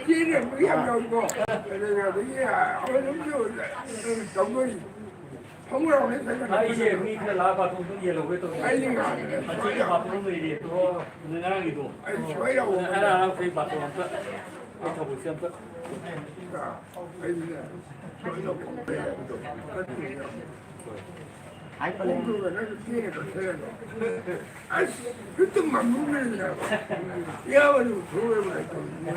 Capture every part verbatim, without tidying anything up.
ꯆꯦꯟꯅꯕꯒꯤ ꯌꯥꯝ ꯌꯥꯎꯏꯀꯣ꯫ ꯑꯗꯨꯅ ꯑꯗꯒꯤ ꯑꯩꯈꯣꯏ ꯑꯗꯨꯝ ꯇꯧꯗꯣꯔꯤ꯫ ꯐꯪꯕ ꯌꯥꯎꯅꯤ ꯈꯟꯕ ꯑꯩꯁꯦ ꯃꯤ ꯈꯔ ꯂꯥꯛꯑ ꯕꯥꯇꯣꯟꯗꯣ ꯌꯦꯜꯍꯧꯒꯦ ꯇꯧꯕꯅꯦ꯫ ꯑꯩꯗꯤ ꯉꯥꯏꯕꯅꯦ꯫ ꯑꯁꯤꯒꯤ ꯕꯥꯇꯣꯟ ꯂꯩꯔꯦ꯫ ꯉꯔꯥꯡꯒꯤꯗꯣ꯫ ꯑꯩ ꯁꯣꯏ ꯌꯥꯎꯕ ꯑꯔꯥ ꯑꯔꯥ ꯃꯈꯩ ꯕꯥꯇꯣꯟ ꯑꯝꯇ꯫ ꯑꯩ ꯊꯕꯛꯁꯦ ꯑꯝꯇ꯫ ꯑꯩꯗꯤꯅꯦ, ꯁꯣꯏ ꯌꯥꯎꯕ ꯍꯥꯏꯕꯗꯣ꯫ ꯍꯣꯏ꯫ ꯍꯣꯡꯗꯣꯛꯑꯒ ꯅꯪ ꯆꯦꯟꯅ ꯆꯠꯈ꯭ꯔꯦꯕ꯫ ꯑꯁ, ꯍꯦꯛꯇ ꯃꯥꯡꯍꯧꯅꯔꯤꯅꯦꯕ꯫ ꯏꯌꯥꯝꯕꯗꯨ ꯊꯣꯛꯑꯦꯕ ꯍꯥꯏꯇꯧꯕꯅꯦ꯫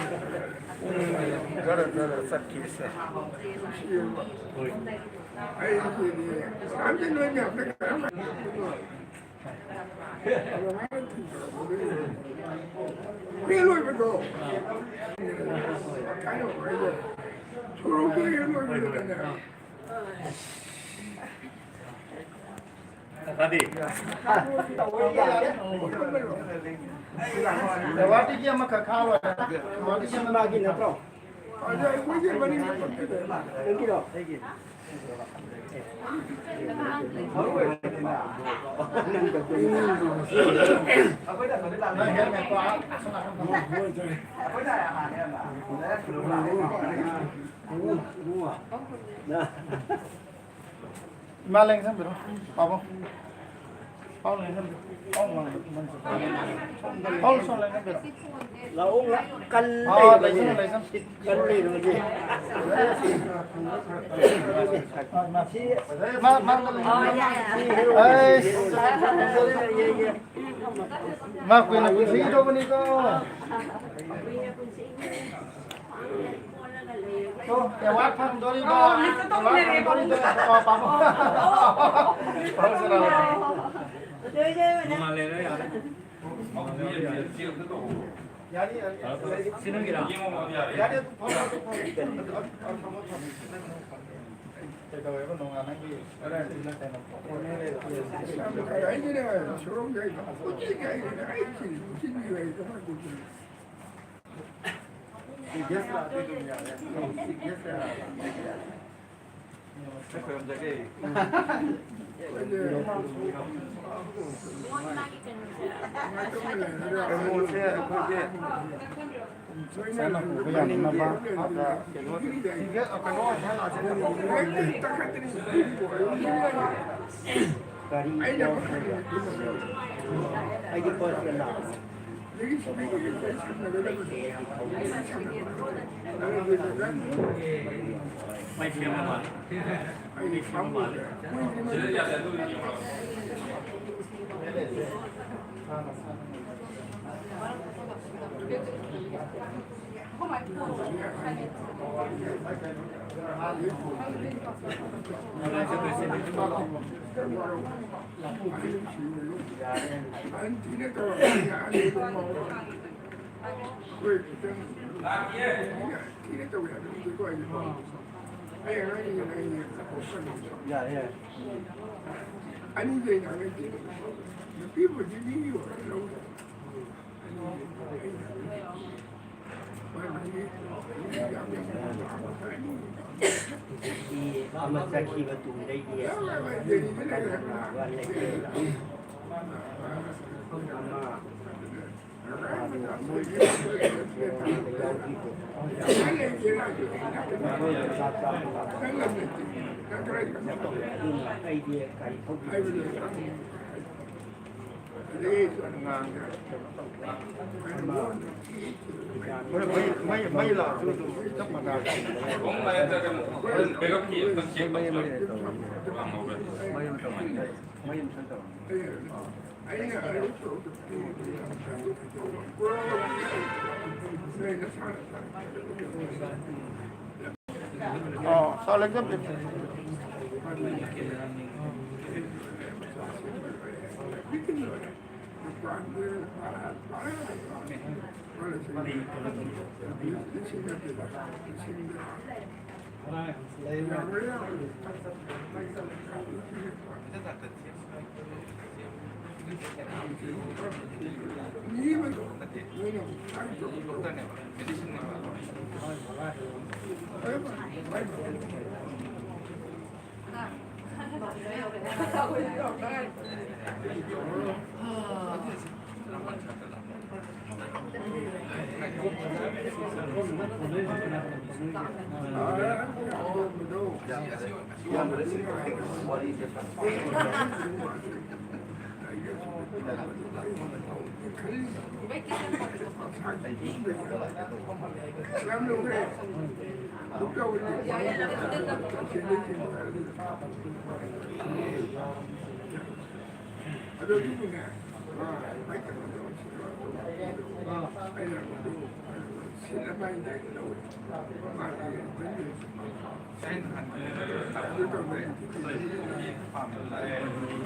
ꯈꯔ ꯈꯔ ꯆꯠꯈꯤꯁꯦ꯫ ꯅꯨꯡꯁꯤꯌꯦꯕ꯫ ꯑꯩꯗꯤ ꯀꯅꯥꯝꯇ ꯅꯣꯏ ꯃꯌꯥꯝꯗ ꯀꯅꯥꯝ ꯑꯗꯨꯃꯥꯏꯅ ꯊꯤꯟꯗꯣꯔꯛꯄꯗꯨ ꯍꯦꯛ ꯂꯣꯏꯕꯗꯣ꯫ ꯁꯣꯔꯣꯛꯇ ꯍꯦꯛ ꯂꯣꯏꯕꯗꯨꯗꯅꯦ꯫ ꯀꯀꯥꯗꯤ? ꯑꯦꯋꯥꯔꯗꯀꯤ ꯑꯃꯈꯛ ꯈꯥꯛꯑꯣ꯫ ꯑꯦꯋꯥꯔꯗꯀꯤ ꯑꯃ ꯃꯥꯒꯤ ꯅꯠꯇ꯭ꯔꯣ? ꯑꯗ ꯑꯩꯈꯣꯏꯒꯤ ꯃꯅꯤꯡꯗ ꯄꯛꯀꯗꯣꯏꯕ꯫ ꯅꯪꯒꯤꯔꯣ? ꯏꯃꯥ ꯂꯦꯡꯁꯟꯕꯤꯔꯣ, ꯄꯥꯕꯨꯡ꯫ ꯄꯥꯕꯨꯡ ꯂꯦꯡꯁꯟꯕꯤꯔꯣ꯫ ꯄꯥꯕꯨꯡ ꯂꯦꯡꯁꯟꯕꯤꯔꯣ꯫ ꯄꯥꯕꯨꯡ ꯁꯣꯝ ꯂꯦꯡꯁꯟꯕꯤꯔꯣ꯫ ꯂꯥꯛꯑꯣ, ꯂꯥꯛ-, ꯀꯜ ꯑꯥ, ꯂꯩꯕꯅꯦ꯫ ꯂꯩꯁꯅꯨ, ꯂꯩꯁꯅꯨ꯫ ꯀꯜ ꯂꯩꯕꯅꯦ꯫ ꯃꯥ, ꯃꯥ, ꯃꯥ, ꯑꯩꯁ꯫ ꯃꯥ ꯀꯨꯏꯅ ꯄꯨꯟꯁꯤꯒꯗꯧꯕꯅꯤꯀꯣ꯫ ꯑꯣ, ꯑꯦꯋꯥꯔꯗ ꯐꯪꯗꯣꯔꯤꯕ, ꯑꯣ, ꯂꯤꯐꯇ ꯑꯦꯋꯥꯔꯗ ꯇꯧꯕꯤꯔꯦ, ꯐꯪꯗꯣꯔꯤꯕ, ꯄꯥꯕꯨꯡ꯫ ꯑꯣ, ꯑꯣ, ꯑꯣ, ꯑꯣ꯫ ꯅꯣꯡꯉꯥꯜꯂꯦꯗ, ꯌꯥꯔꯦ꯫ ꯌꯥꯅꯤ, ꯌꯥꯅꯤ꯫ ꯁꯤ ꯅꯪꯒꯤꯔꯥ? ꯌꯥꯅꯤ, ꯑꯗꯨꯝ ꯐꯝꯃꯣ, ꯑꯗꯨꯝ ꯐꯝꯃꯣ꯫ ꯀꯩꯗꯧꯋꯦꯕ ꯅꯣꯡꯉꯥꯜ ꯅꯪꯒꯤ ꯀꯗꯥꯏꯗꯒꯤ ꯅꯪ ꯀꯩꯅꯣ? ꯑꯩꯒꯤꯅꯦ, ꯁꯣꯔꯣꯛꯇ ꯑꯩ ꯍꯧꯖꯤꯛ ꯑꯩꯒꯤꯅꯦ, ꯑꯩ ꯁꯤꯅꯤ, ꯁꯤꯅꯤ, ꯑꯩ ꯀꯃꯥꯏꯅ ꯇꯧꯗꯣꯏꯅꯣ? ꯈꯣꯏꯔꯝꯖꯒꯦ꯫ ꯀꯩꯅꯣꯁꯦ ꯑꯩꯈꯣꯏꯒꯤ ꯆꯥꯅ ꯄꯨꯕ ꯌꯥꯅꯅꯕ꯫ ꯀꯩꯅꯣ, ꯀꯩꯅꯣ, ꯒꯥꯔꯤ ꯑꯩꯒꯤ ꯄꯣꯠꯁꯦ ꯂꯥꯛꯑꯣ꯫ ꯌꯥꯔꯦ, ꯌꯥꯔꯦ꯫ ꯑꯅꯤꯗꯩ ꯉꯥꯡꯅꯗꯦ꯫ ꯅꯨꯄꯤꯕꯨꯗꯤ ꯃꯤꯒꯤ ꯑꯣꯏꯔ ꯂꯧꯔꯦ꯫ ꯅꯨꯄꯤ ꯑꯃ ꯆꯠꯈꯤꯕ ꯇꯨꯡꯗꯩꯗꯤ ꯃꯇꯝ ꯅꯥꯏꯕ ꯂꯩꯇꯦ꯫ ꯑꯃ ꯑꯣ, ꯁꯥꯔ, ꯑꯦꯛꯖꯥꯝ ꯑꯗꯣ ꯑꯗꯨꯕꯨꯅꯦ, ꯃꯥ ꯃꯥꯏ ꯀꯩꯅꯣꯗꯣ, ꯑꯩꯅ ꯃꯗꯨ ꯁꯤꯜꯂꯝꯃꯦ ꯍꯥꯏꯅ ꯂꯧꯔꯦ꯫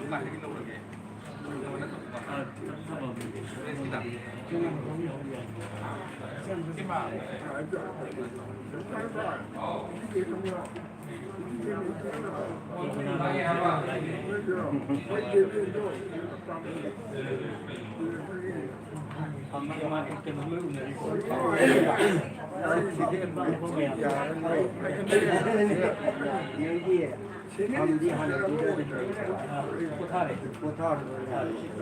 ꯃꯥꯒꯤ ꯑꯗꯨ ꯇꯧꯕ ꯊꯝꯗꯤ ꯍꯥꯟꯅ ꯄꯤꯔꯒ ꯄꯣꯊꯥꯔꯦ꯫ ꯄꯣꯊꯥꯔꯣ꯫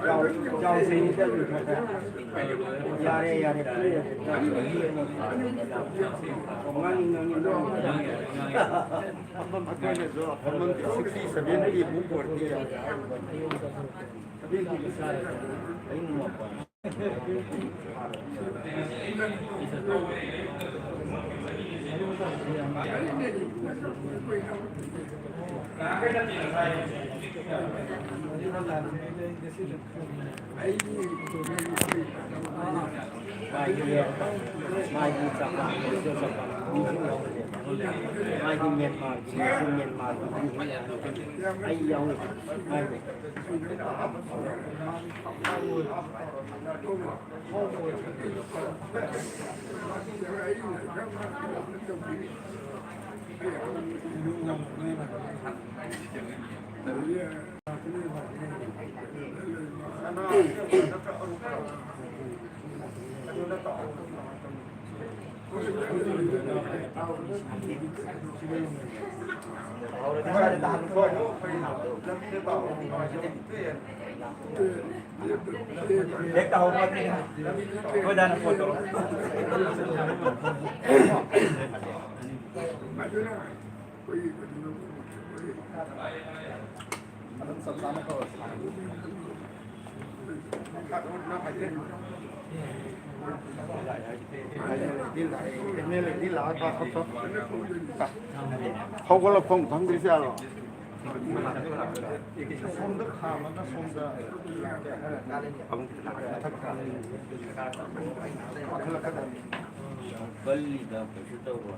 ꯆꯥꯎ-, ꯆꯥꯎ ꯁꯦꯡꯅ ꯆꯠꯂꯨ ꯈꯔ ꯈꯔ꯫ ꯌꯥꯔꯦ, ꯌꯥꯔꯦ꯫ ꯉꯥꯡꯉꯤ, ꯉꯥꯡꯉꯤ, ꯉꯥꯡꯉꯤ꯫ ꯐꯝꯐꯝ ꯑꯩꯈꯣꯏꯅꯁꯨ ꯐꯝꯐꯝ sixty, seventy ꯃꯨꯛ ꯑꯣꯏꯔꯗꯤ ꯌꯥꯔꯦ꯫ ꯃꯥꯒꯤ ꯆꯄꯥꯛ, ꯆꯄꯥꯛ, ꯃꯥꯒꯤ ꯃꯦꯟꯃꯥꯔꯒꯤ, ꯃꯦꯟꯃꯥꯔꯒꯤ, ꯑꯩ ꯌꯥꯎꯏ꯫ ꯃꯥꯒꯤ ꯍꯦꯛꯇ ꯍꯧꯕ ꯅꯠꯇꯦ꯫ ꯑꯩꯈꯣꯏ ꯗꯥꯅ ꯐꯣꯟ ꯇꯧꯔꯛꯑꯣ꯫ ꯑꯗꯨꯝ ꯆꯞ ꯆꯥꯅ ꯀꯧꯔꯁꯤ꯫ ꯍꯧꯒꯠꯂꯛꯐꯝ ꯈꯪꯗ꯭ꯔꯤꯁꯦ ꯌꯥꯔꯣ? ꯁꯣꯝꯗ ꯈꯥꯝꯃꯒ ꯁꯣꯝꯗ ꯃꯊꯛꯇ ꯀꯜꯂꯤꯗ ꯀꯩꯁꯨ ꯇꯧꯔꯣꯏ꯫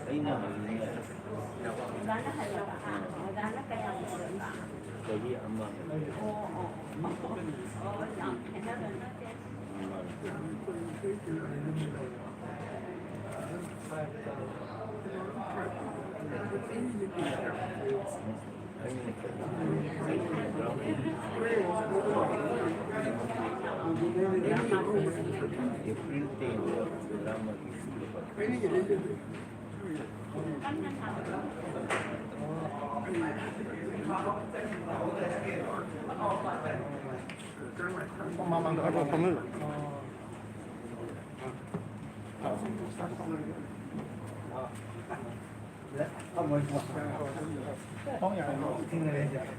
ꯑꯩꯅ ꯍꯪꯉꯤꯅꯦ꯫ ꯆꯍꯤ ꯑꯃ꯫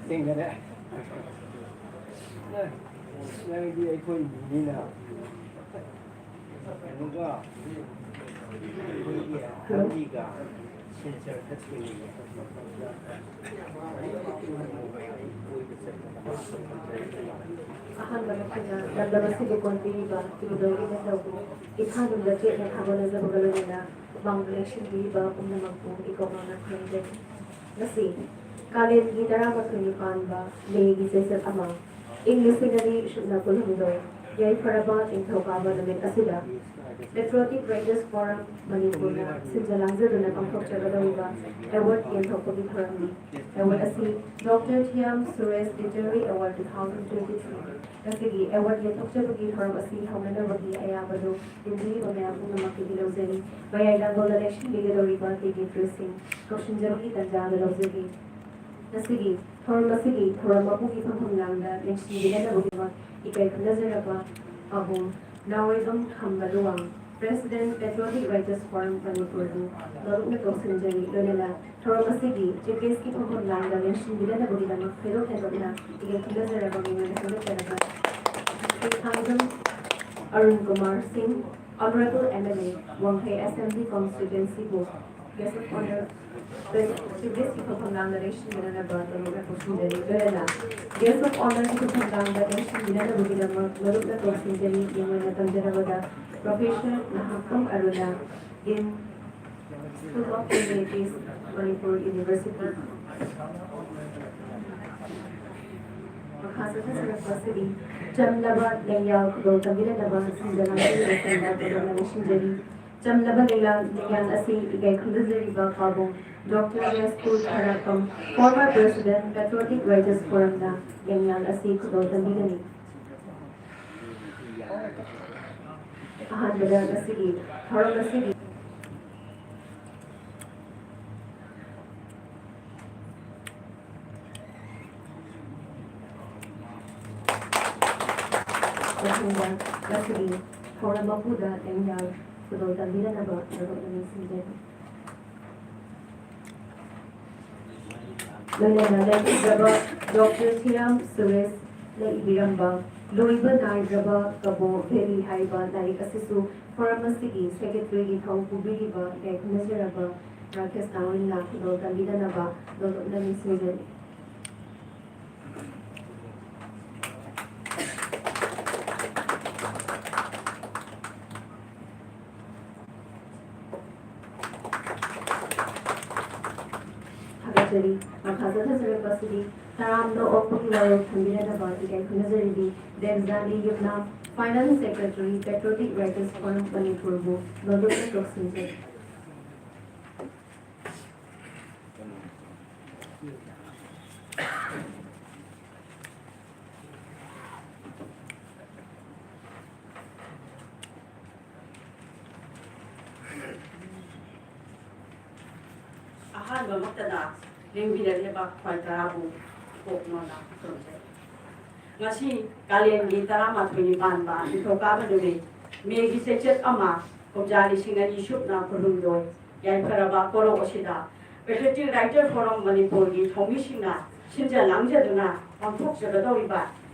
ꯊꯦꯡꯅꯔꯦ꯫ ꯅꯪꯗꯤ ꯑꯩꯈꯣꯏ ꯃꯤꯅꯤꯅ꯫ ꯀꯩꯅꯣꯒ, ꯑꯩꯈꯣꯏꯒꯤ ꯍꯥꯟꯗꯤꯒ ꯁꯤꯜꯆꯔꯗ ꯊꯦꯡꯅꯩꯌꯦ꯫ ꯑꯍꯥꯟꯕ ꯃꯈꯣꯏꯅ ꯂꯝꯗꯝ ꯑꯁꯤꯕꯨ ꯀꯣꯟꯕꯤꯔꯤꯕ ꯏꯕꯨꯙꯧ ꯏꯕꯦꯟꯗꯧꯕꯨ ꯏꯝꯐꯥꯜ ꯅꯨꯡꯗ ꯆꯦꯠꯅ ꯊꯥꯒꯠꯅꯖꯕꯒ ꯂꯣꯏꯅꯅ ꯃꯥꯡꯗ ꯂꯦꯡꯁꯤꯟꯕꯤꯔꯤꯕ ꯄꯨꯝꯅꯃꯛꯄꯨ ꯏꯀꯣꯛ ꯃꯥꯡꯅ ꯈꯨꯔꯨꯝꯖꯔꯤ꯫ ꯉꯁꯤ ꯀꯥꯂꯦꯟꯒꯤ ꯇꯔꯥꯃꯥꯊꯣꯏꯅꯤ ꯄꯥꯟꯕ ꯃꯦꯒꯤ ꯆꯩꯆꯠ ꯑꯃ, ꯏꯪ ꯂꯤꯁꯤꯡ ꯑꯅꯤ ꯁꯨꯞꯅ ꯀꯨꯟꯍꯨꯝꯗꯣꯏ, ꯌꯥꯏꯐꯔꯕ ꯅꯤꯡꯊꯧꯀꯥꯕ ꯅꯨꯃꯤꯠ ꯑꯁꯤꯗ Patriotic Writers Forum ꯃꯅꯤꯄꯨꯔꯅ ꯁꯤꯟꯖ ꯂꯥꯡꯖꯗꯨꯅ ꯄꯥꯡꯊꯣꯛꯆꯒꯗꯧꯔꯤꯕ ꯑꯦꯋꯥꯔꯗ ꯌꯦꯟꯊꯣꯛꯄꯒꯤ ꯊꯧꯔꯝꯅꯤ꯫ ꯑꯦꯋꯥꯔꯗ ꯑꯁꯤ doctor Thiyam Suresh Literary Award two thousand twenty-three꯫ ꯉꯁꯤꯒꯤ ꯑꯦꯋꯥꯔꯗ ꯌꯦꯟꯊꯣꯛꯆꯕꯒꯤ ꯊꯧꯔꯝ ꯑꯁꯤ ꯍꯧꯅꯅꯕꯒꯤ ꯑꯌꯥꯕꯗꯨ ꯇꯤꯟꯕꯤꯔꯤꯕ ꯃꯌꯥꯝ ꯄꯨꯝꯅꯃꯛꯀꯤꯗꯤ ꯂꯧꯖꯔꯤ꯫ ꯃꯌꯥꯏ ꯂꯥꯡꯕꯣꯜꯗ ꯂꯦꯡꯁꯤꯟꯕꯤꯒꯗꯧꯔꯤꯕ ꯇꯤꯀꯦꯠ ꯄ꯭ꯔꯦꯁꯁꯤꯡ ꯀꯧꯁꯤꯟꯖꯕꯒꯤ ꯇꯥꯟꯖꯥ ꯑꯗꯨ ꯂꯧꯖꯒꯦ꯫ ꯉꯁꯤꯒꯤ ꯊꯧꯔꯝ ꯑꯁꯤꯒꯤ ꯊꯧꯔꯝ ꯃꯄꯨꯒꯤ ꯐꯝꯐꯝ ꯂꯥꯡꯗ ꯂꯦꯡꯁꯤꯟꯕꯤꯅꯅꯕꯒꯤꯗꯃꯛ ꯏꯀꯥꯏ ꯈꯨꯝꯅꯖꯔꯕ ꯄꯥꯕꯨꯡ ꯅꯥꯎꯔꯦꯝꯕꯝ ꯈꯝꯕ Luwang, President Patriotic Writers Forum ꯃꯅꯤꯄꯨꯔꯕꯨ ꯃꯔꯨꯞꯅ ꯀꯧꯁꯤꯟꯖꯔꯤ꯫ ꯂꯣꯏꯅꯅ ꯊꯧꯔꯝ ꯑꯁꯤꯒꯤ ꯆꯤꯐ ꯒꯦꯁꯀꯤ ꯐꯝꯐꯝ ꯂꯥꯡꯗ ꯂꯦꯡꯁꯤꯟꯕꯤꯅꯅꯕꯒꯤꯗꯃꯛ ꯊꯣꯏꯗꯣꯛ ꯍꯦꯟꯗꯣꯛꯅ ꯏꯀꯥꯏ ꯈꯨꯝꯅꯖꯔꯕ ꯃꯤꯡ ꯑꯣꯏꯅ ꯈꯪꯒꯠꯆꯔꯕ ꯁ꯭ꯔꯤ ꯊꯥꯡꯖꯝ ꯑꯔꯨꯟ ꯀꯨꯃꯥꯔ ꯁꯤꯡ, Honorable M L A, ꯋꯥꯡꯈꯩ Assembly Constituency ꯕꯨ Guest of Honor, Guest of Honor ꯒꯤ ꯐꯝꯐꯝ ꯂꯥꯡꯗ ꯂꯦꯡꯁꯤꯟꯕꯤꯅꯅꯕ ꯃꯔꯨꯞꯅ ꯀꯧꯁꯤꯟꯖꯔꯤ꯫ ꯂꯣꯏꯅꯅ Guest of Honor ꯒꯤ ꯐꯝꯐꯝ ꯂꯥꯡꯗ ꯂꯦꯡꯁꯤꯟꯕꯤꯅꯅꯕꯒꯤꯗꯃꯛ ꯃꯔꯨꯞꯅ ꯀꯧꯁꯤꯟꯖꯔꯤ꯫ ꯃꯤꯡ ꯑꯣꯏꯅ ꯄꯟꯖꯔꯕꯗ Professor Nahakpam Aruna, Dean, School of Humanities, Manipur University꯫ ꯃꯈꯥ ꯆꯠꯊꯖꯔꯛꯄ ꯑꯁꯤꯗꯤ ꯆꯝꯂꯕ ꯂꯦꯡꯌꯥꯜ ꯈꯨꯗꯣꯜ ꯇꯝꯕꯤꯅꯅꯕ ꯁꯤꯟꯖ ꯂꯥꯡꯖꯔꯤꯕꯁꯤꯡꯗ ꯇꯦꯕꯜꯗ ꯂꯦꯡꯁꯤꯟꯖꯔꯤ꯫ ꯆꯝꯂꯕ ꯂꯦꯡꯌꯥꯜ, ꯂꯦꯡꯌꯥꯜ ꯑꯁꯤ ꯏꯀꯥꯏ ꯈꯨꯝꯅꯖꯔꯤꯕ ꯄꯥꯕꯨꯡ doctor ꯔꯦꯁꯀꯨꯜ ꯊꯔꯥꯛꯄꯝ, former President Patriotic Writers Forum ꯅ ꯂꯦꯡꯌꯥꯜ ꯑꯁꯤ ꯈꯨꯗꯣꯜ ꯇꯝꯕꯤꯒꯅꯤ꯫ ꯑꯍꯥꯟꯕꯗ ꯉꯁꯤꯒꯤ ꯊꯧꯔꯝ ꯑꯁꯤꯒꯤ ꯃꯊꯪꯗ ꯉꯁꯤꯒꯤ ꯊꯧꯔꯝ ꯃꯄꯨꯗ ꯂꯦꯡꯌꯥꯜ ꯈꯨꯗꯣꯜ ꯇꯝꯕꯤꯅꯅꯕ ꯃꯔꯨꯞꯅ ꯅꯤꯡꯁꯤꯡꯖꯔꯤ꯫ ꯂꯣꯏꯅꯅ ꯂꯩꯈꯤꯗ꯭ꯔꯕ ꯗꯣꯛꯇꯔ ꯊꯤꯌꯥꯝ ꯁꯨꯔꯦꯁꯅ ꯏꯕꯤꯔꯝꯕ ꯂꯣꯏꯕ ꯅꯥꯏꯗ꯭ꯔꯕ ꯀꯕꯣ ꯚꯦꯂꯤ ꯍꯥꯏꯔꯤꯕ ꯂꯥꯏꯔꯤꯛ ꯑꯁꯤꯁꯨ ꯐꯣꯔꯝ ꯑꯁꯤꯒꯤ ꯁꯦꯀ꯭ꯔꯦꯇꯔꯤꯒꯤ ꯊꯧ ꯄꯨꯕꯤꯔꯤꯕ ꯏꯀꯥꯏ ꯈꯨꯝꯅꯖꯔꯕ ꯔꯥꯀꯦꯁ ꯅꯥꯎꯔꯦꯝꯅ ꯈꯨꯗꯣꯜ ꯇꯝꯕꯤꯅꯅꯕ ꯅꯣꯂꯨꯛꯅ ꯅꯤꯡꯁꯤꯡꯖꯔꯤ꯫ ꯊꯥꯒꯠ ꯃꯈꯥ ꯆꯠꯊꯖꯔꯛꯄꯁꯤꯗꯤ ꯇꯔꯥꯝꯅ ꯑꯣꯛꯄꯒꯤ ꯋꯥꯔꯣꯜ ꯊꯝꯕꯤꯔꯗꯕ ꯏꯀꯥꯏ ꯈꯨꯝꯅꯖꯔꯤꯕꯤ ꯗꯦꯕꯖꯥꯅꯤ ꯌꯨꯝꯅꯥꯝ, Finance Secretary, Patriotic Writers Forum ꯃꯅꯤꯄꯨꯔꯕꯨ ꯅꯣꯂꯨꯛꯅ ꯇꯣꯛꯁꯤꯟꯖꯔꯤ꯫ ꯑꯍꯥꯟꯕꯃꯛꯇꯗ ꯂꯦꯡꯕꯤꯔꯛꯂꯤꯕ ꯈ꯭ꯋꯥꯏ ꯇꯔꯥꯕꯨ ꯏꯀꯣꯛ ꯅꯣꯟꯅ ꯈꯨꯔꯨꯝꯖꯔꯤ꯫ ꯉꯁꯤ ꯀꯥꯂꯦꯟꯒꯤ ꯇꯔꯥꯃꯥꯊꯣꯏꯅꯤ ꯄꯥꯟꯕ ꯅꯤꯡꯊꯧꯀꯥꯕ ꯅꯨꯃꯤꯠ, ꯃꯦꯒꯤ ꯆꯩꯆꯠ ꯑꯃ, ꯀꯨꯝꯖꯥ ꯂꯤꯁꯤꯡ ꯑꯅꯤ ꯁꯨꯞꯅ ꯀꯨꯟꯍꯨꯝꯗꯣꯏ, ꯌꯥꯏꯐꯔꯕ ꯀꯣꯔꯧ ꯑꯁꯤꯗ Patriotic Writer Forum ꯃꯅꯤꯄꯨꯔꯒꯤ ꯊꯧꯃꯤꯁꯤꯡꯅ ꯁꯤꯟꯖ ꯂꯥꯡꯖꯗꯨꯅ ꯄꯥꯡꯊꯣꯛꯆꯒꯗꯧꯔꯤꯕ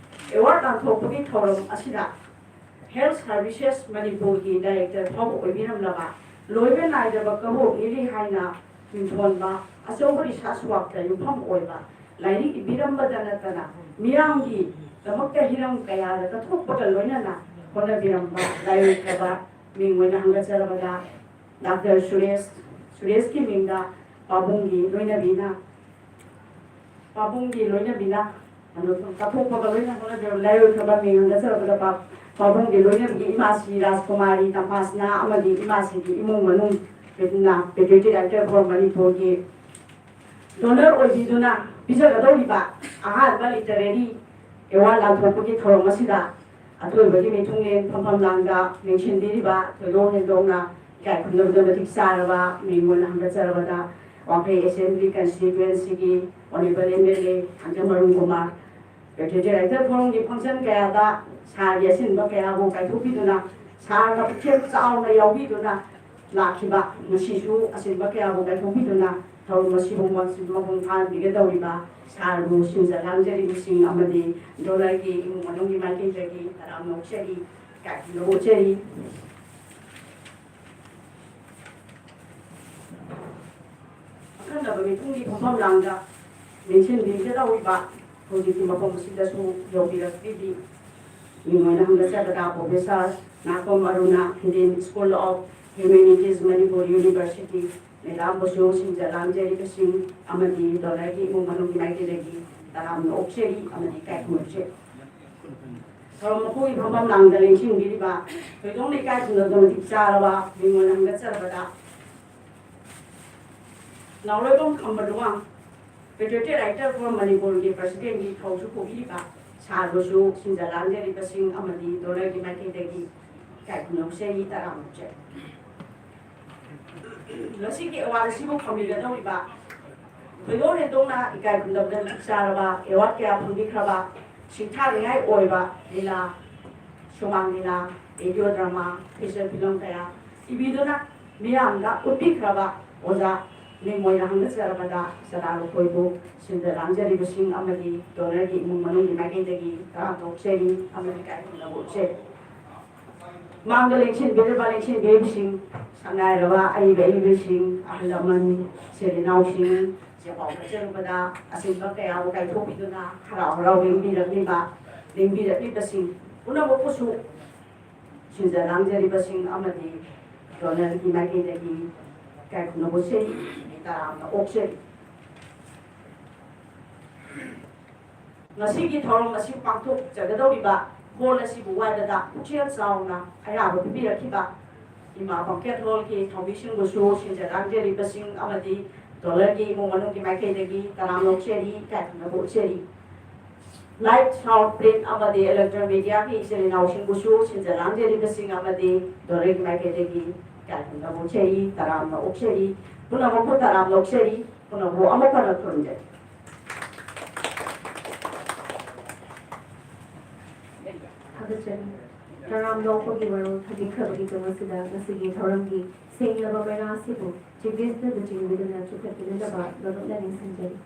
ꯑꯦꯋꯥꯔꯗ ꯂꯥꯟꯊꯣꯛꯄꯒꯤ ꯊꯧꯔꯝ ꯑꯁꯤꯗ Health Services ꯃꯅꯤꯄꯨꯔꯒꯤ ꯗꯥꯏꯔꯦꯛꯇꯔ ꯐꯥꯎꯕ ꯑꯣꯏꯕꯤꯔꯝꯂꯕ, ꯂꯣꯏꯕ ꯅꯥꯏꯗꯕ ꯀꯕꯣꯛ ꯂꯤꯂꯤ ꯍꯥꯏꯅ ꯃꯤꯡꯊꯣꯟꯕ ꯑꯆꯧꯕ ꯔꯤꯁꯥꯔꯆ ꯋꯥꯛꯇ ꯌꯨꯝꯐꯝ ꯑꯣꯏꯕ, ꯂꯥꯏꯔꯤꯛ ꯏꯕꯤꯔꯝꯕꯗ ꯅꯠꯇꯅ ꯃꯤꯌꯥꯝꯒꯤꯗꯃꯛꯇ ꯍꯤꯔꯝ ꯀꯌꯥꯗ ꯀꯠꯊꯣꯛꯄꯒ ꯂꯣꯏꯅꯅ ꯍꯣꯠꯅꯕꯤꯔꯝꯕ ꯂꯥꯏꯑꯣꯏꯈ꯭ꯔꯕ ꯃꯤꯡ ꯑꯣꯏꯅ ꯍꯪꯒꯠꯆꯔꯕꯗ ꯗꯥꯛꯇꯔ ꯁꯨꯔꯦꯁ, ꯁꯨꯔꯦꯁꯀꯤ ꯃꯤꯡꯗ ꯄꯥꯕꯨꯡꯒꯤ ꯂꯣꯏꯅꯕꯤꯅ, ꯄꯥꯕꯨꯡꯒꯤ ꯂꯣꯏꯅꯕꯤꯅ, ꯑꯗꯣ ꯀꯠꯊꯣꯛꯄꯒ ꯂꯣꯏꯅ ꯍꯣꯠꯅꯖꯔꯕ ꯂꯥꯏꯑꯣꯏꯈ꯭ꯔꯕ ꯃꯤꯡ ꯍꯪꯒꯠꯆꯔꯕꯗ ꯄꯥ-, ꯄꯥꯕꯨꯡꯒꯤ ꯂꯣꯏꯅꯕꯤꯒꯤ ꯏꯃꯥꯁꯤ ꯔꯥꯖꯀꯨꯃꯥꯔꯤ ꯇꯝꯐꯥꯁꯅꯥ ꯑꯃꯗꯤ ꯏꯃꯥꯁꯤꯒꯤ ꯏꯃꯨꯡ ꯃꯅꯨꯡ, ꯄꯦꯇ꯭ꯔꯤꯌꯣꯇꯤꯛ ꯔꯥꯏꯇꯔ ꯐꯣꯔꯝ ꯃꯅꯤꯄꯨꯔꯒꯤ ꯗꯣꯅꯔ ꯑꯣꯏꯕꯤꯗꯨꯅ ꯄꯤꯖꯒꯗꯧꯔꯤꯕ ꯑꯍꯥꯟꯕ ꯂꯤꯇꯔꯦꯔꯤ ꯑꯦꯋꯥꯔꯗ ꯂꯥꯟꯊꯣꯛꯄꯒꯤ ꯊꯧꯔꯝ ꯑꯁꯤꯗ ꯑꯊꯣꯏꯕꯒꯤ ꯃꯤꯊꯨꯡꯂꯦꯟ ꯐꯝꯐꯝ ꯂꯥꯡꯗ ꯂꯦꯡꯁꯤꯟꯕꯤꯔꯤꯕ ꯊꯣꯏꯗꯣꯛ ꯍꯦꯟꯗꯣꯛꯅ ꯏꯀꯥꯏ ꯈꯨꯝꯅꯕꯗ ꯃꯇꯤꯛ ꯆꯥꯔꯕ ꯃꯤꯡ ꯑꯣꯏꯅ ꯍꯪꯒꯠꯆꯔꯕꯗ ꯋꯥꯡꯈꯩ ꯑꯦꯁꯦꯝꯕ꯭ꯂꯤ ꯀꯟꯁꯇꯤꯇ꯭ꯋꯦꯟꯁꯤꯒꯤ honourable M L A Hangjam Arun Kumar, patriotic writer ꯐꯣꯔꯝꯒꯤ ꯐꯪꯁꯟ ꯀꯌꯥꯗ ꯁꯥꯔꯒꯤ ꯑꯁꯤꯟꯕ ꯀꯌꯥꯕꯨ ꯀꯥꯏꯊꯣꯛꯄꯤꯗꯨꯅ, ꯁꯥꯔꯅ ꯄꯨꯛꯆꯦꯜ ꯆꯥꯎꯅ ꯌꯥꯎꯕꯤꯗꯨꯅ ꯂꯥꯛꯈꯤꯕ, ꯉꯁꯤꯁꯨ ꯑꯁꯤꯟꯕ ꯀꯌꯥꯕꯨ ꯀꯥꯏꯊꯣꯛꯄꯤꯗꯨꯅ ꯊꯧꯔꯝ ꯑꯁꯤꯕꯨ ꯃꯄꯨꯡ ꯐꯥꯍꯟꯕꯤꯒꯗꯧꯔꯤꯕ ꯁꯥꯔꯕꯨ ꯁꯤꯟꯖ ꯂꯥꯡꯖꯔꯤꯕꯁꯤꯡ ꯑꯃꯗꯤ ꯗꯣꯅꯔꯒꯤ ꯏꯃꯨꯡ ꯃꯅꯨꯡꯒꯤ ꯃꯥꯏꯀꯩꯗꯒꯤ ꯇꯔꯥꯝꯅ ꯑꯣꯛꯆꯔꯤ, ꯏꯀꯥꯏ ꯈꯨꯝꯅꯕ ꯎꯠꯆꯔꯤ꯫ ꯑꯈꯟꯅꯕ ꯃꯤꯄꯨꯝꯒꯤ ꯐꯝꯐꯝ ꯂꯥꯡꯗ ꯂꯦꯡꯁꯤꯟꯕꯤꯒꯗꯧꯔꯤꯕ ꯍꯧꯖꯤꯛꯀꯤ ꯃꯐꯝ ꯑꯁꯤꯗꯁꯨ ꯌꯧꯕꯤꯔꯛꯄꯤꯔꯤ꯫ ꯃꯤꯡ ꯑꯣꯏꯅ ꯍꯪꯒꯠꯆꯕꯗ professor Nahakpam Aruna, Dean, School of Humanities, Manipur University, ꯃꯦꯗꯥꯝꯕꯨꯁꯨ ꯁꯤꯟꯖ ꯂꯥꯡꯖꯔꯤꯕꯁꯤꯡ ꯑꯃꯗꯤ ꯗꯣꯅꯔꯒꯤ ꯏꯃꯨꯡ ꯃꯅꯨꯡꯒꯤ ꯃꯥꯏꯀꯩꯗꯒꯤ ꯇꯔꯥꯝꯅ ꯑꯣꯛꯆꯔꯤ ꯑꯃꯗꯤ ꯏꯀꯥꯏ ꯈꯨꯝꯅꯕꯁꯨ ꯊꯧꯔꯝ ꯃꯄꯨꯒꯤ ꯐꯝꯐꯝ ꯂꯥꯡꯗ ꯂꯦꯡꯁꯤꯟꯕꯤꯔꯤꯕ ꯊꯣꯏꯗꯣꯛꯅ ꯏꯀꯥꯏ ꯈꯨꯝꯅꯕ ꯃꯇꯤꯛ ꯆꯥꯔꯕ ꯃꯤꯡ ꯑꯣꯏꯅ ꯍꯪꯒꯠꯆꯔꯕꯗ ꯅꯥꯎꯔꯣꯏꯕꯝ ꯈꯝꯕ ꯂꯨꯋꯥꯡ, Patriotic Writer for ꯃꯅꯤꯄꯨꯔꯒꯤ ꯄ꯭ꯔꯁꯤꯗꯦꯟꯒꯤ ꯊꯧꯁꯨ ꯄꯨꯕꯤꯔꯤꯕ ꯁꯥꯔꯕꯨꯁꯨ ꯁꯤꯟꯖ ꯂꯥꯡꯖꯔꯤꯕꯁꯤꯡ ꯑꯃꯗꯤ ꯗꯣꯅꯔꯒꯤ ꯃꯥꯏꯀꯩꯗꯒꯤ ꯏꯀꯥꯏ ꯈꯨꯝꯅꯕꯁꯦ ꯑꯩ ꯇꯔꯥꯃꯨꯛ ꯆꯠꯂꯤ꯫ ꯉꯁꯤꯒꯤ ꯑꯦꯋꯥꯔꯗ ꯑꯁꯤꯕꯨ ꯐꯪꯕꯤꯒꯗꯧꯔꯤꯕ ꯊꯣꯏꯗꯣꯛ ꯍꯦꯟꯗꯣꯛꯅ ꯏꯀꯥꯏ ꯈꯨꯝꯅꯕꯗ ꯃꯇꯤꯛ ꯆꯥꯔꯕ ꯑꯦꯋꯥꯔꯗ ꯀꯌꯥ ꯐꯪꯕꯤꯈ꯭ꯔꯕ ꯁꯤꯡꯊꯥꯅꯤꯡꯉꯥꯏ ꯑꯣꯏꯕ ꯂꯤꯂꯥ, ꯁꯨꯃꯥꯡ ꯂꯤꯂꯥ, ꯔꯦꯗꯤꯑꯣ ꯗ꯭ꯔꯃꯥ, ꯐꯤꯆꯔ ꯐꯤꯂꯝ ꯀꯌꯥ ꯏꯕꯤꯗꯨꯅ ꯃꯤꯌꯥꯝꯗ ꯎꯠꯄꯤꯈ꯭ꯔꯕ ꯑꯣꯖꯥ ꯃꯤꯡ ꯑꯣꯏꯅ ꯍꯪꯒꯠꯆꯔꯕꯗ ꯁꯗꯥ ꯂꯨꯈꯣꯏꯕꯨ ꯁꯤꯟꯗ ꯂꯥꯡꯖꯔꯤꯕꯁꯤꯡ ꯑꯃꯗꯤ ꯗꯣꯅꯔꯒꯤ ꯏꯃꯨꯡ ꯃꯅꯨꯡꯒꯤ ꯃꯥꯏꯀꯩꯗꯒꯤ ꯇꯔꯥꯝꯅ ꯑꯣꯛꯆꯔꯤ ꯑꯃꯗꯤ ꯏꯀꯥꯏ ꯈꯨꯝꯅꯕ ꯎꯠꯆꯔꯤ꯫ ꯃꯥꯡꯗ ꯂꯦꯡꯁꯤꯟꯕꯤꯔꯤꯕ ꯂꯦꯡꯁꯤꯟꯕꯤꯔꯤꯕꯁꯤꯡ, ꯁꯛꯅꯥꯏꯔꯕ ꯑꯏꯕ ꯑꯏꯕꯁꯤꯡ, ꯑꯍꯜ ꯂꯃꯟ, ꯏꯆꯤꯜ ꯏꯅꯥꯎꯁꯤꯡ, ꯆꯦꯄꯥꯎ ꯐꯠꯆꯔꯨꯕꯗ ꯑꯁꯤꯒꯨꯝꯕ ꯀꯌꯥꯕꯨ ꯀꯥꯏꯊꯣꯛꯄꯤꯗꯨꯅ ꯍꯔꯥꯎ ꯍꯔꯥꯎ ꯂꯦꯡꯕꯤꯔꯛꯂꯤꯕ, ꯂꯦꯡꯕꯤꯔꯛꯂꯤꯕꯁꯤꯡ ꯄꯨꯝꯅꯃꯛꯄꯨꯁꯨ ꯁꯤꯟꯖ ꯂꯥꯡꯖꯔꯤꯕꯁꯤꯡ ꯑꯃꯗꯤ ꯗꯣꯅꯔꯒꯤ ꯃꯥꯏꯀꯩꯗꯒꯤ ꯏꯀꯥꯏ ꯈꯨꯝꯅꯕꯁꯦ ꯇꯔꯥꯝꯅ ꯑꯣꯛꯆꯔꯤ꯫ ꯉꯁꯤꯒꯤ ꯊꯧꯔꯝ ꯑꯁꯤ ꯄꯥꯡꯊꯣꯛꯆꯒꯗꯧꯔꯤꯕ ꯍꯣꯜ ꯑꯁꯤꯕꯨ ꯋꯥꯏꯕꯗ ꯄꯨꯛꯆꯦꯜ ꯆꯥꯎꯅ ꯑꯌꯥꯕ ꯄꯤꯕꯤꯔꯛꯈꯤꯕ ꯏꯃꯥ ꯕꯦꯡꯀꯦꯠ ꯍꯣꯜꯒꯤ ꯊꯧꯃꯤꯁꯤꯡꯕꯨꯁꯨ ꯁꯤꯟꯖ ꯂꯥꯡꯖꯔꯤꯕꯁꯤꯡ ꯑꯃꯗꯤ ꯗꯣꯅꯔꯒꯤ ꯏꯃꯨꯡ ꯃꯅꯨꯡꯒꯤ ꯃꯥꯏꯀꯩꯗꯒꯤ ꯇꯔꯥꯝꯅ ꯑꯣꯛꯆꯔꯤ, ꯏꯀꯥꯏ ꯈꯨꯝꯅꯕ ꯎꯠꯆꯔꯤ꯫ ꯂꯥꯏꯠ, ꯁꯥꯎꯟ, ꯄ꯭ꯔꯤꯟꯠ ꯑꯃꯗꯤ ꯏꯂꯦꯛꯇ꯭ꯔꯣꯅꯤꯛ ꯃꯦꯗꯤꯌꯥꯒꯤ ꯏꯆꯤꯜ ꯏꯅꯥꯎꯁꯤꯡꯕꯨꯁꯨ ꯁꯤꯟꯖ ꯂꯥꯡꯖꯔꯤꯕꯁꯤꯡ ꯑꯃꯗꯤ ꯗꯣꯅꯔꯒꯤ ꯃꯥꯏꯀꯩꯗꯒꯤ ꯏꯀꯥꯏ ꯈꯨꯝꯅꯕ ꯎꯠꯆꯔꯤ, ꯇꯔꯥꯝꯅ ꯑꯣꯛꯆꯔꯤ꯫ ꯄꯨꯝꯅꯃꯛꯄꯨ ꯇꯔꯥꯝꯅ ꯑꯣꯛꯆꯔꯤ꯫ ꯄꯨꯝꯅꯃꯛꯄꯨ ꯑꯃꯨꯛ ꯍꯟꯅ ꯈꯨꯔꯨꯝꯖꯔꯤ꯫ ꯊꯥꯒꯠꯆꯔꯤ꯫ ꯇꯔꯥꯝꯅ ꯑꯣꯛꯄꯒꯤ ꯋꯥꯔꯣꯜ ꯊꯝꯕꯤꯈ꯭ꯔꯕꯒꯤꯗꯃꯛ ꯑꯁꯤꯗ ꯉꯁꯤꯒꯤ ꯊꯧꯔꯝꯒꯤ ꯁꯦꯡꯂꯕ ꯃꯩꯔꯥ ꯑꯁꯤꯕꯨ ꯆꯤꯐ ꯒꯦꯁ꯭ꯠꯅ ꯂꯨꯆꯤꯡꯕꯤꯗꯨꯅ ꯆꯤꯡꯈꯠꯄꯤꯅꯅꯕ ꯅꯣꯂꯨꯛꯅ ꯅꯤꯡꯁꯤꯡꯖꯔꯤ꯫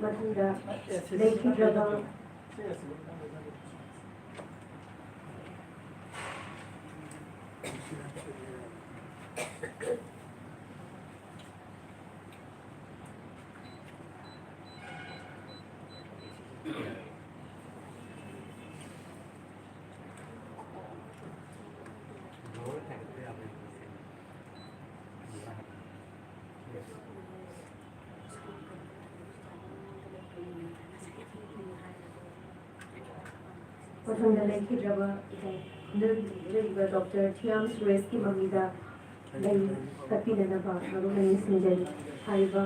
ꯃꯊꯪꯗ ꯂꯩꯈꯤꯗ꯭ꯔꯕ ꯃꯊꯪꯗ ꯂꯩꯈꯤꯗ꯭ꯔꯕ ꯏꯊꯪ ꯈꯨꯟꯗ ꯂꯩꯔꯤꯕ ꯗꯣꯛꯇꯔ ꯊꯤꯌꯥꯝ ꯁꯨꯔꯦꯁꯀꯤ ꯃꯃꯤꯗ ꯂꯩ ꯀꯠꯄꯤꯅꯅꯕ ꯃꯔꯨꯞꯅ ꯅꯤꯡꯁꯤꯡꯖꯔꯤ꯫ ꯍꯥꯏꯔꯤꯕ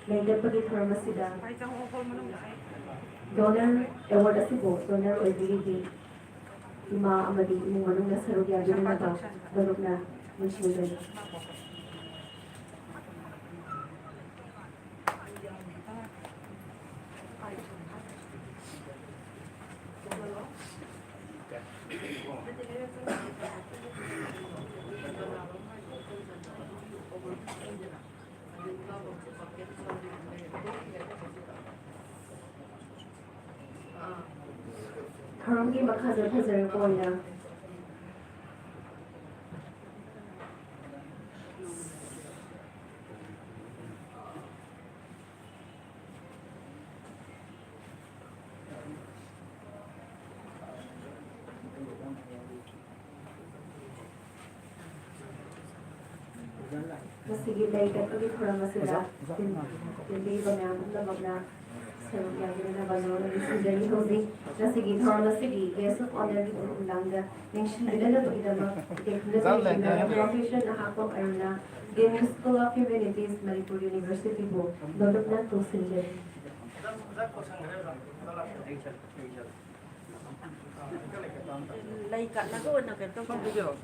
ꯂꯩ ꯀꯠꯄꯒꯤ ꯊꯧꯔꯝ ꯑꯁꯤꯗ ꯗꯣꯅꯔ ꯑꯦꯋꯥꯔꯗ ꯑꯁꯤꯕꯨ ꯗꯣꯅꯔ ꯑꯣꯏꯕꯤꯔꯤꯕꯤ ꯏꯃꯥ ꯑꯃꯗꯤ ꯏꯃꯨꯡ ꯃꯅꯨꯡꯅ ꯁꯔꯨꯛ ꯌꯥꯕꯤꯅꯅꯕ ꯃꯔꯨꯞꯅ ꯅꯤꯡꯁꯤꯡꯖꯔꯤ꯫ ꯊꯧꯔꯝꯒꯤ ꯃꯈꯥꯗ ꯐꯖꯔꯕ ꯑꯣꯏꯅ ꯉꯁꯤꯒꯤ ꯂꯩ ꯀꯠꯄꯒꯤ ꯊꯧꯔꯝ ꯑꯁꯤꯗ ꯇꯤꯟ-, ꯇꯤꯟꯕꯤꯔꯤꯕ ꯃꯌꯥꯝ ꯄꯨꯝꯅꯃꯛꯅ ꯁꯔꯨꯛ ꯌꯥꯕꯤꯅꯅꯕ ꯅꯣꯝꯅ ꯅꯤꯡꯁꯤꯡꯖꯔꯤ꯫ ꯍꯧꯖꯤꯛ ꯉꯁꯤꯒꯤ ꯊꯧꯔꯝ ꯑꯁꯤꯒꯤ guest of honour ꯒꯤ ꯈꯨꯊꯥꯡꯗ ꯅꯤꯡꯁꯤꯡꯕꯤꯅꯅꯕꯒꯤꯗꯃꯛ ꯏꯀꯥꯏ ꯈꯨꯝꯅꯖꯔꯤ꯫ Professor Nahakpam Aruna, Dean School of Humanities, Manipur University ꯕꯨ ꯅꯣꯂꯨꯛꯅ ꯀꯧꯁꯤꯟꯖꯔꯤ꯫ ꯂꯩ ꯀꯠꯂꯒ ꯑꯣꯏꯅ ꯀꯩꯅꯣ ꯇꯧꯖꯔꯣ꯫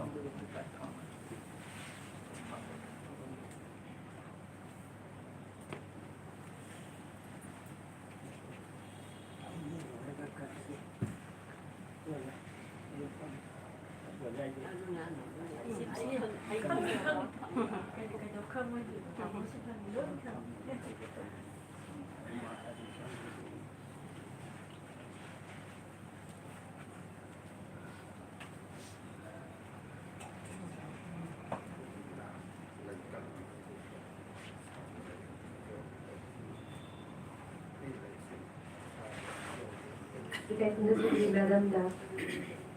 ꯏꯀꯥꯏ ꯈꯨꯝꯅꯖꯔꯤ ꯃꯦꯗꯥꯝꯗ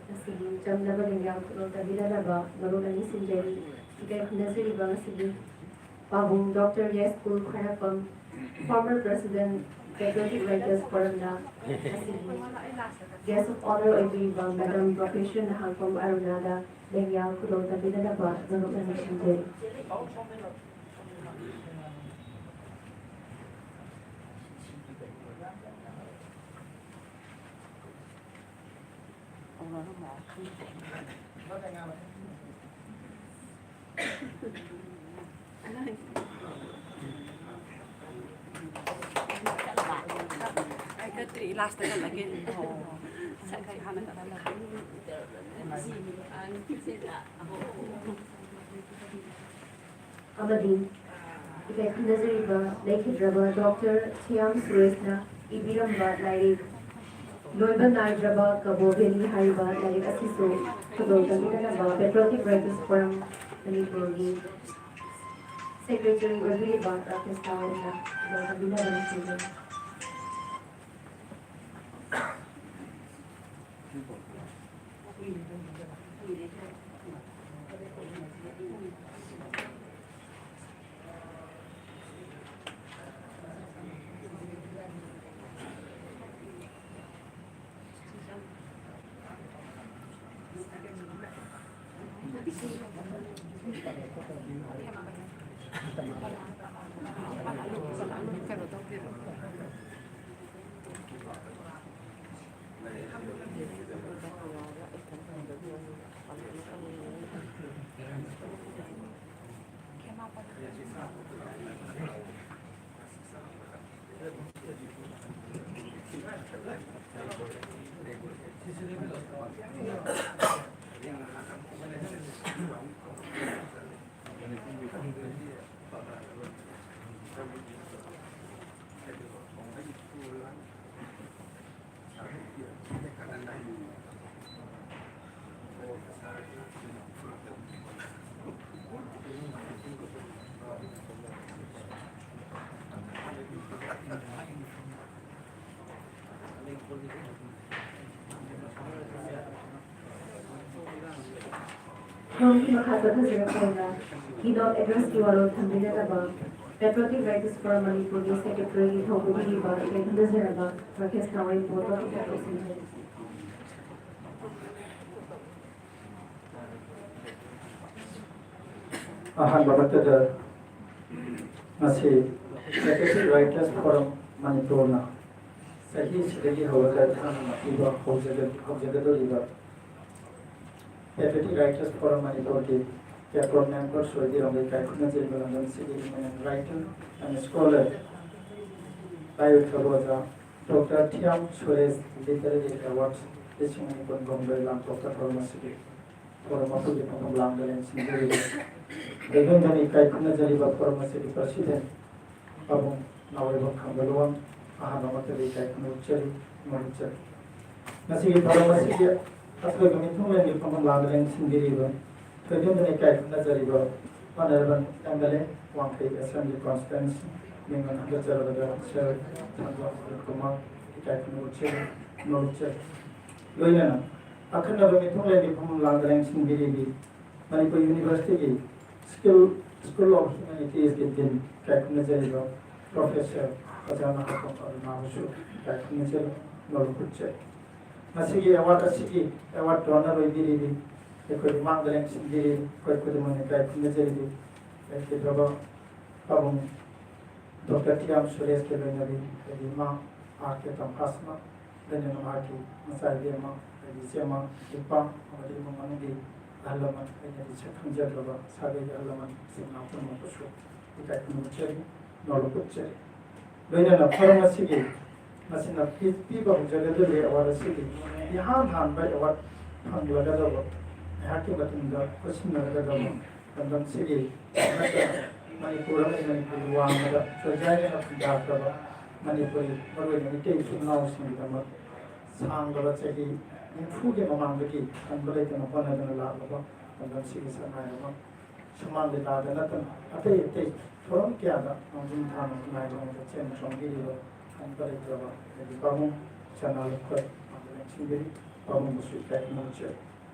ꯉꯁꯤꯒꯤ ꯆꯝꯂꯕ ꯂꯦꯡꯌꯥꯟ ꯈꯨꯗꯣꯜ ꯇꯝꯕꯤꯅꯅꯕ ꯃꯔꯨꯞ ꯑꯅꯤ ꯁꯤꯟꯖꯔꯤ꯫ ꯏꯀꯥꯏ ꯈꯨꯝꯅꯖꯔꯤꯕ ꯉꯁꯤꯒꯤ ꯄꯥꯕꯨꯡ ꯗꯣꯛꯇꯔ ꯌꯥꯏꯁ꯭ꯀꯨꯜ ꯈ꯭ꯋꯥꯏꯔꯥꯛꯄꯝ, former president, Patriotic Writers Forumꯗ ꯉꯁꯤꯒꯤ guest of honour ꯑꯣꯏꯕꯤꯔꯤꯕ ꯃꯦꯗꯥꯝ ꯄ꯭ꯔꯣꯐꯦꯁꯔ ꯅꯍꯥꯛꯄꯝ ꯑꯔꯨꯅꯥꯗ ꯂꯦꯡꯌꯥꯟ ꯈꯨꯗꯣꯜ ꯇꯝꯕꯤꯅꯅꯕ ꯃꯔꯨꯞ ꯑꯅꯤ ꯁꯤꯟꯖꯔꯤ꯫ ꯑꯩ ꯀꯠꯇ꯭ꯔꯤ, ꯂꯥꯁꯇ ꯀꯠꯂꯒꯦ꯫ ꯁꯛ ꯍꯥꯟꯅ ꯀꯠꯍꯜꯂꯒꯦ꯫ ꯑꯃꯗꯤ ꯏꯀꯥꯏ ꯈꯨꯝꯅꯖꯔꯤꯕ ꯂꯩꯈꯤꯗ꯭ꯔꯕ ꯗꯣꯛꯇꯔ ꯊꯤꯌꯥꯝ ꯁꯨꯔꯦꯁꯅ ꯏꯕꯤꯔꯝꯕ ꯂꯥꯏꯔꯤꯛ ꯂꯣꯏꯕ ꯅꯥꯏꯗ꯭ꯔꯕ ꯀꯕꯣ ꯚꯦꯂꯤ ꯍꯥꯏꯔꯤꯕ ꯂꯥꯏꯔꯤꯛ ꯑꯁꯤꯁꯨ ꯈꯨꯗꯣꯜ ꯇꯝꯕꯤꯅꯅꯕ Patriotic Writers Forum ꯃꯅꯤꯄꯨꯔꯒꯤ secretary ꯑꯣꯏꯕꯤꯔꯤꯕ ꯔꯥꯀꯦꯁ ꯇꯥꯋꯟꯅ ꯈꯨꯗꯣꯜ ꯇꯝꯕꯤꯅꯕ ꯅꯤꯡꯁꯤꯡꯖꯔꯤ꯫ ꯊꯧꯔꯝꯒꯤ ꯃꯈꯥ ꯆꯠꯊꯖꯔꯛꯄ ꯑꯣꯏꯅ keynote addressꯀꯤ ꯋꯥꯔꯣꯜ ꯊꯝꯕꯤꯒꯗꯕ Patriotic Writers Forum ꯃꯅꯤꯄꯨꯔꯒꯤ secretaryꯒꯤ ꯊꯧ ꯄꯨꯕꯤꯔꯤꯕ ꯏꯀꯥꯏ ꯈꯨꯝꯅꯖꯔꯕ ꯔꯥꯀꯦꯁ ꯊꯥꯋꯥꯏꯕꯨ ꯇꯣꯛ ꯇꯣꯛ ꯇꯧꯁꯤꯟꯖꯔꯤ꯫ ꯑꯍꯥꯟꯕꯃꯛꯇꯗ ꯉꯁꯤ Patriotic Writers Forum ꯃꯅꯤꯄꯨꯔꯅ ꯆꯍꯤꯁꯤꯗꯒꯤ ꯍꯧꯔꯒ ꯊꯥꯡꯅ ꯄꯤꯕ ꯍꯧꯖꯒ-, ꯍꯧꯖꯒꯗꯧꯔꯤꯕ Patriotic Writers Forum ꯃꯅꯤꯄꯨꯔꯒꯤ ꯄꯦꯄꯔ ꯃꯦꯝꯕꯔꯁ ꯑꯣꯏꯕꯤꯔꯝꯕ ꯏꯀꯥꯏ ꯈꯨꯝꯅꯖꯔꯤꯕ ꯂꯝꯗꯝꯁꯤꯒꯤ eminent writer and scholar ꯂꯥꯏꯑꯣꯏꯈ꯭ꯔꯕ ꯑꯣꯖꯥ doctor Thiyam Suresh Literary Award ꯂꯤꯁꯤꯡ ꯑꯅꯤ ꯀꯨꯟꯍꯨꯝꯗꯣꯏ ꯂꯥꯡꯊꯣꯛꯄ ꯊꯧꯔꯝ ꯑꯁꯤꯒꯤ ꯊꯧꯔꯝ ꯑꯗꯨꯒꯤ ꯃꯐꯝ ꯂꯥꯡꯗ ꯂꯦꯡꯁꯤꯟꯕꯤꯔꯤꯕ ꯂꯩꯉꯝꯗꯅ ꯏꯀꯥꯏ ꯈꯨꯝꯅꯖꯔꯤꯕ ꯊꯧꯔꯝ ꯑꯁꯤꯒꯤ president ꯄꯥꯕꯨꯡ ꯅꯥꯎꯔꯦꯝꯕꯝ ꯈꯝꯕ ꯂꯨꯋꯥꯡ ꯑꯍꯥꯟꯕꯃꯛꯇꯗ ꯏꯀꯥꯏ ꯈꯨꯝꯅ ꯎꯠꯆꯔꯤ, ꯈꯨꯝꯅ ꯎꯠꯆꯔꯤ꯫ ꯉꯁꯤꯒꯤ ꯊꯧꯔꯝ ꯑꯁꯤꯒꯤ ꯑꯊꯣꯏꯕ ꯃꯤꯊꯨꯡꯂꯦꯟꯒꯤ ꯐꯝꯐꯝ ꯂꯥꯡꯗ ꯂꯦꯡꯁꯤꯟꯕꯤꯔꯤꯕ ꯊꯣꯏꯗꯣꯛꯅ ꯏꯀꯥꯏ ꯈꯨꯝꯅꯖꯔꯤꯕ Honourable M L A ꯋꯥꯡꯈꯩ Assembly Constituency ꯃꯤꯡ ꯊꯥꯡꯒꯠꯆꯔꯕꯗ Sir ꯊꯥꯡꯖꯝ ꯑꯅꯤꯜ ꯀꯨꯃꯥꯔ ꯏꯀꯥꯏ ꯈꯨꯝꯅ ꯎꯠꯆꯔꯤ, ꯈꯨꯝꯅ ꯎꯠꯆꯔꯤ꯫ ꯂꯣꯏꯅꯅ ꯑꯈꯟꯅꯕ ꯃꯤꯊꯨꯡꯂꯦꯟꯒꯤ ꯐꯝꯐꯝ ꯂꯥꯡꯗ ꯂꯦꯡꯁꯤꯟꯕꯤꯔꯤꯕꯤ Manipur Universityꯒꯤ School, School of Humanitiesꯀꯤ Dean ꯏꯀꯥꯏ ꯈꯨꯝꯅꯖꯔꯤꯕ Professor ꯑꯣꯖꯥ ꯅꯍꯥꯇꯣꯝ ꯑꯔꯨꯅꯥꯕꯨꯁꯨ ꯏꯀꯥꯏ ꯈꯨꯝꯅꯖꯔꯤ, ꯅꯣꯂꯨꯛ ꯎꯠꯆꯔꯤ꯫ ꯉꯁꯤꯒꯤ award ꯑꯁꯤꯒꯤ award donor ꯑꯣꯏꯕꯤꯔꯤꯕꯤ ꯑꯩꯈꯣꯏꯒꯤ ꯃꯥꯡꯗ ꯂꯦꯡꯁꯤꯟꯕꯤꯔꯤ ꯑꯩꯈꯣꯏ ꯈꯨꯗꯤꯡꯃꯛꯅ ꯏꯀꯥꯏ ꯈꯨꯝꯅꯖꯔꯤꯕꯤ ꯂꯩꯈꯤꯗ꯭ꯔꯕ ꯄꯥꯕꯨꯡ ꯗꯣꯛꯇꯔ ꯊꯤꯌꯥꯝ ꯁꯨꯔꯦꯁꯀꯤ ꯂꯣꯏꯅꯕꯤ, ꯍꯥꯏꯗꯤ ꯏꯃꯥ ꯑꯥꯔ ꯀꯦ ꯇꯝꯐꯥꯁꯅ, ꯂꯣꯏꯅꯅ ꯃꯍꯥꯛꯀꯤ ꯃꯆꯥ ꯏꯕꯦꯝꯃ, ꯍꯥꯏꯗꯤ ꯏꯆꯦꯃ, ꯏꯄꯥ, ꯑꯃꯗꯤ ꯏꯃꯨꯡ ꯃꯅꯨꯡꯒꯤ ꯑꯍꯜ ꯂꯃꯟ, ꯑꯩꯅꯗꯤ ꯁꯛ ꯈꯪꯖꯗ꯭ꯔꯕ ꯁꯥꯒꯩꯒꯤ ꯑꯍꯜ ꯂꯃꯟ, ꯏꯆꯤꯟ ꯏꯅꯥꯎ ꯄꯨꯝꯅꯃꯛꯄꯨꯁꯨ ꯏꯀꯥꯏ ꯈꯨꯝꯅꯖꯔꯤ, ꯅꯣꯂꯨꯛ ꯎꯠꯆꯔꯤ꯫ ꯂꯣꯏꯅꯅ ꯊꯧꯔꯝ ꯑꯁꯤꯒꯤ ꯃꯁꯤꯅ ꯄꯤ-, ꯄꯤꯕ ꯍꯧꯖꯒꯗꯧꯔꯤꯕ award ꯑꯁꯤꯒꯤ ꯏꯍꯥꯟ ꯍꯥꯟꯕ award ꯐꯪꯂꯒꯗꯧꯕ, ꯑꯩꯍꯥꯛꯀꯤ ꯃꯇꯨꯡꯗ ꯈꯨꯠꯁꯤꯟꯅꯒꯗꯧꯕ ꯂꯝꯗꯝꯁꯤꯒꯤ ꯅꯠꯇꯅ ꯃꯅꯤꯄꯨꯔ ꯑꯃꯗꯤ ꯃꯅꯤꯄꯨꯔꯒꯤ ꯋꯥꯡꯃꯗ ꯆꯣꯏꯖꯥꯏꯅꯅ ꯈꯨꯟꯗꯥꯈ꯭ꯔꯕ ꯃꯅꯤꯄꯨꯔꯤ, ꯃꯔꯨꯑꯣꯏꯅ ꯃꯤꯇꯩ ꯏꯆꯤꯜ ꯏꯅꯥꯎꯁꯤꯡꯒꯤꯗꯃꯛ ꯁꯥꯡꯂꯕ ꯆꯍꯤ ꯅꯤꯐꯨꯒꯤ ꯃꯃꯥꯡꯗꯒꯤ ꯈꯟꯕ ꯂꯩꯇꯅ ꯍꯣꯠꯅꯗꯨꯅ ꯂꯥꯛꯂꯕ ꯂꯝꯗꯝꯁꯤꯒꯤ ꯁꯛꯅꯥꯏꯔꯕ ꯁꯨꯃꯥꯡ ꯂꯤꯂꯥꯗ ꯅꯠꯇꯅ ꯑꯇꯩ ꯑꯇꯩ ꯊꯧꯔꯝ ꯀꯌꯥꯗ ꯃꯥꯡꯖꯤꯜ ꯊꯥꯅ ꯈꯨꯟꯅꯥꯏꯒꯤꯗꯃꯛꯇ ꯆꯦꯟ ꯆꯣꯡꯕꯤꯔꯤꯕ ꯈꯪꯕ ꯂꯩꯇ꯭ꯔꯕ ꯑꯩꯒꯤ ꯄꯥꯕꯨꯡ ꯁꯅꯥ ꯂꯩꯈꯣꯏ ꯃꯥꯡꯗ ꯂꯦꯡꯁꯤꯟꯕꯤꯔꯤ꯫ ꯄꯥꯕꯨꯡꯕꯨꯁꯨ ꯏꯀꯥꯏ ꯈꯨꯝꯅꯖꯔꯤ꯫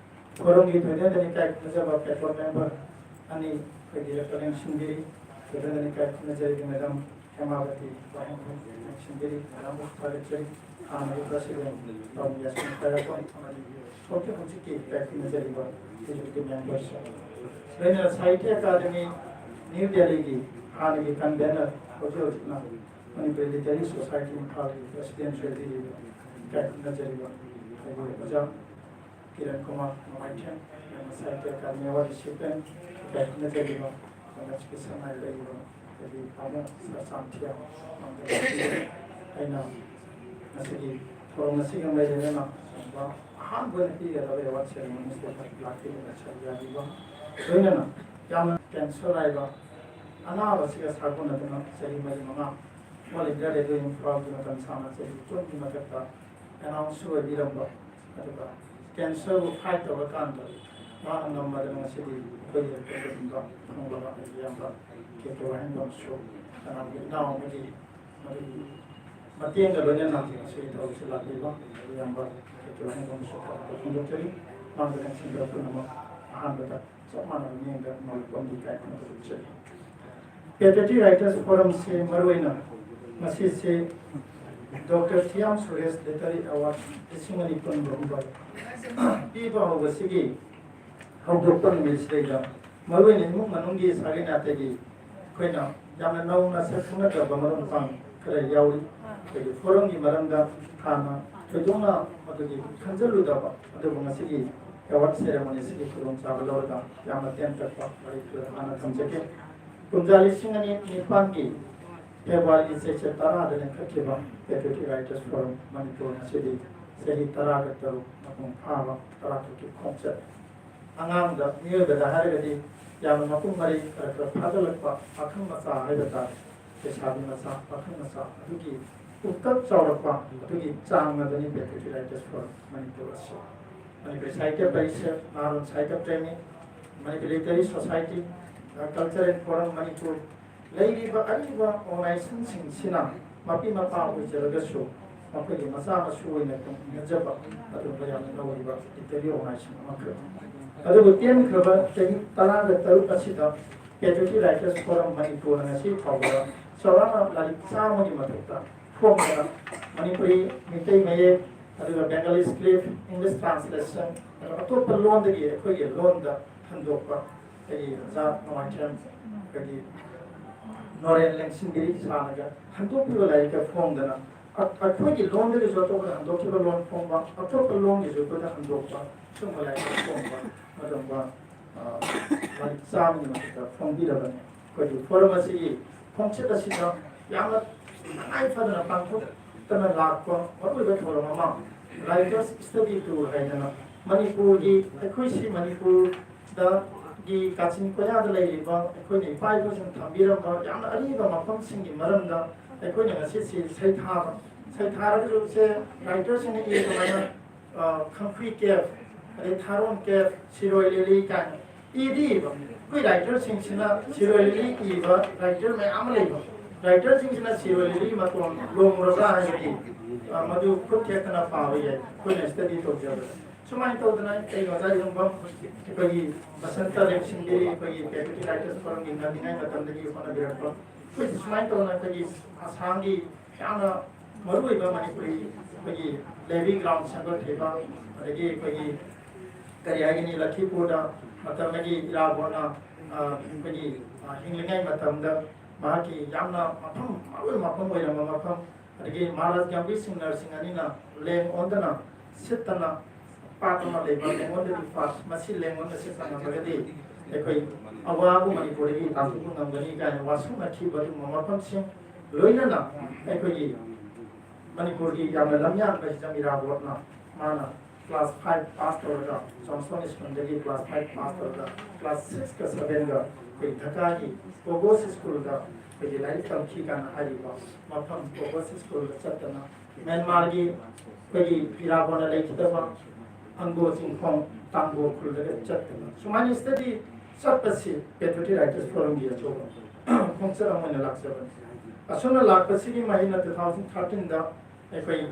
ꯐꯣꯔꯝꯒꯤ ꯊꯣꯏꯗꯣꯛ ꯍꯦꯟꯗꯅ ꯏꯀꯥꯏ ꯈꯨꯝꯅꯖꯕ ꯄꯦꯇ꯭ꯔꯣꯜ ꯃꯦꯝꯕꯔ ꯑꯅꯤ ꯑꯩꯈꯣꯏꯒꯤ ꯂꯦꯡꯁꯤꯟꯕꯤꯔꯤ꯫ ꯊꯣꯏꯗꯣꯛ ꯍꯦꯟꯗꯅ ꯏꯀꯥꯏ ꯈꯨꯝꯅꯖꯔꯤ ꯃꯦꯗꯥꯝ ꯍꯦꯃꯥꯕꯇꯤ ꯋꯥꯍꯦꯡꯕꯝ ꯂꯦꯡꯁꯤꯟꯕꯤꯔꯤ꯫ ꯃꯦꯗꯥꯝꯕꯨ ꯊꯥꯒꯠꯆꯔꯤ꯫ ꯍꯥꯟꯅꯒꯤ ꯄ꯭ꯔꯁꯤꯗꯦꯟ ꯇꯧꯕꯤꯌꯥꯁꯤꯡ ꯄꯥꯏꯔꯛꯄ ꯑꯃꯗꯤ ꯍꯧꯖꯤꯛ ꯍꯧꯖꯤꯛꯀꯤ ꯏꯀꯥꯏ ꯈꯨꯝꯅꯖꯔꯤꯕ ꯑꯦꯛꯖꯤꯀ꯭ꯌꯨꯇꯤꯚ ꯃꯦꯝꯕꯔꯁꯤꯡ, ꯂꯣꯏꯅꯅ ꯁꯥꯍꯤꯇ꯭ꯌ ꯑꯦꯀꯥꯗꯃꯤ ꯅ꯭ꯌꯨ ꯗꯦꯜꯂꯤꯒꯤ ꯍꯥꯟꯅꯒꯤ ꯀꯟꯚꯦꯅꯔ, ꯍꯧꯖꯤꯛ ꯍꯧꯖꯤꯛꯅ ꯃꯅꯤꯄꯨꯔ ꯂꯤꯇꯔꯦꯔꯤ ꯁꯣꯁꯥꯏꯇꯤ ꯏꯝꯐꯥꯜꯒꯤ ꯄ꯭ꯔꯁꯤꯗꯦꯟꯁꯨ ꯑꯣꯏꯕꯤꯔꯤꯕ ꯏꯀꯥꯏ ꯈꯨꯝꯅꯖꯔꯤꯕ ꯑꯩꯒꯤ ꯑꯣꯖꯥ ꯀꯤꯔꯟ ꯀꯨꯃꯥꯔ ꯅꯣꯡꯃꯥꯏꯊꯦꯝ, ꯁꯥꯍꯤꯇ꯭ꯌ ꯑꯦꯀꯥꯗꯃꯤ ꯑꯦꯋꯥꯔꯗ ꯔꯤꯁꯤꯄꯤꯌꯦꯟ, ꯏꯀꯥꯏ ꯈꯨꯝꯅꯖꯔꯤꯕ ꯃꯁꯤꯒꯤ ꯁꯉꯥꯏ ꯂꯩꯔꯤꯕ ꯑꯩꯒꯤ ꯄꯥꯕꯨꯡ ꯁꯔ ꯁꯥꯟꯊꯤꯌꯥꯝ ꯑꯩꯅ ꯉꯁꯤꯒꯤ ꯊꯧꯔꯝ ꯑꯁꯤꯒ ꯃꯔꯤ ꯂꯩꯅꯅ ꯑꯁꯨꯝꯕ ꯑꯍꯥꯟꯕ ꯑꯣꯏꯅ ꯄꯤꯒꯗꯕ ꯑꯦꯋꯥꯔꯗ ꯁꯦꯔꯦꯃꯣꯅꯤꯁꯤꯗ ꯂꯥꯛꯄꯤꯗꯨꯅ ꯁꯔꯨꯛ ꯌꯥꯕꯤꯕ, ꯂꯣꯏꯅꯅ ꯌꯥꯝꯅ ꯀꯦꯟꯁꯔ ꯍꯥꯏꯕ ꯑꯅꯥꯕꯁꯤꯒ ꯁꯥꯒꯣꯟꯅꯗꯨꯅ ꯆꯍꯤ ꯃꯔꯤ ꯃꯉꯥ ꯑꯣꯜ ꯏꯟꯗꯤꯌꯥ ꯔꯦꯗꯤꯑꯣ ꯏꯝꯐꯥꯜꯒꯤ ꯃꯇꯝ ꯁꯥꯡꯅ ꯆꯍꯤ ꯀꯨꯟꯒꯤ ꯃꯊꯛꯇ ꯑꯦꯅꯥꯎꯟꯁꯔ ꯑꯣꯏꯕꯤꯔꯝꯕ, ꯑꯗꯨꯒ ꯀꯦꯟꯁꯔꯕꯨ ꯐꯥꯏꯠ ꯇꯧꯔꯀꯥꯟꯗ ꯃꯥꯅ ꯉꯝꯃꯗꯅ ꯉꯁꯤꯗꯤ ꯑꯩꯈꯣꯏꯒꯤ ꯑꯗꯨꯒꯨꯝꯕ ꯐꯪꯂꯕ ꯑꯩꯒꯤ ꯏꯌꯥꯝꯕ ꯀꯦ ꯀꯦ ꯋꯥꯍꯦꯡꯕꯝꯁꯨ ꯀꯅꯥꯒꯤ ꯏꯅꯥꯎ ꯑꯃꯒꯤ ꯃꯗꯨꯒꯤ ꯃꯇꯦꯡꯒ ꯂꯣꯏꯅꯅ ꯉꯁꯤꯒꯤ ꯊꯕꯛꯁꯤ ꯂꯥꯛꯄꯤꯕ ꯏꯌꯥꯝꯕ ꯀꯦ ꯀꯦ ꯋꯥꯍꯦꯡꯕꯝꯁꯨ ꯈꯨꯔꯨꯝꯖꯔꯤ꯫ ꯃꯥꯡꯗ ꯂꯦꯡꯁꯤꯟꯕ ꯄꯨꯝꯅꯃꯛ ꯑꯍꯥꯟꯕꯗ ꯆꯞ ꯃꯥꯟꯅꯕ ꯃꯤꯠꯌꯦꯡꯗ ꯃꯥꯡ ꯄꯣꯝꯗꯤ ꯀꯥꯏ ꯈꯨꯔꯨꯝꯖꯔꯤ꯫ ꯄꯦꯇ꯭ꯔꯤꯌꯣꯇꯤꯛ ꯔꯥꯏꯇꯔꯁ ꯐꯣꯔꯝꯁꯤ ꯃꯔꯨꯑꯣꯏꯅ ꯉꯁꯤꯁꯦ doctor Thiyam Suresh literary award ꯂꯤꯁꯤꯡ ꯑꯅꯤ ꯀꯨꯟꯒꯨꯝꯕ ꯄꯤꯕ ꯍꯧꯕꯁꯤꯒꯤ ꯍꯧꯗꯣꯛꯄ ꯅꯨꯃꯤꯠꯁꯤꯗꯩꯗ ꯃꯔꯨꯑꯣꯏꯅ ꯏꯃꯨꯡ ꯃꯅꯨꯡꯒꯤ ꯁꯥꯒꯩ ꯅꯥꯇꯩꯒꯤ ꯑꯩꯈꯣꯏꯅ ꯌꯥꯝꯅ ꯅꯧꯅ ꯁꯛ ꯈꯪꯅꯗꯕ ꯃꯔꯨꯞ ꯃꯄꯥꯡ ꯈꯔ ꯌꯥꯎꯔꯤ꯫ ꯑꯩꯈꯣꯏꯒꯤ ꯐꯣꯔꯝꯒꯤ ꯃꯔꯝꯗ ꯍꯥꯟꯅ ꯊꯣꯏꯗꯣꯛꯅ ꯃꯗꯨꯒꯤ ꯈꯟꯖꯜꯂꯨꯗꯕ, ꯑꯗꯨꯕꯨ ꯉꯁꯤꯒꯤ ꯑꯦꯋꯥꯔꯗ ꯁꯦꯔꯦꯃꯣꯅꯤꯁꯤꯒꯤ ꯈꯨꯗꯣꯡꯆꯥꯕ ꯂꯧꯔꯒ ꯌꯥꯝꯅ ꯇꯦꯟꯇꯛꯄ ꯋꯥꯔꯤ ꯈꯔ ꯍꯥꯟꯅ ꯊꯝꯖꯒꯦ꯫ ꯀꯨꯝꯖꯥ ꯂꯤꯁꯤꯡ ꯑꯅꯤ ꯅꯤꯄꯥꯟꯒꯤ ꯐꯦꯕ꯭ꯔꯨꯋꯥꯔꯤꯒꯤ ꯆꯩꯆꯠ ꯇꯔꯥꯗ ꯂꯤꯡꯈꯠꯈꯤꯕ ꯄꯦꯇ꯭ꯔꯤꯌꯣꯇꯤꯛ ꯔꯥꯏꯇꯔꯁ ꯐꯣꯔꯝ ꯃꯅꯤꯄꯨꯔ ꯉꯁꯤꯗꯤ ꯆꯍꯤ ꯇꯔꯥꯒ ꯇꯔꯨꯛ ꯃꯄꯨꯡ ꯐꯥꯕ ꯇꯔꯥꯇꯔꯨꯛꯀꯤ ꯈꯣꯡꯆꯠ꯫ ꯑꯉꯥꯡꯗ, ꯃꯤꯑꯣꯏꯕꯗ ꯍꯥꯏꯔꯒꯗꯤ ꯌꯥꯝꯅ ꯃꯄꯨꯡ ꯃꯔꯩ ꯈꯔ ꯈꯔ ꯐꯥꯖꯤꯜꯂꯛꯄ ꯄꯥꯈꯪ ꯃꯆꯥ ꯍꯥꯏꯕ ꯇꯥꯔꯦ꯫ ꯂꯩꯁꯥꯕꯤ ꯃꯆꯥ, ꯄꯥꯈꯪ ꯃꯆꯥ ꯑꯗꯨꯒꯤ ꯄꯨꯡꯀꯛ ꯆꯥꯎꯔꯛꯄ ꯑꯗꯨꯒꯤ ꯆꯥꯡ ꯑꯗꯨꯅꯤ ꯄꯦꯇ꯭ꯔꯤꯌꯣꯇꯤꯛ ꯔꯥꯏꯇꯔꯁ ꯐꯣꯔꯝ ꯃꯅꯤꯄꯨꯔ ꯑꯁꯤ꯫ ꯃꯅꯤꯄꯨꯔꯤ ꯁꯥꯍꯤꯇ꯭ꯌ ꯄꯔꯤꯁꯠ, ꯅꯍꯥꯔꯣꯜ ꯁꯥꯍꯤꯇ꯭ꯌ Premi, Manipur Literary Society, Cultural Forum Manipur, ꯂꯩꯔꯤꯕ ꯑꯔꯤꯕ organizationꯁꯤꯡꯁꯤꯅ ꯃꯄꯤ ꯃꯄꯥ ꯑꯣꯏꯖꯔꯒꯁꯨ ꯃꯈꯣꯏꯒꯤ ꯃꯆꯥ ꯃꯁꯨ ꯑꯣꯏꯅ ꯇꯨꯡ ꯏꯟꯅꯖꯕ ꯑꯗꯨꯒꯨꯝꯕ ꯌꯥꯝꯅ ꯅꯧꯔꯤꯕ literary organization ꯑꯃꯈꯛꯅꯤ꯫ ꯑꯗꯨꯕꯨ ꯇꯦꯟꯈ꯭ꯔꯕ ꯆꯍꯤ ꯇꯔꯥꯒ ꯇꯔꯨꯛ ꯑꯁꯤꯗ Patriotic Writers Forum ꯃꯅꯤꯄꯨꯔꯅ ꯉꯁꯤ ꯐꯥꯎꯕꯗ ꯆꯥꯎꯔꯥꯛꯅ ꯂꯥꯏꯔꯤꯛ ꯆꯥꯝꯃꯒꯤ ꯃꯊꯛꯇ ꯐꯣꯡꯗꯅ ꯃꯅꯤꯄꯨꯔꯤ, ꯃꯩꯇꯩ ꯃꯌꯦꯛ, ꯑꯗꯨꯒ Bengali script, English translation, ꯑꯗꯨꯒ ꯑꯇꯣꯞꯄ ꯂꯣꯟꯗꯒꯤ ꯑꯩꯈꯣꯏꯒꯤ ꯂꯣꯟꯗ ꯍꯟꯗꯣꯛꯄ ꯑꯩꯈꯣꯏꯒꯤ ꯑꯣꯖꯥ ꯅꯣꯡꯃꯥꯏꯊꯦꯝ ꯑꯩꯈꯣꯏꯒꯤ ꯅꯣꯔꯦꯟ ꯂꯦꯡꯁꯤꯟꯕꯤꯔꯤ ꯁꯥꯔꯅꯒ ꯍꯟꯗꯣꯛꯄꯤꯕ ꯂꯥꯏꯔꯤꯛꯀ ꯐꯣꯡꯗꯅ ꯑ-, ꯑꯩꯈꯣꯏꯒꯤ ꯂꯣꯟꯗꯒꯤꯁꯨ ꯑꯇꯣꯞꯄꯗ ꯍꯟꯗꯣꯛꯈꯤꯕ ꯂꯣꯟ ꯐꯣꯡꯕ, ꯑꯇꯣꯞꯄ ꯂꯣꯟꯒꯤꯁꯨ ꯑꯩꯈꯣꯏꯗ ꯍꯟꯗꯣꯛꯄ, ꯁꯨꯝꯕ ꯂꯥꯏꯔꯤꯛ ꯐꯣꯡꯕ ꯑꯗꯨꯒꯨꯝꯕ, ꯑ, ꯂꯥꯏꯔꯤꯛ ꯆꯥꯝꯃꯒꯤ ꯃꯊꯛꯇ ꯐꯣꯡꯕꯤꯔꯕꯅꯤ꯫ ꯑꯩꯈꯣꯏꯒꯤ forum ꯑꯁꯤꯒꯤ ꯈꯣꯡꯆꯠ ꯑꯁꯤꯗ ꯌꯥꯝꯅ ꯇꯉꯥꯏ ꯐꯗꯅ ꯄꯥꯡꯊꯣꯛꯇꯅ ꯂꯥꯛꯄ ꯃꯔꯨꯑꯣꯏꯕ ꯊꯧꯔꯝ ꯑꯃ, Writers Study Tour ꯍꯥꯏꯗꯅ, ꯃꯅꯤꯄꯨꯔꯒꯤ, ꯑꯩꯈꯣꯏꯁꯤ ꯃꯅꯤꯄꯨꯔꯗꯒꯤ ꯀꯥꯆꯤꯟ ꯀꯣꯌꯥꯗ ꯂꯩꯔꯤꯕ ꯑꯩꯈꯣꯏꯅ ꯏꯄꯥ ꯏꯄꯨꯁꯤꯡꯅ ꯊꯝꯕꯤꯔꯝꯕ ꯌꯥꯝꯅ ꯑꯔꯤꯕ ꯃꯐꯝꯁꯤꯡꯒꯤ ꯃꯔꯝꯗ ꯑꯩꯈꯣꯏꯅ ꯉꯁꯤꯁꯤ ꯁꯩꯊꯥꯕ, ꯁꯩꯊꯥꯔꯒꯁꯨ ꯁꯦ writersꯁꯤꯡꯅ ꯏꯕ ꯑꯗꯨꯃꯥꯏꯅ, ꯑ, ꯈꯝꯈ꯭ꯔꯤ ꯀꯦꯞ, ꯑꯗꯩ ꯊꯥꯔꯣꯟ ꯀꯦꯞ, ꯁꯤꯔꯣꯏ ꯂꯤꯂꯤ ꯀꯥꯏꯅ ꯏꯗꯤ ꯏꯕ꯫ ꯑꯩꯈꯣꯏ writerꯁꯤꯡꯁꯤꯅ ꯁꯤꯔꯣꯏ ꯂꯤꯂꯤ ꯏꯕ writer ꯃꯌꯥꯝ ꯑꯃ ꯂꯩꯕ꯫ Writerꯁꯤꯡꯁꯤꯅ ꯁꯤꯔꯣꯏ ꯂꯤꯂꯤ ꯃꯇꯣꯟ ꯂꯣꯡꯂꯕ꯭ꯔꯥ ꯍꯥꯏꯕꯗꯤ, ꯑ, ꯃꯗꯨ ꯈꯨꯠ ꯊꯦꯛꯇꯅ ꯄꯥꯕ ꯌꯥꯏ, ꯑꯩꯈꯣꯏꯅ study ꯇꯧꯖꯕꯗ꯫ ꯁꯨꯃꯥꯏꯅ ꯇꯧꯗꯅ ꯑꯩ ꯑꯣꯖꯥ ꯌꯣꯡꯕꯝ ꯑꯩꯈꯣꯏꯒꯤ ꯕꯁꯟꯇ ꯂꯦꯡꯁꯤꯟꯕꯤꯔꯤ, ꯑꯩꯈꯣꯏꯒꯤ Patriotic Writers Forumꯒꯤ ꯉꯜꯂꯤꯉꯩ ꯃꯇꯝꯗꯒꯤ ꯍꯣꯠꯅꯕꯤꯔꯛꯄ꯫ ꯑꯩꯈꯣꯏꯁꯤ ꯁꯨꯃꯥꯏꯅ ꯇꯧꯗꯅ ꯑꯩꯈꯣꯏꯒꯤ ꯑꯁꯥꯝꯒꯤ ꯌꯥꯝꯅ ꯃꯔꯨꯑꯣꯏꯕ ꯃꯅꯤꯄꯨꯔꯤ ꯑꯩꯈꯣꯏꯒꯤ library ground ꯁꯦꯝꯒꯠꯈꯤꯕ, ꯑꯗꯒꯤ ꯑꯩꯈꯣꯏꯒꯤ ꯀꯔꯤ ꯍꯥꯏꯒꯅꯤ, ꯂꯈꯤꯄꯨꯔꯗ ꯃꯇꯝꯗꯒꯤ ꯏꯔꯥꯕꯣꯠꯅ, ꯑ, ꯑꯩꯈꯣꯏꯒꯤ, ꯑ, ꯍꯤꯡꯂꯤꯉꯩ ꯃꯇꯝꯗ ꯃꯍꯥꯛꯀꯤ ꯌꯥꯝꯅ ꯃꯐꯝ, ꯃꯔꯨꯑꯣꯏꯕ ꯃꯐꯝ ꯑꯣꯏꯔꯝꯕ ꯃꯐꯝ, ꯑꯗꯒꯤ ꯃꯍꯥꯔꯥꯖ ꯒꯝꯚꯤꯔ ꯁꯤꯡ ꯅꯔꯁꯤꯡ ꯑꯅꯤꯅ ꯂꯦꯡ ꯑꯣꯟꯗꯅ ꯁꯤꯠꯇꯅ ꯄꯥꯠ ꯑꯃ ꯂꯩꯕ ꯂꯦꯡꯉꯣꯟꯗꯒꯤ ꯄꯥꯠ, ꯃꯁꯤ ꯂꯦꯡꯉꯣꯟꯗ ꯁꯤꯠꯄ ꯉꯝꯂꯒꯗꯤ ꯑꯩꯈꯣꯏ ꯑꯋꯥꯕ ꯃꯅꯤꯄꯨꯔꯗꯒꯤ ꯇꯥꯟꯊꯣꯛꯄ ꯉꯝꯒꯅꯤ ꯀꯥꯏꯅ ꯋꯥꯁꯛꯅꯈꯤꯕ ꯑꯗꯨꯒꯨꯝꯕ ꯃꯐꯝꯁꯤꯡ, ꯂꯣꯏꯅꯅ ꯑꯩꯈꯣꯏꯒꯤ ꯃꯅꯤꯄꯨꯔꯒꯤ ꯌꯥꯝꯅ ꯂꯝꯌꯥꯟꯕ ꯍꯤꯖꯝ ꯏꯔꯥꯕꯣꯠꯅ ꯃꯥꯅ class five pass ꯇꯧꯔꯒ, ꯖꯣꯟꯁꯇꯣꯟ ꯁ꯭ꯀꯨꯜꯗꯒꯤ class five pass ꯇꯧꯔꯒ, class sixꯀ sevenꯒ ꯑꯩꯈꯣꯏ ꯙꯀꯥꯒꯤ ꯀꯣꯒꯣꯁ ꯁ꯭ꯀꯨꯜꯗ ꯑꯩꯈꯣꯏꯒꯤ ꯂꯥꯏꯔꯤꯛ ꯇꯝꯈꯤ ꯀꯥꯏꯅ ꯍꯥꯏꯔꯤꯕ ꯃꯐꯝ ꯀꯣꯒꯣꯁ ꯁ꯭ꯀꯨꯜꯗ ꯆꯠꯇꯅ ꯃ꯭ꯌꯥꯟꯃꯥꯔꯒꯤ ꯑꯩꯈꯣꯏꯒꯤ ꯏꯔꯥꯕꯣꯠꯅ ꯂꯩꯈꯤꯗꯕ ꯑꯪꯒꯣ ꯆꯤꯡꯈꯣꯡ ꯇꯥꯡꯒꯣ ꯈꯨꯜꯗꯒ ꯆꯠꯇꯅ ꯁꯨꯃꯥꯏꯅ ꯁ꯭ꯇꯗꯤ ꯆꯠꯄꯁꯤ Patriotic Writers Forumꯒꯤ ꯑꯆꯧꯕ ꯈꯣꯡꯆꯠ ꯑꯃ ꯑꯣꯏꯅ ꯂꯥꯛꯆꯕꯅꯤ꯫ ꯑꯁꯨꯝꯅ ꯂꯥꯛꯄꯁꯤꯒꯤ ꯃꯍꯩꯅ two thousand thirteenꯗ ꯑꯩꯈꯣꯏ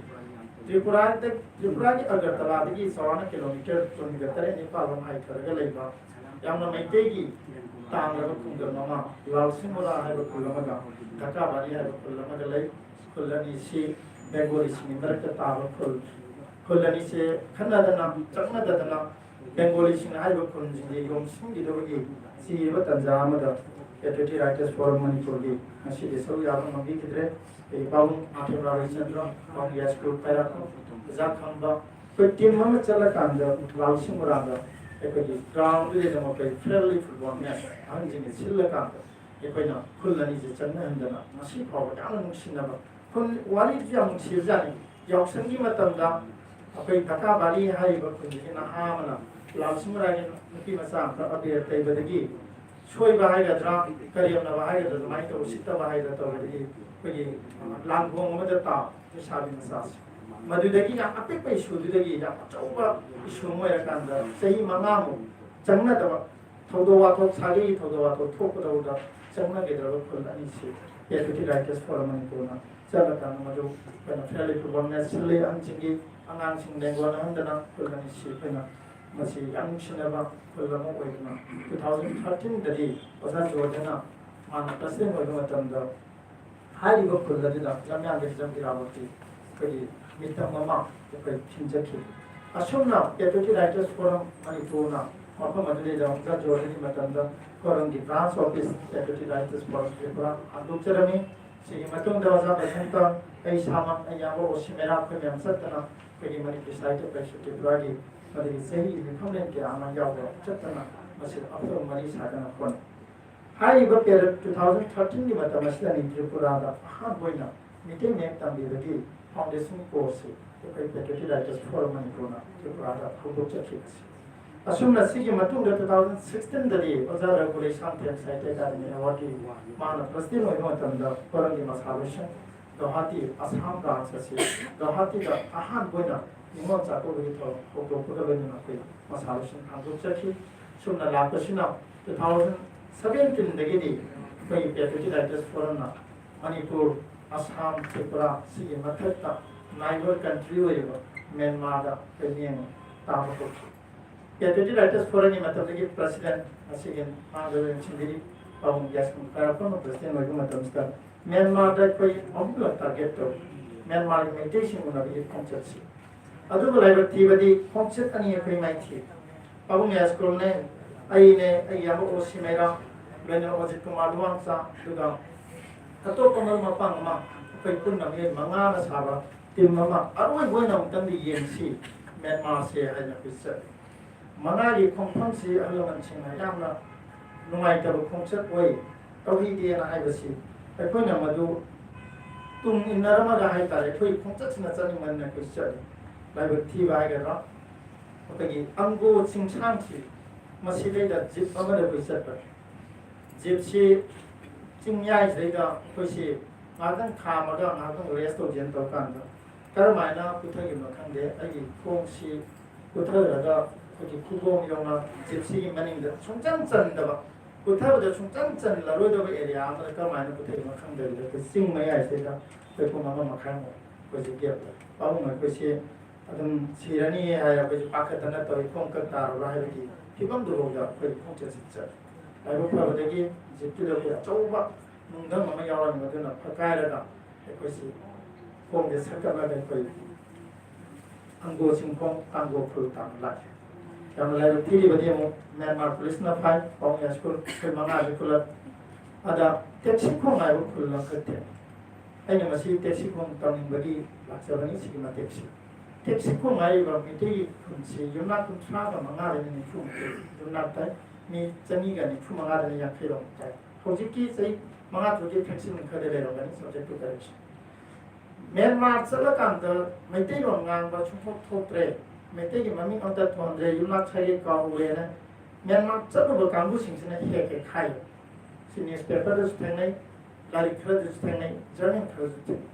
ꯇ꯭ꯔꯤꯄꯨꯔꯥꯗ, ꯇ꯭ꯔꯤꯄꯨꯔꯥꯒꯤ ꯑꯒꯔꯇꯂꯥꯗꯒꯤ ꯆꯥꯎꯔꯥꯛꯅ ꯀꯤꯂꯣꯃꯤꯇꯔ ꯀꯨꯟꯒ ꯇꯔꯦꯠ ꯅꯤꯄꯥꯜ ꯂꯣꯝ ꯍꯥꯏꯊꯔꯒ ꯂꯩꯕ ꯌꯥꯝꯅ ꯃꯩꯇꯩꯒꯤ ꯇꯥꯡꯂꯕ ꯈꯨꯡꯒꯪ ꯑꯃ, ꯂꯥꯜꯁꯤꯡꯃꯨꯔꯥ ꯍꯥꯏꯕ ꯈꯨꯜ ꯑꯃꯒ ꯙꯀꯥꯕꯥꯔꯤ ꯍꯥꯏꯕ ꯈꯨꯜ ꯑꯃꯒ ꯂꯩ꯫ ꯈꯨꯜ ꯑꯅꯤꯁꯤ ꯕꯦꯡꯒꯣꯂꯤꯁꯤꯡꯒꯤ ꯃꯔꯛꯇ ꯇꯥꯕ ꯈꯨꯜ꯫ ꯈꯨꯜ ꯑꯅꯤꯁꯦ ꯈꯠꯅꯗꯅ ꯆꯠꯅꯗꯗꯅ ꯕꯦꯡꯒꯣꯂꯤꯁꯤꯡꯅ ꯍꯥꯏꯔꯤꯕ ꯈꯨꯜꯁꯤꯡꯁꯦ ꯌꯣꯝꯁꯤꯟꯈꯤꯗꯧꯕꯒꯤ ꯆꯤꯔꯕ ꯇꯟꯖꯥ ꯑꯃꯗ Patriotic Writers Forum ꯃꯅꯤꯄꯨꯔꯒꯤ ꯉꯁꯤꯗꯤ ꯁꯔꯨꯛ ꯌꯥꯕ ꯉꯝꯕꯤꯈꯤꯗ꯭ꯔꯦ꯫ ꯑꯩꯈꯣꯏ ꯄꯥꯕꯨꯡ ꯃꯥꯊꯦꯝ ꯔꯥꯃꯆꯟꯗ꯭ꯔ, ꯄꯥꯕꯨꯡ ꯌꯥꯏꯁꯀꯨꯜ ꯄꯩꯔꯥꯛ, ꯑꯣꯖꯥ ꯈꯝꯕ, ꯑꯩꯈꯣꯏ ꯇꯤꯝ ꯑꯃ ꯆꯠꯂꯀꯥꯟꯗ ꯂꯥꯜꯁꯤꯡꯃꯨꯔꯥꯗ ꯑꯩꯈꯣꯏꯒꯤ ꯒ꯭ꯔꯥꯎꯟꯗꯨꯗ ꯑꯗꯨꯝ ꯑꯩꯈꯣꯏ ꯐ꯭ꯔꯦꯟꯂꯤ ꯐꯨꯠꯕꯣꯜ ꯃꯦꯠꯆ ꯑꯍꯟꯁꯤꯡꯅ ꯁꯤꯜꯂꯀꯥꯟꯗ ꯑꯩꯈꯣꯏꯅ ꯈꯨꯜ ꯑꯅꯤꯁꯦ ꯆꯪꯅꯍꯟꯗꯅ ꯉꯁꯤ ꯐꯥꯎꯕ ꯌꯥꯝꯅ ꯅꯨꯡꯁꯤꯅꯕ ꯈꯨꯜ ꯋꯥꯔꯤꯁꯨ ꯌꯥꯝ ꯅꯨꯡꯁꯤꯕꯖꯥꯠꯅꯤ꯫ ꯌꯥꯎꯁꯪꯒꯤ ꯃꯇꯝꯗ ꯑꯩꯈꯣꯏ ꯙꯀꯥꯕꯥꯔꯤ ꯍꯥꯏꯔꯤꯕ ꯈꯨꯟꯗꯒꯤ ꯅꯍꯥ ꯑꯃꯅ ꯂꯥꯜꯁꯤꯡꯃꯨꯔꯥꯒꯤ ꯅꯨꯄꯤ ꯃꯆꯥ ꯑꯃꯈꯛ ꯑꯕꯦꯔ ꯇꯩꯕꯗꯒꯤ ꯁꯣꯏꯕ ꯍꯥꯏꯒꯗ꯭ꯔꯥ, ꯀꯔꯦꯝꯅꯕ ꯍꯥꯏꯒꯗ꯭ꯔꯥ, ꯑꯗꯨꯃꯥꯏꯅ ꯇꯧꯕ ꯎꯁꯤꯠꯇꯕ ꯍꯥꯏꯒꯗ꯭ꯔꯥ ꯇꯧꯕꯗꯒꯤ ꯑꯩꯈꯣꯏꯒꯤ ꯂꯥꯡꯒꯣꯡ ꯑꯃꯗ ꯇꯥꯕ ꯂꯩꯁꯥꯕꯤ ꯃꯆꯥꯁꯦ꯫ ꯃꯗꯨꯗꯒꯤ ꯌꯥꯝ ꯑꯄꯤꯛꯄ ꯏꯁꯨꯗꯨꯗꯒꯤ ꯌꯥꯝ ꯑꯆꯧꯕ ꯏꯁꯨ ꯑꯃ ꯑꯣꯏꯔꯀꯥꯟꯗ ꯆꯍꯤ ꯃꯉꯥꯃꯨꯛ ꯆꯪꯅꯗꯕ ꯊꯧꯗꯣꯛ ꯋꯥꯊꯣꯛ, ꯁꯥꯒꯩꯒꯤ ꯊꯧꯗꯣꯛ ꯋꯥꯊꯣꯛ ꯊꯣꯛꯀꯗꯧꯕꯗ ꯆꯪꯅꯈꯤꯗ꯭ꯔꯕ ꯈꯨꯜ ꯑꯅꯤꯁꯤ Patriotic Writers Forum ꯃꯅꯤꯄꯨꯔꯅ ꯆꯠꯂꯀꯥꯟꯗ ꯃꯗꯨ ꯑꯩꯈꯣꯏꯅ ꯐ꯭ꯔꯦꯟꯂꯤ ꯐꯨꯠꯕꯣꯜ ꯃꯦꯠꯆ ꯁꯤꯜꯂꯤ꯫ ꯑꯍꯟꯁꯤꯡꯒꯤ, ꯑꯉꯥꯡꯁꯤꯡ ꯂꯦꯡꯒꯣꯟꯅꯍꯟꯗꯅ ꯈꯨꯜ ꯑꯅꯤꯁꯤ ꯑꯩꯈꯣꯏꯅ ꯃꯁꯤ ꯌꯥꯝ ꯅꯨꯡꯁꯤꯅꯕ ꯈꯨꯜ ꯑꯃ ꯑꯣꯏꯗꯨꯅ two thousand thirteenꯗꯗꯤ ꯑꯣꯖꯥ ꯖꯣꯔꯖꯅ ꯃꯥꯅ ꯄ꯭ꯔꯁꯤꯗꯦꯟ ꯑꯣꯏꯕ ꯃꯇꯝꯗ ꯍꯥꯏꯔꯤꯕ ꯈꯨꯜ ꯑꯗꯨꯗ ꯂꯝꯌꯥꯟꯕ ꯍꯤꯖꯝ ꯏꯔꯥꯕꯣꯠꯀꯤ ꯑꯩꯈꯣꯏꯒꯤ ꯃꯤꯇꯝ ꯑꯃ ꯑꯩꯈꯣꯏ ꯈꯤꯟꯖꯈꯤ꯫ ꯑꯁꯨꯝꯅ Patriotic Writers Forum ꯃꯅꯤꯄꯨꯔꯅ ꯃꯐꯝ ꯑꯗꯨꯗꯩꯗ ꯑꯣꯖꯥ ꯖꯣꯔꯖꯒꯤ ꯃꯇꯝꯗ ꯐꯣꯔꯝꯒꯤ branch office Patriotic Writers Forum Tripura ꯍꯥꯡꯗꯣꯛꯆꯔꯝꯃꯤ꯫ ꯁꯤꯒꯤ ꯃꯇꯨꯡꯗ ꯑꯣꯖꯥ ꯕꯁꯟꯇ, ꯑꯩ ꯏꯁꯥꯃꯛ, ꯑꯩ ꯏꯌꯥꯝꯕ ꯑꯣꯁꯤꯃꯦꯔꯥ ꯑꯩꯈꯣꯏ ꯃꯌꯥꯝ ꯆꯠꯇꯅ ꯑꯩꯈꯣꯏꯒꯤ ꯃꯅꯤꯄꯨꯔꯤ ꯁꯥꯍꯤꯇ꯭ꯌ ꯄꯔꯤꯁꯠ ꯇ꯭ꯔꯤꯄꯨꯔꯥꯒꯤ ꯃꯗꯨꯒꯤ ꯆꯍꯤꯒꯤ ꯃꯤꯐꯝꯂꯦꯟ ꯀꯌꯥ ꯑꯃ ꯌꯥꯎꯕ ꯆꯠꯇꯅ ꯃꯁꯤꯗ ꯑꯐꯕ ꯃꯔꯤ ꯁꯥꯗꯅ ꯍꯣꯠꯅꯩ꯫ ꯍꯥꯏꯔꯤꯕ ꯄꯦꯔꯠ two thousand thirteenꯒꯤ ꯃꯇꯝ ꯑꯁꯤꯗꯅꯤ ꯇ꯭ꯔꯤꯄꯨꯔꯥꯗ ꯑꯍꯥꯟꯕ ꯑꯣꯏꯅ ꯃꯤꯇꯩ ꯃꯌꯦꯛ ꯇꯝꯕꯤꯕꯒꯤ ꯐꯥꯎꯟꯗꯦꯁꯟ ꯀꯣꯔꯁꯁꯤ ꯑꯩꯈꯣꯏ Patriotic Writers Forum ꯃꯅꯤꯄꯨꯔꯅ ꯇ꯭ꯔꯤꯄꯨꯔꯥꯗ ꯍꯧꯗꯣꯛꯆꯈꯤꯕꯁꯤ꯫ ꯑꯁꯨꯝꯅ ꯁꯤꯒꯤ ꯃꯇꯨꯡꯗ two thousand sixteenꯗꯗꯤ ꯑꯣꯖꯥ ꯔꯘꯨ ꯂꯩꯁꯥꯡꯊꯦꯝ ꯁꯥꯍꯤꯇ꯭ꯌ ꯑꯦꯀꯥꯗꯃꯤ ꯑꯦꯋꯥꯔꯗꯀꯤ ꯃꯥꯅ ꯄ꯭ꯔꯁꯤꯗꯦꯟ ꯑꯣꯏꯕ ꯃꯇꯝꯗ ꯐꯣꯔꯝꯒꯤ ꯃꯁꯥꯂꯣꯏꯁꯪ ꯒꯧꯍꯥꯇꯤ, ꯑꯁꯥꯝ ꯕ꯭ꯔꯥꯟꯁ ꯑꯁꯤ ꯒꯧꯍꯥꯇꯤꯗ ꯑꯍꯥꯟꯕ ꯑꯣꯏꯅ ꯅꯤꯉꯣꯜ ꯆꯥꯛꯀꯧꯕꯒꯤ ꯊꯧꯔꯝ ꯍꯧꯗꯣꯛꯄꯒ ꯂꯣꯏꯅꯅ ꯑꯩꯈꯣꯏ ꯃꯁꯥ ꯂꯣꯏꯁꯤꯟ ꯍꯥꯡꯗꯣꯛꯆꯈꯤ꯫ ꯁꯨꯝꯅ ꯂꯥꯛꯄꯁꯤꯅ two thousand seventeen ꯗꯒꯤꯗꯤ ꯑꯩꯈꯣꯏꯒꯤ Patriotic Writers Forum ꯅ ꯃꯅꯤꯄꯨꯔ, ꯑꯁꯥꯝ, ꯇ꯭ꯔꯤꯄꯨꯔꯥ ꯁꯤꯒꯤ ꯃꯊꯛꯇ neighbour country ꯑꯣꯏꯔꯤꯕ ꯃ꯭ꯌꯥꯟꯃꯥꯔꯗ ꯑꯩꯈꯣꯏ ꯃꯤꯠꯌꯦꯡ ꯇꯥꯕ ꯍꯧꯈꯤ꯫ Patriotic Writers Forum ꯒꯤ ꯃꯇꯝꯗꯒꯤ president, ꯉꯁꯤꯒꯤ ꯃꯥꯡꯗ ꯂꯩꯔꯤꯕ ꯄꯥꯕꯨꯡ ꯒ꯭ꯌꯥꯁ ꯀꯨꯝ ꯀꯥꯔꯛꯄ ꯑꯃ president ꯑꯣꯏꯕ ꯃꯇꯝꯁꯤꯗ ꯃ꯭ꯌꯥꯟꯃꯥꯔꯗ ꯑꯩꯈꯣꯏ ꯑꯍꯨꯝꯂꯛ target ꯇꯧꯏ꯫ ꯃ꯭ꯌꯥꯟꯃꯥꯔꯒꯤ ꯃꯩꯇꯩꯁꯤꯡ ꯎꯅꯕꯒꯤ ꯈꯣꯡꯆꯠꯁꯤ꯫ ꯑꯗꯨꯕꯨ ꯂꯥꯏꯕꯛ ꯊꯤꯕꯗꯤ ꯈꯣꯡꯆꯠ ꯑꯅꯤ ꯑꯩꯈꯣꯏ ꯃꯥꯏꯊꯤ꯫ ꯄꯥꯕꯨꯡ ꯌꯥꯏꯁ꯭ꯀꯨꯜꯅꯦ, ꯑꯩꯅꯦ, ꯑꯩꯒꯤ ꯏꯌꯥꯝꯕ ꯑꯣ ꯁꯤ ꯃꯩꯔꯥ, ꯂꯣꯏꯅ ꯑꯣꯖꯤꯠ ꯀꯨꯃꯥꯔ ꯂꯨꯋꯥꯡꯆꯥ, ꯑꯗꯨꯒ ꯑꯇꯣꯞꯄ ꯃꯔꯨꯞ ꯃꯄꯥꯡ ꯑꯃ, ꯑꯩꯈꯣꯏ ꯄꯨꯟꯅ ꯃꯤꯑꯣꯏ ꯃꯉꯥꯅ ꯁꯥꯕ team ꯑꯃ ꯑꯔꯣꯏꯕ ꯑꯣꯏꯅ ꯑꯃꯨꯛꯇꯪꯗꯤ ꯌꯦꯡꯁꯤ ꯃ꯭ꯌꯥꯟꯃꯥꯔꯁꯦ ꯍꯥꯏꯅ ꯑꯩꯈꯣꯏ ꯆꯠꯂꯤ꯫ ꯃꯉꯥꯒꯤ ꯈꯣꯡꯐꯝꯁꯤ ꯑꯍꯜ ꯂꯃꯟꯁꯤꯡꯅ ꯌꯥꯝꯅ ꯅꯨꯡꯉꯥꯏꯇꯕ ꯈꯣꯡꯆꯠ ꯑꯣꯏ, ꯇꯧꯍꯩꯗꯦꯅ ꯍꯥꯏꯕꯁꯤ ꯑꯩꯈꯣꯏꯅ ꯃꯗꯨ ꯇꯨꯡ ꯏꯟꯅꯔꯝꯃꯒ ꯍꯥꯏꯇꯥꯔꯦ, ꯑꯩꯈꯣꯏ ꯈꯣꯡꯆꯠꯁꯤꯅ ꯆꯠꯅꯤꯡꯃꯟꯅ ꯑꯩꯈꯣꯏ ꯆꯠꯂꯤ꯫ ꯂꯥꯏꯕꯛ ꯊꯤꯕ ꯍꯥꯏꯒꯗ꯭ꯔꯥ, ꯑꯩꯈꯣꯏꯒꯤ ꯑꯪꯒꯣ ꯆꯤꯡꯁꯥꯡꯁꯤ ꯃꯁꯤꯗꯩꯗ jeep ꯑꯃꯗ ꯑꯩꯈꯣꯏ ꯆꯠꯄꯅꯤ꯫ Jeep ꯁꯤ ꯆꯤꯡꯌꯥꯏꯁꯤꯗꯩꯗ ꯑꯩꯈꯣꯏꯁꯤ ꯉꯥꯏꯍꯥꯛꯇꯪ ꯈꯥꯝꯃꯒ ꯉꯥꯏꯍꯥꯛꯇꯪ rest ꯇꯧꯖꯦꯅ ꯇꯧꯔꯀꯥꯟꯗ ꯀꯔꯝꯍꯥꯏꯅ ꯄꯨꯊꯈꯤꯕꯅꯣ ꯈꯪꯗꯦ, ꯑꯩꯒꯤ ꯈꯣꯡꯁꯤ ꯄꯨꯊꯔꯒ ꯑꯩꯈꯣꯏꯒꯤ ꯈꯨꯕꯣꯝ ꯌꯧꯅ jeep ꯁꯤꯒꯤ ꯃꯅꯤꯡꯗ ꯁꯨꯡꯆꯟ ꯆꯟꯗꯕ, ꯄꯨꯊꯕꯗ ꯁꯨꯡꯆꯟ ꯆꯜꯂꯔꯣꯏꯗꯕ area ꯑꯃꯗ ꯀꯔꯝꯍꯥꯏꯅ ꯄꯨꯊꯈꯤꯕꯅꯣ ꯈꯪꯗꯕꯤꯗ ꯑꯩꯈꯣꯏ ꯆꯤꯡ ꯃꯌꯥꯏꯁꯤꯗ ꯑꯩꯈꯣꯏ ꯄꯨꯡ ꯑꯃ ꯃꯈꯥꯏꯃꯨꯛ ꯑꯩꯈꯣꯏꯁꯦ gap ꯂꯩ꯫ ꯄꯥꯕꯨꯡ ꯑꯩꯈꯣꯏꯁꯤ ꯑꯗꯨꯝ ꯁꯤꯔꯅꯤ ꯍꯥꯏꯔ ꯑꯩꯈꯣꯏꯁꯦ ꯄꯥꯈꯠꯇꯅ ꯇꯧꯏ, ꯈꯣꯡ ꯀꯛ ꯇꯥꯔꯕ꯭ꯔꯥ ꯍꯥꯏꯕꯒꯤ ꯐꯤꯕꯝꯗꯨꯐꯥꯎꯗ ꯑꯩꯈꯣꯏ ꯈꯣꯡꯆꯠꯁꯤ ꯆꯠꯂꯤ꯫ ꯂꯥꯏꯕꯛ ꯐꯕꯗꯒꯤ jeep ꯇꯨꯗ ꯑꯩꯈꯣꯏ ꯑꯆꯧꯕ ꯅꯨꯡꯊꯪ ꯑꯃ ꯌꯥꯎꯔꯝꯃꯤ, ꯃꯗꯨꯅ ꯐꯛꯀꯥꯏꯔꯒ ꯑꯩꯈꯣꯏꯁꯤ ꯈꯣꯡꯁꯦ ꯁꯠꯀꯠꯂꯒ ꯑꯩꯈꯣꯏ ꯑꯪꯒꯣ ꯆꯤꯡꯈꯣꯡ ꯇꯥꯡꯒꯣ ꯈꯨꯜ ꯇꯥꯟꯅ ꯂꯥꯛꯈꯤ꯫ ꯌꯥꯝꯅ ꯂꯥꯏꯕꯛ ꯊꯤꯔꯤꯕꯗꯤ ꯑꯃꯨꯛ ꯃ꯭ꯌꯥꯟꯃꯥꯔ police ꯅ ꯐꯥꯏ, ꯄꯥꯕꯨꯡ ꯌꯥꯏꯁ꯭ꯀꯨꯜ ꯑꯩꯈꯣꯏ ꯃꯉꯥꯁꯦ ꯈꯨꯜꯂꯛ꯫ ꯑꯗ ꯇꯦꯛꯁꯤꯈꯣꯡ ꯍꯥꯏꯕ ꯈꯨꯜ ꯑꯃꯈꯛ ꯊꯦꯡꯅꯩ꯫ ꯑꯩꯅ ꯃꯁꯤ ꯇꯦꯛꯁꯤꯈꯣꯡ ꯇꯝꯅꯤꯡꯕꯒꯤ ꯂꯥꯛꯆꯕꯅꯤ꯫ ꯁꯤꯒꯤ ꯃꯇꯦꯛꯁꯤ ꯇꯦꯛꯁꯤꯈꯣꯡ ꯍꯥꯏꯔꯤꯕ ꯃꯩꯇꯩꯒꯤ ꯈꯨꯟꯁꯤ ꯌꯨꯝꯅꯥꯛ ꯀꯨꯟꯊ꯭ꯔꯥꯒ ꯃꯉꯥꯗꯒꯤ ꯅꯤꯐꯨ ꯌꯨꯝꯅꯥꯛ ꯇꯥꯏ꯫ ꯃꯤ ꯆꯅꯤꯒ ꯅꯤꯐꯨ ꯃꯉꯥꯗꯒꯤ ꯌꯥꯡꯈꯩ ꯔꯣꯝ ꯇꯥꯏ꯫ ꯍꯧꯖꯤꯛꯀꯤ ꯆꯍꯤ ꯃꯉꯥ ꯇꯔꯨꯛꯀꯤ ꯐꯦꯛꯁꯤꯟ ꯈꯔꯗꯤ ꯂꯩꯔꯝꯒꯅꯤ, subject to correction꯫ ꯃ꯭ꯌꯥꯟꯃꯥꯔ ꯆꯠꯂꯀꯥꯟꯗ ꯃꯩꯇꯩꯂꯣꯟ ꯉꯥꯡꯕ ꯁꯨꯡꯊꯣꯛ ꯊꯣꯛꯇ꯭ꯔꯦ, ꯃꯩꯇꯩꯒꯤ ꯃꯃꯤꯡ ꯑꯝꯇ ꯊꯣꯟꯗ꯭ꯔꯦ, ꯌꯨꯝꯅꯥꯛ ꯁꯥꯒꯩ ꯀꯥꯎꯔꯦꯅ ꯃ꯭ꯌꯥꯟꯃꯥꯔ ꯆꯠꯂꯨꯕ ꯀꯥꯡꯕꯨꯁꯤꯡꯁꯤꯅ ꯍꯦꯛ ꯍꯦꯛ ꯍꯥꯏ꯫ ꯁꯤ newspaper ꯗꯁꯨ ꯊꯦꯡꯅꯩ, ꯂꯥꯏꯔꯤꯛ ꯈꯔꯗꯁꯨ ꯊꯦꯡꯅꯩ, journal ꯈꯔꯁꯨ ꯊꯦꯡꯅꯩ꯫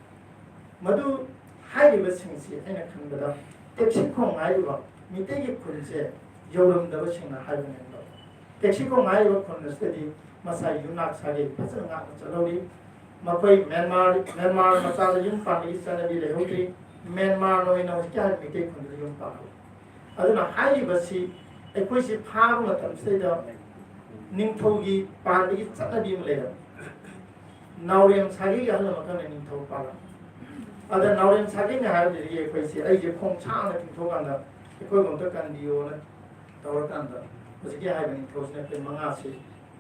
ꯃꯗꯨ ꯍꯥꯏꯔꯤꯕꯁꯤꯡꯁꯤ ꯑꯩꯅ ꯈꯟꯕꯗ ꯇꯦꯛꯁꯤꯈꯣꯡ ꯍꯥꯏꯔꯤꯕ ꯃꯤꯇꯩꯒꯤ ꯈꯨꯟꯁꯦ ꯌꯧꯔꯝꯗꯕꯁꯤꯡꯅ ꯍꯥꯏꯕꯅꯦꯕ꯫ ꯇꯦꯛꯁꯤꯈꯣꯡ ꯍꯥꯏꯔꯤꯕ ꯈꯨꯟ ꯑꯁꯤꯗꯗꯤ ꯃꯁꯥꯒꯤ ꯌꯨꯝꯅꯥꯛ ꯁꯥꯒꯩ ꯐꯖꯅ ꯉꯥꯛꯅ ꯆꯠꯍꯧꯔꯤ꯫ ꯃꯈꯣꯏ ꯃ꯭ꯌꯥꯟꯃꯥꯔ, ꯃ꯭ꯌꯥꯟꯃꯥꯔ ꯃꯆꯥꯗ ꯌꯨꯝ ꯄꯥꯟꯕꯒꯤ ꯆꯠꯅꯕꯤ ꯂꯩꯍꯧꯗ꯭ꯔꯤ꯫ ꯃ꯭ꯌꯥꯟꯃꯥꯔꯅ ꯑꯣꯏꯅ ꯍꯧꯖꯤꯛꯀꯤ ꯍꯥꯏꯔꯤꯕ ꯃꯤꯇꯩ ꯈꯨꯟꯗꯨꯗ ꯌꯨꯝ ꯄꯥꯜꯍꯧꯔꯤ꯫ ꯑꯗꯨꯅ ꯍꯥꯏꯔꯤꯕꯁꯤ ꯑꯩꯈꯣꯏꯁꯤ ꯐꯥꯕ ꯃꯇꯝꯁꯤꯗꯩꯗ ꯅꯤꯡꯊꯧꯒꯤ ꯄꯥꯟꯕꯒꯤ ꯆꯠꯅꯕꯤ ꯑꯃ ꯂꯩꯔꯝꯃꯤ꯫ ꯅꯥꯎꯔꯦꯝ ꯁꯥꯒꯩꯒꯤ ꯑꯍꯜ ꯑꯃꯈꯛꯅ ꯅꯤꯡꯊꯧ ꯄꯥꯜꯂꯝꯃꯤ꯫ ꯑꯗ ꯅꯥꯎꯔꯦꯝ ꯁꯥꯒꯩꯅ ꯍꯥꯏꯕꯗꯨꯗꯤ ꯑꯩꯈꯣꯏꯁꯤ, ꯑꯩꯁꯦ ꯈꯣꯡ ꯁꯥꯡꯅ ꯇꯤꯡꯊꯣꯛꯀꯥꯟꯗ ꯑꯩꯈꯣꯏꯕꯨ ꯑꯝꯇ ꯀꯟꯕꯤꯌꯣꯅ ꯇꯧꯔꯀꯥꯟꯗ ꯍꯧꯖꯤꯛꯀꯤ ꯍꯥꯏꯔꯤꯕ ꯅꯤꯡꯊꯧꯁꯤꯅ ꯑꯩꯈꯣꯏ ꯃꯉꯥꯁꯤ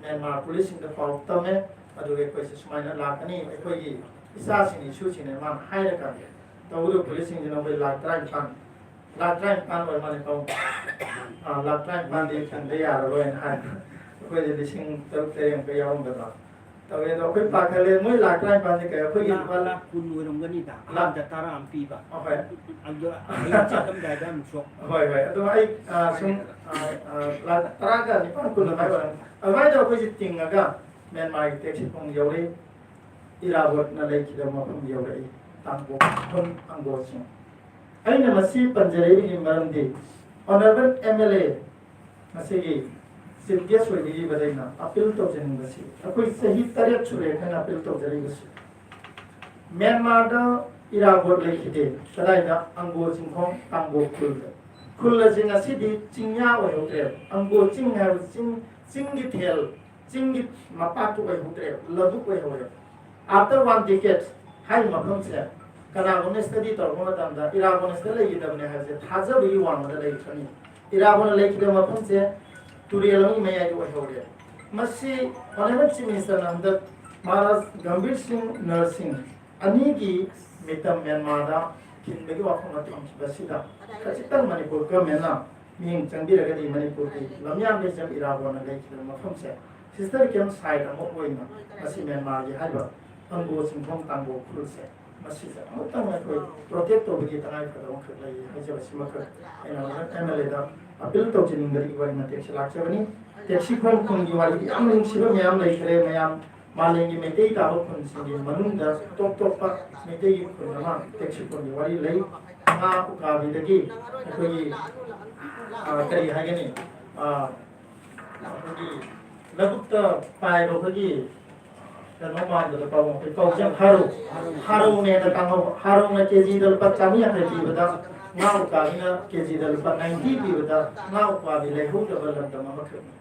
ꯃ꯭ꯌꯥꯟꯃꯥꯔ ꯄꯨꯂꯤꯁꯁꯤꯡꯗ ꯄꯥꯎ ꯇꯝꯃꯦ꯫ ꯑꯗꯨꯒ ꯑꯩꯈꯣꯏꯁꯦ ꯁꯨꯃꯥꯏꯅ ꯂꯥꯛꯀꯅꯤ, ꯑꯩꯈꯣꯏꯒꯤ ꯏꯆꯥꯁꯤꯡ ꯏꯁꯨꯁꯤꯡꯅ ꯃꯥꯅ ꯍꯥꯏꯔꯀꯥꯟꯗ ꯇꯧꯕꯗ ꯄꯨꯂꯤꯁꯁꯤꯡꯁꯤꯅ ꯑꯩꯈꯣꯏ ꯂꯥꯛ ꯇꯔꯥꯅꯤꯄꯥꯟ, ꯂꯥꯛ ꯇꯔꯥꯅꯤꯄꯥꯟ ꯑꯣꯏ ꯃꯥꯜꯂꯦ ꯄꯥꯎ꯫ ꯑꯥ, ꯂꯥꯛ ꯇꯔꯥꯅꯤꯄꯥꯟꯗꯤ ꯐꯪꯕ ꯌꯥꯔꯔꯣꯏꯅ ꯍꯥꯏ꯫ ꯑꯩꯈꯣꯏꯗꯤ ꯂꯤꯁꯤꯡ ꯇꯔꯨꯛ ꯇꯔꯦꯠ ꯑꯃꯨꯛꯀ ꯌꯥꯎꯔꯝꯒꯗ꯭ꯔꯥ ꯇꯧꯋꯦ꯫ ꯑꯗꯣ ꯑꯩꯈꯣꯏ ꯄꯥꯈꯠꯂꯦ, ꯃꯣꯏ ꯂꯥꯛ ꯇꯔꯥꯅꯤꯄꯥꯟꯁꯦ ꯀꯩ ꯑꯩꯈꯣꯏꯒꯤ ꯂꯥꯛ, ꯂꯨꯄꯥ ꯂꯥꯛ ꯀꯨꯟ ꯑꯣꯏꯔꯝꯒꯅꯤꯗ꯫ ꯂꯥꯛ ꯑꯍꯥꯟꯕꯗ ꯇꯔꯥ ꯑꯃ ꯄꯤꯕ꯫ ꯑꯍꯣꯏ꯫ ꯑꯗꯣ ꯍꯌꯦꯡ ꯆꯠꯂꯝꯗꯥꯏꯗ ꯑꯃꯨꯛꯁꯨ꯫ ꯍꯣꯏ, ꯍꯣꯏ꯫ ꯑꯗꯣ ꯑꯩ, ꯑꯥ, ꯁꯨꯝ, ꯑꯥ, ꯑꯥ, ꯂꯥꯛ ꯇꯔꯥꯒ ꯅꯤꯄꯥꯟ ꯀꯨꯟ ꯑꯗꯨꯃꯥꯏꯅ ꯑꯣꯏꯔꯝꯒꯅꯤ꯫ ꯑꯗꯨꯃꯥꯏꯅ ꯇꯧꯔ ꯑꯩꯈꯣꯏꯁꯦ ꯇꯤꯡꯉꯒ ꯃ꯭ꯌꯥꯟꯃꯥꯔꯒꯤ ꯇꯦꯛꯁꯤ ꯈꯣꯡ ꯌꯧꯔꯦ꯫ ꯏꯔꯥꯕꯣꯠꯅ ꯂꯩꯈꯤꯗꯕ ꯃꯐꯝ ꯌꯧꯔꯛꯏ꯫ ꯇꯥꯡꯄꯣꯛ ꯈꯨꯟ ꯑꯪꯒꯣ ꯆꯤꯡ꯫ ꯑꯩꯅ ꯃꯁꯤ ꯄꯟꯖꯔꯛꯏꯕꯒꯤ ꯃꯔꯝꯗꯤ Honourable M L A ꯉꯁꯤꯒꯤ Chief Guest ꯑꯣꯏꯕꯤꯔꯤꯕꯗ ꯑꯩꯅ ꯑꯄꯤꯜ ꯇꯧꯖꯅꯤꯡꯕꯁꯤ, ꯑꯩꯈꯣꯏ ꯆꯍꯤ ꯇꯔꯦꯠ ꯁꯨꯔꯦ ꯑꯩꯈꯣꯏꯅ ꯑꯄꯤꯜ ꯇꯧꯖꯔꯛꯏꯕꯁꯤ꯫ ꯃ꯭ꯌꯥꯟꯃꯥꯔꯗ ꯏꯔꯥꯕꯣꯠ ꯂꯩꯈꯤꯗꯦ꯫ ꯀꯗꯥꯏꯗ? ꯑꯪꯒꯣ ꯆꯤꯡꯈꯣꯡ ꯇꯥꯡꯒꯣ ꯈꯨꯜꯗ꯫ ꯈꯨꯜ ꯑꯁꯤ ꯉꯁꯤꯗꯤ ꯆꯤꯡꯌꯥ ꯑꯣꯏꯍꯧꯗ꯭ꯔꯦꯕ꯫ ꯑꯪꯒꯣ ꯆꯤꯡ ꯍꯥꯏꯕ ꯆꯤꯡ, ꯆꯤꯡꯒꯤ ꯊꯦꯜ, ꯆꯤꯡꯒꯤ ꯃꯄꯥꯛꯇꯨ ꯑꯣꯏꯍꯧꯗ꯭ꯔꯦꯕ, ꯂꯧꯕꯨꯛ ꯑꯣꯏꯍꯧꯔꯦꯕ꯫ After one decade ꯍꯥꯏꯔꯤꯕ ꯃꯐꯝꯁꯦ ꯀꯅꯥꯒꯨꯝꯕꯅ study ꯇꯧꯔꯛꯄ ꯃꯇꯝꯗ ꯏꯔꯥꯕꯣꯠꯅ ꯁꯤꯗ ꯂꯩꯈꯤꯗꯕꯅꯦ ꯍꯥꯏꯕꯁꯦ ꯊꯥꯖꯕꯒꯤ ꯋꯥꯡꯃꯗ ꯂꯩꯈ꯭ꯔꯅꯤ꯫ ꯏꯔꯥꯕꯣꯠꯅ ꯂꯩꯈꯤꯗꯕ ꯃꯐꯝꯁꯦ ꯇꯨꯔꯦꯜ ꯑꯃꯒꯤ ꯃꯌꯥꯏꯗ ꯑꯣꯏꯍꯧꯔꯦ꯫ ꯃꯁꯤ Honourable Chief Minister ꯅ ꯍꯟꯗꯛ ꯃꯍꯥꯔꯥꯖ ꯒꯝꯚꯤꯔ ꯁꯤꯡ ꯅꯔꯁꯤꯡ ꯑꯅꯤꯒꯤ ꯃꯤꯇꯝ ꯃ꯭ꯌꯥꯟꯃꯥꯔꯗ ꯊꯤꯟꯕꯒꯤ ꯋꯥꯐꯝ ꯑꯃ ꯊꯝꯈꯤꯕꯁꯤꯗ ꯈꯖꯤꯛꯇꯪ ꯃꯅꯤꯄꯨꯔ government ꯅ ꯃꯤꯠꯌꯦꯡ ꯆꯪꯕꯤꯔꯒꯗꯤ ꯃꯅꯤꯄꯨꯔꯒꯤ ꯂꯝꯌꯥꯟꯕ ꯍꯤꯖꯝ ꯏꯔꯥꯕꯣꯠꯅ ꯂꯩꯈꯤꯕ ꯃꯐꯝꯁꯦ historical site ꯑꯃ ꯑꯣꯏꯅ ꯉꯁꯤ ꯃ꯭ꯌꯥꯟꯃꯥꯔꯒꯤ ꯍꯥꯏꯔꯤꯕ ꯑꯪꯒꯣ ꯆꯤꯡꯈꯣꯡ ꯇꯥꯡꯒꯣ ꯈꯨꯜꯁꯦ ꯃꯁꯤꯁꯦ ꯑꯃꯨꯛꯇꯪ ꯑꯩꯈꯣꯏ protect ꯇꯧꯕꯒꯤ ꯇꯉꯥꯏ ꯐꯗꯕ ꯑꯃꯈꯛ ꯂꯩ ꯍꯥꯏꯖꯕꯁꯤꯃꯈꯛ ꯑꯩꯅ ꯍꯧꯖꯤꯛ M L A the appeal ꯇꯧꯖꯅꯤꯡꯕꯗꯒꯤ ꯋꯥꯔꯤ ꯃꯇꯦꯛꯁꯦ ꯂꯥꯛꯆꯕꯅꯤ꯫ ꯇꯦꯛꯁꯤꯈꯣꯡ ꯈꯨꯟꯒꯤ ꯋꯥꯔꯤꯗꯤ ꯌꯥꯝꯅ ꯅꯨꯡꯁꯤꯕ ꯃꯌꯥꯝ ꯂꯩꯈ꯭ꯔꯦ꯫ ꯃꯌꯥꯝ ꯃꯥꯂꯦꯝꯒꯤ ꯃꯩꯇꯩ ꯇꯥꯕ ꯈꯨꯟꯁꯤꯡꯒꯤ ꯃꯅꯨꯡꯗ ꯇꯣꯞ ꯇꯣꯞꯄ ꯃꯩꯇꯩꯒꯤ ꯈꯨꯟ ꯑꯃ ꯇꯦꯛꯁꯤꯈꯣꯡꯒꯤ ꯋꯥꯔꯤ ꯂꯩ꯫ ꯉꯥ ꯎꯀꯥꯕꯤꯗꯒꯤ ꯑꯩꯈꯣꯏꯒꯤ, ꯑ, ꯀꯔꯤ ꯍꯥꯏꯒꯅꯤ, ꯑ, ꯑꯩꯈꯣꯏꯒꯤ ꯂꯧꯕꯨꯛꯇ ꯄꯥꯏꯕ ꯑꯩꯈꯣꯏꯒꯤ ꯀꯩꯅꯣ ꯃꯥꯟꯕꯗꯣ ꯄꯥꯕꯨꯡ ꯑꯩꯈꯣꯏ ꯀꯧꯁꯦ ꯍꯥꯔꯧ, ꯍꯥꯔꯧꯅꯦꯅ ꯇꯥꯡꯍꯧꯕ꯫ ꯍꯥꯔꯧꯅ ꯀꯦꯖꯤꯗ ꯂꯨꯄꯥ ꯆꯥꯝꯃ ꯌꯥꯡꯈꯩ ꯄꯤꯕꯗ, ꯉꯥ ꯎꯀꯥꯕꯤꯅ ꯀꯦꯖꯤꯗ ꯂꯨꯄꯥ ꯅꯥꯏꯟꯇꯤ ꯄꯤꯕꯗ ꯉꯥ ꯎꯀꯥꯕꯤ ꯂꯩꯍꯧꯗꯕ ꯂꯝꯗꯝ ꯑꯃꯈꯛꯅꯤ꯫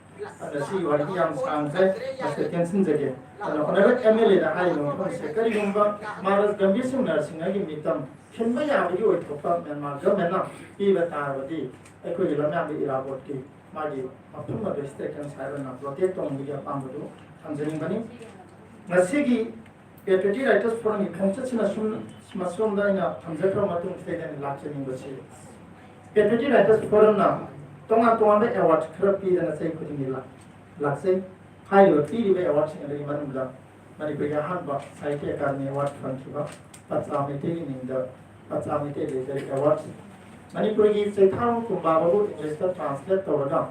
ꯑꯗ ꯁꯤꯒꯤ ꯋꯥꯔꯤꯗꯤ ꯌꯥꯝ ꯁꯥꯡꯈ꯭ꯔꯦ, ꯃꯁꯤꯗ ꯇꯦꯟꯁꯤꯟꯖꯒꯦ꯫ ꯑꯗꯣ ꯑꯣꯅꯔꯦꯕꯜ ꯑꯦꯝ ꯑꯦꯜ ꯑꯦꯗ ꯍꯥꯏꯔꯤꯕ ꯃꯐꯝꯁꯦ ꯀꯔꯤꯒꯨꯝꯕ ꯃꯍꯥꯔꯥꯖ ꯒꯝꯚꯤꯔ ꯁꯤꯡ ꯅꯔꯁꯤꯡꯍꯒꯤ ꯃꯤꯇꯝ ꯈꯤꯟꯕ ꯌꯥꯕꯒꯤ ꯑꯣꯏꯊꯣꯛꯄ ꯃ꯭ꯌꯥꯟꯃꯥꯔ ꯒꯚꯔꯟꯃꯦꯟꯠꯅ ꯄꯤꯕ ꯇꯥꯔꯕꯗꯤ ꯑꯩꯈꯣꯏꯒꯤ ꯂꯝꯌꯥꯟꯕ ꯏꯔꯥꯕꯣꯠꯀꯤ ꯃꯥꯒꯤ ꯃꯐꯝ ꯑꯗꯨ ꯁ꯭ꯇꯦꯠ ꯀꯦꯟꯁꯥꯏꯠ ꯑꯣꯏꯅ ꯄ꯭ꯔꯣꯇꯦꯛ ꯇꯧꯅꯕꯒꯤ ꯑꯄꯥꯝꯕꯗꯨ ꯊꯝꯖꯅꯤꯡꯕꯅꯤ꯫ ꯉꯁꯤꯒꯤ ꯄꯦꯇ꯭ꯔꯤꯌꯣꯇꯤꯛ ꯔꯥꯏꯇꯔꯁ ꯐꯣꯔꯝꯒꯤ ꯈꯣꯡꯆꯠꯁꯤꯅ ꯁꯨꯝ ꯃꯁꯣꯝꯗ ꯑꯩꯅ ꯊꯝꯖꯈ꯭ꯔꯕ ꯃꯇꯨꯡꯁꯤꯗ ꯑꯩꯅ ꯂꯥꯛꯆꯅꯤꯡꯕꯁꯤ, ꯄꯦꯇ꯭ꯔꯤꯌꯣꯇꯤꯛ ꯔꯥꯏꯇꯔꯁ ꯐꯣꯔꯝꯅ ꯇꯣꯉꯥꯟ ꯇꯣꯉꯥꯟꯕ ꯑꯦꯋꯥꯔꯗ ꯈꯔ ꯄꯤꯗꯅ ꯆꯍꯤ ꯈꯨꯗꯤꯡꯒꯤ ꯂꯥꯛ-, ꯂꯥꯛꯆꯩ꯫ ꯍꯥꯏꯔꯤꯕ ꯄꯤꯔꯤꯕ ꯑꯦꯋꯥꯔꯗꯁꯤꯡ ꯑꯗꯨꯒꯤ ꯃꯅꯨꯡꯗ ꯃꯅꯤꯄꯨꯔꯒꯤ ꯑꯍꯥꯟꯕ ꯁꯥꯍꯤꯇ꯭ꯌ ꯑꯦꯀꯥꯗꯃꯤ ꯑꯦꯋꯥꯔꯗ ꯐꯪꯈꯤꯕ ꯄꯆꯥ ꯃꯩꯇꯩꯒꯤ ꯃꯤꯡꯗ ꯄꯆꯥ ꯃꯩꯇꯩ ꯂꯤꯇꯔꯦꯔꯤ ꯑꯦꯋꯥꯔꯗ, ꯃꯅꯤꯄꯨꯔꯒꯤ ꯆꯩꯊꯥꯔꯣꯜ ꯀꯨꯝꯕꯥꯕꯕꯨ ꯏꯪꯂꯤꯁꯇ ꯇ꯭ꯔꯥꯟꯁꯂꯦꯠ ꯇꯧꯔꯒ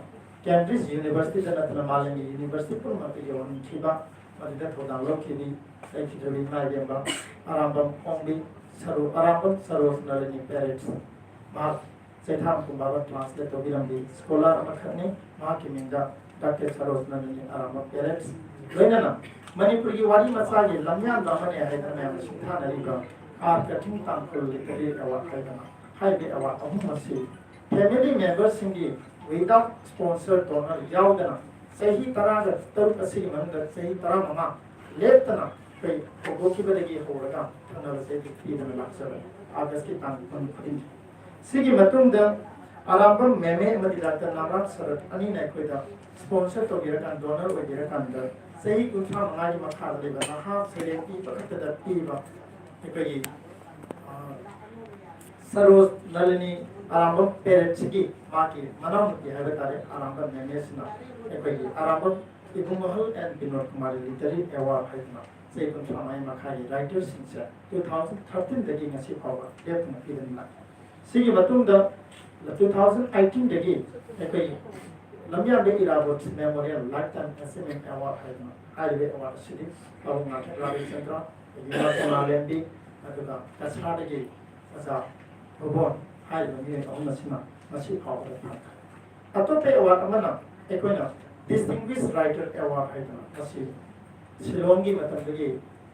ꯀꯦꯝꯕ꯭ꯔꯤꯖ ꯌꯨꯅꯤꯚꯔꯁꯤꯇꯤꯗ ꯅꯠꯇꯅ ꯃꯥꯂꯦꯝꯒꯤ ꯌꯨꯅꯤꯚꯔꯁꯤꯇꯤ ꯄꯨꯝꯅꯃꯛꯇ ꯌꯧꯍꯟꯈꯤꯕ, ꯃꯗꯨꯗ ꯊꯧꯗꯥꯡ ꯂꯧꯈꯤꯕꯤ ꯂꯩꯈꯤꯗ꯭ꯔꯕꯤ ꯏꯃꯥ ꯏꯕꯦꯝꯃ ꯑꯔꯥꯝꯕꯝ ꯑꯣꯡꯕꯤ ꯁꯔꯣ-, ꯑꯔꯥꯝꯕꯝ ꯁꯔꯣꯖ ꯅꯂꯤꯅꯤ ꯄꯦꯔꯦꯠ꯫ ꯃꯍꯥꯛ ꯆꯩꯊꯥꯔꯣꯜ ꯀꯨꯝꯕꯥꯕ ꯇ꯭ꯔꯥꯟꯁꯂꯦꯠ ꯇꯧꯕꯤꯔꯝꯕꯤ ꯁ꯭ꯀꯣꯂꯔ ꯑꯃꯈꯛꯅꯤ꯫ ꯃꯍꯥꯛꯀꯤ ꯃꯤꯡꯗ ꯗꯥꯛꯇꯔ ꯁꯔꯣꯖ ꯅꯟꯗꯅꯤ ꯑꯔꯥꯝꯕꯝ ꯄꯦꯔꯦꯠ꯫ ꯂꯣꯏꯅꯅ ꯃꯅꯤꯄꯨꯔꯒꯤ ꯋꯥꯔꯤ ꯃꯆꯥꯒꯤ ꯂꯝꯌꯥꯟꯕ ꯑꯃꯅꯤ ꯍꯥꯏꯗꯅ ꯃꯌꯥꯝꯅ ꯁꯤꯡꯊꯥꯅꯔꯤꯕ ꯑꯥꯔ ꯀꯊꯤꯡ ꯇꯥꯡꯈꯨꯜ ꯂꯤꯇꯔꯦꯔꯤ ꯑꯦꯋꯥꯔꯗ ꯍꯥꯏꯗꯅ ꯍꯥꯏꯔꯤꯕ ꯑꯦꯋꯥꯔꯗ ꯑꯍꯨꯝ ꯑꯁꯤ ꯐꯦꯃꯤꯂꯤ ꯃꯦꯝꯕꯔꯁꯤꯡꯒꯤ without sponsor donor ꯌꯥꯎꯗꯅ ꯆꯍꯤ ꯇꯔꯥꯒ ꯇꯔꯨꯛ ꯑꯁꯤꯒꯤ ꯃꯅꯨꯡꯗ ꯆꯍꯤ ꯇꯔꯥꯃꯉꯥ ꯂꯦꯞꯇꯅ ꯑꯩꯈꯣꯏ ꯍꯧꯗꯣꯛꯈꯤꯕꯗꯒꯤ ꯍꯧꯔꯒ ꯊꯪꯅꯕꯁꯦ ꯄꯤꯗꯅ ꯂꯥꯛꯆꯕꯅꯤ ꯑꯥꯒꯁꯀꯤ ꯇꯥꯡ ꯀꯨꯟ ꯈꯨꯗꯤꯡꯒꯤ꯫ ꯁꯤꯒꯤ ꯃꯇꯨꯡꯗ ꯑꯔꯥꯝꯕꯝ ꯃꯦꯃꯦ ꯑꯃꯗꯤ ꯗꯥꯛꯇꯔ ꯅꯥꯝꯔꯥꯝ ꯁꯔꯠ ꯑꯅꯤꯅ ꯑꯩꯈꯣꯏꯗ ꯁ꯭ꯄꯣꯟꯁꯔ ꯇꯧꯕꯤꯔꯀꯥꯟꯗ, ꯗꯣꯅꯔ ꯑꯣꯏꯕꯤꯔꯀꯥꯟꯗ ꯆꯍꯤ ꯀꯨꯟꯊ꯭ꯔꯥ ꯃꯉꯥꯒꯤ ꯃꯈꯥꯗ ꯂꯩꯕ ꯅꯍꯥ ꯁꯩꯔꯦꯡ ꯄꯤꯕ ꯈꯛꯇꯗ ꯄꯤꯕ ꯑꯩꯈꯣꯏꯒꯤ, ꯑ, ꯁꯔꯣꯖ ꯅꯂꯤꯅꯤ ꯑꯔꯥꯝꯕꯝ ꯄꯦꯔꯦꯠꯁꯤꯒꯤ ꯃꯥꯒꯤ ꯃꯅꯥꯎꯅꯨꯄꯤ ꯍꯥꯏꯕ ꯇꯥꯔꯦ, ꯑꯔꯥꯝꯕꯝ ꯃꯦꯃꯦꯁꯤꯅ ꯑꯩꯈꯣꯏꯒꯤ ꯑꯔꯥꯝꯕꯝ ꯏꯕꯨꯡ ꯋꯥꯍꯜ and Vinod Kumari literary award ꯍꯥꯏꯗꯅ ꯆꯍꯤ ꯀꯨꯟꯊ꯭ꯔꯥ ꯃꯉꯥ ꯃꯈꯥꯒꯤ ꯔꯥꯏꯇꯔꯁꯤꯡꯁꯦ ꯇꯨ ꯊꯥꯎꯖꯟ ꯊꯥꯔꯇꯤꯟꯗꯒꯤ ꯉꯁꯤ ꯐꯥꯎꯕ ꯂꯦꯞꯇꯅ ꯄꯤꯗꯨꯅ ꯂꯥꯛꯏ꯫ ꯁꯤꯒꯤ ꯃꯇꯨꯡꯗ ꯇꯨ ꯊꯥꯎꯖꯟ ꯑꯩꯠꯇꯤꯟꯗꯒꯤ ꯑꯩꯈꯣꯏ ꯂꯝꯌꯥꯟꯕ ꯏꯔꯥꯕꯣꯠ ꯃꯦꯃꯣꯔꯤꯌꯦꯜ ꯂꯥꯏꯐ ꯇꯥꯏꯝ ꯑꯦꯆꯤꯚꯃꯦꯟ ꯑꯦꯋꯥꯔꯗ ꯍꯥꯏꯗꯅ ꯍꯥꯏꯔꯤꯕ ꯑꯦꯋꯥꯔꯗ ꯑꯁꯤꯗꯤ ꯄꯥꯕꯨꯡ ꯉꯥꯊꯦꯠ ꯔꯥꯕꯤꯆꯟꯗ꯭ꯔ, ꯑꯗꯒꯤ ꯏꯃꯥ ꯀꯃꯂꯥꯂꯦꯝꯕꯤ, ꯑꯗꯨꯒ ꯀꯁꯥꯔꯗꯒꯤ ꯑꯣꯖꯥ ꯊꯧꯕꯣꯟ ꯍꯥꯏꯔꯤꯕ ꯃꯤꯑꯣꯏ ꯑꯍꯨꯝ ꯑꯁꯤꯅ ꯉꯁꯤ ꯐꯥꯎꯕꯗ ꯐꯪꯈ꯭ꯔꯦ꯫ ꯑꯇꯣꯞꯄ ꯑꯦꯋꯥꯔꯗ ꯑꯃꯅ ꯑꯩꯈꯣꯏꯅ Distinguished Writer Award ꯍꯥꯏꯗꯅ ꯃꯁꯤ ꯁꯤꯂꯣꯡꯒꯤ ꯃꯇꯝꯗꯒꯤ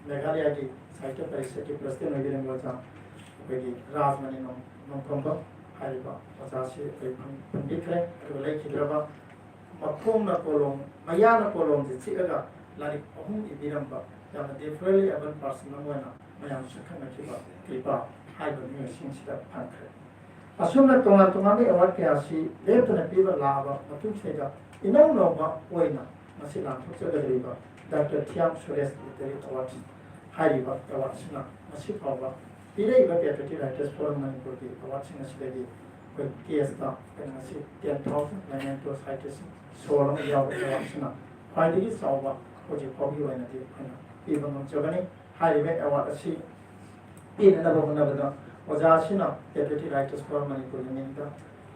ꯃꯦꯘꯥꯂꯌꯥꯒꯤ ꯁꯥꯍꯤꯇ꯭ꯌ ꯄꯔꯤꯁꯠꯀꯤ ꯄ꯭ꯔꯁꯤꯗꯦꯟ ꯑꯣꯏꯕꯤꯔꯝꯕ ꯑꯣꯖꯥ ꯑꯩꯈꯣꯏꯒꯤ ꯔꯥꯖꯃꯅꯤ ꯅꯣꯡ-, ꯅꯣꯡꯊꯣꯝꯕꯝ ꯍꯥꯏꯔꯤꯕ ꯑꯣꯖꯥꯁꯤ ꯑꯩꯈꯣꯏ ꯐꯪ-, ꯐꯪꯕꯤꯈ꯭ꯔꯦ꯫ ꯑꯗꯨꯒ ꯂꯩꯈꯤꯗ꯭ꯔꯕ ꯃꯈꯣꯡꯅ ꯀꯣꯂꯣꯝ, ꯃꯌꯥꯅ ꯀꯣꯂꯣꯝꯁꯦ ꯆꯤꯛꯑꯒ ꯂꯥꯏꯔꯤꯛ ꯑꯍꯨꯝ ꯏꯕꯤꯔꯝꯕ ꯌꯥꯝꯅ differently abled person ꯑꯃ ꯑꯣꯏꯅ ꯃꯌꯥꯝ ꯁꯛꯈꯪꯅꯈꯤꯕ ꯀ꯭ꯔꯤꯄꯥ ꯍꯥꯏꯔꯤꯕ ꯃꯤꯑꯣꯏꯁꯤꯡꯁꯤꯗ ꯐꯪꯈ꯭ꯔꯦ꯫ ꯑꯁꯨꯝꯅ ꯇꯣꯉꯥꯟ ꯇꯣꯉꯥꯟꯕ ꯑꯦꯋꯥꯔꯗ ꯀꯌꯥꯁꯤ ꯂꯦꯞꯇꯅ ꯄꯤꯕ ꯂꯥꯛꯑꯕ ꯃꯇꯨꯡꯁꯤꯗ ꯏꯅꯧ ꯅꯧꯕ ꯑꯣꯏꯅ ꯃꯁꯤ ꯂꯥꯟꯊꯣꯛꯆꯒꯗꯧꯔꯤꯕ doctor Thiyam Suresh literary award ꯍꯥꯏꯔꯤꯕ ꯑꯦꯋꯥꯔꯗꯁꯤꯅ ꯉꯁꯤ ꯐꯥꯎꯕ ꯄꯤꯔꯛꯏꯕ Patriotic Writers Forum ꯃꯅꯤꯄꯨꯔꯒꯤ ꯑꯦꯋꯥꯔꯗꯁꯤꯡ ꯑꯁꯤꯗꯒꯤ ꯑꯩꯈꯣꯏ ꯀꯦꯁꯇ ꯑꯩꯈꯣꯏꯅ ꯉꯁꯤ ten thousand memento citation shawl ꯑꯃ ꯌꯥꯎꯕ ꯑꯦꯋꯥꯔꯗꯁꯤꯅ ꯈ꯭ꯋꯥꯏꯗꯒꯤ ꯆꯥꯎꯕ ꯍꯧꯖꯤꯛ ꯐꯥꯎꯒꯤ ꯑꯣꯏꯅꯗꯤ ꯑꯩꯈꯣꯏꯅ ꯄꯤꯕ ꯉꯝꯖꯒꯅꯤ꯫ ꯍꯥꯏꯔꯤꯕ ꯑꯦꯋꯥꯔꯗ ꯑꯁꯤ ꯄꯤꯅꯅꯕ ꯍꯣꯠꯅꯕꯗ ꯑꯣꯖꯥ ꯑꯁꯤꯅ Patriotic Writers Forum ꯃꯅꯤꯄꯨꯔꯒꯤ ꯃꯤꯡꯗ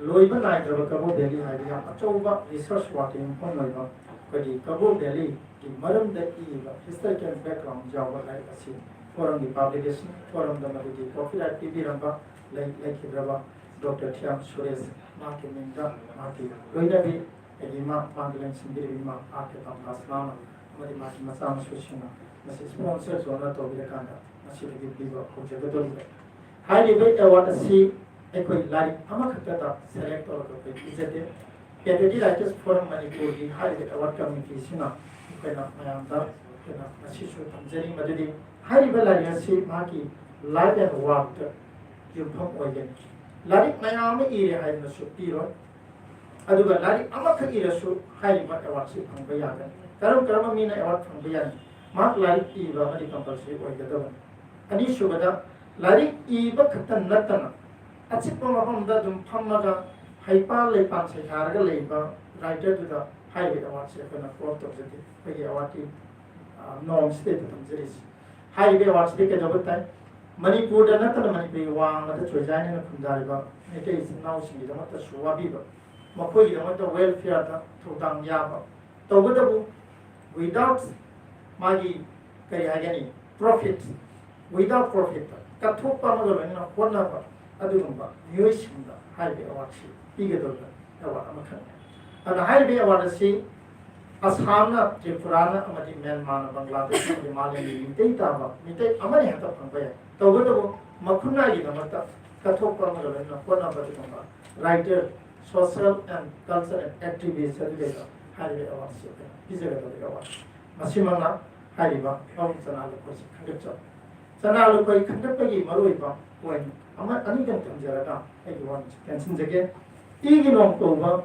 ꯂꯣꯏꯕ ꯅꯥꯏꯗ꯭ꯔꯕ ꯀꯕꯣ ꯚꯦꯂꯤ ꯍꯥꯏꯕ ꯌꯥꯝ ꯑꯆꯧꯕ ꯔꯤꯁꯔꯁ ꯋꯥꯔꯛꯀꯤ ꯌꯨꯝꯐꯝ ꯑꯣꯏꯕ ꯑꯩꯈꯣꯏꯒꯤ ꯀꯕꯣ ꯚꯦꯂꯤꯒꯤ ꯃꯔꯝꯗ ꯏꯕ historical background ꯌꯥꯎꯕ ꯂꯥꯏꯔꯤꯛ ꯑꯁꯤ ꯐꯣꯔꯝꯒꯤ ꯄꯥꯕ꯭ꯂꯤꯀꯦꯁꯟ ꯐꯣꯔꯝꯗ ꯃꯗꯨꯒꯤ ꯀꯣꯄꯤꯔꯥꯏꯠ ꯄꯤꯕꯤꯔꯝꯕ ꯂꯩ-, ꯂꯩꯈꯤꯗ꯭ꯔꯕ ꯗꯣꯛꯇꯔ ꯊꯤꯌꯥꯝ ꯁꯨꯔꯦꯁ ꯃꯍꯥꯛꯀꯤ ꯃꯤꯡꯗ ꯃꯍꯥꯛꯀꯤ ꯂꯣꯏꯅꯕꯤ ꯑꯩꯒꯤ ꯏꯃꯥ ꯄꯥꯡꯒꯜ ꯂꯦꯡꯁꯤꯟꯕꯤꯔꯤꯕ ꯏꯃꯥ ꯑꯥꯔ ꯀꯦ ꯄꯥꯝꯗꯥꯁ ꯂꯥꯡꯅ ꯑꯃꯗꯤ ꯃꯍꯥꯛꯀꯤ ꯃꯆꯥ ꯃꯁꯨꯁꯤꯡꯅ ꯃꯁꯤ ꯁ꯭ꯄꯣꯟꯁꯔ ꯇꯧꯅ ꯇꯧꯕꯤꯔꯀꯥꯟꯗ ꯃꯁꯤꯗꯒꯤ ꯄꯤꯕ ꯍꯧꯖꯒꯗꯧꯔꯤꯕ ꯍꯥꯏꯔꯤꯕ ꯑꯦꯋꯥꯔꯗ ꯑꯁꯤ ꯑꯩꯈꯣꯏ ꯂꯥꯏꯔꯤꯛ ꯑꯃꯈꯛꯇꯗ ꯁꯦꯂꯦꯛ ꯇꯧꯔꯒ ꯑꯩꯈꯣꯏ ꯄꯤꯖꯗꯦ꯫ Patriotic Writers Forum ꯃꯅꯤꯄꯨꯔꯒꯤ ꯍꯥꯏꯔꯤꯕ ꯑꯦꯋꯥꯔꯗ ꯀꯃꯤꯇꯤꯁꯤꯅ ꯑꯩꯈꯣꯏꯅ ꯃꯌꯥꯝꯗ ꯑꯩꯈꯣꯏꯅ ꯉꯁꯤꯁꯨ ꯊꯝꯖꯔꯤ ꯃꯗꯨꯗꯤ ꯍꯥꯏꯔꯤꯕ ꯂꯥꯏꯔꯤꯛ ꯑꯁꯤ ꯃꯍꯥꯛꯀꯤ life and workꯇ ꯌꯨꯝꯐꯝ ꯑꯣꯏꯒꯅꯤ꯫ ꯂꯥꯏꯔꯤꯛ ꯃꯌꯥꯝ ꯑꯃ ꯏꯔꯦ ꯍꯥꯏꯗꯨꯅꯁꯨ ꯄꯤꯔꯣꯏ꯫ ꯑꯗꯨꯒ ꯂꯥꯏꯔꯤꯛ ꯑꯃꯈꯛ ꯏꯔꯁꯨ ꯍꯥꯏꯔꯤꯕ ꯑꯦꯋꯥꯔꯗꯁꯤ ꯐꯪꯕ ꯌꯥꯒꯅꯤ꯫ ꯀꯔꯝ ꯀꯔꯝꯕ ꯃꯤꯅ ꯑꯦꯋꯥꯔꯗ ꯐꯪꯕ ꯌꯥꯅꯤ? ꯃꯍꯥꯛ ꯂꯥꯏꯔꯤꯛ ꯏꯕ ꯑꯃꯗꯤ ꯀꯝꯄꯜꯁꯔꯤ ꯑꯣꯏꯒꯗꯕꯅꯤ꯫ ꯑꯅꯤꯁꯨꯕꯗ, ꯂꯥꯏꯔꯤꯛ ꯏꯕ ꯈꯛꯇ ꯅꯠꯇꯅ ꯑꯆꯤꯛꯄ ꯃꯐꯝꯗ ꯑꯗꯨꯝ ꯐꯝꯃꯒ ꯍꯩꯄꯥꯜ ꯂꯩꯄꯥꯜ ꯁꯩꯊꯥꯔꯒ ꯂꯩꯕ ꯔꯥꯏꯇꯔꯗꯨꯗ ꯍꯥꯏꯔꯤꯕ ꯑꯦꯋꯥꯔꯗꯁꯦ ꯑꯩꯈꯣꯏꯅ ꯀ꯭ꯂꯣꯖ ꯇꯧꯖꯗꯦ꯫ ꯑꯩꯈꯣꯏꯒꯤ ꯑꯦꯋꯥꯔꯗꯀꯤ, ꯑ, ꯅꯣꯔꯝꯁꯤꯗꯩꯗ ꯊꯝꯖꯔꯤꯁꯦ꯫ ꯍꯥꯏꯔꯤꯕ ꯑꯦꯋꯥꯔꯗꯁꯤꯗꯤ ꯀꯩꯗꯧꯕ ꯇꯥꯏ? ꯃꯅꯤꯄꯨꯔꯗ ꯅꯠꯇꯅ ꯃꯅꯤꯄꯨꯔꯒꯤ ꯋꯥꯡꯃꯗ ꯆꯣꯏꯖꯥꯏꯅꯅ ꯈꯨꯟꯗꯥꯔꯤꯕ ꯃꯩꯇꯩ ꯏꯆꯤꯟ ꯏꯅꯥꯎꯁꯤꯡꯒꯤꯗꯃꯛꯇꯁꯨ ꯋꯥꯕꯤꯕ, ꯃꯈꯣꯏꯒꯤꯗꯃꯛꯇ ꯋꯦꯜꯐꯤꯌꯔꯗ ꯊꯧꯗꯥꯡ ꯌꯥꯕ, ꯇꯧꯕꯇꯕꯨ without ꯃꯥꯒꯤ ꯀꯔꯤ ꯍꯥꯏꯒꯅꯤ, profit, without profit, ꯀꯠꯊꯣꯛꯄ ꯑꯃꯒ ꯂꯣꯏꯅꯅ ꯍꯣꯠꯅꯕ, ꯑꯗꯨꯒꯨꯝꯕ ꯃꯤꯑꯣꯏꯁꯤꯡꯗ ꯍꯥꯏꯔꯤꯕ ꯑꯦꯋꯥꯔꯗꯁꯤ ꯄꯤꯒꯗꯧꯔꯤꯕ ꯑꯦꯋꯥꯔꯗ ꯑꯃꯈꯛꯅꯤ꯫ ꯑꯗꯨꯅ ꯍꯥꯏꯔꯤꯕ ꯑꯦꯋꯥꯔꯗ ꯑꯁꯤ ꯑꯁꯥꯝꯅ, ꯇ꯭ꯔꯤꯄꯨꯔꯥꯅ ꯑꯃꯗꯤ ꯃ꯭ꯌꯥꯟꯃꯥꯔꯅ, ꯕꯪꯒ꯭ꯂꯥꯗꯦꯁ ꯑꯃꯗꯤ ꯃꯥꯂꯦꯝꯒꯤ ꯃꯤꯇꯩ ꯇꯥꯕ ꯃꯤꯇꯩ ꯑꯃꯅ ꯍꯦꯛꯇ ꯐꯪꯕ ꯌꯥꯏ꯫ ꯇꯧꯕꯇꯕꯨ ꯃꯈꯨꯟꯅꯥꯏꯒꯤꯗꯃꯛꯇ ꯀꯠꯊꯣꯛꯄ ꯑꯃꯒ ꯂꯣꯏꯅꯅ ꯍꯣꯠꯅꯕ ꯑꯗꯨꯒꯨꯝꯕ writer, social and cultural activist ꯑꯗꯨꯗꯩꯗ ꯍꯥꯏꯔꯤꯕ ꯑꯦꯋꯥꯔꯗꯁꯤ ꯑꯩꯈꯣꯏꯅ ꯄꯤꯖꯒꯗꯕ ꯑꯦꯋꯥꯔꯗ꯫ ꯃꯁꯤꯃꯛꯅ ꯍꯥꯏꯔꯤꯕ ꯄꯥꯕꯨꯡ ꯆꯅꯥ ꯂꯨꯈꯣꯏꯁꯤ ꯈꯟꯒꯠꯆꯕ꯫ ꯆꯅꯥ ꯂꯨꯈꯣꯏ ꯈꯟꯒꯠꯄꯒꯤ ꯃꯔꯨꯑꯣꯏꯕ ꯄꯣꯏꯟ ꯑꯃ ꯑꯅꯤꯗꯪ ꯊꯝꯖꯔꯒ ꯑꯩꯒꯤ ꯋꯥꯔꯤꯁꯤ ꯇꯦꯟꯁꯤꯟꯖꯒꯦ꯫ ꯏꯒꯤ ꯅꯣꯡ ꯀꯧꯕ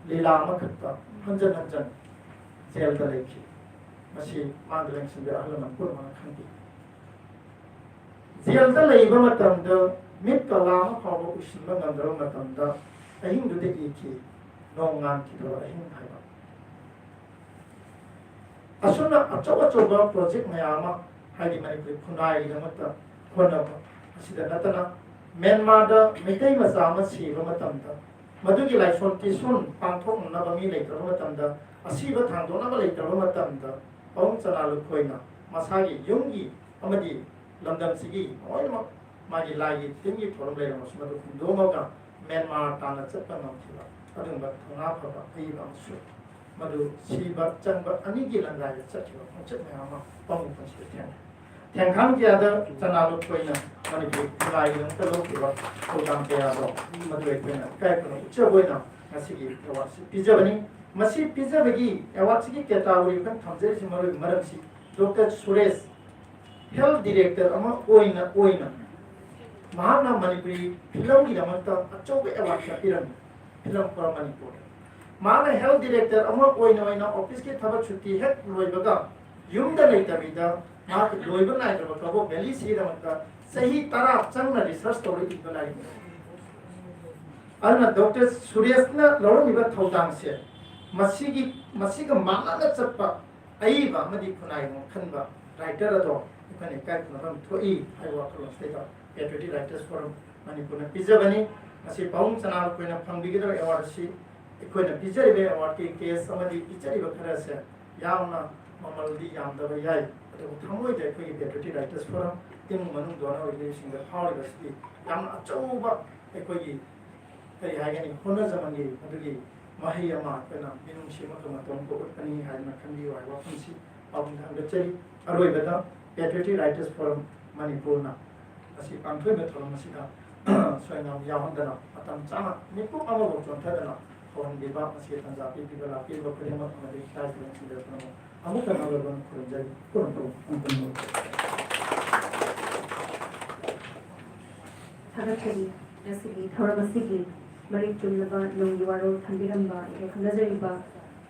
ꯂꯤꯂꯥ ꯑꯃꯈꯛꯇ ꯍꯟꯖꯟ ꯍꯟꯖꯟ ꯖꯦꯜꯗ ꯂꯩꯈꯤ꯫ ꯃꯁꯤ ꯃꯥꯡꯗ ꯂꯦꯡꯁꯤꯟꯕ ꯑꯍꯜ ꯂꯃꯟ ꯄꯨꯝꯅꯃꯛꯅ ꯈꯪꯕꯤ꯫ ꯖꯦꯜꯗ ꯂꯩꯕ ꯃꯇꯝꯗ ꯃꯤꯠ ꯀꯂꯥ ꯑꯃ ꯐꯥꯎꯕ ꯎꯏꯁꯤꯟꯕ ꯉꯝꯗ꯭ꯔꯕ ꯃꯇꯝꯗ ꯑꯍꯤꯡꯗꯨꯗ ꯏꯈꯤ, "ꯅꯣꯡ ꯉꯥꯟꯈꯤꯗ꯭ꯔꯕ ꯑꯍꯤꯡ" ꯍꯥꯏꯕ꯫ ꯑꯁꯨꯝꯅ ꯑꯆꯧ ꯑꯆꯧꯕ ꯄ꯭ꯔꯣꯖꯦꯛ ꯃꯌꯥꯝ ꯑꯃ, ꯍꯥꯏꯗꯤ ꯃꯅꯤꯄꯨꯔꯤ ꯈꯨꯟꯅꯥꯏꯒꯤꯗꯃꯛꯇ ꯍꯣꯠꯅꯕ ꯑꯁꯤꯗ ꯅꯠꯇꯅ, ꯃ꯭ꯌꯥꯟꯃꯥꯔꯗ ꯃꯩꯇꯩ ꯃꯆꯥ ꯑꯃ ꯁꯤꯕ ꯃꯇꯝꯗ, ꯃꯗꯨꯒꯤ ꯂꯥꯏꯁꯣꯟ ꯇꯤꯁꯣꯟ ꯄꯥꯡꯊꯣꯛꯅꯅꯕ ꯃꯤ ꯂꯩꯇ꯭ꯔꯕ ꯃꯇꯝꯗ, ꯑꯁꯤꯕ ꯊꯥꯡꯗꯣꯛꯅꯕ ꯂꯩꯇ꯭ꯔꯕ ꯃꯇꯝꯗ, ꯄꯥꯕꯨꯡ ꯆꯅꯥ ꯂꯨꯈꯣꯏꯅ ꯃꯁꯥꯒꯤ ꯌꯨꯝꯒꯤ ꯑꯃꯗꯤ ꯂꯝꯗꯝꯁꯤꯒꯤ ꯂꯣꯏꯅꯃꯛ ꯃꯥꯒꯤ ꯂꯥꯏꯒꯤ ꯇꯤꯟꯒꯤ ꯊꯧꯔꯝ ꯂꯩꯔꯝꯃꯁꯨ ꯃꯗꯨ ꯍꯨꯟꯗꯣꯛꯑꯝꯃꯒ ꯃ꯭ꯌꯥꯟꯃꯥꯔ ꯇꯥꯟꯅ ꯆꯠꯄ ꯉꯝꯈꯤꯕ ꯑꯗꯨꯒꯨꯝꯕ ꯊꯧꯅꯥ ꯐꯕ ꯑꯏꯕ ꯑꯃꯁꯨ꯫ ꯃꯗꯨ ꯁꯤꯕ ꯆꯪꯕ ꯑꯅꯤꯒꯤ ꯂꯪꯗꯥꯏꯗ ꯆꯠꯈꯤꯕ ꯈꯣꯡꯆꯠ ꯃꯌꯥꯝ ꯑꯃ ꯄꯥꯕꯨꯡ ꯄꯨꯟꯁꯤꯗ ꯊꯦꯡꯅꯩ꯫ ꯊꯦꯡꯈꯥꯡ ꯀꯌꯥꯗ ꯆꯅꯥ ꯂꯨꯈꯣꯏꯅ ꯃꯅꯤꯄꯨꯔꯤ ꯈꯨꯟꯅꯥꯏꯒꯤꯗꯃꯛꯇ ꯂꯧꯈꯤꯕ ꯊꯧꯗꯥꯡ ꯀꯌꯥꯗꯣ ꯃꯗꯨ ꯑꯩꯈꯣꯏꯅ ꯏꯀꯥꯏ ꯈꯨꯝꯅ ꯎꯠꯆꯕ ꯑꯣꯏꯅ ꯉꯁꯤꯒꯤ ꯑꯦꯋꯥꯔꯗꯁꯤ ꯄꯤꯖꯕꯅꯤ꯫ ꯃꯁꯤ ꯄꯤꯖꯕꯒꯤ, ꯑꯦꯋꯥꯔꯗꯁꯤꯒꯤ ꯀꯦꯇꯥꯒꯣꯔꯤ ꯑꯩꯈꯣꯏꯅ ꯊꯝꯖꯔꯤꯁꯤ ꯃꯔꯨꯑꯣꯏꯕ ꯃꯔꯝꯁꯤ ꯗꯣꯛꯇꯔ ꯁꯨꯔꯦꯁ health director ꯑꯃ ꯑꯣꯏꯅ, ꯑꯣꯏꯅ ꯃꯍꯥꯛꯅ ꯃꯅꯤꯄꯨꯔꯤ ꯐꯤꯂꯝꯒꯤꯗꯃꯛꯇ ꯑꯆꯧꯕ ꯑꯦꯋꯥꯔꯗ ꯄꯤꯔꯝꯃꯤ, Film for Manipur꯫ ꯃꯍꯥꯛꯅ health director ꯑꯃ ꯑꯣꯏꯅ, ꯑꯣꯏꯅ ꯑꯣꯐꯤꯁꯀꯤ ꯊꯕꯛ ꯁꯨꯇꯤ ꯍꯦꯛ ꯂꯣꯏꯕꯒ ꯌꯨꯝꯗ ꯂꯩꯇꯕꯤꯗ ꯃꯍꯥꯛꯀꯤ ꯂꯣꯏꯕ ꯅꯥꯏꯗ꯭ꯔꯕ ꯀꯕꯣꯛ ꯚꯦꯂꯤꯁꯤꯒꯤꯗꯃꯛꯇ ꯆꯍꯤ ꯇꯔꯥ ꯆꯪꯅ ꯔꯤꯁꯔꯁ ꯇꯧꯔ ꯏꯕ ꯂꯥꯏꯔꯤꯛꯅꯤ꯫ ꯑꯗꯨꯅ ꯗꯣꯛꯇꯔ ꯁꯨꯔꯦꯁꯅ ꯂꯧꯔꯝꯃꯤꯕ ꯊꯧꯗꯥꯡꯁꯦ ꯃꯁꯤꯒꯤ, ꯃꯁꯤꯒ ꯃꯥꯟꯅꯅ ꯆꯠꯄ ꯑꯏꯕ ꯑꯃꯗꯤ ꯈꯨꯟꯅꯥꯏ ꯈꯟꯕ writer ꯑꯗꯣ ꯑꯩꯈꯣꯏꯅ ꯏꯀꯥꯏ ꯈꯨꯝꯅꯐꯝ ꯊꯣꯛꯏ ꯍꯥꯏꯕ ꯋꯥꯈꯜꯂꯣꯟꯁꯤꯗꯩꯗ Patriotic Writers Forum ꯃꯅꯤꯄꯨꯔꯅ ꯄꯤꯖꯕꯅꯤ꯫ ꯃꯁꯤ ꯄꯥꯕꯨꯡ ꯆꯅꯥ ꯂꯨꯈꯣꯏꯅ ꯐꯪꯕꯤꯒꯗꯕ ꯑꯦꯋꯥꯔꯗ ꯑꯁꯤ ꯑꯩꯈꯣꯏꯅ ꯄꯤꯖꯔꯤꯕ ꯑꯦꯋꯥꯔꯗꯀꯤ ꯀꯦꯁ ꯑꯃꯗꯤ ꯄꯤꯖꯔꯤꯕ ꯈꯔꯁꯦ ꯌꯥꯝꯅ ꯃꯃꯜꯗꯤ ꯌꯥꯝꯗꯕ ꯌꯥꯏ, ꯑꯗꯨꯕꯨ ꯊꯃꯣꯏꯗ ꯑꯩꯈꯣꯏꯒꯤ Patriotic Writers Forum ꯏꯃꯨꯡ ꯃꯅꯨꯡ donor ꯑꯣꯏꯕꯁꯤꯡꯗ ꯐꯥꯎꯔꯤꯕꯁꯤꯗꯤ ꯌꯥꯝꯅ ꯑꯆꯧꯕ ꯑꯩꯈꯣꯏꯒꯤ ꯀꯔꯤ ꯍꯥꯏꯒꯅꯤ, ꯍꯣꯠꯅꯖꯃꯟꯒꯤ ꯃꯗꯨꯒꯤ ꯃꯍꯩ ꯑꯃ ꯑꯩꯈꯣꯏꯅ ꯃꯤꯅꯨꯡꯁꯤ ꯑꯃꯒ ꯃꯇꯧ ꯑꯃꯒ ꯎꯠꯄꯅꯤ ꯍꯥꯏꯗꯨꯅ ꯈꯟꯕꯤꯌꯨ ꯍꯥꯏꯕ ꯋꯥꯐꯝꯁꯤ ꯄꯥꯎꯗꯝꯗ ꯍꯪꯒꯠꯆꯔꯤ꯫ ꯑꯔꯣꯏꯕꯗ Patriotic Writers Forum ꯃꯅꯤꯄꯨꯔꯅ ꯉꯁꯤ ꯄꯥꯡꯊꯣꯛꯏꯕ ꯊꯧꯔꯝ ꯑꯁꯤꯗ ꯁꯣꯏꯉꯥꯝ ꯌꯥꯎꯍꯟꯗꯅ ꯃꯇꯝ ꯆꯥꯅ ꯃꯤꯄꯨꯝ ꯑꯃꯐꯥꯎ ꯆꯣꯟꯊꯗꯅ ꯍꯧꯍꯟꯕꯤꯕ, ꯃꯁꯤꯒꯤ ꯇꯥꯟꯖꯥ ꯄꯤꯕꯤꯕ ꯂꯥꯛꯄꯤꯔꯤꯕ ꯈꯨꯗꯤꯡꯃꯛ ꯑꯃꯗꯤ ꯏꯀꯥꯏ ꯈꯨꯝꯅꯕ ꯄꯨꯝꯅꯃꯛ ꯑꯃꯨꯛ ꯍꯟꯅ ꯂꯣꯏꯅ ꯈꯨꯔꯨꯝꯖꯔꯤ꯫ ꯈꯨꯔꯨꯝ, ꯈꯨꯔꯨꯝ, ꯈꯨꯔꯨꯝ, ꯈꯨꯔꯨꯝ꯫ ꯊꯥꯒꯠꯆꯔꯤ꯫ ꯉꯁꯤꯒꯤ ꯊꯧꯔꯝ ꯑꯁꯤꯒꯤ ꯃꯔꯤꯛ ꯆꯨꯝꯂꯕ ꯅꯨꯡꯒꯤ ꯋꯥꯔꯣꯜ ꯊꯝꯕꯤꯔꯝꯕ ꯏꯀꯥꯏ ꯈꯨꯝꯅꯖꯔꯤꯕ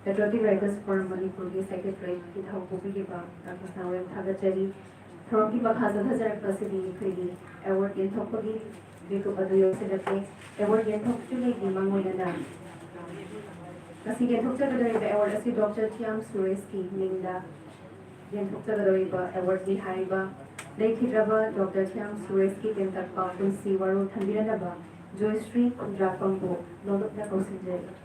Patriotic Writers Forum ꯃꯅꯤꯄꯨꯔꯒꯤ Secretary ꯏꯊꯧ ꯄꯨꯕꯤꯔꯤꯕ ꯔꯥꯀꯦꯁ ꯅꯥꯎꯔꯦꯝ ꯊꯥꯒꯠꯆꯔꯤ꯫ ꯊꯧꯔꯝꯒꯤ ꯃꯈꯥ ꯆꯠꯊꯖꯔꯛꯄ ꯑꯁꯤꯗꯤ ꯑꯩꯈꯣꯏꯒꯤ award ꯌꯦꯟꯊꯣꯛꯄꯒꯤ ꯃꯤꯀꯨꯞ ꯑꯗꯨ ꯌꯧꯁꯤꯜꯂꯛꯂꯦ꯫ Award ꯌꯦꯟꯊꯣꯛꯇ꯭ꯔꯤꯉꯩꯒꯤ ꯃꯥꯡꯑꯣꯏꯅꯅ ꯉꯁꯤ ꯌꯦꯟꯊꯣꯛꯆꯒꯗꯧꯔꯤꯕ award ꯑꯁꯤ ꯗꯣꯛꯇꯔ ꯊꯤꯌꯥꯝ ꯁꯨꯔꯦꯁꯀꯤ ꯃꯤꯡꯗ ꯌꯦꯟꯊꯣꯛꯆꯒꯗꯧꯔꯤꯕ awardꯅꯤ ꯍꯥꯏꯔꯤꯕ ꯂꯩꯈꯤꯗ꯭ꯔꯕ ꯗꯣꯛꯇꯔ ꯊꯤꯌꯥꯝ ꯁꯨꯔꯦꯁꯀꯤ ꯇꯦꯟꯇꯛꯄ ꯄꯨꯟꯁꯤ ꯋꯥꯔꯣꯜ ꯊꯝꯕꯤꯔꯅꯕ Joyshree ꯈꯨꯟꯗ꯭ꯔꯥꯛꯄꯝꯕꯨ ꯅꯣꯂꯨꯛꯅ ꯀꯧꯁꯤꯟꯖꯔꯤ꯫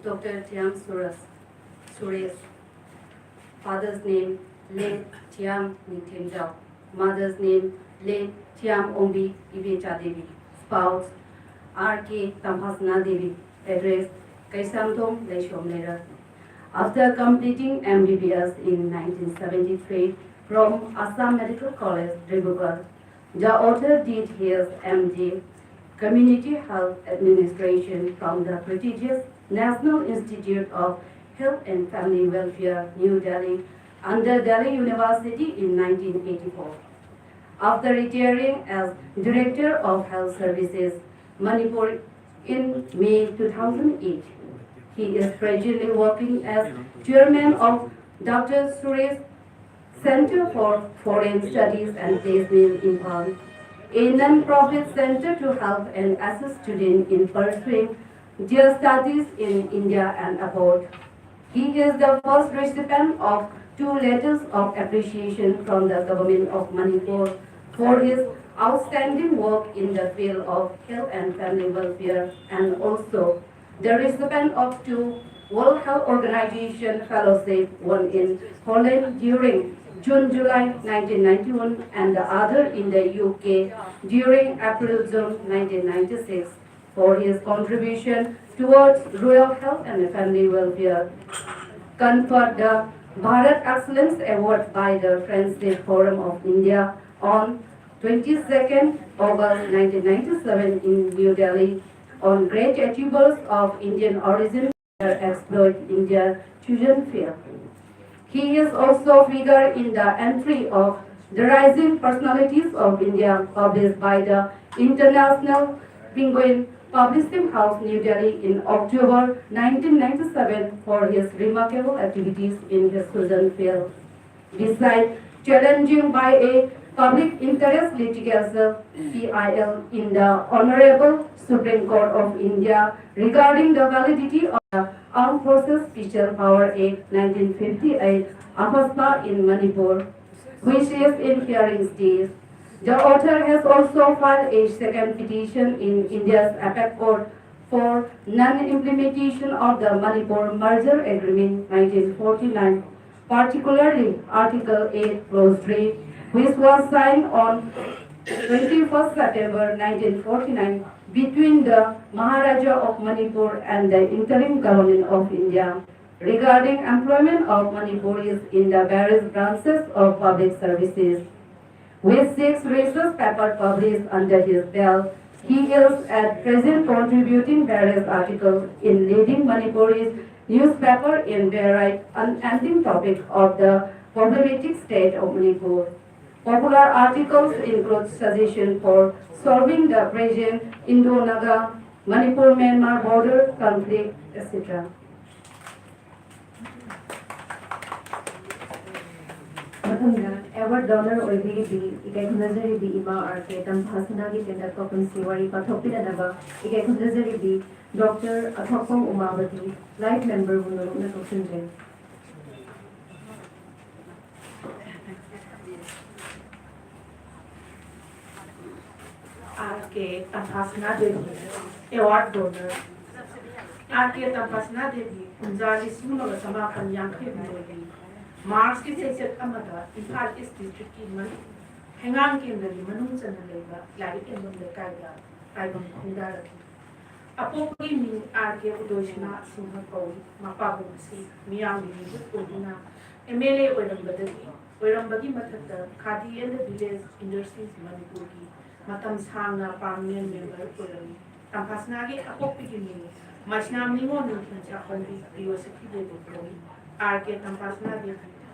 Doctor Thiam Suras, Suresh. Father's name, late Thiam Ningthemjao. Mother's name, late Thiam Ongbi Ibecha Devi. Spouse, R K Tampasna Devi. Address, Kaisamthong, Leishom Leirat. After completing M B B S in nineteen seventy-three from Assam Medical College, Dibrugarh, the author did his M D, Community Health Administration, from the prestigious National Institute of Health and Family Welfare, New Delhi, under Delhi University in nineteen eighty-four. After retiring as Director of Health Services, Manipur, in May two thousand eight, he is presently working as Chairman of Doctor Suresh Center for Foreign Studies and Placement in Imphal, a non-profit center to help and assist students in pursuing their studies in India and abroad. He is the first recipient of two letters of appreciation from the Government of Manipur for his outstanding work in the field of health and family welfare, and also the recipient of two World Health Organization fellowship, one in Holland during June-July nineteen ninety-one and the other in the U K during April-June nineteen ninety-six, for his contribution towards rural health and family welfare. Conferred the Bharat Excellence Award by the Friendship Forum of India on twenty-second August nineteen ninety-seven in New Delhi on great achievers of Indian origin exploit in their chosen field. He is also figure in the entry of The Rising Personalities of India, published by the International Penguin Publishing House, New Delhi, in October nineteen ninety-seven for his remarkable activities in his chosen field. Besides challenging by a public interest litigation, P I L, in the Honorable Supreme Court of India regarding the validity of the Armed Forces Special Power Act nineteen fifty-eight, AFSPA, in Manipur, which is in hearing stage. The author has also filed a second petition in India's Apex Court for non-implementation of the Manipur Merger Agreement nineteen forty-nine, particularly Article eight, Clause three, which was signed on twenty-first September nineteen forty-nine between the Maharaja of Manipur and the interim government of India regarding employment of Manipuris in the various branches of public services. With six research papers published under his belt, he is at present contributing various articles in leading Manipuris newspaper in varied unending topic of the problematic state of Manipur. Popular articles include suggestion for solving the present Indo-Naga, Manipur-Myanmar border conflict, et cetera. ꯃꯊꯪꯗ award donor ꯑꯣꯏꯕꯤꯔꯤꯕꯤ ꯏꯀꯥꯏ ꯈꯨꯝꯅꯖꯔꯤꯕꯤ ꯏꯃꯥ R ꯀꯦ ꯇꯝꯐꯥꯁꯅꯥꯒꯤ ꯇꯦꯟꯇꯛꯄ ꯄꯨꯟꯁꯤ ꯋꯥꯔꯤ ꯄꯥꯊꯣꯛꯄꯤꯅꯅꯕ ꯏꯀꯥꯏ ꯈꯨꯝꯅꯖꯔꯤꯕꯤ doctor ꯑꯊꯣꯛꯄꯝ ꯎꯃꯥꯕꯇꯤ, life ꯃꯦꯝꯕꯔꯕꯨ ꯅꯣꯂꯨꯛꯅ ꯀꯧꯁꯤꯟꯖꯔꯤ꯫ ꯑꯦ ꯇꯝꯐꯥꯁꯅꯥ Devi, award donor. R K Tamphasana Devi ꯀꯨꯝꯖꯥ ꯂꯤꯁꯤꯡ ꯑꯃꯒ ꯆꯃꯥꯄꯟ ꯌꯥꯡꯈꯩ ꯍꯨꯝꯗꯣꯏꯒꯤ ꯃꯥꯔꯆꯀꯤ ꯆꯩꯆꯠ ꯑꯃꯗ ꯏꯝꯐꯥꯜ ꯏꯁ ꯗꯤꯁꯇ꯭ꯔꯤꯛꯀꯤ ꯃꯅꯨꯡ ꯍꯩꯉꯥꯡ ꯀꯦꯟꯗ꯭ꯔꯒꯤ ꯃꯅꯨꯡ ꯆꯟꯅ ꯂꯩꯕ ꯂꯥꯏꯔꯤꯛ ꯌꯦꯟꯐꯝ ꯂꯩꯀꯥꯏꯗ ꯇꯥꯏꯕꯪ ꯈꯣꯡꯗꯥꯔꯛꯈꯤ꯫ ꯑꯄꯣꯛꯄꯒꯤ ꯃꯤꯡ ꯑꯥꯔ ꯀꯦ ꯎꯗꯣꯏꯁꯅꯥ ꯁꯤꯡꯍ ꯀꯧꯏ꯫ ꯃꯄꯥꯕꯨꯡ ꯑꯁꯤ ꯃꯤꯌꯥꯝꯒꯤ ꯃꯤꯍꯨꯠ ꯑꯣꯏꯗꯨꯅ ꯑꯦꯝ ꯑꯦꯜ ꯑꯦ ꯑꯣꯏꯔꯝꯕꯗꯒꯤ ꯑꯣꯏꯔꯝꯕꯒꯤ ꯃꯊꯛꯇ ꯈꯥꯗꯤ ꯑꯦꯟ ꯗ ꯚꯤꯂꯦꯖ ꯏꯟꯗꯁꯇ꯭ꯔꯤꯁ ꯃꯅꯤꯄꯨꯔꯒꯤ ꯃꯇꯝ ꯁꯥꯡꯅ ꯄꯥꯔꯃꯤꯅꯦꯟ ꯃꯦꯝꯕꯔ ꯑꯣꯏꯔꯝꯃꯤ꯫ ꯇꯝꯐꯥꯁꯅꯥꯒꯤ ꯑꯄꯣꯛꯄꯒꯤ ꯃꯤꯡ ꯃꯁꯤꯅꯥꯝ ꯅꯤꯉꯣꯜ ꯅꯤꯡꯊꯦꯝ ꯁꯥꯈꯣꯡꯕꯤ ꯄꯤꯌꯣꯁꯤꯊꯤ ꯗꯦꯕꯤ ꯀꯧꯏ꯫ ꯑꯥꯔ ꯀꯦ ꯇꯝꯐꯥꯁꯅꯥ ꯗꯦꯕꯤ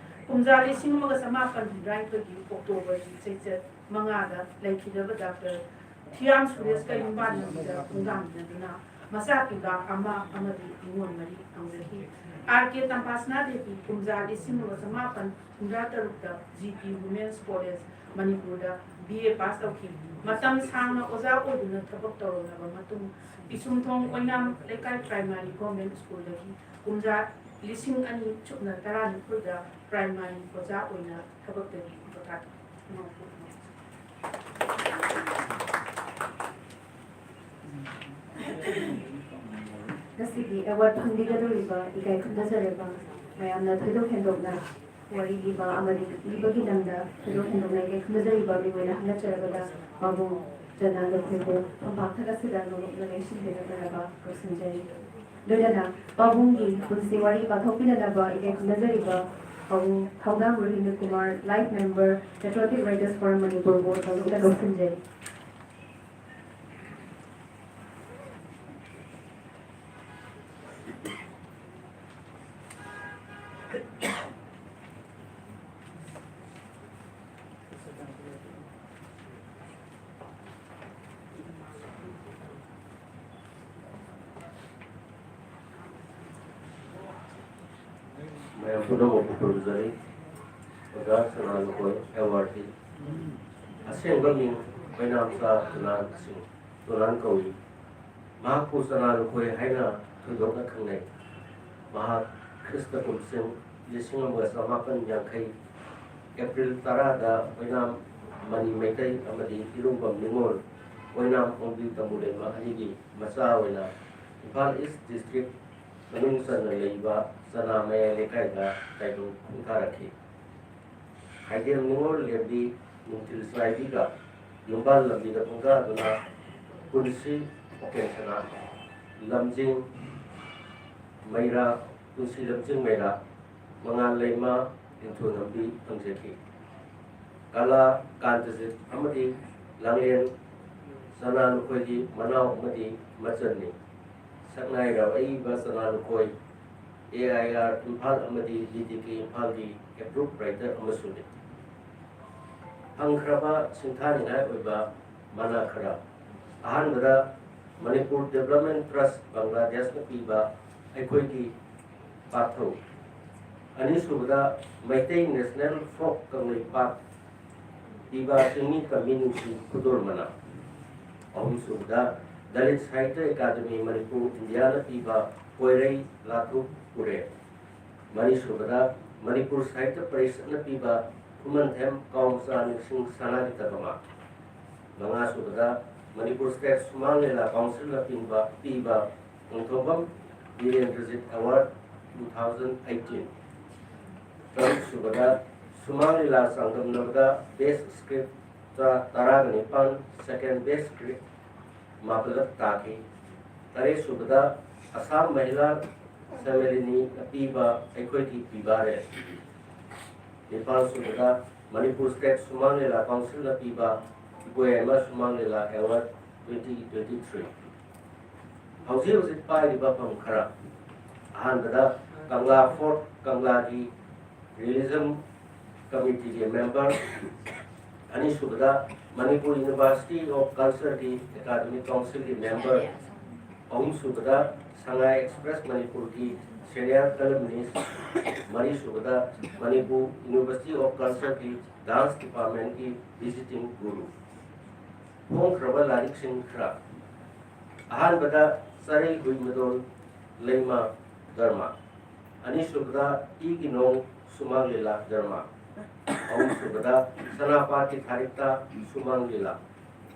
ꯀꯨꯝꯖꯥ ꯂꯤꯁꯤꯡ ꯑꯃꯒ ꯆꯃꯥꯄꯟ ꯍꯨꯝꯗ꯭ꯔꯥꯅꯤꯊꯣꯏꯒꯤ ꯑꯣꯛꯇꯣꯕꯔꯒꯤ ꯆꯩꯆꯠ ꯃꯉꯥꯗ ꯂꯩꯈꯤꯗ꯭ꯔꯕ ꯗꯥꯛꯇꯔ ꯊꯤꯌꯥꯝ ꯁꯨꯔꯦꯁꯀ ꯌꯨꯝꯕꯥꯟꯅꯕꯗ ꯈꯣꯡꯗꯥꯃꯤꯟꯅꯗꯨꯅ ꯃꯆꯥ ꯄꯤꯕ ꯑꯃ ꯑꯃꯗꯤ ꯅꯤꯉꯣꯜ ꯃꯔꯤ ꯐꯪꯖꯈꯤ꯫ ꯑꯥꯔ ꯀꯦ ꯇꯝꯐꯥꯁꯅꯥ ꯗꯦꯕꯤ ꯀꯨꯝꯖꯥ ꯂꯤꯁꯤꯡ ꯑꯃꯒ ꯆꯃꯥꯄꯟ ꯍꯨꯝꯗ꯭ꯔꯥ ꯇꯔꯨꯛꯇ ꯖꯤ ꯄꯤ ꯋꯨꯃꯦꯟꯁ ꯀꯣꯂꯦꯖ ꯃꯅꯤꯄꯨꯔꯗ ꯕꯤ ꯑꯦ ꯄꯥꯁ ꯇꯧꯈꯤ꯫ ꯃꯇꯝ ꯁꯥꯡꯅ ꯑꯣꯖꯥ ꯑꯣꯏꯗꯨꯅ ꯊꯕꯛ ꯇꯧꯔꯝꯂꯕ ꯃꯇꯨꯡ ꯄꯤꯁꯨꯝꯊꯣꯡ ꯑꯣꯏꯅꯥꯝ ꯂꯩꯀꯥꯏ ꯄ꯭ꯔꯥꯏꯃꯥꯔꯤ ꯒꯣꯔꯃꯦꯟ ꯁ꯭ꯀꯨꯜꯗꯒꯤ ꯀꯨꯝꯖꯥ ꯂꯤꯁꯤꯡ ꯑꯅꯤ ꯁꯨꯞꯅ ꯇꯔꯥꯅꯤꯊꯣꯏꯗ ꯄ꯭ꯔꯥꯏꯃꯥꯔꯤ ꯑꯣꯖꯥ ꯑꯣꯏꯅ ꯊꯕꯛꯇꯒꯤ ꯄꯣꯊꯥꯈꯤ꯫ ꯉꯁꯤꯒꯤ ꯑꯦꯋꯥꯔꯗ ꯐꯪꯕꯤꯒꯗꯧꯔꯤꯕ ꯏꯀꯥꯏ ꯈꯨꯝꯅꯖꯔꯕ ꯃꯌꯥꯝꯅ ꯊꯣꯏꯗꯣꯛ ꯍꯦꯟꯗꯣꯛꯅ ꯋꯥꯔꯤ ꯂꯤꯕ ꯑꯃꯗꯤ ꯏꯕꯒꯤ ꯂꯝꯗ ꯊꯣꯏꯗꯣꯛ ꯍꯦꯟꯗꯣꯛꯅ ꯏꯀꯥꯏ ꯈꯨꯝꯅꯖꯔꯤꯕ ꯃꯤꯡ ꯑꯣꯏꯅ ꯍꯪꯒꯠꯆꯔꯕꯗ ꯄꯥꯕꯨꯡ ꯆꯅꯥ ꯂꯨꯈꯣꯏꯕꯨ ꯐꯝꯄꯥꯛ ꯊꯛ ꯑꯁꯤꯗ ꯅꯣꯂꯨꯛꯅ ꯂꯦꯡꯁꯤꯟꯕꯤꯔꯛꯅꯅꯕ ꯀꯧꯁꯤꯟꯖꯔꯤ꯫ ꯂꯣꯏꯅꯅ ꯄꯥꯕꯨꯡꯒꯤ ꯄꯨꯟꯁꯤ ꯋꯥꯔꯤ ꯄꯥꯊꯣꯛꯄꯤꯅꯅꯕ ꯏꯀꯥꯏ ꯈꯨꯝꯅꯖꯔꯤꯕ ꯄꯥꯕꯨꯡ Thoudam Rohini Kumar, life member, patriotic writers forum ꯃꯅꯤꯄꯨꯔꯕꯨ ꯅꯣꯂꯨꯛꯅ ꯀꯧꯁꯤꯟꯖꯔꯤ꯫ ꯃꯌꯥꯝ ꯄꯨꯝꯅꯃꯛꯄꯨ ꯈꯨꯔꯨꯝꯖꯔꯤ꯫ ꯑꯣꯖꯥ ꯁꯅꯥ ꯂꯨꯀꯣꯏ ꯑꯦꯋꯥꯔꯗꯤ ꯑꯁꯦꯡꯕ ꯃꯤꯡ ꯑꯣꯏꯅꯥꯝꯆꯥ ꯇꯨꯂꯥꯟ ꯁꯤꯡ ꯇꯨꯂꯥꯟ ꯀꯧꯏ꯫ ꯃꯍꯥꯛꯄꯨ ꯆꯅꯥ ꯂꯨꯀꯣꯏ ꯍꯥꯏꯅ ꯊꯣꯏꯗꯣꯛꯅ ꯈꯪꯅꯩ꯫ ꯃꯍꯥꯛ ꯈ꯭ꯔꯤꯁꯇ ꯀꯨꯝꯁꯤꯡ ꯂꯤꯁꯤꯡ ꯑꯃꯒ ꯆꯃꯥꯄꯟ ꯌꯥꯡꯈꯩ ꯑꯦꯄ꯭ꯔꯤꯜ ꯇꯔꯥꯗ ꯑꯣꯏꯅꯥꯝ ꯃꯅꯤ ꯃꯩꯇꯩ ꯑꯃꯗꯤ ꯏꯔꯨꯡꯕꯝ ꯅꯤꯉꯣꯜ ꯑꯣꯏꯅꯥꯝ ꯑꯣꯡꯕꯤ ꯇꯝꯕꯨꯂꯦꯟꯃ ꯑꯅꯤꯒꯤ ꯃꯆꯥ ꯑꯣꯏꯅ ꯏꯝꯐꯥꯜ ꯏꯁ ꯗꯤꯁꯇ꯭ꯔꯤꯛ ꯃꯅꯨꯡ ꯆꯟꯅ ꯂꯩꯕ ꯆꯅꯥ ꯃꯌꯥꯏ ꯂꯩꯀꯥꯏꯗ ꯇꯥꯏꯕꯪ ꯈꯣꯡꯗꯥꯔꯛꯈꯤ꯫ ꯈꯥꯏꯗꯦꯝ ꯅꯤꯉꯣꯜ ꯂꯦꯝꯕꯤ ꯅꯨꯡꯊꯤꯜ ꯆꯥꯏꯕꯤꯒ ꯌꯨꯝꯕꯥꯜ ꯂꯝꯕꯤꯗ ꯈꯣꯡꯗꯥꯗꯨꯅ ꯄꯨꯟꯁꯤ ꯄꯣꯀꯦꯟ ꯁꯅꯥ ꯂꯝꯖꯤꯡ ꯃꯩꯔꯥ, ꯄꯨꯟꯁꯤ ꯂꯝꯖꯤꯡ ꯃꯩꯔꯥ, ꯃꯉꯥꯜ ꯂꯩꯃ ꯅꯤꯡꯊꯧ ꯂꯝꯕꯤ ꯐꯪꯖꯈꯤ꯫ ꯀꯂꯥ ꯀꯥꯟꯇꯖꯤꯠ ꯑꯃꯗꯤ ꯂꯥꯡꯂꯦꯟ ꯆꯅꯥ ꯅꯈꯣꯏꯒꯤ ꯃꯅꯥꯎ ꯑꯃꯗꯤ ꯃꯆꯟꯅꯤ꯫ ꯁꯛꯅꯥꯏꯔꯕ ꯑꯏꯕ ꯆꯅꯥ ꯅꯈꯣꯏ ꯑꯦ ꯑꯥꯏ ꯑꯥꯔ ꯏꯝꯐꯥꯜ ꯑꯃꯗꯤ ꯗꯤ ꯗꯤ ꯀꯦ ꯏꯝꯐꯥꯜꯒꯤ ꯑꯦꯄ꯭ꯔꯨꯞ ꯔꯥꯏꯇꯔ ꯑꯃꯁꯨꯅꯤ꯫ ꯐꯪꯈ꯭ꯔꯕ ꯁꯤꯡꯊꯥꯅꯤꯡꯉꯥꯏ ꯑꯣꯏꯕ ꯃꯅꯥ ꯈꯔ꯫ ꯑꯍꯥꯟꯕꯗ, ꯃꯅꯤꯄꯨꯔ ꯗꯦꯕꯂꯞꯃꯦꯟ ꯇ꯭ꯔꯁ ꯕꯪꯒ꯭ꯂꯥꯗꯦꯁꯅ ꯄꯤꯕ ꯑꯩꯈꯣꯏꯒꯤ ꯄꯥꯊꯧ꯫ ꯑꯅꯤꯁꯨꯕꯗ, ꯃꯩꯇꯩ ꯅꯦꯁꯅꯦꯜ ꯐꯣꯛ ꯀꯪꯂꯩꯄꯥꯛ ꯄꯤꯕ ꯆꯤꯡꯃꯤ ꯇꯝꯃꯤ ꯅꯨꯡꯁꯤ ꯈꯨꯗꯣꯜ ꯃꯅꯥ꯫ ꯑꯍꯨꯝꯁꯨꯕꯗ, ꯗꯂꯤꯠ ꯁꯥꯍꯤꯇ꯭ꯌ ꯑꯦꯀꯥꯗꯃꯤ ꯃꯅꯤꯄꯨꯔ ꯏꯟꯗꯤꯌꯥꯅ ꯄꯤꯕ ꯄꯣꯏꯔꯩ ꯂꯥꯊꯨꯞ ꯎꯔꯦ꯫ ꯃꯔꯤꯁꯨꯕꯗ, ꯃꯅꯤꯄꯨꯔ ꯁꯥꯍꯤꯇ꯭ꯌ ꯄꯔꯤꯁꯠꯅ ꯄꯤꯕ ꯈꯨꯃꯟꯊꯦꯝ ꯀꯥꯎ ꯃꯆꯥ ꯅꯤꯡꯁꯤꯡ ꯁꯅꯥꯒꯤ ꯇꯕꯃꯥ꯫ ꯃꯉꯥꯁꯨꯕꯗ, ꯃꯅꯤꯄꯨꯔ ꯁ꯭ꯇꯦꯠ ꯁꯨꯃꯥꯡ ꯂꯤꯂꯥ ꯀꯥꯎꯟꯁꯤꯜꯅ ꯄꯤꯕ, ꯄꯤꯕ Nongthombam Birendrajit award two thousand eighteen꯫ ꯇꯔꯨꯛꯁꯨꯕꯗ, ꯁꯨꯃꯥꯡ ꯂꯤꯂꯥ ꯆꯥꯡꯗꯝꯅꯕꯗ ꯕꯦꯁ ꯁ꯭ꯀ꯭ꯔꯤꯞꯇ ꯇꯔꯥꯒ ꯅꯤꯄꯥꯟ, ꯁꯦꯀꯦꯟ ꯕꯦꯁ ꯁ꯭ꯀ꯭ꯔꯤꯞ ꯃꯥꯄꯜꯂꯛ ꯇꯥꯈꯤ꯫ ꯇꯔꯦꯠꯁꯨꯕꯗ, ꯑꯁꯥꯝ ꯃꯍꯤꯂꯥ ꯁꯦꯃꯦꯂꯤꯅꯤꯅ ꯄꯤꯕ ꯑꯩꯈꯣꯏꯒꯤ ꯄꯤꯕꯥꯔꯦ꯫ ꯅꯤꯄꯥꯜꯁꯨꯕꯗ, ꯃꯅꯤꯄꯨꯔ ꯁ꯭ꯇꯦꯠ ꯁꯨꯃꯥꯡ ꯂꯤꯂꯥ ꯀꯥꯎꯟꯁꯤꯜꯅ ꯄꯤꯕ ꯏꯕꯣꯌꯥꯏꯃ ꯁꯨꯃꯥꯡ ꯂꯤꯂꯥ ꯑꯦꯋꯥꯔꯗ twenty twenty three꯫ ꯍꯧꯖꯤꯛ ꯍꯧꯖꯤꯛ ꯄꯥꯏꯔꯤꯕ ꯐꯝ ꯈꯔ꯫ ꯑꯍꯥꯟꯕꯗ, ꯀꯪꯂꯥ ꯐꯣꯔꯠ ꯀꯪꯂꯥꯒꯤ ꯔꯤꯂꯤꯖꯟ ꯀꯃꯤꯇꯤꯒꯤ ꯃꯦꯝꯕꯔ, ꯑꯅꯤꯁꯨꯕꯗ, ꯃꯅꯤꯄꯨꯔ ꯌꯨꯅꯤꯚꯔꯁꯤꯇꯤ ꯑꯣꯐ ꯀꯜꯆꯔꯒꯤ ꯑꯦꯀꯥꯗꯃꯤꯛ ꯀꯥꯎꯟꯁꯤꯜꯒꯤ ꯃꯦꯝꯕꯔ, ꯑꯍꯨꯝꯁꯨꯕꯗ, ꯁꯉꯥꯏ ꯑꯦꯛꯁꯄ꯭ꯔꯦꯁ ꯃꯅꯤꯄꯨꯔꯒꯤ ꯁꯦꯅꯤꯌꯔ ꯀꯂꯝꯅꯤꯁ, ꯃꯔꯤꯁꯨꯕꯗ, ꯃꯅꯤꯄꯨꯔ ꯌꯨꯅꯤꯚꯔꯁꯤꯇꯤ ꯑꯣꯐ ꯀꯜꯆꯔꯒꯤ ꯗꯥꯟꯁ ꯗꯤꯄꯥꯔꯠꯃꯦꯟꯒꯤ ꯚꯤꯖꯤꯇꯤꯡ ꯒꯨꯔꯨ꯫ ꯐꯣꯡꯈ꯭ꯔꯕ ꯂꯥꯏꯔꯤꯛꯁꯤꯡ ꯈꯔ꯫ ꯑꯍꯥꯟꯕꯗ, ꯆꯔꯩ ꯍꯨꯏꯃꯗꯣꯟ ꯂꯩꯃ ꯗꯔꯃꯥ꯫ ꯑꯅꯤꯁꯨꯕꯗ, ꯏꯒꯤ ꯅꯣꯡ ꯁꯨꯃꯥꯡ ꯂꯤꯂꯥ ꯗꯔꯃꯥ꯫ ꯑꯍꯨꯝꯁꯨꯕꯗ, ꯁꯅꯥꯄꯥꯇꯤ ꯊꯥꯔꯤꯛꯇ ꯁꯨꯃꯥꯡ ꯂꯤꯂꯥ꯫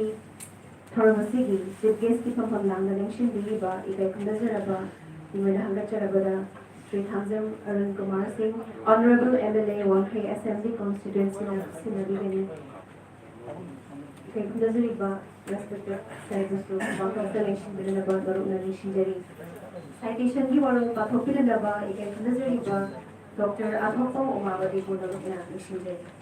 ꯉꯁꯤ ꯊꯧꯔꯝ ꯑꯁꯤꯒꯤ ꯆꯤꯐ ꯒꯦꯁꯀꯤ ꯐꯝꯐꯝ ꯂꯥꯡꯗ ꯂꯦꯡꯁꯤꯟꯕꯤꯔꯤꯕ ꯏꯀꯥꯏ ꯈꯨꯝꯅꯖꯔꯕ ꯏꯃꯣꯏꯅ ꯍꯪꯒꯠꯆꯔꯕꯗ ꯁ꯭ꯔꯤ ꯊꯥꯡꯖꯝ ꯑꯔꯨꯟ ꯀꯨꯃꯥꯔ ꯁꯤꯡ, ꯑꯣꯅꯔꯦꯕꯜ ꯑꯦꯝ ꯑꯦꯜ ꯑꯦ ꯋꯥꯡꯈꯩ ꯑꯦꯁꯦꯝꯕ꯭ꯂꯤ ꯀꯣꯟꯁꯇꯤꯇ꯭ꯋꯦꯟꯁꯤꯅ ꯁꯤꯟꯅꯕꯤꯒꯅꯤ꯫ ꯏꯀꯥꯏ ꯈꯨꯝꯅꯖꯔꯤꯕ ꯔꯦꯁꯄꯦꯛꯇꯦꯗ ꯁꯥꯔꯕꯨꯁꯨ ꯋꯥꯀꯠꯇ ꯂꯦꯡꯁꯤꯟꯕꯤꯅꯅꯕ ꯃꯔꯨꯞꯅ ꯅꯤꯡꯁꯤꯡꯖꯔꯤ꯫ ꯁꯥꯏꯇꯦꯁꯟꯒꯤ ꯋꯥꯔꯣꯜ ꯄꯥꯊꯣꯛꯄꯤꯅꯅꯕ ꯏꯀꯥꯏ ꯈꯨꯝꯅꯖꯔꯤꯕ ꯗꯣꯛꯇꯔ ꯑꯊꯣꯛꯄꯝ ꯎꯃꯥꯕꯗꯤꯕꯨ ꯃꯔꯨꯞꯅ ꯅꯤꯡꯁꯤꯡꯖꯔꯤ꯫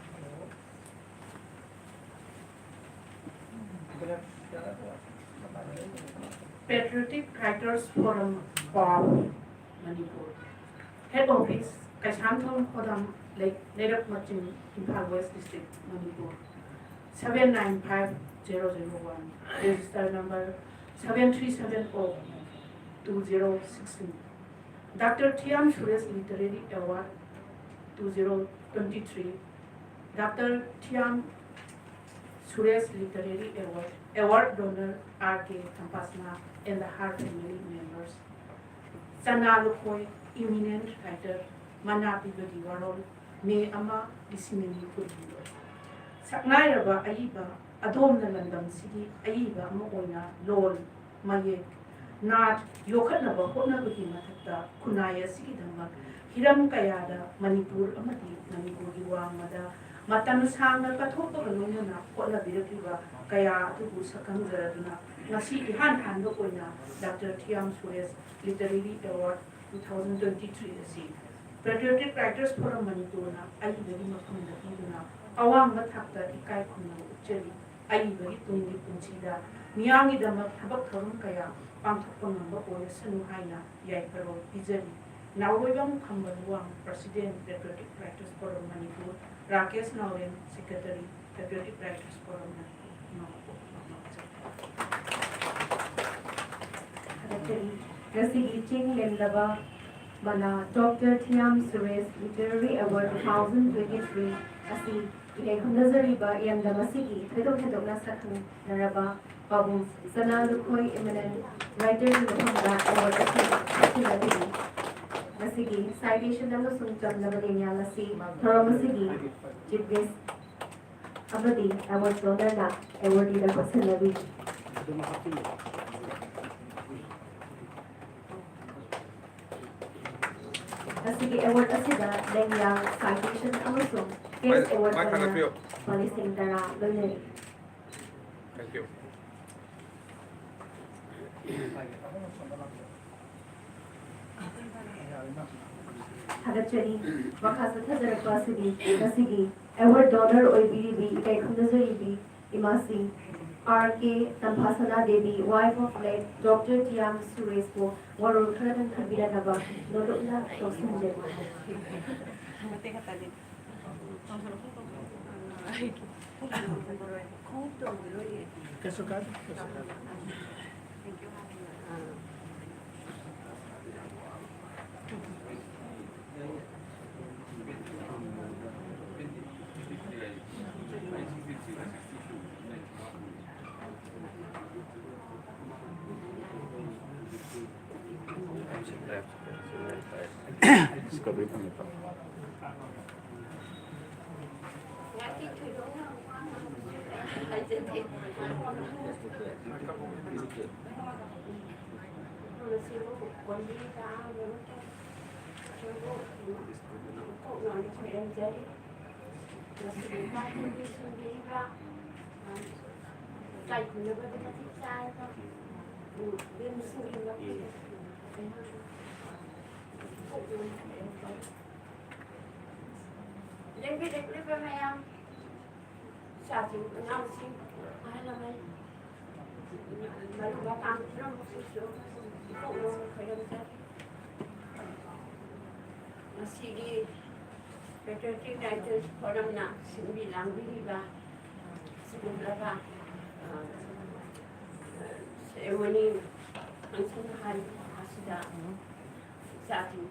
Patriotic Writers Forum of Manipur. Head office, Kaishanthong Khodam Lake, Leirak Maching, Imphal West District, Manipur. Seven nine five zero zero one. Register number seven three seven oh two zero six two. Doctor Thiam Suresh Literary Award two zero twenty-three. Doctor Thiam Suresh Literary Award, award donor R K Thampasna and the her family members. Chana Lukhoi, eminent writer, ꯃꯅꯥ ꯄꯤꯕꯒꯤ ꯋꯥꯔꯣꯜ, ꯃꯦ ꯑꯃ, ꯂꯤꯁꯤꯡ ꯑꯅꯤ ꯀꯨꯟꯍꯨꯝꯗꯣꯏ꯫ ꯁꯛꯅꯥꯏꯔꯕ ꯑꯏꯕ ꯑꯗꯣꯝꯅ ꯂꯝꯗꯝꯁꯤꯒꯤ ꯑꯏꯕ ꯑꯃ ꯑꯣꯏꯅ ꯂꯣꯜ, ꯃꯌꯦꯛ, ꯅꯥꯠ ꯌꯣꯛꯈꯠꯅꯕ ꯍꯣꯠꯅꯕꯒꯤ ꯃꯊꯛꯇ ꯈꯨꯟꯅꯥꯏ ꯑꯁꯤꯒꯤꯗꯃꯛ ꯍꯤꯔꯝ ꯀꯌꯥꯗ ꯃꯅꯤꯄꯨꯔ ꯑꯃꯗꯤ ꯃꯅꯤꯄꯨꯔꯒꯤ ꯋꯥꯡꯃꯗ ꯃꯇꯝ ꯁꯥꯡꯅ ꯀꯠꯊꯣꯛꯄꯒ ꯂꯣꯏꯅꯅ ꯍꯣꯠꯅꯕꯤꯔꯛꯂꯤꯕ ꯀꯌꯥ ꯑꯗꯨꯕꯨ ꯁꯛꯈꯪꯖꯔꯗꯨꯅ ꯉꯁꯤ ꯏꯍꯥꯟ ꯍꯥꯟꯕ ꯑꯣꯏꯅ doctor Thiyam Suresh Literary Award two thousand twenty-three ꯑꯁꯤ Patriotic Writers Forum ꯃꯅꯤꯄꯨꯔꯅ ꯑꯏꯕꯒꯤ ꯃꯐꯝꯗ ꯄꯤꯗꯨꯅ ꯑꯋꯥꯡꯕ ꯊꯥꯛꯇ ꯏꯀꯥꯏ ꯈꯨꯝꯅꯕ ꯎꯠꯆꯔꯤ꯫ ꯑꯏꯕꯒꯤ ꯇꯨꯡꯒꯤ ꯄꯨꯟꯁꯤꯗ ꯃꯤꯌꯥꯝꯒꯤꯗꯃꯛ ꯊꯕꯛ ꯊꯧꯔꯝ ꯀꯌꯥ ꯄꯥꯡꯊꯣꯛꯄ ꯉꯝꯕ ꯑꯣꯏꯔꯁꯅꯨ ꯍꯥꯏꯅ ꯌꯥꯏꯐꯔꯣꯜ ꯄꯤꯖꯔꯤ꯫ ꯅꯥꯎꯔꯣꯏꯕꯝ ꯈꯝꯕ Luwang, President, Patriotic Writers Forum Manipur, Rakesh ꯅꯥꯎꯔꯦꯝ, Secretary, Patriotic Writers Forum Manipur. ꯊꯥꯒꯠꯆꯔꯤ꯫ ꯉꯁꯤꯒꯤ ꯆꯤꯡ ꯂꯦꯝꯂꯕ ꯃꯅꯥ doctor Thiyam Suresh Literary Award two thousand twenty-three ꯑꯁꯤ ꯏꯀꯥꯏ ꯈꯨꯝꯅꯖꯔꯤꯕ ꯏꯔꯝꯗꯝ ꯑꯁꯤꯒꯤ ꯊꯣꯏꯗꯣꯛ ꯍꯦꯟꯗꯣꯛꯅ ꯁꯛꯈꯪꯅꯔꯕ ꯄꯥꯕꯨꯡ ꯁꯅꯥ ꯂꯨꯈꯣꯏ Eminent Writerꯒꯤ ꯃꯐꯝꯗ award ꯑꯁꯤ ꯄꯤꯁꯤꯟꯅꯕꯤꯔꯤ꯫ ꯃꯁꯤꯒꯤ citation ꯑꯃꯁꯨꯡ ꯆꯝꯂꯕ ꯂꯦꯡꯌꯥꯟ ꯑꯁꯤ ꯊꯧꯔꯝ ꯑꯁꯤꯒꯤ Chief Guest ꯑꯃꯗꯤ award donorꯅ awardee ꯗ ꯈꯨꯠꯁꯤꯟꯅꯕꯤꯔꯤ꯫ ꯉꯁꯤꯒꯤ award ꯑꯁꯤꯗ ꯂꯦꯡꯌꯥꯟ, citation ꯑꯃꯁꯨꯡ cash award ꯑꯣꯏꯅ ꯂꯨꯄꯥ ꯂꯤꯁꯤꯡ ꯇꯔꯥ ꯂꯣꯏꯅꯔꯤ꯫ Thank you. ꯊꯥꯒꯠꯆꯔꯤ꯫ ꯃꯈꯥ ꯆꯠꯊꯖꯔꯛꯄ ꯑꯁꯤꯗꯤ ꯉꯁꯤꯒꯤ award donor ꯑꯣꯏꯕꯤꯔꯤꯕꯤ ꯏꯀꯥꯏ ꯈꯨꯝꯅꯖꯔꯤꯕꯤ ꯏꯃꯥꯁꯤ R K Tamphasana Devi, wife of late Doctor Thiyam ꯁꯨꯔꯦꯁꯄꯨ ꯋꯥꯔꯣꯜ ꯈꯔꯗꯪ ꯊꯝꯕꯤꯔꯛꯅꯕ ꯅꯣꯂꯨꯛꯅ ꯇꯧꯁꯤꯟꯖꯔꯤ꯫ ꯃꯇꯦꯛ ꯈꯛꯇꯅꯤ꯫ ꯀꯩꯁꯨ ꯀꯥꯏꯗꯦ, ꯀꯩꯁꯨ ꯀꯥꯏꯗꯦ꯫ Discovery ꯐꯪꯉꯦꯀꯣ꯫ ꯂꯦꯡꯕꯤꯔꯛꯂꯤꯕ ꯃꯌꯥꯝ, ꯏꯆꯥꯁꯤꯡ, ꯏꯅꯥꯎꯁꯤꯡ, ꯑꯍꯜ ꯂꯃꯟ, ꯃꯔꯨꯞ ꯃꯄꯥꯡ ꯄꯨꯝꯅꯃꯛꯁꯤꯁꯨ ꯏꯀꯣꯛ ꯅꯣꯟꯅ ꯈꯣꯏꯔꯝꯖꯔꯤ꯫ ꯉꯁꯤꯒꯤ Patriotic Writers Forumꯅ ꯁꯤꯟꯕꯤ ꯂꯥꯡꯕꯤꯔꯤꯕ ꯁꯤꯒꯨꯝꯂꯕ, ꯑ, ceremony function hall ꯑꯁꯤꯗ ꯏꯆꯥꯁꯤꯡ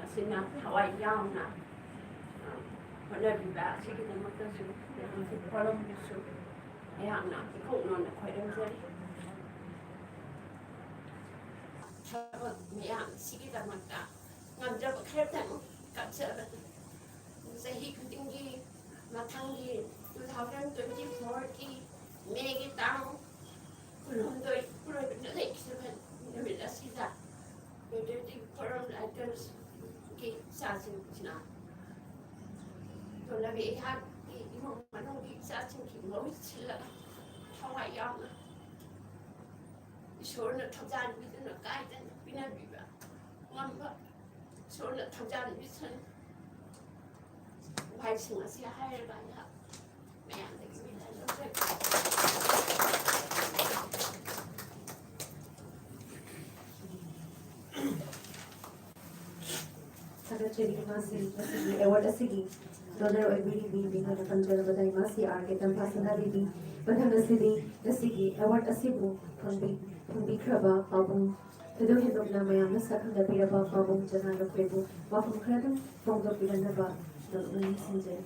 ꯑꯁꯤꯅ ꯊꯋꯥꯏ ꯌꯥꯎꯅ, ꯑ, ꯍꯣꯠꯅꯕꯤꯕ ꯑꯁꯤꯒꯤꯗꯃꯛꯇꯁꯨ, ꯃꯌꯥꯝꯁꯨ ꯈꯣꯏꯔꯝꯕꯁꯨ ꯑꯩꯍꯥꯛꯅ ꯏꯀꯣꯛ ꯅꯣꯟꯅ ꯈꯣꯏꯔꯝꯖꯔꯤ꯫ ꯊꯕꯛ ꯃꯌꯥꯝꯁꯤꯒꯤꯗꯃꯛꯇ ꯉꯝꯖꯕ ꯈꯔꯗꯪ ꯀꯠꯆꯕꯅꯤ꯫ ꯆꯍꯤ ꯈꯨꯗꯤꯡꯒꯤ ꯃꯊꯪꯒꯤ two thousand twenty fourꯒꯤ Mayꯒꯤ ꯇꯥꯡ ꯀꯨꯟꯍꯨꯝꯗꯣꯏ ꯀꯨꯟꯃꯔꯤꯗ ꯂꯩꯈꯤꯕ ꯅꯨꯃꯤꯠ ꯑꯁꯤꯗ Patriotic Forum Writersꯀꯤ ꯏꯆꯥꯁꯤꯡꯁꯤꯅ ꯇꯣꯂꯕꯤ ꯑꯩꯍꯥꯛꯀꯤ ꯏꯃꯨꯡ ꯃꯅꯨꯡꯒꯤ ꯏꯆꯥꯁꯤꯡꯒꯤ ꯃꯍꯨꯠ ꯁꯤꯜꯂꯒ ꯊꯋꯥꯏ ꯌꯥꯎꯅ ꯏꯁꯣꯔꯅ ꯊꯧꯖꯥꯟꯕꯤꯗꯨꯅ ꯀꯥꯏꯗꯅ ꯄꯤꯅꯕꯤꯕ ꯉꯝꯕ ꯏꯁꯣꯔꯅ ꯊꯧꯖꯥꯟꯕꯤꯁꯅꯨ꯫ ꯋꯥꯍꯩꯁꯤꯡ ꯑꯁꯤ ꯍꯥꯏꯔꯒ ꯑꯩꯍꯥꯛ ꯃꯌꯥꯝꯗꯒꯤ ꯃꯤꯅ ꯂꯧꯖꯒꯦ꯫ ꯊꯥꯒꯠꯆꯔꯤ꯫ ꯃꯥꯁꯤ ꯉꯁꯤꯒꯤ award ꯑꯁꯤꯒꯤ donor ꯑꯣꯏꯕꯤꯔꯤꯕꯤ ꯃꯤꯡ ꯑꯣꯏꯅ ꯄꯟꯖꯔꯕꯗ ꯏꯃꯥ ꯁꯤ ꯑꯥꯔ ꯀꯦ ꯇꯝꯐꯥ ꯁꯅꯥꯕꯤꯕꯤ꯫ ꯃꯊꯪ ꯑꯁꯤꯗꯤ ꯉꯁꯤꯒꯤ award ꯑꯁꯤꯕꯨ ꯐꯪꯕꯤ-, ꯐꯪꯕꯤꯈ꯭ꯔꯕ ꯄꯥꯕꯨꯡ, ꯊꯣꯏꯗꯣꯛ ꯍꯦꯟꯗꯣꯛꯅ ꯃꯌꯥꯝꯅ ꯁꯛꯈꯪꯅꯕꯤꯔꯕ ꯄꯥꯕꯨꯡ ꯖꯅꯥ ꯂꯨꯈ꯭ꯔꯦꯕꯨ ꯋꯥꯐꯝ ꯈꯔꯗꯪ ꯐꯣꯡꯗꯣꯛꯄꯤꯔꯝꯅꯕ ꯅꯣꯛꯅ ꯅꯤꯡꯁꯤꯡꯖꯔꯤ꯫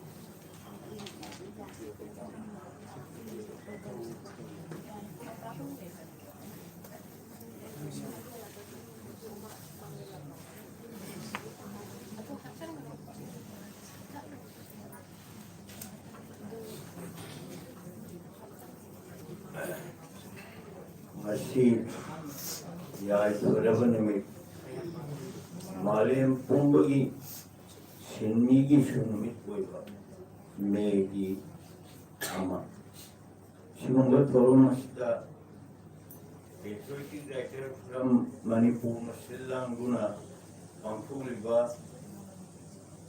ꯉꯁꯤ ꯌꯥꯏꯐꯔꯕ ꯅꯨꯃꯤꯠ, ꯃꯥꯂꯦꯝ ꯄꯨꯝꯕꯒꯤ ꯁꯤꯟꯃꯤꯒꯤꯁꯨ ꯅꯨꯃꯤꯠ ꯑꯣꯏꯕ ꯃꯦꯒꯤ ꯑꯃ꯫ ꯁꯤꯒꯨꯝꯕ ꯊꯧꯔꯝ ꯑꯁꯤꯗ Patriotic Writers from ꯃꯅꯤꯄꯨꯔꯅ ꯁꯤꯜ ꯂꯥꯡꯗꯨꯅ ꯄꯥꯡꯊꯣꯛꯂꯤꯕ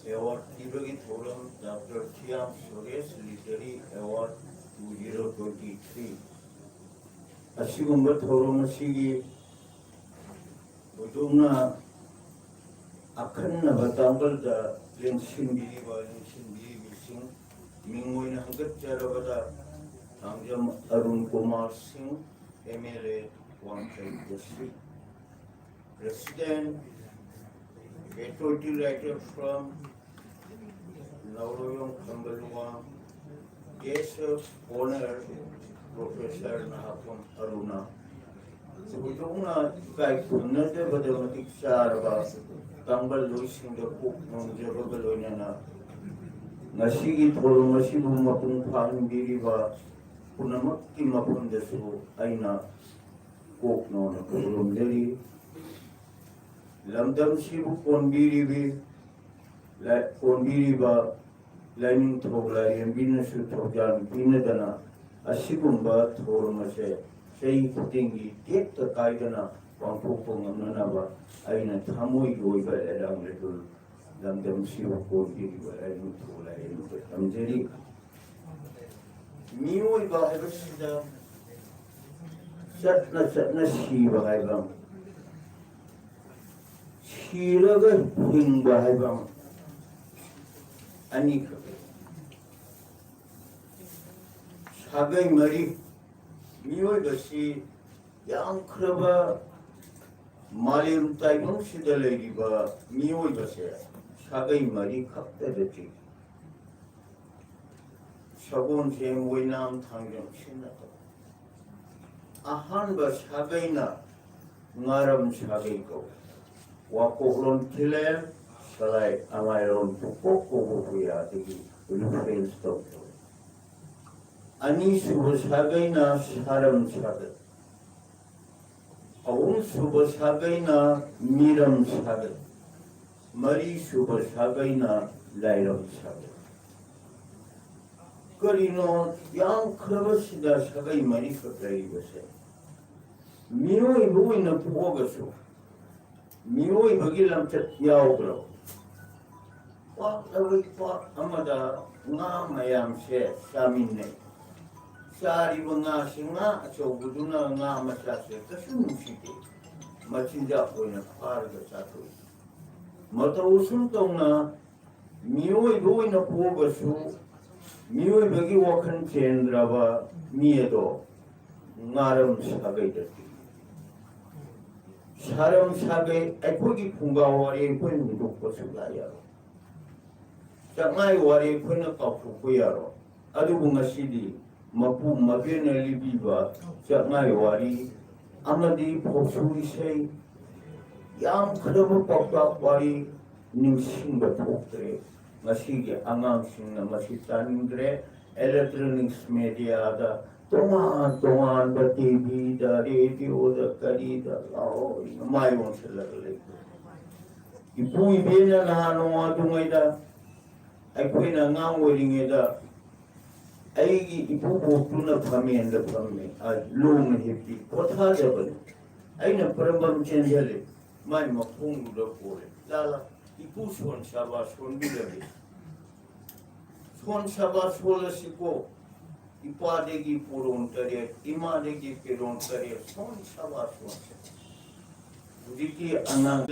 ꯑꯦꯋꯥꯔꯗ ꯄꯤꯕꯒꯤ ꯊꯧꯔꯝ, doctor Thiyam Suresh literary award two zero twenty three. ꯑꯁꯤꯒꯨꯝꯕ ꯊꯧꯔꯝ ꯑꯁꯤꯒꯤ ꯍꯧꯗꯣꯛꯅ ꯑꯈꯟꯅꯕ ꯇꯥꯡꯀꯛꯇ ꯂꯦꯡꯁꯤꯟꯕꯤꯔꯤꯕ, ꯂꯦꯡꯁꯤꯟꯕꯤꯔꯤꯕꯁꯤꯡ, ꯃꯤꯡ ꯑꯣꯏꯅ ꯍꯪꯒꯠꯆꯔꯕꯗ ꯊꯥꯡꯖꯝ ꯑꯔꯨꯟ ꯀꯨꯃꯥꯔ ꯁꯤꯡ, ꯑꯦꯝ ꯑꯦꯜ ꯑꯦ, ꯋꯥꯡꯈꯩ district. President, patriotic writer from Naoroyong Khambaluang, guest of honor, Professor Nahakom Aruna꯫ ꯊꯣꯏꯗꯣꯛꯅ ꯏꯀꯥꯏ ꯈꯨꯝꯅꯖꯕꯗ ꯃꯇꯤꯛ ꯆꯥꯔꯕ ꯇꯥꯡꯕꯜ ꯂꯣꯏꯁꯤꯡꯗ ꯀꯣꯛ ꯅꯣꯝꯖꯕꯒ ꯂꯣꯏꯅꯅ ꯉꯁꯤꯒꯤ ꯊꯧꯔꯝ ꯑꯁꯤꯕꯨ ꯃꯄꯨꯡ ꯐꯥꯍꯟꯕꯤꯔꯤꯕ ꯄꯨꯝꯅꯃꯛꯀꯤ ꯃꯐꯝꯗꯁꯨ ꯑꯩꯅ ꯀꯣꯛ ꯅꯣꯟꯅ ꯈꯨꯔꯨꯝꯖꯔꯤ꯫ ꯂꯝꯗꯝꯁꯤꯕꯨ ꯀꯣꯟꯕꯤꯔꯤꯕꯤ-, ꯂꯥꯏ-, ꯀꯣꯟꯕꯤꯔꯤꯕ ꯂꯥꯏꯅꯤꯡꯊꯧ ꯂꯥꯏꯔꯦꯝꯕꯤꯅꯁꯨ ꯊꯧꯖꯥꯜ ꯄꯤꯅꯗꯅ ꯑꯁꯤꯒꯨꯝꯕ ꯊꯧꯔꯝ ꯑꯁꯦ ꯆꯍꯤ ꯈꯨꯗꯤꯡꯒꯤ ꯇꯦꯛꯇ ꯀꯥꯏꯗꯅ ꯄꯥꯡꯊꯣꯛꯄ ꯉꯝꯅꯅꯕ ꯑꯩꯅ ꯊꯃꯣꯏꯒꯤ ꯑꯣꯏꯕ ꯂꯩꯔꯥꯡ ꯂꯩꯇꯨꯜ ꯂꯝꯗꯝꯁꯤꯕꯨ ꯀꯣꯟꯕꯤꯔꯤꯕ ꯂꯥꯏꯅꯤꯡꯊꯧ ꯂꯥꯏꯔꯦꯝꯕꯤꯗ ꯊꯝꯖꯔꯤ꯫ ꯃꯤꯑꯣꯏꯕ ꯍꯥꯏꯕꯁꯤꯗ ꯆꯠꯅ ꯆꯠꯅ ꯁꯤꯕ ꯍꯥꯏꯕ ꯑꯃ, ꯁꯤꯔꯒ ꯍꯤꯡꯕ ꯍꯥꯏꯕ ꯑꯃ, ꯑꯅꯤꯈꯛ꯫ ꯁꯥꯒꯩ ꯃꯔꯤ, ꯃꯤꯑꯣꯏꯕꯁꯤ ꯌꯥꯝꯈ꯭ꯔꯕ ꯃꯥꯂꯦꯝ ꯇꯥꯏꯕꯪꯁꯤꯗ ꯂꯩꯔꯤꯕ ꯃꯤꯑꯣꯏꯕꯁꯦ ꯁꯥꯒꯩ ꯃꯔꯤ ꯈꯛꯇꯗ ꯆꯤꯡꯏ꯫ ꯁꯒꯣꯜꯁꯦꯝ, ꯑꯣꯏꯅꯥꯝ, ꯊꯥꯡꯖꯝ ꯁꯤꯟꯅ ꯇꯧꯏ꯫ ꯑꯍꯥꯟꯕ ꯁꯥꯒꯩꯅ ꯉꯥꯔꯝ ꯁꯥꯒꯩ ꯀꯧꯏ꯫ ꯋꯥꯀꯣꯛꯂꯣꯟ ꯈꯤꯂꯦ, ꯁꯂꯥꯏ ꯑꯃꯥꯏꯔꯣꯟ ꯄꯨꯀꯣꯛ ꯀꯧꯕ ꯄꯨꯌꯥꯗꯒꯤ reference ꯇꯧꯖꯕ꯫ ꯑꯅꯤꯁꯨꯕ ꯁꯥꯒꯩꯅ ꯁꯥꯔꯝ ꯁꯥꯒꯩ꯫ ꯑꯍꯨꯝꯁꯨꯕ ꯁꯥꯒꯩꯅ ꯃꯤꯔꯝ ꯁꯥꯒꯩ꯫ ꯃꯔꯤꯁꯨꯕ ꯁꯥꯒꯩꯅ ꯂꯥꯏꯔꯝ ꯁꯥꯒꯩ꯫ ꯀꯔꯤꯅꯣ ꯌꯥꯝꯈ꯭ꯔꯕꯁꯤꯗ ꯁꯥꯒꯩ ꯃꯔꯤꯈꯛ ꯂꯩꯔꯤꯕꯁꯦ? ꯃꯤꯑꯣꯏꯕ ꯑꯣꯏꯅ ꯄꯣꯛꯑꯒꯁꯨ ꯃꯤꯑꯣꯏꯕꯒꯤ ꯂꯝꯆꯠ ꯌꯥꯎꯗ꯭ꯔꯕ? ꯄꯥꯛꯂꯕ ꯄꯥꯛ ꯑꯃꯗ ꯉꯥ ꯃꯌꯥꯝꯁꯦ ꯆꯥꯃꯤꯟꯅꯩ꯫ ꯆꯥꯔꯤꯕ ꯉꯥꯁꯤ ꯉꯥ ꯑꯆꯧꯕꯗꯨꯅ ꯉꯥ ꯃꯆꯥꯁꯦ ꯀꯩꯁꯨ ꯅꯨꯡꯁꯤꯗꯦ, ꯃꯆꯤꯟꯖꯥꯛ ꯑꯣꯏꯅ ꯐꯥꯔꯒ ꯆꯥꯊꯣꯛꯏ꯫ ꯃꯇꯧ ꯑꯁꯨꯝ ꯇꯧꯅ ꯃꯤꯑꯣꯏꯕ ꯑꯣꯏꯅ ꯄꯣꯛꯑꯒꯁꯨ ꯃꯤꯑꯣꯏꯕꯒꯤ ꯋꯥꯈꯜ ꯆꯦꯟꯗ꯭ꯔꯕ ꯃꯤ ꯑꯗꯣ ꯉꯥꯔꯝ ꯁꯥꯒꯩꯗ ꯇꯤꯜꯂꯤ꯫ ꯁꯥꯔꯝ ꯁꯥꯒꯩ ꯑꯩꯈꯣꯏꯒꯤ ꯐꯨꯡꯒꯥ ꯋꯥꯔꯤ ꯑꯩꯈꯣꯏꯅ ꯍꯨꯟꯗꯣꯛꯄ ꯁꯨꯡꯌꯥ ꯌꯥꯔꯣꯏ꯫ ꯆꯥꯛꯉꯥꯏ ꯋꯥꯔꯤ ꯑꯩꯈꯣꯏꯅ ꯀꯥꯎꯊꯣꯛꯄ ꯌꯥꯔꯣꯏ꯫ ꯑꯗꯨꯕꯨ ꯉꯁꯤꯗꯤ ꯃꯄꯨ ꯃꯕꯦꯅ ꯂꯤꯕꯤꯕ ꯆꯥꯛꯉꯥꯏ ꯋꯥꯔꯤ ꯑꯃꯗꯤ ꯐꯧꯁꯨ ꯏꯁꯩ, ꯌꯥꯝꯈ꯭ꯔꯕ ꯄꯥꯎꯇꯥꯛ ꯋꯥꯔꯤ ꯅꯤꯡꯁꯤꯡꯕ ꯊꯣꯛꯇ꯭ꯔꯦ꯫ ꯉꯁꯤꯒꯤ ꯑꯉꯥꯡꯁꯤꯡꯅ ꯃꯁꯤ ꯇꯥꯅꯤꯡꯗ꯭ꯔꯦ꯫ ꯏꯂꯦꯛꯇ꯭ꯔꯣꯅꯤꯛꯁ ꯃꯦꯗꯤꯌꯥꯗ ꯇꯣꯉꯥꯟ ꯇꯣꯉꯥꯟꯕ ꯇꯤꯚꯤꯗ, ꯔꯦꯗꯤꯑꯣꯗ, ꯀꯔꯤꯗ ꯂꯣꯏꯅ ꯃꯥꯏ ꯑꯣꯟꯁꯤꯜꯂꯒ ꯂꯩꯈ꯭ꯔꯦ꯫ ꯏꯄꯨ ꯏꯕꯦꯟꯅ ꯅꯍꯥꯟ ꯅꯣꯡꯉꯥꯟꯗ꯭ꯔꯤꯉꯩꯗ, ꯑꯩꯈꯣꯏꯅ ꯑꯉꯥꯡ ꯑꯣꯏꯔꯤꯉꯩꯗ ꯑꯩꯒꯤ ꯏꯄꯨꯕꯣꯛꯇꯨꯅ ꯐꯝꯃꯦꯟꯗ ꯐꯝꯃꯦ, ꯑ, ꯂꯣꯡꯅ ꯍꯤꯞꯄꯤ, ꯄꯣꯊꯥꯖꯕꯅꯤ꯫ ꯑꯩꯅ ꯄꯔꯝꯕꯝ ꯆꯦꯟꯁꯤꯜꯂꯦ, ꯃꯥꯏ ꯃꯈꯣꯡꯗꯨꯗ ꯄꯣꯔꯦ꯫ "ꯂꯥ ꯂꯥ, ꯏꯄꯨ ꯁꯣꯟ ꯁꯥꯕ ꯁꯣꯟꯕꯤꯔꯒꯦ, ꯁꯣꯟ ꯁꯥꯕ ꯁꯣꯜꯂꯁꯤꯀꯣ, ꯏꯄꯥꯗꯒꯤ ꯄꯣꯔꯣꯟ ꯇꯔꯦꯠ, ꯏꯃꯥꯗꯒꯤ ꯄꯦꯔꯣꯟ ꯇꯔꯦꯠ, ꯁꯣꯟ ꯁꯥꯕ ꯁꯣꯟ ꯁꯥꯕ"꯫ ꯍꯧꯖꯤꯛꯀꯤ ꯑꯉꯥꯡ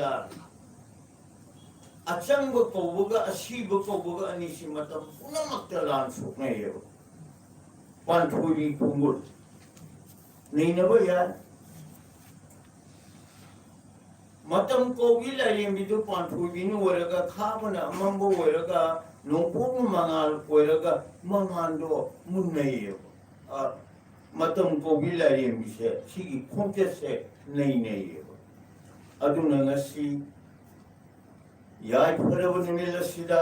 ꯑꯆꯪꯕ ꯀꯧꯕꯒ ꯑꯁꯤꯕ ꯀꯧꯕꯒ ꯑꯅꯤꯁꯤ ꯃꯇꯝ ꯄꯨꯝꯅꯃꯛꯇ ꯂꯥꯟ ꯁꯣꯛꯅꯩꯌꯦꯕ꯫ ꯄꯥꯟꯊꯣꯏꯕꯤ ꯈꯣꯡꯒꯨꯜ ꯅꯩꯅꯕ ꯌꯥꯏ꯫ ꯃꯇꯝ ꯀꯧꯕꯤ ꯂꯥꯏꯔꯦꯝꯕꯤꯗꯨ ꯄꯥꯟꯊꯣꯏꯕꯤꯅ ꯑꯣꯏꯔꯒ, ꯈꯥꯕꯅ ꯑꯃꯝꯕ ꯑꯣꯏꯔꯒ, ꯅꯣꯡꯄꯣꯛꯅ ꯃꯉꯥꯜ ꯑꯣꯏꯔꯒ, ꯃꯉꯥꯜꯗꯣ ꯃꯨꯟꯅꯩꯌꯦꯕ꯫ ꯑ, ꯃꯇꯝ ꯀꯧꯕꯤ ꯂꯥꯏꯔꯦꯝꯕꯤꯁꯦ ꯁꯤꯒꯤ ꯈꯣꯡꯆꯠꯁꯦ ꯅꯩꯅꯩꯌꯦꯕ꯫ ꯑꯗꯨꯅ ꯉꯁꯤ ꯌꯥꯏꯐꯔꯕ ꯅꯨꯃꯤꯠ ꯑꯁꯤꯗ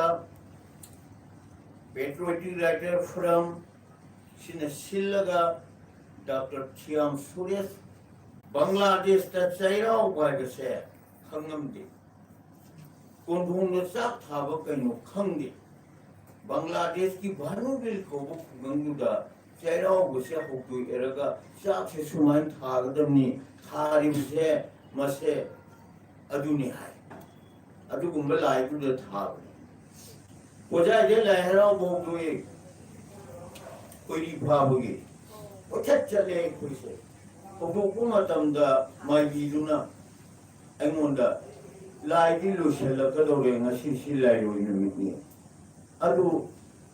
Patriotic Writer Forum ꯁꯤꯅ ꯁꯤꯜꯂꯒ ꯗꯥꯛꯇꯔ ꯊꯤꯌꯥꯝ ꯁꯨꯔꯦꯁ ꯕꯪꯒ꯭ꯂꯥꯗꯦꯁꯇ ꯆꯩꯔꯥꯎꯕ ꯍꯥꯏꯕꯁꯦ ꯈꯪꯉꯝꯗꯦ꯫ ꯀꯣꯟꯊꯣꯡꯗ ꯆꯥꯛ ꯊꯥꯕ ꯀꯩꯅꯣ ꯈꯪꯗꯦ꯫ ꯕꯪꯒ꯭ꯂꯥꯗꯦꯁꯀꯤ ꯚꯥꯅꯨꯚꯤꯜ ꯀꯧꯕ ꯈꯨꯡꯒꯪꯗꯨꯗ ꯆꯩꯔꯥꯎꯕꯁꯦ ꯍꯧꯗꯣꯛꯑꯦꯔꯒ ꯆꯥꯛꯁꯦ ꯁꯨꯃꯥꯏꯅ ꯊꯥꯒꯗꯕꯅꯤ, ꯊꯥꯔꯤꯕꯁꯦ ꯃꯁꯦ ꯑꯗꯨꯅꯤ ꯍꯥꯏ꯫ ꯑꯗꯨꯒꯨꯝꯕ ꯂꯥꯏꯗꯨꯗ ꯊꯥꯕꯅꯤ꯫ ꯍꯣꯖꯥꯏꯗ ꯂꯥꯏ ꯍꯔꯥꯎꯕ ꯍꯧꯗꯣꯛꯏ꯫ ꯈꯣꯏꯔꯤ ꯐꯥꯕꯒꯤ ꯀꯣꯏꯆꯠ ꯆꯠꯂꯦ ꯑꯩꯈꯣꯏꯁꯦ꯫ ꯍꯧꯗꯣꯛꯄ ꯃꯇꯝꯗ ꯃꯥꯏꯕꯤꯗꯨꯅ ꯑꯩꯉꯣꯟꯗ, "ꯂꯥꯏꯗꯤ ꯂꯣꯏꯁꯤꯜꯂꯛꯀꯗꯧꯔꯦ, ꯉꯁꯤ ꯁꯤ ꯂꯥꯏꯔꯣꯏ ꯅꯨꯃꯤꯠꯅꯤ"꯫ ꯑꯗꯨ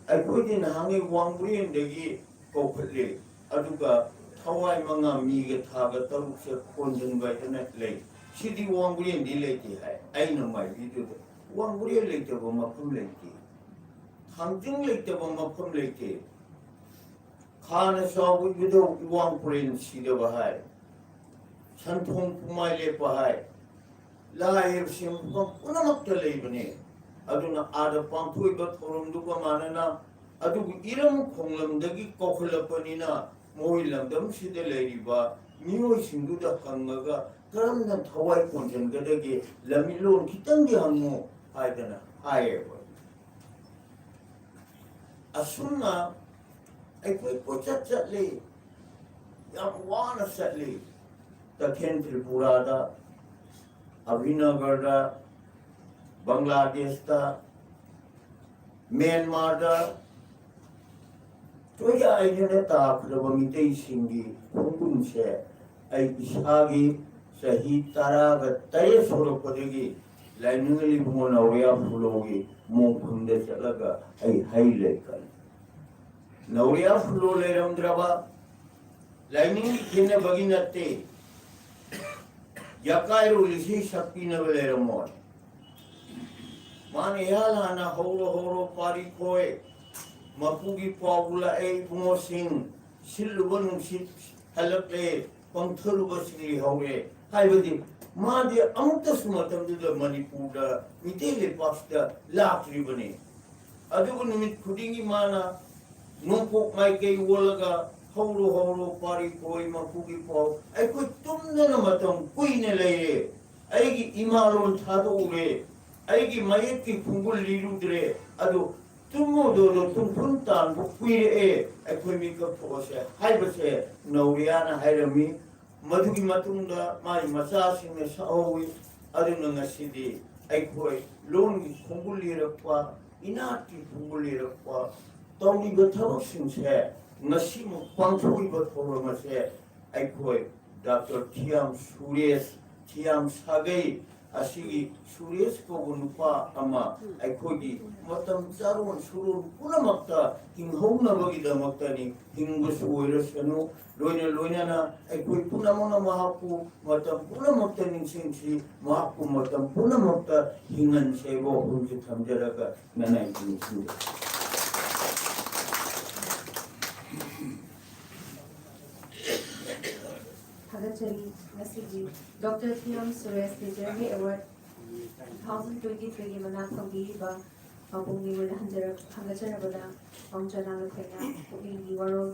ꯑꯩꯈꯣꯏꯗꯤ ꯅꯍꯥꯟꯉꯩ ꯋꯥꯡꯕ꯭ꯔꯦꯟꯗꯒꯤ ꯀꯧꯈꯠꯂꯦ, ꯑꯗꯨꯒ ꯊꯋꯥꯏ ꯃꯉꯥ ꯃꯤꯒ ꯊꯥꯒ ꯇꯔꯨꯛꯁꯦ ꯈꯣꯟꯖꯤꯟꯕ ꯍꯥꯏꯗꯅ ꯂꯩ꯫ ꯁꯤꯗꯤ ꯋꯥꯡꯕ꯭ꯔꯦꯟꯗꯤ ꯂꯩꯇꯦ ꯍꯥꯏ꯫ ꯑꯩꯅ ꯃꯥꯏꯕꯤꯗꯨꯗ, "ꯋꯥꯡꯕ꯭ꯔꯦꯟ ꯂꯩꯇꯕ ꯃꯐꯝ ꯂꯩꯇꯦ, ꯊꯥꯡꯖꯤꯡ ꯂꯩꯇꯕ ꯃꯐꯝ ꯂꯩꯇꯦ꯫ ꯈꯥꯅ ꯆꯥꯎꯕ ꯏꯕꯨꯙꯧ ꯏꯋꯥꯡ ꯄꯨꯔꯦꯟ ꯁꯤꯗꯕ ꯍꯥꯏ, ꯁꯟꯊꯣꯡ ꯄꯨꯃꯥꯏ ꯂꯦꯞꯄ ꯍꯥꯏ, ꯂꯥꯏ ꯍꯥꯏꯕꯁꯤ ꯃꯐꯝ ꯄꯨꯝꯅꯃꯛꯇ ꯂꯩꯕꯅꯤ꯫ ꯑꯗꯨꯅ ꯑꯥꯗ ꯄꯥꯡꯊꯣꯛꯏꯕ ꯊꯧꯔꯝꯗꯨꯒ ꯃꯥꯟꯅꯅ ꯑꯗꯨꯕꯨ ꯏꯔꯝ ꯈꯣꯡꯂꯝꯗꯒꯤ ꯀꯧꯈꯠꯂꯛꯄꯅꯤꯅ ꯃꯣꯏ ꯂꯝꯗꯝꯁꯤꯗ ꯂꯩꯔꯤꯕ ꯃꯤꯑꯣꯏꯁꯤꯡꯗꯨꯗ ꯍꯪꯉꯒ ꯀꯔꯝꯅ ꯊꯋꯥꯏ ꯀꯣꯟꯁꯤꯟꯒꯗꯒꯦ, ꯂꯝꯃꯤꯠꯂꯣꯟ ꯈꯤꯇꯪꯗꯤ ꯍꯪꯉꯨ" ꯍꯥꯏꯗꯅ ꯍꯥꯏꯌꯦꯕ꯫ ꯑꯁꯨꯝꯅ ꯑꯩꯈꯣꯏ ꯀꯣꯏꯆꯠ ꯆꯠꯂꯤ, ꯌꯥꯝ ꯋꯥꯅ ꯆꯠꯂꯤ꯫ ꯇꯈꯦꯜ ꯇ꯭ꯔꯤꯄꯨꯔꯥꯗ, ꯑꯕꯤꯅꯒꯔꯗ, ꯕꯪꯒ꯭ꯂꯥꯗꯦꯁꯇ, ꯃ꯭ꯌꯥꯟꯃꯥꯔꯗ ꯇꯣꯏꯖꯥꯏꯗꯅ ꯇꯥꯈ꯭ꯔꯕ ꯃꯤꯇꯩꯁꯤꯡꯒꯤ ꯈꯣꯡꯒꯨꯝꯁꯦ ꯑꯩ ꯏꯁꯥꯒꯤ ꯆꯍꯤ ꯇꯔꯥꯒ ꯇꯔꯦꯠ ꯁꯨꯔꯛꯄꯗꯒꯤ ꯂꯥꯏꯅꯤꯡꯉ ꯏꯕꯨꯡꯉꯣ ꯅꯥꯎꯔꯤꯌꯥ ꯐꯨꯂꯣꯒꯤ ꯃꯣꯡꯐꯝꯗ ꯆꯠꯂꯒ ꯑꯩ ꯍꯩ ꯂꯩ ꯀꯠꯂꯤ꯫ ꯅꯥꯎꯔꯤꯌꯥ ꯐꯨꯂꯣ ꯂꯩꯔꯝꯗ꯭ꯔꯕ, ꯂꯥꯏꯅꯤꯡꯒꯤ ꯈꯦꯠꯅꯕꯒꯤ ꯅꯠꯇꯦ, ꯌꯥꯀꯥꯏꯔꯣꯜ ꯏꯁꯩ ꯁꯛꯄꯤꯅꯕ ꯂꯩꯔꯝꯃꯣꯏ꯫ ꯃꯥꯅ ꯏꯍꯥꯟ ꯍꯥꯟꯅ "ꯍꯧꯔꯣ ꯍꯧꯔꯣ ꯄꯥꯔꯤ ꯈꯣꯏ, ꯃꯄꯨꯒꯤ ꯄꯥꯎꯕꯨ ꯂꯥꯛꯑꯦ ꯏꯕꯨꯡꯉꯣꯁꯤꯡ, ꯁꯤꯜꯂꯨꯕ ꯅꯨꯡꯁꯤꯠ ꯍꯜꯂꯛꯂꯦ, ꯄꯪꯊꯔꯨꯕ ꯁꯤꯡꯂꯤ ꯍꯧꯔꯦ" ꯍꯥꯏꯕꯗꯤ ꯃꯥꯗꯤ ꯑꯃꯨꯛꯇꯁꯨ ꯃꯇꯝꯗꯨꯗ ꯃꯅꯤꯄꯨꯔꯗ, ꯃꯤꯇꯩ ꯂꯩꯄꯥꯛꯁꯤꯗ ꯂꯥꯛꯇ꯭ꯔꯤꯕꯅꯤ꯫ ꯑꯗꯨꯕꯨ ꯅꯨꯃꯤꯠ ꯈꯨꯗꯤꯡꯒꯤ ꯃꯥꯅ ꯅꯣꯡꯄꯣꯛ ꯃꯥꯏꯀꯩ ꯑꯣꯜꯂꯒ "ꯍꯧꯔꯣ ꯍꯧꯔꯣ ꯄꯥꯔꯤ ꯈꯣꯏ, ꯃꯄꯨꯒꯤ ꯄꯥꯎ", ꯑꯩꯈꯣꯏ ꯇꯨꯝꯗꯅ ꯃꯇꯝ ꯀꯨꯏꯅ ꯂꯩꯔꯦ꯫ ꯑꯩꯒꯤ ꯏꯃꯥꯂꯣꯟ ꯊꯥꯗꯣꯛꯎꯔꯦ, ꯑꯩꯒꯤ ꯃꯌꯦꯛꯀꯤ ꯈꯣꯡꯒꯨꯜ ꯂꯤꯔꯨꯗ꯭ꯔꯦ꯫ ꯑꯗꯨ "ꯇꯨꯝꯃꯨꯗꯣꯗꯣ ꯇꯨꯝꯐꯨꯟ ꯇꯥꯟꯕ ꯀꯨꯏꯔꯛꯑꯦ, ꯑꯩꯈꯣꯏ ꯃꯤꯀꯞ ꯊꯣꯛꯑꯁꯦ" ꯍꯥꯏꯕꯁꯦ ꯅꯧꯔꯤꯌꯥꯅ ꯍꯥꯏꯔꯝꯃꯤ꯫ ꯃꯗꯨꯒꯤ ꯃꯇꯨꯡꯗ ꯃꯥꯒꯤ ꯃꯆꯥꯁꯤꯡꯅ ꯁꯛꯍꯧꯋꯤ꯫ ꯑꯗꯨꯅ ꯉꯁꯤꯗꯤ ꯑꯩꯈꯣꯏ ꯂꯣꯟꯒꯤ ꯈꯣꯡꯒꯨꯜ ꯂꯤꯔꯛꯄ, ꯏꯅꯥꯠꯀꯤ ꯈꯣꯡꯒꯨꯜ ꯂꯤꯔꯛꯄ ꯇꯧꯔꯤꯕ ꯊꯕꯛꯁꯤꯡꯁꯦ, ꯉꯁꯤꯃꯛ ꯄꯥꯡꯊꯣꯛꯏꯕ ꯊꯧꯔꯝ ꯑꯁꯦ ꯑꯩꯈꯣꯏ ꯗꯥꯛꯇꯔ ꯊꯤꯌꯥꯝ ꯁꯨꯔꯦꯁ, ꯊꯤꯌꯥꯝ ꯁꯥꯒꯩ ꯑꯁꯤꯒꯤ ꯁꯨꯔꯦꯁ ꯀꯧꯕ ꯅꯨꯄꯥ ꯑꯃ ꯑꯩꯈꯣꯏꯒꯤ ꯃꯇꯝ ꯆꯥꯔꯣꯟ ꯁꯨꯔꯣꯟ ꯄꯨꯝꯅꯃꯛꯇ ꯍꯤꯡꯍꯧꯅꯕꯒꯤꯗꯃꯛꯇꯅꯤ꯫ ꯍꯤꯡꯕꯁꯨ ꯑꯣꯏꯔꯁꯅꯨ, ꯂꯣꯏꯅ ꯂꯣꯏꯅꯅ ꯑꯩꯈꯣꯏ ꯄꯨꯝꯅꯃꯛꯅ ꯃꯍꯥꯛꯄꯨ ꯃꯇꯝ ꯄꯨꯝꯅꯃꯛꯇ ꯅꯤꯡꯁꯤꯡꯁꯤ, ꯃꯍꯥꯛꯄꯨ ꯃꯇꯝ ꯄꯨꯝꯅꯃꯛꯇ ꯍꯤꯡꯍꯟꯁꯦ ꯍꯥꯏꯕ ꯋꯥꯐꯝꯁꯤ ꯊꯝꯖꯔꯒ ꯅꯅꯥꯏ ꯅꯤꯡꯁꯤꯡꯖꯔꯤ꯫ ꯊꯥꯒꯠꯆꯔꯤ꯫ ꯉꯁꯤꯒꯤ doctor Thiyam Suresh Literary Award two thousand twenty-threeꯒꯤ ꯃꯅꯥ ꯐꯪꯕꯤꯔꯤꯕ ꯄꯥꯎꯈꯨꯝꯒꯤ ꯑꯣꯏꯅ ꯍꯟꯖꯔꯛ-, ꯊꯥꯒꯠꯆꯔꯕꯗ ꯄꯥꯎꯆꯅꯥ ꯂꯨꯈꯣꯏꯅ ꯄꯨꯛꯅꯤꯡꯒꯤ ꯋꯥꯔꯣꯜ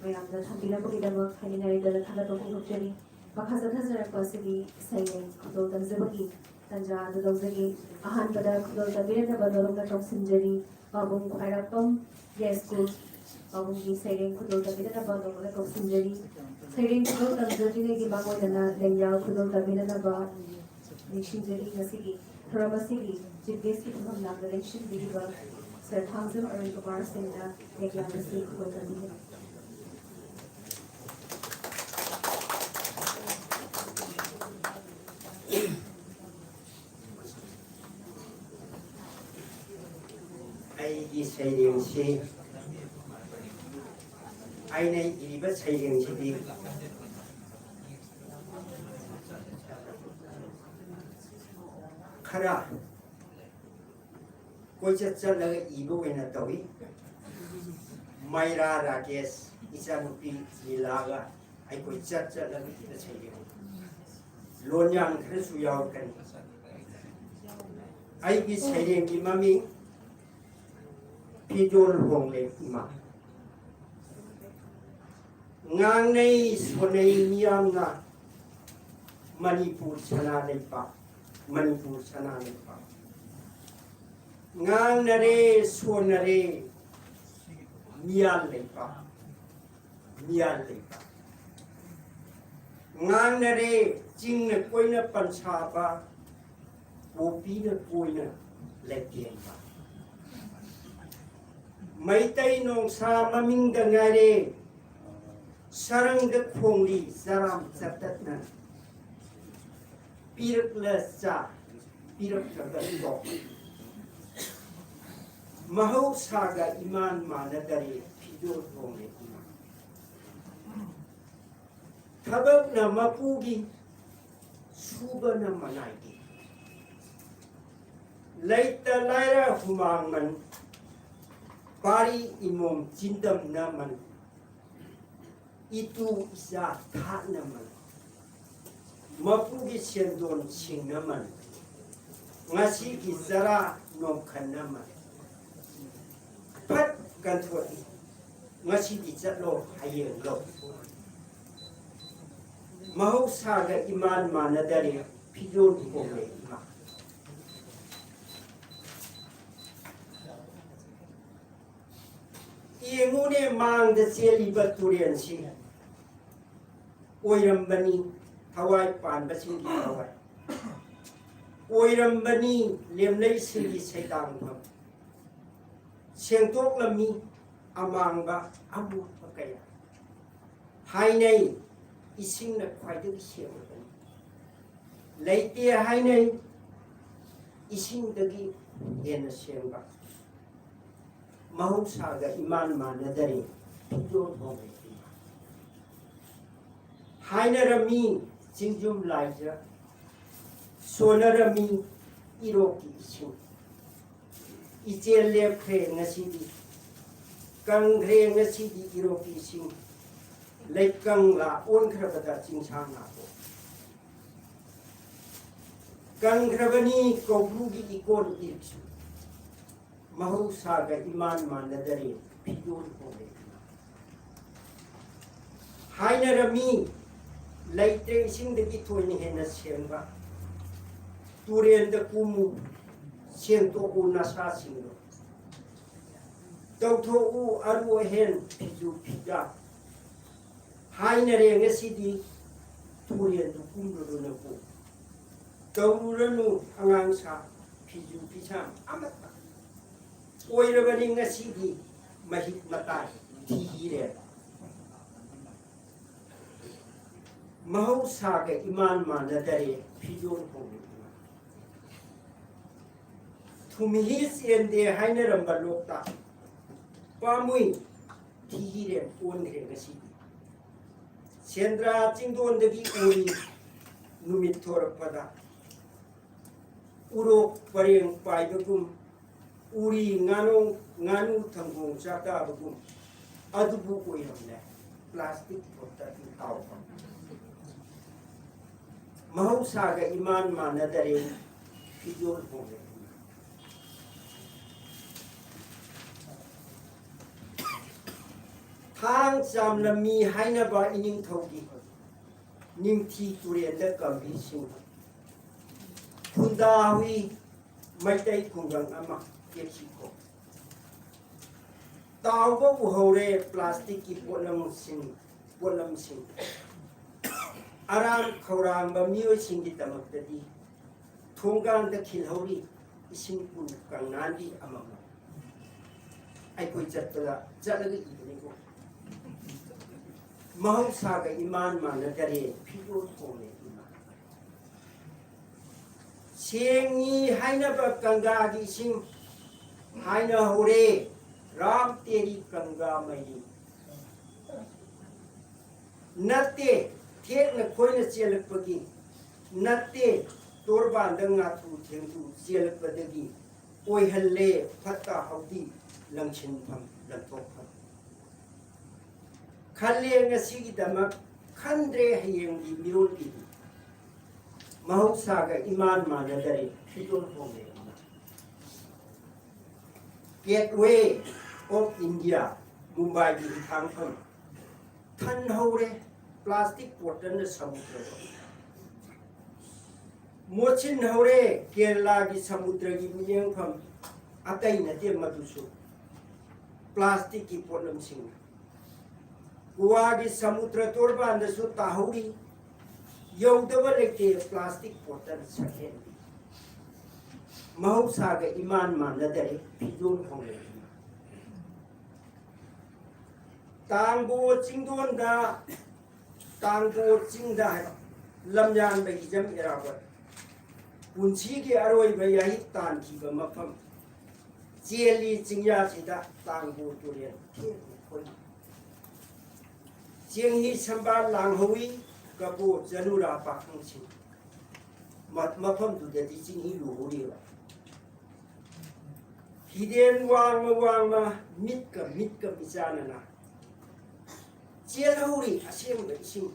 ꯃꯌꯥꯝꯗ ꯊꯝꯕꯤꯔꯝꯕꯒꯤꯗꯃꯛ ꯍꯥꯏꯅꯤꯡꯉꯥꯏ ꯂꯩꯇꯅ ꯊꯥꯒꯠꯄ ꯐꯣꯡꯗꯣꯛꯆꯔꯤ꯫ ꯃꯈꯥ ꯆꯠꯊꯖꯔꯛꯄ ꯑꯁꯤꯗꯤ ꯁꯩꯔꯦꯡ ꯈꯨꯗꯣꯜ ꯇꯝꯖꯕꯒꯤ ꯇꯟꯖꯥ ꯑꯗꯨ ꯂꯧꯖꯒꯦ꯫ ꯑꯍꯥꯟꯕꯗ ꯈꯨꯗꯣꯜ ꯇꯝꯕꯤꯔꯛꯅꯕ ꯅꯣꯂꯨꯛꯅ ꯀꯧꯁꯤꯟꯖꯔꯤ꯫ ꯄꯥꯕꯨꯡ ꯈ꯭ꯋꯥꯏꯔꯥꯛꯄꯝ ꯌꯥꯏꯁ꯭ꯀꯨꯜ ꯄꯥꯕꯨꯡꯒꯤ ꯁꯩꯔꯦꯡ ꯈꯨꯗꯣꯜ ꯇꯝꯕꯤꯔꯛꯅꯕ ꯅꯣꯂꯨꯛꯅ ꯀꯧꯁꯤꯟꯖꯔꯤ꯫ ꯁꯩꯔꯦꯡ ꯈꯨꯗꯣꯜ ꯇꯝꯖꯗ꯭ꯔꯤꯉꯩꯒꯤ ꯃꯥꯡꯑꯣꯏꯅꯅ ꯂꯦꯡꯌꯥꯜ ꯈꯨꯗꯣꯜ ꯇꯝꯕꯤꯅꯅꯕ ꯅꯤꯡꯁꯤꯡꯖꯔꯤ꯫ ꯉꯁꯤꯒꯤ ꯊꯧꯔꯝ ꯑꯁꯤꯒꯤ ꯆꯤꯐ ꯒꯦꯁꯀꯤ ꯐꯝꯐꯝ ꯂꯥꯡꯗ ꯂꯦꯡꯁꯤꯟꯕꯤꯔꯤꯕ ꯁꯔ ꯊꯥꯡꯖꯝ ꯑꯔꯨꯟ ꯀꯨꯃꯥꯔ ꯁꯤꯡꯅ ꯂꯦꯡꯌꯥꯜ ꯑꯁꯤ ꯈꯨꯗꯣꯜ ꯇꯝꯕꯤꯒꯅꯤ꯫ ꯑꯩꯒꯤ ꯁꯩꯔꯦꯡꯁꯤ, ꯑꯩꯅ ꯏꯔꯤꯕ ꯁꯩꯔꯦꯡꯁꯤꯗꯤ ꯈꯔ ꯀꯣꯏꯆꯠ ꯆꯠꯂꯒ ꯏꯕ ꯑꯣꯏꯅ ꯇꯧꯏ꯫ ꯃꯩꯔꯥ ꯔꯥꯀꯦꯁ, ꯏꯆꯥꯅꯨꯄꯤ ꯂꯤꯂꯥꯒ ꯑꯩꯈꯣꯏ ꯆꯠ ꯆꯠꯂꯒ ꯏꯕ ꯁꯩꯔꯦꯡ꯫ ꯂꯣꯟꯌꯥꯟ ꯈꯔꯁꯨ ꯌꯥꯎꯔꯛꯀꯅꯤ꯫ ꯑꯩꯒꯤ ꯁꯩꯔꯦꯡꯒꯤ ꯃꯃꯤꯡ ꯐꯤꯖꯣꯜ ꯍꯣꯡꯂꯦ ꯏꯃꯥ꯫ ꯉꯥꯡꯅꯩ ꯁꯣꯟꯅꯩ ꯃꯤꯌꯥꯝꯅ ꯃꯅꯤꯄꯨꯔ ꯁꯅꯥ ꯂꯩꯄꯥꯛ, ꯃꯅꯤꯄꯨꯔ ꯁꯅꯥ ꯂꯩꯄꯥꯛ꯫ ꯉꯥꯡꯅꯔꯦ ꯁꯣꯟꯅꯔꯦ ꯃꯤꯌꯥꯜ ꯂꯩꯄꯥꯛ, ꯃꯤꯌꯥꯜ ꯂꯩꯄꯥꯛ꯫ ꯉꯥꯡꯅꯔꯦ ꯆꯤꯡꯅ ꯀꯣꯏꯅ ꯄꯟꯁꯥꯕ, ꯄꯣꯄꯤꯅ ꯀꯣꯏꯅ ꯂꯩꯇꯦꯡꯕ꯫ ꯃꯩꯇꯩ ꯅꯣꯡꯁꯥ ꯃꯃꯤꯡꯗ ꯉꯥꯏꯔꯦ, ꯁꯔꯪꯗ ꯈꯣꯡꯂꯤ ꯆꯔꯥꯝ ꯆꯠꯇꯠꯅ꯫ ꯄꯤꯔꯛꯂ ꯆꯥ, ꯄꯤꯔꯛꯇ꯭ꯔꯒ ꯇꯣꯛ꯫ ꯃꯍꯧꯁꯥꯒ ꯏꯃꯥꯟ ꯃꯥꯟꯅꯗꯔꯦ, ꯐꯤꯖꯣꯜ ꯍꯣꯡꯂꯦ ꯏꯃꯥ꯫ ꯊꯕꯛꯅ ꯃꯄꯨꯒꯤ, ꯁꯨꯕꯅ ꯃꯅꯥꯏꯒꯤ꯫ ꯂꯩꯇ ꯂꯥꯏꯔ ꯍꯨꯃꯥꯡꯃꯟ, ꯄꯥꯔꯤ ꯏꯃꯣꯝ ꯆꯤꯟꯗꯝꯅꯃꯟ, ꯏꯇꯨ ꯏꯆꯥ ꯊꯥꯛꯅꯃꯟ, ꯃꯄꯨꯒꯤ ꯁꯦꯟꯗꯣꯟ ꯁꯤꯡꯅꯃꯟ, ꯉꯁꯤꯒꯤ ꯆꯔꯥ ꯅꯣꯝꯈꯟꯅꯃꯟ꯫ ꯐꯠ ꯀꯟꯊꯣꯛꯏ, ꯉꯁꯤꯗꯤ ꯆꯠꯂꯣ, ꯍꯌꯦꯡ ꯂꯧ꯫ ꯃꯍꯧꯁꯥꯒ ꯏꯃꯥꯟ ꯃꯥꯟꯅꯗꯔꯦ, ꯐꯤꯖꯣꯜ ꯍꯣꯡꯂꯦ ꯏꯃꯥ꯫ ꯌꯦꯡꯉꯨꯅꯦ, ꯃꯥꯡꯗ ꯆꯦꯜꯂꯤꯕ ꯇꯨꯔꯦꯜꯁꯤ ꯑꯣꯏꯔꯝꯕꯅꯤ ꯊꯋꯥꯏ ꯄꯥꯟꯕꯁꯤꯡꯒꯤ ꯊꯋꯥꯏ, ꯑꯣꯏꯔꯝꯕꯅꯤ ꯂꯦꯝꯂꯩꯁꯤꯡꯒꯤ ꯁꯩꯗꯥꯡꯐꯝ꯫ ꯁꯦꯡꯗꯣꯛꯂꯝꯃꯤ ꯑꯃꯥꯡꯕ ꯑꯃꯣꯠꯄ ꯀꯌꯥ꯫ ꯍꯥꯏꯅꯩ, ꯏꯁꯤꯡꯅ ꯈ꯭ꯋꯥꯏꯗꯒꯤ ꯁꯦꯡꯂꯕꯅꯤ꯫ ꯂꯩꯇꯦ ꯍꯥꯏꯅꯩ, ꯏꯁꯤꯡꯗꯒꯤ ꯍꯦꯟꯅ ꯁꯦꯡꯕ꯫ ꯃꯍꯧꯁꯥꯒ ꯏꯃꯥꯟ ꯃꯥꯟꯅꯗꯔꯦ, ꯐꯤꯖꯣꯜ ꯐꯥꯎꯕ ꯏꯃꯥꯟ꯫ ꯍꯥꯏꯅꯔꯝꯃꯤ ꯆꯤꯡꯖꯨꯝ ꯂꯥꯏꯖ, ꯁꯣꯟꯅꯔꯝꯃꯤ ꯏꯔꯣꯛꯀꯤ ꯏꯁꯤꯡ꯫ ꯏꯆꯦꯜ ꯂꯦꯞꯈ꯭ꯔꯦ ꯉꯁꯤꯗꯤ, ꯀꯪꯈ꯭ꯔꯦ ꯉꯁꯤꯗꯤ ꯏꯔꯣꯛꯀꯤ ꯏꯁꯤꯡ꯫ ꯂꯩꯀꯪꯂꯥ ꯑꯣꯟꯈ꯭ꯔꯕꯗ ꯆꯤꯡꯁꯥꯡ ꯅꯥꯄꯣꯛ꯫ ꯀꯪꯈ꯭ꯔꯕꯅꯤ ꯀꯧꯕ꯭ꯔꯨꯒꯤ ꯏꯀꯣꯟ ꯏꯔꯤꯛꯁꯨ꯫ ꯃꯍꯧꯁꯥꯒ ꯏꯃꯥꯟ ꯃꯥꯟꯅꯗꯔꯦ, ꯐꯤꯖꯣꯜ ꯍꯣꯡꯂꯦ ꯏꯃꯥ꯫ ꯍꯥꯏꯅꯔꯝꯃꯤ, ꯂꯩꯇ꯭ꯔꯦ ꯏꯁꯤꯡꯗꯒꯤ ꯊꯣꯏꯅ ꯍꯦꯟꯅ ꯁꯦꯡꯕ꯫ ꯇꯨꯔꯦꯜꯗ ꯀꯨꯝꯃꯨ, ꯁꯦꯡꯇꯣꯛꯎ ꯅꯁꯥꯁꯤꯡꯗꯣ꯫ ꯇꯧꯊꯣꯛꯎ ꯑꯔꯨ ꯑꯍꯦꯟ ꯐꯤꯖꯨ ꯐꯤꯖꯥ꯫ ꯍꯥꯏꯅꯔꯦ ꯉꯁꯤꯗꯤ ꯇꯨꯔꯦꯜꯗꯨ ꯀꯨꯝꯂꯨꯔꯨꯅꯀꯣ꯫ ꯇꯧꯔꯨꯔꯅꯨ ꯑꯉꯥꯡ ꯁꯥ, ꯐꯤꯖꯨ ꯐꯤꯁꯥꯝ ꯑꯃꯠꯇ꯫ ꯑꯣꯏꯔꯕꯅꯤ ꯉꯁꯤꯗꯤ ꯃꯍꯤꯛ ꯃꯇꯥꯏ ꯊꯤꯔꯦ꯫ ꯃꯍꯧꯁꯥꯒ ꯏꯃꯥꯟ ꯃꯥꯟꯅꯗꯔꯦ ꯐꯤꯖꯣꯜ ꯍꯣꯡꯂꯦ ꯏꯃꯥ꯫ ꯊꯨꯝꯍꯤ ꯆꯦꯟꯗꯦ ꯍꯥꯏꯅꯔꯝꯕ ꯂꯣꯛꯇꯥꯛ ꯄꯥꯝꯃꯨꯏ ꯊꯤꯔꯦ ꯑꯣꯟꯈ꯭ꯔꯦ ꯉꯁꯤꯗꯤ꯫ ꯁꯦꯟꯗ꯭ꯔꯥ ꯆꯤꯡꯗꯣꯟꯗꯒꯤ ꯎꯔꯤ ꯅꯨꯃꯤꯠ ꯊꯣꯔꯛꯄꯗ ꯎꯔꯣꯛ ꯄꯔꯦꯡ ꯄꯥꯏꯕꯒꯨꯝ, ꯎꯔꯤ ꯉꯥꯅꯨ, ꯉꯥꯅꯨ ꯊꯪꯒꯣꯡ ꯆꯥꯛꯇꯥꯕꯒꯨꯝ ꯑꯗꯨꯕꯨ ꯑꯣꯏꯔꯝꯂꯦ ꯄ꯭ꯂꯥꯁꯇꯤꯛ ꯕꯣꯇꯜꯒꯤ ꯇꯥꯎꯐꯝ꯫ ꯃꯍꯧꯁꯥꯒ ꯏꯃꯥꯟ ꯃꯥꯟꯅꯗꯔꯦ ꯐꯤꯖꯣꯜ ꯍꯣꯡꯂꯦ꯫ ꯊꯥꯡ ꯆꯥꯝꯂꯝꯃꯤ ꯍꯥꯏꯅꯕ ꯏꯅꯤꯡꯊꯧꯒꯤ ꯅꯤꯡꯊꯤ ꯇꯨꯔꯦꯜꯗ ꯀꯝꯕꯤꯁꯤꯡ ꯈꯨꯟꯗꯥ ꯍꯨꯏ ꯃꯩꯇꯩ ꯈꯨꯡꯒꯪ ꯑꯃ ꯌꯦꯛꯁꯤꯀꯣ꯫ ꯇꯥꯎꯕ ꯎꯍꯧꯔꯦ ꯄ꯭ꯂꯥꯁꯇꯤꯛꯀꯤ ꯄꯣꯠꯂꯝꯁꯤꯡ, ꯄꯣꯠꯂꯝꯁꯤꯡ꯫ ꯑꯔꯥꯝ ꯈꯧꯔꯥꯡꯕ ꯃꯤꯑꯣꯏꯁꯤꯡꯒꯤꯗꯃꯛꯇꯗꯤ ꯊꯣꯡꯒꯥꯟꯗ ꯈꯤꯜꯍꯧꯔꯤ ꯏꯁꯤꯡ ꯄꯨ ꯀꯪꯅꯥꯟꯕꯤ ꯑꯃꯃꯝ꯫ ꯑꯩꯈꯣꯏ ꯆꯠꯄꯗ ꯆꯠꯂꯒ ꯏꯕꯅꯤꯀꯣ꯫ ꯃꯍꯧꯁꯥꯒ ꯏꯃꯥꯟ ꯃꯥꯟꯅꯗꯔꯦ ꯐꯤꯔꯣꯜ ꯍꯣꯡꯂꯦ ꯏꯃꯥ꯫ ꯁꯦꯡꯉꯤ ꯍꯥꯏꯅꯕ ꯀꯪꯒꯥꯒꯤ ꯏꯁꯤꯡ ꯍꯥꯏꯅꯍꯧꯔꯦ ꯔꯥꯝ ꯇꯦꯔꯤ ꯀꯪꯒꯥ ꯃꯩ꯫ ꯅꯠꯇꯦ ꯊꯦꯛꯅ ꯈꯣꯏꯅ ꯆꯦꯜꯂꯛꯄꯒꯤ, ꯅꯠꯇꯦ ꯇꯣꯔꯕꯥꯟꯗ ꯉꯥꯊꯨ ꯊꯦꯡꯊꯨ ꯆꯦꯜꯂꯛꯄꯗꯒꯤ ꯑꯣꯏꯍꯜꯂꯦ ꯐꯠꯇ ꯍꯥꯎꯗꯤ ꯂꯪꯁꯤꯟꯐꯝ ꯂꯪꯊꯣꯛꯐꯝ꯫ ꯈꯜꯂꯦ ꯉꯁꯤꯒꯤꯗꯃꯛ, ꯈꯟꯗ꯭ꯔꯦ ꯍꯌꯦꯡꯒꯤ ꯃꯤꯔꯣꯜꯒꯤꯗꯤ꯫ ꯃꯍꯧꯁꯥꯒ ꯏꯃꯥꯟ ꯃꯥꯟꯅꯗꯔꯦ ꯐꯤꯖꯣꯜ ꯍꯣꯡꯂꯦ ꯏꯃꯥ꯫ Gateway of India, ꯃꯨꯝꯕꯥꯏꯒꯤ ꯍꯤꯊꯥꯡꯐꯝ ꯊꯟꯍꯧꯔꯦ ꯄ꯭ꯂꯥꯁꯇꯤꯛ ꯕꯣꯇꯜꯅ ꯁꯃꯨꯗ꯭ꯔꯗ꯫ ꯃꯣꯠꯁꯤꯟꯍꯧꯔꯦ ꯀꯦꯔꯂꯥꯒꯤ ꯁꯃꯨꯗ꯭ꯔꯒꯤ ꯃꯤꯠꯌꯦꯡꯐꯝ꯫ ꯑꯇꯩ ꯅꯠꯇꯦ ꯃꯗꯨꯁꯨ ꯄ꯭ꯂꯥꯁꯇꯤꯛꯀꯤ ꯄꯣꯠꯂꯝꯁꯤꯡꯅ꯫ ꯒꯣꯋꯥꯒꯤ ꯁꯃꯨꯗ꯭ꯔ ꯇꯣꯔꯕꯥꯟꯗꯁꯨ ꯇꯥꯍꯧꯔꯤ ꯌꯧꯗꯕ ꯂꯩꯇꯦ ꯄ꯭ꯂꯥꯁꯇꯤꯛ ꯕꯣꯇꯜ ꯁꯛꯍꯦꯟꯕꯤ꯫ ꯃꯍꯧꯁꯥꯒ ꯏꯃꯥꯟ ꯃꯥꯟꯅꯗꯔꯦ ꯐꯤꯖꯣꯜ ꯍꯣꯡꯂꯛꯏ꯫ ꯇꯥꯡꯕꯣ ꯆꯤꯡꯗꯣꯟꯗ, ꯇꯥꯡꯕꯣ ꯆꯤꯡꯗ ꯍꯥꯏꯕ ꯂꯝꯌꯥꯟꯕ ꯍꯤꯖꯝ ꯏꯔꯥꯕꯣꯠ ꯄꯨꯟꯁꯤꯒꯤ ꯑꯔꯣꯏꯕ ꯌꯥꯍꯤꯞ ꯇꯥꯟꯈꯤꯕ ꯃꯐꯝ ꯆꯦꯜꯂꯤ ꯆꯤꯡꯌꯥꯁꯤꯗ ꯇꯥꯡꯕꯣ ꯇꯨꯔꯦꯜ ꯊꯦꯡꯅ ꯈꯣꯏ꯫ ꯆꯦꯡꯍꯤ ꯁꯝꯕꯥꯜ ꯂꯥꯡꯍꯧꯋꯤ ꯀꯕꯣ ꯆꯅꯨꯔꯥ ꯄꯥꯈꯪꯁꯤꯡ꯫ ꯃ-, ꯃꯐꯝꯗꯨꯗꯗꯤ ꯆꯤꯡꯍꯤ ꯂꯨꯍꯧꯔꯤꯕ꯫ ꯍꯤꯗꯦꯟ ꯋꯥꯡꯃ ꯋꯥꯡꯃ ꯃꯤꯠꯀ ꯃꯤꯠꯀ ꯃꯤꯆꯥꯟꯅꯅ ꯆꯦꯜꯍꯧꯔꯤ ꯑꯁꯦꯡꯕ ꯏꯁꯤꯡ꯫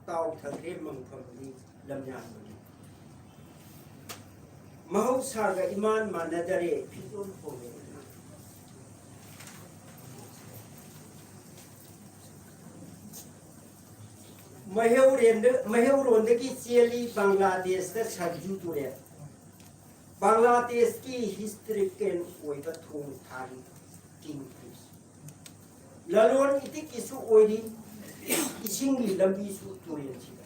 ꯇꯥꯎꯊꯈ꯭ꯔꯦ ꯃꯪꯐꯝꯗꯤ ꯂꯝꯌꯥꯟꯕꯅꯤ꯫ ꯃꯍꯧꯁꯥꯒ ꯏꯃꯥꯟ ꯃꯥꯟꯅꯗꯔꯦ ꯐꯤꯖꯣꯜ ꯍꯣꯡꯂꯦ꯫ ꯃꯩꯍꯧꯔꯦꯟꯗ-, ꯃꯩꯍꯧꯔꯣꯟꯗꯒꯤ ꯆꯦꯜꯂꯤ ꯕꯪꯒ꯭ꯂꯥꯗꯦꯁꯇ ꯁꯔꯖꯨ ꯇꯨꯔꯦꯜ꯫ ꯕꯪꯒ꯭ꯂꯥꯗꯦꯁꯀꯤ ꯍꯤꯁꯇꯣꯔꯤꯀꯦꯜ ꯑꯣꯏꯕ ꯊꯣꯡ ꯊꯥꯔꯤ ꯀꯤꯡ ꯐꯤꯁ꯫ ꯂꯂꯣꯟ ꯏꯇꯤꯛꯀꯤꯁꯨ ꯑꯣꯏꯔꯤ, ꯏꯁꯤꯡꯒꯤ ꯂꯝꯕꯤꯁꯨ ꯇꯨꯔꯦꯜꯁꯤꯗ꯫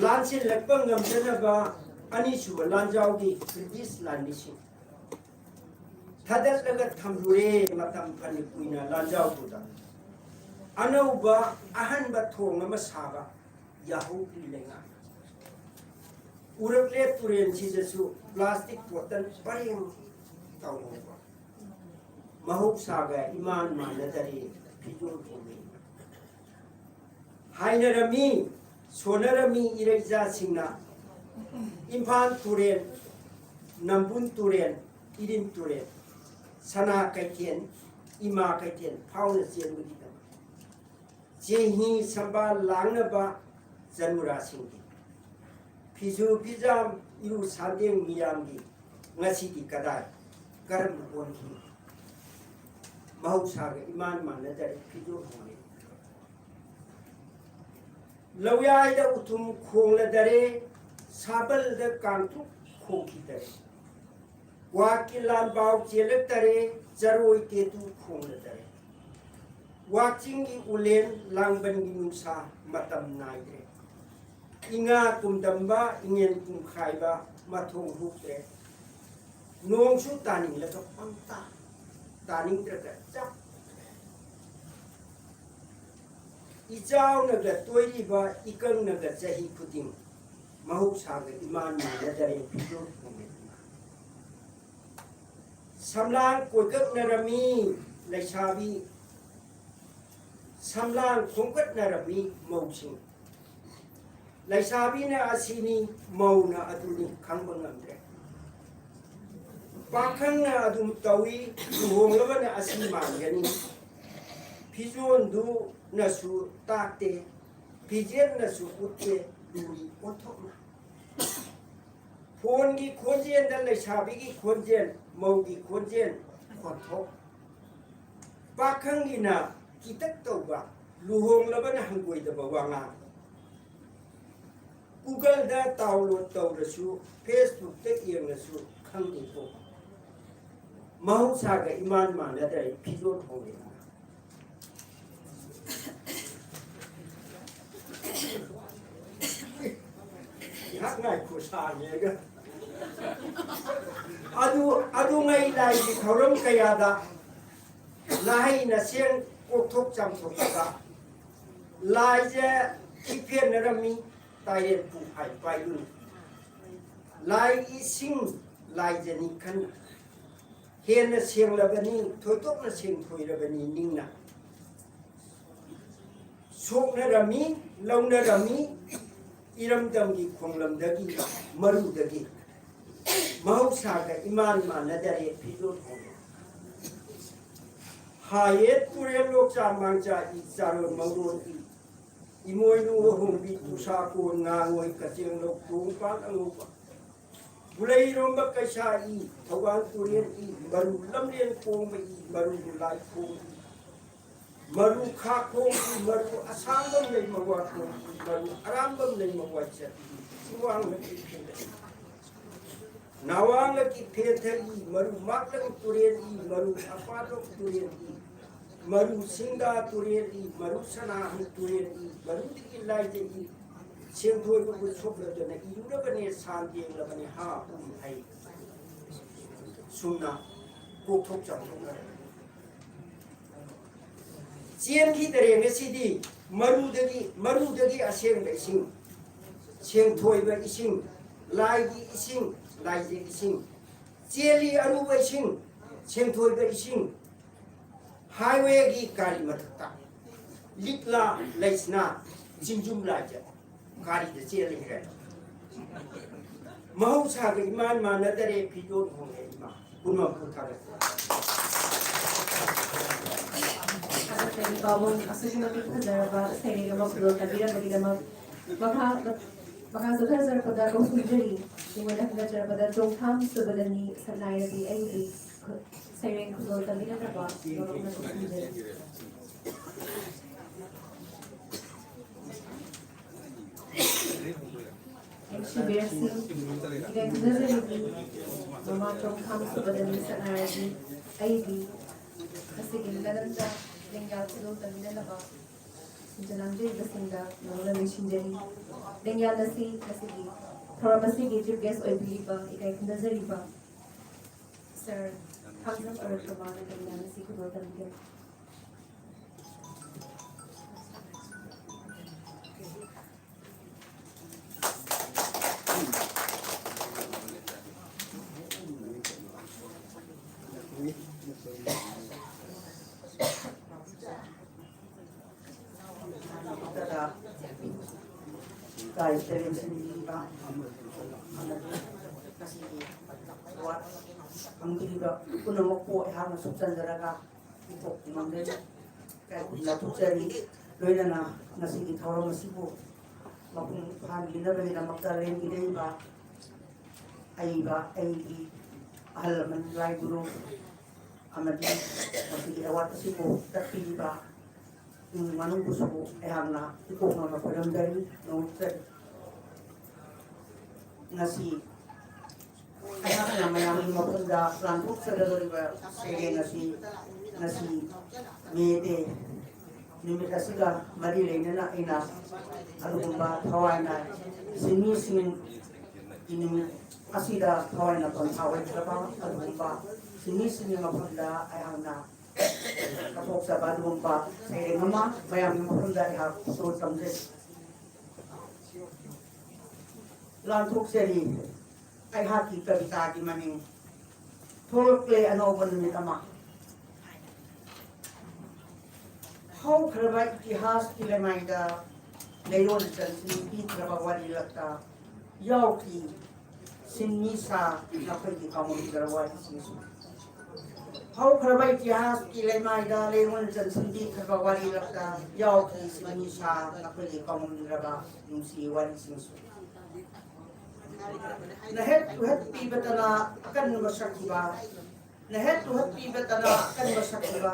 ꯂꯥꯟꯁꯤꯜꯂꯛꯄ ꯉꯝꯗꯅꯕ ꯑꯅꯤꯁꯨꯕ ꯂꯥꯟꯖꯥꯎꯒꯤ ꯕ꯭ꯔꯤꯇꯤꯁ ꯂꯥꯟꯃꯤꯁꯤꯡ ꯊꯥꯗꯠꯂꯒ ꯊꯝꯂꯨꯔꯦ ꯃꯇꯝ ꯐꯅ ꯀꯨꯏꯅ ꯂꯥꯟꯖꯥꯎꯗꯨꯗ꯫ ꯑꯅꯧꯕ ꯑꯍꯟꯕ ꯊꯣꯡ ꯑꯃ ꯁꯥꯕ ꯌꯥꯍꯧꯗ꯭ꯔꯤ ꯂꯩꯉꯥꯛꯅ꯫ ꯎꯔꯛꯂꯦ ꯇꯨꯔꯦꯜꯁꯤꯗꯁꯨ ꯄ꯭ꯂꯥꯁꯇꯤꯛ ꯕꯣꯇꯜ ꯄꯔꯦꯡ ꯇꯧꯍꯧꯕ꯫ ꯃꯍꯧꯁꯥꯒ ꯏꯃꯥꯟ ꯃꯥꯟꯅꯗꯔꯦ ꯐꯤꯖꯣꯜ ꯍꯣꯡꯂꯦ꯫ ꯍꯥꯏꯅꯔꯝꯃꯤ, ꯁꯣꯟꯅꯔꯝꯃꯤ ꯏꯔꯩꯆꯥꯁꯤꯡꯅ ꯏꯝꯐꯥꯜ ꯇꯨꯔꯦꯜ, ꯅꯝꯕꯨꯜ ꯇꯨꯔꯦꯜ, ꯏꯔꯤꯜ ꯇꯨꯔꯦꯜ, ꯁꯅꯥ ꯀꯩꯊꯦꯜ, ꯏꯃꯥ ꯀꯩꯊꯦꯜ ꯐꯥꯎꯅ ꯆꯦꯟꯕꯒꯤꯗꯃꯛ꯫ ꯆꯦꯡꯍꯤ ꯁꯝꯕꯥꯜ ꯂꯥꯡꯅꯕ ꯆꯅꯨꯔꯥꯁꯤꯡꯒꯤ ꯐꯤꯁꯨ ꯐꯤꯖꯥꯝ ꯏꯔꯨ ꯁꯥꯟꯗꯦꯡ ꯃꯤꯌꯥꯝꯒꯤ ꯉꯁꯤꯗꯤ ꯀꯗꯥꯏ ꯀꯔꯝꯅ ꯑꯣꯟꯈꯤ? ꯃꯍꯧꯁꯥꯒ ꯏꯃꯥꯟ ꯃꯥꯟꯅꯗꯔꯦ ꯐꯤꯖꯣꯜ ꯍꯣꯡꯂꯦ꯫ ꯂꯧꯌꯥꯏꯗ ꯎꯊꯨꯝ ꯈꯣꯡꯂꯗꯔꯦ, ꯁꯥꯕꯜꯗ ꯀꯥꯡꯇ꯭ꯔꯨꯛ ꯈꯣꯡꯈꯤꯗꯔꯦ꯫ ꯀ꯭ꯋꯥꯛꯀꯤ ꯂꯥꯟꯕꯥꯎ ꯆꯦꯜꯂꯛꯇꯔꯦ, ꯆꯔꯣꯏ ꯇꯦꯇꯨ ꯈꯣꯡꯂꯗꯔꯦ꯫ ꯋꯥꯛꯆꯤꯡꯒꯤ ꯎꯂꯦꯟ ꯂꯥꯡꯕꯟꯒꯤ ꯅꯨꯡꯁꯥ ꯃꯇꯝ ꯅꯥꯏꯗ꯭ꯔꯦ꯫ ꯏꯉꯥ ꯀꯨꯝꯗꯝꯕ ꯏꯉꯦꯟ ꯀꯨꯝꯈꯥꯏꯕ ꯃꯊꯣꯡ ꯍꯨꯛꯇ꯭ꯔꯦ꯫ ꯅꯣꯡꯁꯨ ꯇꯥꯅꯤꯡꯂꯒ ꯄꯪꯇꯥ, ꯇꯥꯅꯤꯡꯗ꯭ꯔꯒ ꯆꯞ꯫ ꯏꯆꯥꯎꯅꯒ ꯇꯣꯏꯔꯤꯕ ꯏꯀꯪꯅꯒ ꯆꯍꯤ ꯈꯨꯗꯤꯡ ꯃꯍꯧꯁꯥꯒ ꯏꯃꯥꯟ ꯃꯥꯟꯅꯗꯔꯦ ꯐꯤꯖꯣꯜ ꯐꯣꯡꯃꯦꯠꯅ꯫ ꯁꯝꯂꯥꯡ ꯀꯣꯏꯒꯠꯅꯔꯝꯃꯤ ꯂꯩꯁꯥꯕꯤ, ꯁꯝꯂꯥꯡ ꯈꯣꯝꯒꯠꯅꯔꯝꯃꯤ ꯃꯧꯁꯤꯡ꯫ ꯂꯩꯁꯥꯕꯤꯅ ꯑꯁꯤꯅꯤ, ꯃꯧꯅ ꯑꯗꯨꯅꯤ ꯈꯪꯕ ꯉꯝꯗ꯭ꯔꯦ꯫ ꯄꯥꯈꯪꯅ ꯑꯗꯨꯝ ꯇꯧꯏ, ꯂꯨꯍꯣꯡꯂꯕꯅ ꯑꯁꯤ ꯃꯥꯟꯒꯅꯤ꯫ ꯐꯤꯖꯣꯟꯗꯨꯅꯁꯨ ꯇꯥꯛꯇꯦ, ꯐꯤꯖꯦꯠꯅꯁꯨ ꯎꯠꯇꯦ, ꯂꯨꯔꯤ ꯑꯣꯟꯊꯣꯛꯅ꯫ ꯐꯣꯟꯒꯤ ꯈꯣꯟꯖꯦꯜꯗ ꯂꯩꯁꯥꯕꯤꯒꯤ ꯈꯣꯟꯖꯦꯜ, ꯃꯧꯒꯤ ꯈꯣꯟꯖꯦꯜ ꯈꯣꯟꯊꯣꯛ꯫ ꯄꯥꯈꯪꯒꯤꯅ ꯀꯤꯇꯛ ꯇꯧꯕ, ꯂꯨꯍꯣꯡꯂꯕꯅ ꯍꯪꯒꯣꯏꯗꯕ ꯋꯥꯉꯥꯡ꯫ Google-ꯗ download ꯇꯧꯔꯁꯨ, Facebook-ꯇ ꯌꯦꯡꯂꯁꯨ ꯈꯪꯗꯦꯀꯣ꯫ ꯃꯍꯧꯁꯥꯒ ꯏꯃꯥꯟ ꯃꯥꯟꯅꯗ꯭ꯔꯦ ꯐꯤꯖꯣꯜ ꯍꯣꯡꯂꯦ꯫ ꯉꯥꯏꯍꯥꯛ ꯉꯥꯏꯈꯣ ꯁꯥꯔꯤꯉꯩꯗ꯫ ꯑꯗꯨ, ꯑꯗꯨꯉꯩ ꯂꯥꯏꯒꯤ ꯊꯧꯔꯝ ꯀꯌꯥꯗ ꯅꯍꯩ ꯅꯁꯦꯡ ꯀꯣꯛꯊꯣꯛ ꯆꯥꯝꯊꯣꯛꯄꯗ ꯂꯥꯏꯁꯦ ꯏꯐꯦꯟꯅꯔꯝꯃꯤ ꯇꯥꯏꯔꯦꯟ ꯄꯨꯡꯐꯥꯏ ꯄꯥꯏꯗꯨꯅ꯫ ꯂꯥꯏꯒꯤ ꯏꯁꯤꯡ ꯂꯥꯏꯖꯅꯤ ꯈꯟꯅ ꯍꯦꯟꯅ ꯁꯦꯡꯂꯕꯅꯤ, ꯊꯣꯏꯗꯣꯛꯅ ꯁꯦꯡꯊꯣꯏꯔꯕꯅꯤ ꯅꯤꯡꯅ꯫ ꯁꯣꯛꯅꯔꯝꯃꯤ, ꯂꯧꯅꯔꯝꯃꯤ, ꯏꯔꯝꯗꯝꯒꯤ ꯈꯣꯡꯂꯝꯗꯒꯤ, ꯃꯔꯨꯗꯒꯤ꯫ ꯃꯍꯧꯁꯥꯒ ꯏꯃꯥꯟ ꯃꯥꯟꯅꯗꯔꯦ ꯐꯤꯖꯣꯜ ꯍꯣꯡꯂꯦ꯫ ꯍꯥꯌꯦꯠ ꯇꯨꯔꯦꯜ ꯂꯣꯛꯆꯥ ꯃꯥꯡꯆꯥ ꯏ ꯆꯥꯔꯣꯟ ꯃꯧꯔꯣꯟ ꯏ꯫ ꯏꯃꯣꯏꯅꯨ ꯑꯍꯣꯡꯕꯤ ꯇꯨꯁꯥ ꯀꯣꯟ ꯉꯥꯉꯣꯏ ꯀꯆꯦꯡ ꯂꯧ ꯇꯣꯡ ꯄꯥꯟ ꯑꯉꯧꯕ꯫ ꯕꯨꯂꯩꯔꯣꯝꯕ ꯀꯩꯁꯥ ꯏ, ꯊꯧꯕꯥꯜ ꯇꯨꯔꯦꯜ ꯏ, ꯃꯔꯨ ꯂꯝꯂꯦꯟ ꯀꯣꯡꯕ ꯏ, ꯃꯔꯨ ꯂꯥꯏꯈꯣꯡ ꯏ꯫ ꯃꯔꯨ ꯈꯥꯈꯣꯡ ꯏ, ꯃꯔꯨ ꯑꯁꯥꯡꯕ ꯂꯩꯃ ꯋꯥꯈꯣꯡ ꯏ, ꯃꯔꯨ ꯑꯔꯥꯡꯕ ꯂꯩꯃ ꯋꯥꯏꯆꯠ ꯏ, ꯆꯤꯡꯋꯥꯡꯂꯛꯀꯤ ꯐꯦꯟꯗ ꯏ꯫ ꯅꯥꯋꯥꯡꯂꯛꯀꯤ ꯐꯦꯟꯊ ꯏ, ꯃꯔꯨ ꯃꯥꯛꯂꯪ ꯇꯨꯔꯦꯜ ꯏ, ꯃꯔꯨ ꯑꯄꯥꯗꯣꯛ ꯇꯨꯔꯦꯜ ꯏ꯫ ꯃꯔꯨ ꯁꯤꯡꯗꯥ ꯇꯨꯔꯦꯜ ꯏ, ꯃꯔꯨ ꯁꯅꯥꯍꯟ ꯇꯨꯔꯦꯜ ꯏ, ꯃꯔꯨꯗꯒꯤ ꯂꯥꯏꯖ ꯏ, ꯁꯦꯡꯗꯣꯏꯕꯕꯨ ꯁꯣꯛꯂꯗꯅ ꯏꯔꯨꯔꯕꯅꯦ, ꯁꯥꯟ ꯌꯦꯡꯂꯕꯅꯦ, ꯍꯥ ꯎꯝ ꯍꯩ꯫ ꯁꯨꯝꯅ ꯀꯣꯛꯊꯣꯛ ꯆꯥꯎꯊꯣꯛꯅꯔꯕꯅꯤ꯫ ꯆꯦꯟꯈꯤꯗꯔꯦ ꯉꯁꯤꯗꯤ ꯃꯔꯨꯗꯒꯤ, ꯃꯔꯨꯗꯒꯤ ꯑꯁꯦꯡꯕ ꯏꯁꯤꯡ, ꯁꯦꯡꯊꯣꯏꯕ ꯏꯁꯤꯡ, ꯂꯥꯏꯒꯤ ꯏꯁꯤꯡ, ꯂꯥꯏꯖ ꯏꯁꯤꯡ, ꯆꯦꯜꯂꯤ ꯑꯔꯨꯕ ꯏꯁꯤꯡ, ꯁꯦꯡꯊꯣꯏꯕ ꯏꯁꯤꯡ, ꯍꯥꯏꯋꯦꯒꯤ ꯒꯥꯔꯤ ꯃꯊꯛꯇ ꯂꯤꯛꯂꯥ ꯂꯩꯁꯅꯥ ꯆꯤꯡꯖꯨꯝ ꯂꯥꯏꯖ ꯒꯥꯔꯤꯗ ꯆꯦꯜꯂꯤ ꯍꯥꯏꯔꯦ꯫ ꯃꯍꯧꯁꯥꯒ ꯏꯃꯥꯟ ꯃꯥꯟꯅꯗꯔꯦ, ꯐꯤꯖꯣꯜ ꯍꯣꯡꯉꯦ ꯏꯃꯥ꯫ ꯄꯨꯝꯅꯃꯛꯄꯨ ꯊꯥꯒꯠꯆꯔꯤ꯫ ꯊꯥꯒꯠꯆꯔꯤ ꯄꯥꯕꯨꯡ, ꯑꯁꯨꯛꯀꯤ ꯃꯇꯤꯛ ꯐꯖꯔꯕ ꯁꯩꯔꯦꯡ ꯑꯃ ꯈꯨꯗꯣꯜ ꯇꯝꯕꯤꯔꯝꯕꯒꯤꯗꯃꯛ꯫ ꯃꯈꯥ ꯃꯈꯥ ꯆꯠꯊꯖꯔꯛꯄꯗ ꯀꯧꯁꯤꯟꯖꯔꯤ꯫ ꯃꯤꯉꯣꯟꯗ ꯍꯪꯒꯠꯆꯔꯛꯄꯗ ꯆꯣꯡꯊꯥꯝ ꯁꯨꯕꯗꯅꯤ ꯁꯛꯅꯥꯏꯔꯕꯤ ꯑꯩꯒꯤ ꯁꯩꯔꯦꯡ ꯈꯨꯗꯣꯜ ꯇꯝꯕꯤꯅꯅꯕ ꯃꯔꯨꯞꯅ ꯀꯧꯁꯤꯟꯖꯔꯤ꯫ ꯅꯨꯡꯁꯤꯕꯤꯔꯁꯤ꯫ ꯏꯀꯥꯏ ꯈꯨꯝꯅꯖꯔꯤꯕꯤ ꯃꯃꯥ ꯆꯣꯡꯊꯥꯝ ꯁꯨꯕꯗꯅꯤ ꯁꯛꯅꯥꯏꯔꯕꯤ ꯑꯩꯒꯤ ꯉꯁꯤꯒꯤ ꯅꯅꯟꯗ ꯂꯦꯡꯌꯥꯜ ꯈꯨꯗꯣꯜ ꯇꯝꯕꯤꯅꯅꯕ ꯁꯤꯟꯖ ꯂꯥꯡꯖꯔꯤꯕꯁꯤꯡꯗ ꯃꯔꯨꯞꯅ ꯅꯤꯡꯁꯤꯡꯖꯔꯤ꯫ ꯂꯦꯡꯌꯥꯜ ꯑꯁꯤ ꯉꯁꯤꯒꯤ ꯊꯧꯔꯝ ꯑꯁꯤꯒꯤ chief guest ꯑꯣꯏꯕꯤꯔꯤꯕ ꯏꯀꯥꯏ ꯈꯨꯝꯅꯖꯔꯤꯕ ꯁꯔ ꯊꯥꯡꯖꯝ ꯑꯔꯨꯞ ꯀꯃꯥꯔꯅ ꯂꯦꯡꯌꯥꯜ ꯑꯁꯤ ꯈꯨꯗꯣꯜ ꯇꯝꯕꯤꯒꯅꯤ꯫ ꯃꯛꯇꯗ ꯏꯀꯥꯏ ꯏꯆꯔꯦꯟ ꯁꯤꯟꯕꯤꯔꯤꯕ ꯑꯃꯗꯤ ꯉꯁꯤꯒꯤ ꯑꯦꯋꯥꯔꯗ ꯐꯪꯕꯤꯔꯤꯕ ꯄꯨꯝꯅꯃꯛꯄꯨ ꯑꯩꯍꯥꯛꯅ ꯁꯨꯞꯆꯟꯖꯔꯒ ꯏꯊꯣꯛꯄ ꯉꯝꯖꯔꯤ꯫ ꯏꯀꯥꯏ ꯈꯨꯝꯅ ꯊꯣꯛꯆꯔꯤ꯫ ꯂꯣꯏꯅꯅ ꯉꯁꯤꯒꯤ ꯊꯧꯔꯝ ꯑꯁꯤꯕꯨ ꯃꯄꯨꯡ ꯐꯥꯍꯟꯕꯤꯅꯕꯒꯤꯗꯃꯛꯇ ꯂꯦꯡꯕꯤꯔꯛꯏꯕ ꯑꯏꯕ ꯑꯩꯒꯤ ꯑꯍꯜ ꯂꯃꯟ ꯂꯥꯏ ꯒꯨꯔꯨ ꯑꯃꯗꯤ ꯃꯁꯤꯒꯤ ꯑꯦꯋꯥꯔꯗ ꯑꯁꯤꯕꯨ ꯆꯠꯄꯤꯔꯤꯕ ꯏꯃꯨꯡ ꯃꯅꯨꯡꯕꯨꯁꯨ ꯑꯩꯍꯥꯛꯅ ꯏꯀꯣꯛꯅꯅ ꯈꯣꯏꯔꯝꯖꯔꯤ, ꯅꯣꯡꯖꯔꯤ꯫ ꯉꯁꯤ ꯑꯩꯍꯥꯛꯅ ꯃꯌꯥꯝꯒꯤ ꯃꯐꯝꯗ ꯂꯥꯟꯊꯣꯛꯆꯒꯗꯧꯔꯤꯕ ꯁꯩꯔꯦꯡ ꯑꯁꯤ ꯉꯁꯤ ꯃꯦ ꯗꯦ ꯅꯨꯃꯤꯠ ꯑꯁꯤꯒ ꯃꯔꯤ ꯂꯩꯅꯅ ꯑꯩꯅ ꯑꯗꯨꯒꯨꯝꯕ ꯊꯋꯥꯏꯅ ꯁꯤꯟꯃꯤꯁꯤꯡꯒꯤ ꯅꯨꯃꯤꯠ ꯑꯁꯤꯗ ꯊꯋꯥꯏꯅ ꯄꯣꯟꯊꯥ ꯑꯣꯏꯈ꯭ꯔꯕ ꯑꯗꯨꯒꯨꯝꯕ ꯁꯤꯟꯃꯤꯁꯤꯡꯒꯤ ꯃꯐꯝꯗ ꯑꯩꯍꯥꯛꯅ ꯀꯠꯊꯣꯛꯆꯕ ꯑꯗꯨꯒꯨꯝꯕ ꯁꯩꯔꯦꯡ ꯑꯃ ꯃꯌꯥꯝꯒꯤ ꯃꯐꯝꯗ ꯑꯩꯍꯥꯛ ꯁꯣꯔ ꯇꯝꯖꯩ꯫ ꯂꯥꯟꯊꯣꯛꯆꯔꯤ ꯑꯩꯍꯥꯛꯀꯤ ꯀꯕꯤꯇꯥꯒꯤ ꯃꯃꯤꯡ ꯊꯣꯛꯂꯛꯂꯦ ꯑꯅꯧꯕ ꯅꯨꯃꯤꯠ ꯑꯃ꯫ ꯍꯧꯈ꯭ꯔꯕ ꯏꯇꯤꯍꯥꯁꯀꯤ ꯂꯩꯃꯥꯏꯗ ꯂꯩꯔꯣꯟ ꯆꯟꯁꯤꯟ ꯄꯤꯈ꯭ꯔꯕ ꯋꯥꯔꯤꯂꯛꯇ ꯌꯥꯎꯈꯤ ꯁꯤꯟꯃꯤ ꯁꯥ ꯅꯈꯣꯏꯒꯤ ꯀꯥꯎꯉꯝꯗ꯭ꯔꯕ ꯋꯥꯔꯤꯁꯤꯡꯁꯨ꯫ ꯍꯧꯈ꯭ꯔꯕ ꯏꯇꯤꯍꯥꯁꯀꯤ ꯂꯩꯃꯥꯏꯗ ꯂꯩꯔꯣꯟ ꯆꯟꯁꯤꯟꯕꯤꯈ꯭ꯔꯕ ꯋꯥꯔꯤꯂꯛꯇ ꯌꯥꯎꯈꯤ ꯁꯤꯟꯃꯤ ꯁꯥ ꯅꯈꯣꯏꯒꯤ ꯀꯥꯎꯉꯝꯗ꯭ꯔꯕ ꯅꯨꯡꯁꯤ ꯋꯥꯔꯤꯁꯤꯡꯁꯨ꯫ ꯅꯍꯦꯠ ꯇꯨꯍꯠ ꯄꯤꯕꯇꯅ ꯑꯀꯟꯕ ꯁꯛꯈꯤꯕ, ꯅꯍꯦꯠ ꯇꯨꯍꯠ ꯄꯤꯕꯇꯅ ꯑꯀꯟꯕ ꯁꯛꯈꯤꯕ꯫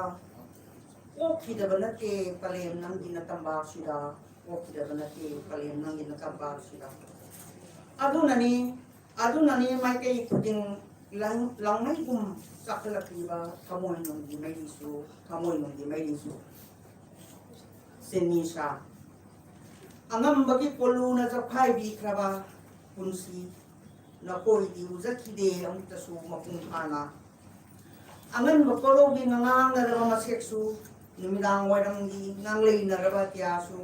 ꯑꯣꯛꯈꯤꯗꯕ ꯅꯠꯇꯦ ꯄꯂꯦꯝ ꯅꯪꯒꯤ ꯅꯇꯝꯕꯥꯛꯁꯤꯗ, ꯑꯣꯛꯈꯤꯗꯕ ꯅꯠꯇꯦ ꯄꯂꯦꯝ ꯅꯪꯒꯤ ꯅꯇꯝꯕꯥꯛꯁꯤꯗ꯫ ꯑꯗꯨꯅꯅꯤ, ꯑꯗꯨꯅꯅꯤ ꯃꯥꯏꯀꯩ ꯈꯨꯗꯤꯡ ꯂꯥꯡ-, ꯂꯥꯡꯃꯩꯒꯨꯝ ꯆꯥꯛꯈꯠꯂꯛꯂꯤꯕ ꯊꯃꯣꯏꯅꯨꯡꯒꯤ ꯃꯩꯔꯤꯁꯨ, ꯊꯃꯣꯏꯅꯨꯡꯒꯤ ꯃꯩꯔꯤꯁꯨ꯫ ꯁꯤꯟꯃꯤ ꯁꯥ, ꯑꯉꯝꯕꯒꯤ ꯄꯣꯂꯨꯅ ꯆꯞꯈꯥꯏꯕꯤꯈ꯭ꯔꯕ ꯄꯨꯟꯁꯤ ꯅꯈꯣꯏꯗꯤ ꯎꯖꯈꯤꯗꯦ ꯑꯃꯨꯛꯇꯁꯨ ꯃꯄꯨꯡ ꯐꯥꯅ꯫ ꯑꯉꯟꯕ ꯀꯣꯂꯧꯒꯤ ꯉꯉꯥꯡꯅꯔꯕ ꯃꯁꯦꯛꯁꯨ, ꯅꯨꯃꯤꯗꯥꯡ ꯋꯥꯏꯔꯝꯒꯤ ꯉꯥꯡꯂꯩꯅꯔꯕ ꯑꯇꯤꯌꯥꯁꯨ꯫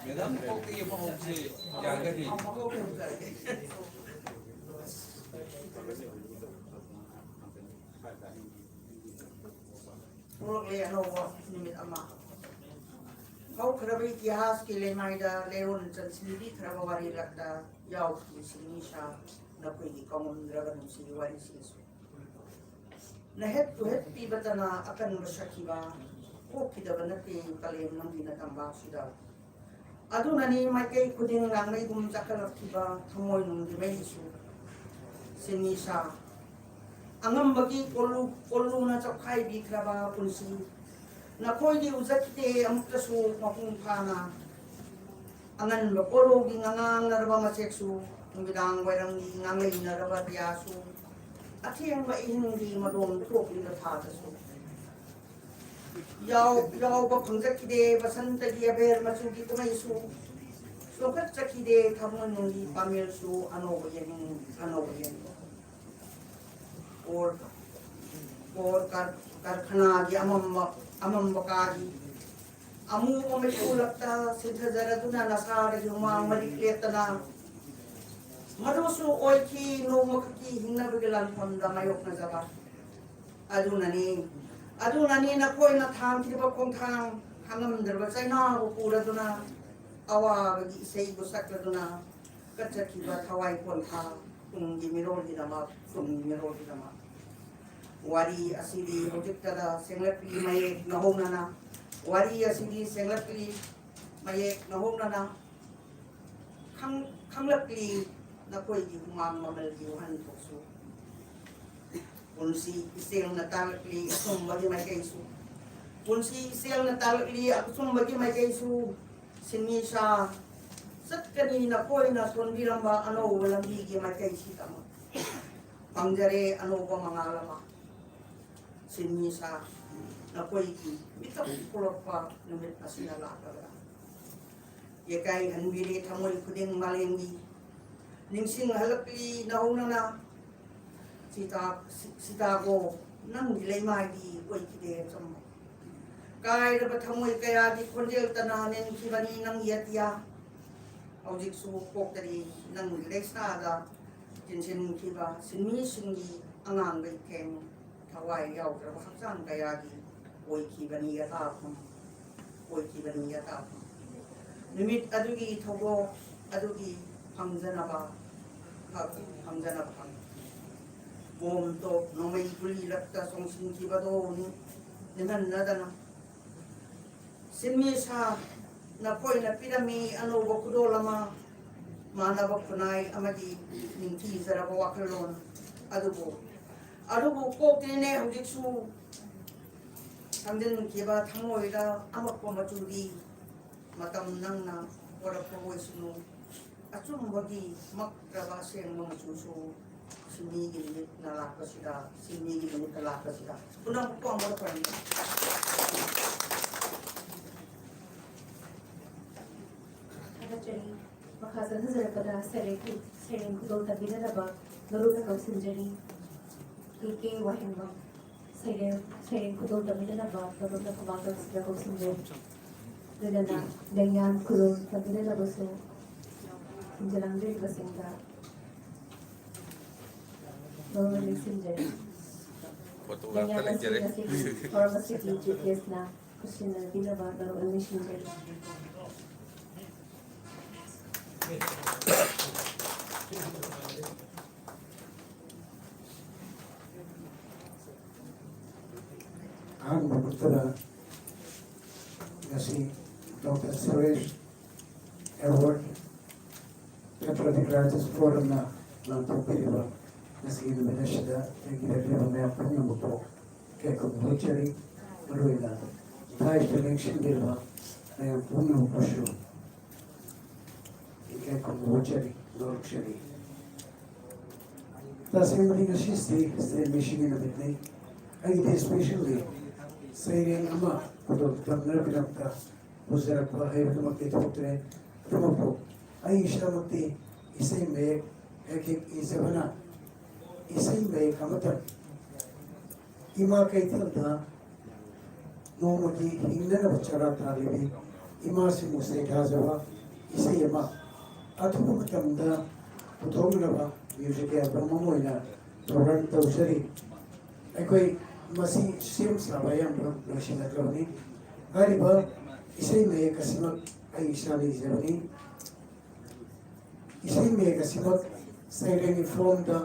ꯃꯦꯗꯥꯝ, ꯀꯣꯛꯇꯒꯤ ꯑꯃꯨꯛ ꯍꯧꯁꯤ, ꯌꯥꯔꯒꯗꯤ꯫ ꯊꯣꯛꯂꯛꯂꯦ ꯑꯅꯧꯕ ꯅꯨꯃꯤꯠ ꯑꯃ꯫ ꯍꯧꯈ꯭ꯔꯕ ꯏꯇꯤꯍꯥꯁꯀꯤ ꯂꯩꯃꯥꯏꯗ ꯂꯩꯔꯣꯟ ꯆꯟꯁꯤꯟꯕꯤꯈ꯭ꯔꯕ ꯋꯥꯔꯤꯂꯛꯇ ꯌꯥꯎꯈꯤ ꯁꯤꯟꯃꯤ ꯁꯥ꯫ ꯅꯈꯣꯏꯒꯤ ꯀꯥꯎꯉꯝꯗ꯭ꯔꯕ ꯅꯨꯡꯁꯤꯒꯤ ꯋꯥꯔꯤꯁꯤꯡꯁꯨ꯫ ꯅꯍꯦꯠ ꯇꯨꯍꯦꯠ ꯄꯤꯕꯇꯅ ꯑꯀꯟꯕ ꯁꯛꯈꯤꯕ ꯄꯣꯛꯈꯤꯗꯕ ꯅꯠꯇꯦ ꯀꯥꯂꯦꯟ ꯅꯪꯒꯤ ꯅꯇꯝꯕꯥꯛꯁꯤꯗ꯫ ꯑꯗꯨꯅꯅꯤ ꯃꯥꯏꯀꯩ ꯈꯨꯗꯤꯡ ꯂꯥꯡꯃꯩꯒꯨꯝ ꯆꯥꯛꯈꯠꯂꯛꯈꯤꯕ ꯊꯃꯣꯏꯅꯨꯡꯒꯤ ꯃꯩꯁꯨ꯫ ꯁꯤꯟꯃꯤꯁꯥ, ꯑꯉꯝꯕꯒꯤ ꯀꯣꯜꯂꯨ ꯀꯣꯜꯂꯨꯅ ꯆꯞꯈꯥꯏꯕꯤꯈ꯭ꯔꯕ ꯄꯨꯟꯁꯤ꯫ ꯅꯈꯣꯏꯗꯤ ꯎꯖꯈꯤꯗꯦ ꯑꯃꯨꯛꯇꯁꯨ ꯃꯄꯨꯡ ꯐꯥꯅ꯫ ꯑꯉꯟꯕ ꯀꯣꯔꯧꯒꯤ ꯉꯉꯥꯡꯅꯔꯕ ꯃꯆꯦꯛꯁꯨ, ꯅꯨꯃꯤꯗꯥꯡ ꯋꯥꯏꯔꯝꯒꯤ ꯉꯥꯡꯂꯩꯅꯔꯕ ꯗꯤꯌꯥꯁꯨ, ꯑꯊꯦꯡꯕ ꯑꯍꯤꯡꯒꯤ ꯃꯗꯣꯝ ꯊꯣꯛꯂꯤꯕ ꯊꯥꯗꯁꯨ꯫ ꯌꯥꯎ ꯌꯥꯎꯕ ꯐꯪꯖꯈꯤꯗꯦ ꯕꯁꯟꯇꯒꯤ ꯑꯕꯦꯔ ꯃꯆꯨꯒꯤ ꯀꯨꯝꯍꯩꯁꯨ, ꯆꯣꯡꯈꯠꯆꯈꯤꯗꯦ ꯊꯃꯣꯏꯅꯨꯡꯒꯤ ꯄꯥꯃꯦꯜꯁꯨ꯫ ꯑꯅꯧꯕ ꯌꯦꯡꯅꯤꯡ ꯑꯅꯧꯕ ꯌꯦꯡꯅꯤꯡ꯫ ꯀꯣꯔ ꯀꯣꯔ ꯀꯔ- ꯀꯔꯈꯅꯥꯒꯤ ꯑꯃꯝꯕ ꯑꯃꯝꯕ ꯀꯥꯒꯤ ꯑꯃꯨꯕ ꯃꯩꯈꯨ ꯂꯛꯇ ꯁꯤꯟꯊꯖꯔꯗꯨꯅ ꯅꯁꯥꯗꯒꯤ ꯍꯨꯃꯥꯡ ꯃꯔꯤꯛ ꯂꯦꯞꯇꯅ꯫ ꯃꯗꯨꯁꯨ ꯑꯣꯏꯈꯤ ꯅꯣꯡꯃꯈꯛꯀꯤ ꯍꯤꯡꯅꯕꯒꯤ ꯂꯥꯟꯐꯝꯗ ꯃꯥꯌꯣꯛꯅꯖꯕ꯫ ꯑꯗꯨꯅꯅꯤ ꯑꯗꯨꯅꯅꯤ ꯅꯈꯣꯏꯅ ꯊꯥꯡꯈꯤꯕ ꯈꯣꯡꯊꯥꯡ ꯈꯥꯡꯉꯝꯗ꯭ꯔꯕ ꯆꯩꯅꯥꯕꯨ ꯄꯨꯔꯗꯨꯅ, ꯑꯋꯥꯕꯒꯤ ꯏꯁꯩꯕꯨ ꯁꯛꯂꯗꯨꯅ ꯀꯠꯆꯈꯤꯕ ꯊꯋꯥꯏ ꯄꯣꯟꯊꯥ ꯇꯨꯡꯒꯤ ꯃꯤꯔꯣꯜꯒꯤꯗꯃꯛ ꯇꯨꯡꯒꯤ ꯃꯤꯔꯣꯜꯒꯤꯗꯃꯛ꯫ ꯋꯥꯔꯤ ꯑꯁꯤꯗꯤ ꯍꯧꯖꯤꯛꯇꯗ ꯁꯦꯡꯂꯛꯂꯤ ꯃꯌꯦꯛ ꯅꯍꯧꯅꯅ꯫ ꯋꯥꯔꯤ ꯑꯁꯤꯗꯤ ꯁꯦꯡꯂꯛꯂꯤ ꯃꯌꯦꯛ ꯅꯍꯧꯅꯅ꯫ ꯈꯪ ꯈꯪꯂꯛꯂꯤ ꯅꯈꯣꯏꯒꯤ ꯍꯨꯃꯥꯡ ꯃꯃꯜꯒꯤ ꯋꯥꯍꯟꯊꯣꯛꯁꯨ꯫ ꯄꯨꯟꯁꯤ ꯏꯆꯦꯜꯅ ꯇꯥꯛꯂꯛꯂꯤ ꯑꯆꯨꯝꯕꯒꯤ ꯃꯥꯏꯀꯩꯁꯨ꯫ ꯄꯨꯟꯁꯤ ꯏꯆꯦꯜꯅ ꯇꯥꯛꯂꯛꯂꯤ ꯑꯆꯨꯝꯕꯒꯤ ꯃꯥꯏꯀꯩꯁꯨ꯫ ꯁꯤꯟꯃꯤꯁꯥ, ꯆꯠꯀꯅꯤ ꯅꯈꯣꯏꯅ ꯁꯣꯟꯕꯤꯔꯝꯕ ꯑꯅꯧꯕ ꯂꯝꯕꯤꯒꯤ ꯃꯥꯏꯀꯩꯁꯤꯗꯃꯛ꯫ ꯐꯪꯖꯔꯦ ꯑꯅꯧꯕ ꯃꯉꯥꯜ ꯑꯃ꯫ ꯁꯤꯟꯃꯤꯁꯥ, ꯅꯈꯣꯏꯒꯤ ꯃꯤꯀꯞ ꯊꯣꯛꯂꯛꯄ ꯅꯨꯃꯤꯠ ꯑꯁꯤꯅ ꯂꯥꯛꯂꯒ ꯌꯩꯀꯥꯏ ꯍꯟꯕꯤꯔꯦ ꯊꯃꯣꯏ ꯈꯨꯗꯤꯡ ꯃꯥꯂꯦꯝꯒꯤ꯫ ꯅꯤꯡꯁꯤꯡꯍꯜꯂꯛꯂꯤ ꯅꯧꯍꯧꯅꯅ꯫ ꯁꯤꯇꯥ ꯁꯤ- ꯁꯤꯇꯥꯒꯣ, ꯅꯪꯒꯤ ꯂꯩꯃꯥꯏꯗꯤ ꯑꯣꯏꯈꯤꯗꯦ ꯑꯆꯝꯕ꯫ ꯀꯥꯏꯔꯕ ꯊꯃꯣꯏ ꯀꯌꯥꯒꯤ ꯈꯣꯟꯖꯦꯜ ꯇꯅ ꯅꯦꯟꯈꯤꯕꯅꯤ ꯅꯪꯒꯤ ꯑꯇꯤꯌꯥ꯫ ꯍꯧꯖꯤꯛꯁꯨ ꯀꯣꯛꯇꯔꯤ ꯅꯪꯒꯤ ꯂꯩꯁꯥꯗ ꯆꯤꯟꯁꯤꯟꯈꯤꯕ ꯁꯤꯟꯃꯤꯁꯤꯡꯒꯤ ꯑꯉꯥꯡꯕ ꯏꯊꯦꯡ꯫ ꯊꯋꯥꯏ ꯌꯥꯎꯗ꯭ꯔꯕ ꯍꯛꯆꯥꯡ ꯀꯌꯥꯒꯤ ꯑꯣꯏꯈꯤꯕꯅꯤ ꯌꯊꯥꯐꯝ꯫ ꯑꯣꯏꯈꯤꯕꯅꯤ ꯌꯊꯥꯐꯝ꯫ ꯅꯨꯃꯤꯠ ꯑꯗꯨꯒꯤ ꯊꯧꯗꯣꯛ ꯑꯗꯨꯒꯤ ꯐꯪꯖꯅꯕ, ꯐꯪꯖꯅꯕ ꯍꯪꯏ꯫ ꯕꯣꯝ ꯇꯣꯞ ꯅꯣꯡꯃꯩ ꯒꯨꯂꯤ ꯔꯛꯇ ꯆꯣꯡꯁꯤꯟꯈꯤꯕꯗꯣ ꯅꯤꯡꯍꯟꯅꯗꯅ ꯁꯤꯟꯃꯤ ꯁꯥ ꯅꯈꯣꯏꯅ ꯄꯤꯔꯝꯃꯤ ꯑꯅꯧꯕ ꯈꯨꯗꯣꯜ ꯑꯃ, ꯃꯥꯟꯅꯕ ꯈꯨꯟꯅꯥꯏ ꯑꯃꯗꯤ ꯅꯤꯡꯊꯤꯖꯔꯕ ꯋꯥꯈꯜꯂꯣꯟ ꯑꯗꯨꯕꯨ, ꯑꯗꯨꯕꯨ ꯀꯣꯛꯇꯦꯅꯦ ꯍꯧꯖꯤꯛꯁꯨ꯫ ꯁꯪꯖꯤꯟꯈꯤꯕ ꯊꯃꯣꯏꯗ ꯑꯃꯛꯄ ꯃꯆꯨꯗꯤ ꯃꯇꯝ ꯅꯪꯅ ꯄꯣꯔꯛꯄ ꯑꯣꯏꯁꯅꯨ꯫ ꯑꯆꯨꯝꯕꯒꯤ ꯃꯛꯇ꯭ꯔꯕ ꯑꯁꯦꯡꯕ ꯃꯆꯨꯁꯨ ꯁꯤꯟꯃꯤꯒꯤ ꯅꯨꯃꯤꯠꯅ ꯂꯥꯛꯄꯁꯤꯗ, ꯁꯤꯟꯃꯤꯒꯤ ꯅꯨꯃꯤꯠꯇ ꯂꯥꯛꯄꯁꯤꯗ ꯄꯨꯝꯅꯃꯛꯄꯨ ꯑꯃꯨꯛ ꯈꯣꯏꯔꯝꯃꯤ꯫ ꯊꯥꯒꯠꯆꯔꯤ꯫ ꯃꯈꯥ ꯆꯠꯊꯖꯔꯛꯄꯗ ꯁꯩꯔꯦꯡ ꯈꯨ-, ꯁꯩꯔꯦꯡ ꯈꯨꯗꯣꯜ ꯇꯝꯕꯤꯅꯅꯕ ꯃꯔꯨꯞꯅ ꯀꯧꯁꯤꯟꯖꯔꯤ꯫ ꯀꯦ ꯀꯦ ꯋꯥꯍꯦꯡꯕꯝ꯫ ꯁꯩꯔꯦꯡ, ꯁꯩꯔꯦꯡ ꯈꯨꯗꯣꯜ ꯇꯝꯕꯤꯅꯅꯕ ꯃꯔꯨꯞꯅ ꯈꯨꯃꯥꯡ ꯀꯛꯁꯤꯗ ꯀꯧꯁꯤꯟꯖꯔꯤ꯫ ꯂꯣꯏꯅꯅ ꯂꯦꯡꯌꯥꯟ ꯈꯨꯗꯣꯜ ꯇꯝꯕꯤꯅꯅꯕꯁꯨ ꯊꯤꯟꯖꯤꯜꯂꯝꯖꯔꯤꯕꯁꯤꯡꯗ ꯃꯔꯨꯞꯅ ꯅꯤꯡꯁꯤꯡꯖꯔꯤ꯫ ꯐꯣꯇꯣꯒ꯭ꯔꯥꯐꯇ ꯂꯦꯡꯌꯥꯟ ꯑꯁꯤ ꯂꯩꯖꯔꯦ꯫ ꯉꯁꯤꯒꯤ ꯊꯧꯔꯝ ꯑꯁꯤꯒꯤ ꯆꯤꯐ ꯒꯦꯁꯅ ꯈꯨꯠꯁꯤꯟꯅꯕꯤꯅꯕ ꯃꯔꯨꯞꯅ ꯅꯤꯡꯁꯤꯡꯖꯔꯤ꯫ ꯑꯍꯥꯟꯕ ꯃꯛꯇꯗ ꯉꯁꯤ ꯗꯣꯛꯇꯔ ꯁꯨꯔꯦꯁ ꯑꯦꯋꯥꯔꯗ ꯄꯦꯇ꯭ꯔꯤꯌꯣꯇꯤꯛ ꯔꯥꯏꯇꯔꯁ ꯐꯣꯔꯝꯅ ꯂꯥꯟꯊꯣꯛꯄꯤꯔꯤꯕ ꯉꯁꯤꯒꯤ ꯅꯨꯃꯤꯠ ꯑꯁꯤꯗ ꯑꯩꯒꯤ ꯂꯦꯞꯂꯤꯕ ꯃꯌꯥꯝ ꯄꯨꯝꯅꯃꯛꯄꯨ ꯏꯀꯥꯏ ꯈꯨꯝꯅꯕ ꯎꯠꯆꯔꯤ꯫ ꯃꯔꯨꯑꯣꯏꯅ ꯏꯝꯐꯥꯜ ꯏꯁꯇ ꯂꯦꯡꯁꯤꯟꯕꯤꯔꯤꯕ ꯃꯌꯥꯝ ꯄꯨꯝꯅꯃꯛꯄꯨꯁꯨ ꯏꯀꯥꯏ ꯈꯨꯝꯅꯕ ꯎꯠꯆꯔꯤ, ꯅꯣꯛꯆꯔꯤ꯫ ꯇꯁꯦꯡꯕꯗꯤ ꯉꯁꯤꯁꯤ ꯁ꯭ꯇꯦꯠ ꯃꯤꯁꯤꯡꯒꯤ ꯅꯨꯃꯤꯠꯅꯤ꯫ ꯑꯩꯒꯤꯗꯤ ꯏꯁꯄꯦꯁꯦꯜꯂꯤ ꯁꯩꯔꯦꯡ ꯑꯃ ꯈꯨꯗꯣꯜ ꯇꯝꯅꯕꯒꯤꯗꯃꯛꯇ ꯄꯨꯖꯔꯛꯄ ꯍꯥꯏꯕꯗꯨꯃꯛꯇꯤ ꯊꯣꯛꯇ꯭ꯔꯦ꯫ ꯑꯗꯨꯃꯛꯄꯨ ꯑꯩ ꯏꯁꯥꯃꯛꯇꯤ ꯏꯁꯩ ꯃꯌꯦꯛ ꯍꯦꯛ ꯍꯦꯛ ꯏꯖꯕꯅ ꯏꯁꯩ ꯃꯌꯦꯛ ꯑꯃꯇꯪ ꯏꯃꯥ ꯀꯩꯊꯦꯜꯗ ꯅꯣꯡꯃꯒꯤ ꯍꯤꯡꯅꯅꯕ ꯆꯔꯥ ꯇꯥꯜꯂꯤꯕꯤ ꯏꯃꯥꯁꯤꯡꯕꯨ ꯁꯩꯊꯥꯖꯕ ꯏꯁꯩ ꯑꯃ ꯑꯊꯨꯕ ꯃꯇꯝꯗ ꯄꯨꯊꯣꯛꯅꯕ ꯃ꯭ꯌꯨꯖꯤꯛ ꯑꯦꯜꯕꯝ ꯑꯃ ꯑꯣꯏꯅ ꯊꯧꯔꯥꯡ ꯇꯧꯖꯔꯤ꯫ ꯑꯩꯈꯣꯏ ꯃꯁꯤ ꯁꯦꯝ ꯁꯥꯕ ꯑꯌꯥꯝꯕ ꯂꯣꯏꯁꯤꯜꯂꯛꯂꯕꯅꯤ꯫ ꯍꯥꯏꯔꯤꯕ ꯏꯁꯩ ꯃꯌꯦꯛ ꯑꯁꯤꯃꯛ ꯑꯩ ꯏꯁꯥꯅ ꯏꯖꯕꯅꯤ꯫ ꯏꯁꯩ ꯃꯌꯦꯛ ꯑꯁꯤꯃꯛ ꯁꯩꯔꯦꯡꯒꯤ ꯐꯣꯝꯗ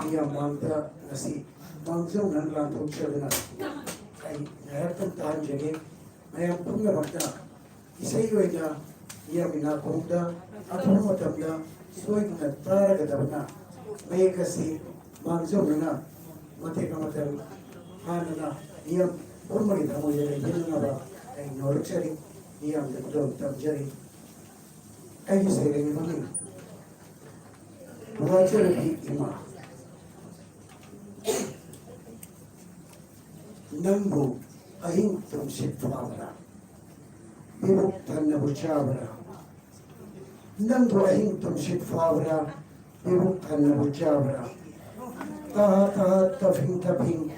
ꯃꯤꯌꯥꯝ ꯃꯥꯡꯗ ꯉꯁꯤ ꯃꯥꯡꯖꯧꯅꯅ ꯂꯥꯟꯊꯣꯛꯆꯗꯨꯅ ꯑꯩ ꯉꯥꯏꯍꯥꯛꯇꯪ ꯇꯥꯍꯟꯖꯒꯦ꯫ ꯃꯌꯥꯝ ꯄꯨꯝꯅꯃꯛꯇ ꯏꯁꯩ ꯑꯣꯏꯅ ꯃꯤꯌꯥꯝꯒꯤ ꯅꯥꯀꯣꯡꯗ ꯑꯊꯨꯕ ꯃꯇꯝꯗ ꯁꯣꯏꯗꯅ ꯇꯥꯔꯒꯗꯕꯅ ꯃꯌꯦꯛ ꯑꯁꯤ ꯃꯥꯡꯖꯧꯅꯅ ꯃꯇꯦꯛ ꯑꯃꯇꯪ ꯍꯥꯟꯅꯅ ꯃꯤꯌꯥꯝ ꯄꯨꯝꯕꯒꯤ ꯊꯃꯣꯏꯗ ꯂꯩꯍꯟꯅꯕ ꯑꯩ ꯅꯣꯂꯨꯛꯆꯔꯤ, ꯃꯤꯌꯥꯝꯗ ꯈꯨꯗꯣꯜ ꯇꯝꯖꯔꯤ꯫ ꯑꯩꯒꯤ ꯁꯩꯔꯦꯡ ꯃꯃꯤꯡ ꯋꯥꯖꯔꯕꯤ ꯏꯃꯥ꯫ ꯅꯪꯕꯨ ꯑꯍꯤꯡ ꯇꯨꯝꯁꯤꯠ ꯐꯥꯕ꯭ꯔꯥ? ꯄꯤꯕꯨꯛ ꯊꯟꯅꯕꯨ ꯆꯥꯕ꯭ꯔꯥ? ꯅꯪꯕꯨ ꯑꯍꯤꯡ ꯇꯨꯝꯁꯤꯠ ꯐꯥꯕ꯭ꯔꯥ? ꯄꯤꯕꯨꯛ ꯊꯟꯅꯕꯨ ꯆꯥꯕ꯭ꯔꯥ? ꯇꯍꯥ ꯇꯍꯥ ꯇꯐꯤꯡ ꯇꯐꯤꯡ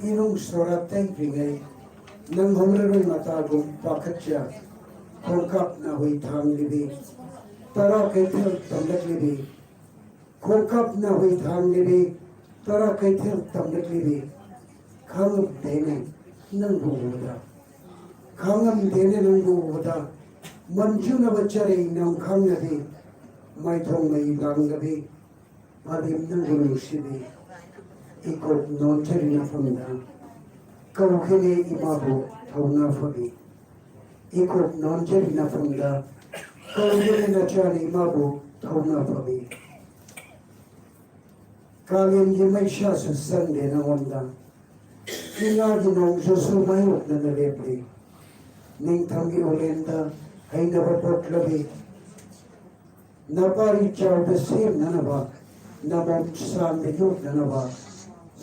ꯏꯔꯨꯡ ꯁꯣꯔꯥ ꯇꯩꯗ꯭ꯔꯤꯉꯩ ꯅꯪ ꯍꯧꯔꯔꯣꯏ ꯃꯇꯥꯒꯨꯝ ꯄꯥꯈꯠꯆ ꯈꯣꯡꯀꯥꯞꯅ ꯍꯨꯏ ꯊꯥꯡꯂꯤꯕꯤ ꯇꯔꯥ ꯀꯩꯊꯦꯜ ꯇꯝꯂꯛꯂꯤꯕꯤ ꯈꯣꯡꯀꯥꯞꯅ ꯍꯨꯏ ꯊꯥꯡꯂꯤꯕꯤ ꯇꯔꯥ ꯀꯩꯊꯦꯜ ꯇꯝꯂꯛꯂꯤꯕꯤ ꯈꯥꯡꯉꯝꯗꯦꯅꯦ ꯅꯪꯕꯨ ꯎꯕꯗ ꯈꯥꯡꯉꯝꯗꯦꯅꯦ ꯅꯪꯕꯨ ꯎꯕꯗ ꯃꯟꯖꯨꯅꯕ ꯆꯔꯩ ꯅꯝꯈꯥꯡꯅꯕꯤ ꯃꯥꯏꯊꯣꯡ ꯃꯩ ꯂꯥꯡꯅꯕꯤ ꯄꯥꯂꯦꯝ ꯅꯪꯕꯨ ꯅꯨꯡꯁꯤꯕꯤ ꯏꯀꯣꯛ ꯅꯣꯟꯊꯔꯤ ꯃꯐꯝꯗ ꯀꯧꯈꯤꯅꯦ ꯏꯃꯥꯕꯨ ꯊꯧꯅꯥ ꯐꯕꯤ ꯏꯀꯣꯛ ꯅꯣꯟꯖꯔꯤ ꯅꯐꯝꯗ ꯀꯧꯗꯨꯅ ꯅꯆꯥꯅ ꯏꯃꯥꯕꯨ ꯊꯧꯅꯥ ꯐꯕꯤ ꯀꯥꯂꯦꯟꯒꯤ ꯃꯩꯁꯥꯁꯨ ꯆꯪꯗꯦ ꯅꯉꯣꯟꯗ ꯏꯉꯥꯒꯤ ꯅꯣꯡꯖꯨꯁꯨ ꯃꯥꯌꯣꯛꯅꯅ ꯂꯦꯞꯂꯤ ꯅꯤꯡꯊꯝꯒꯤ ꯎꯂꯦꯟꯗ ꯍꯩꯅꯕ ꯄꯣꯛꯂꯕꯤ ꯅꯄꯥꯔꯤ ꯆꯥꯎꯗ ꯁꯦꯝꯅꯅꯕ ꯅꯃꯣꯝ ꯁꯥꯟꯗ ꯌꯣꯛꯅꯅꯕ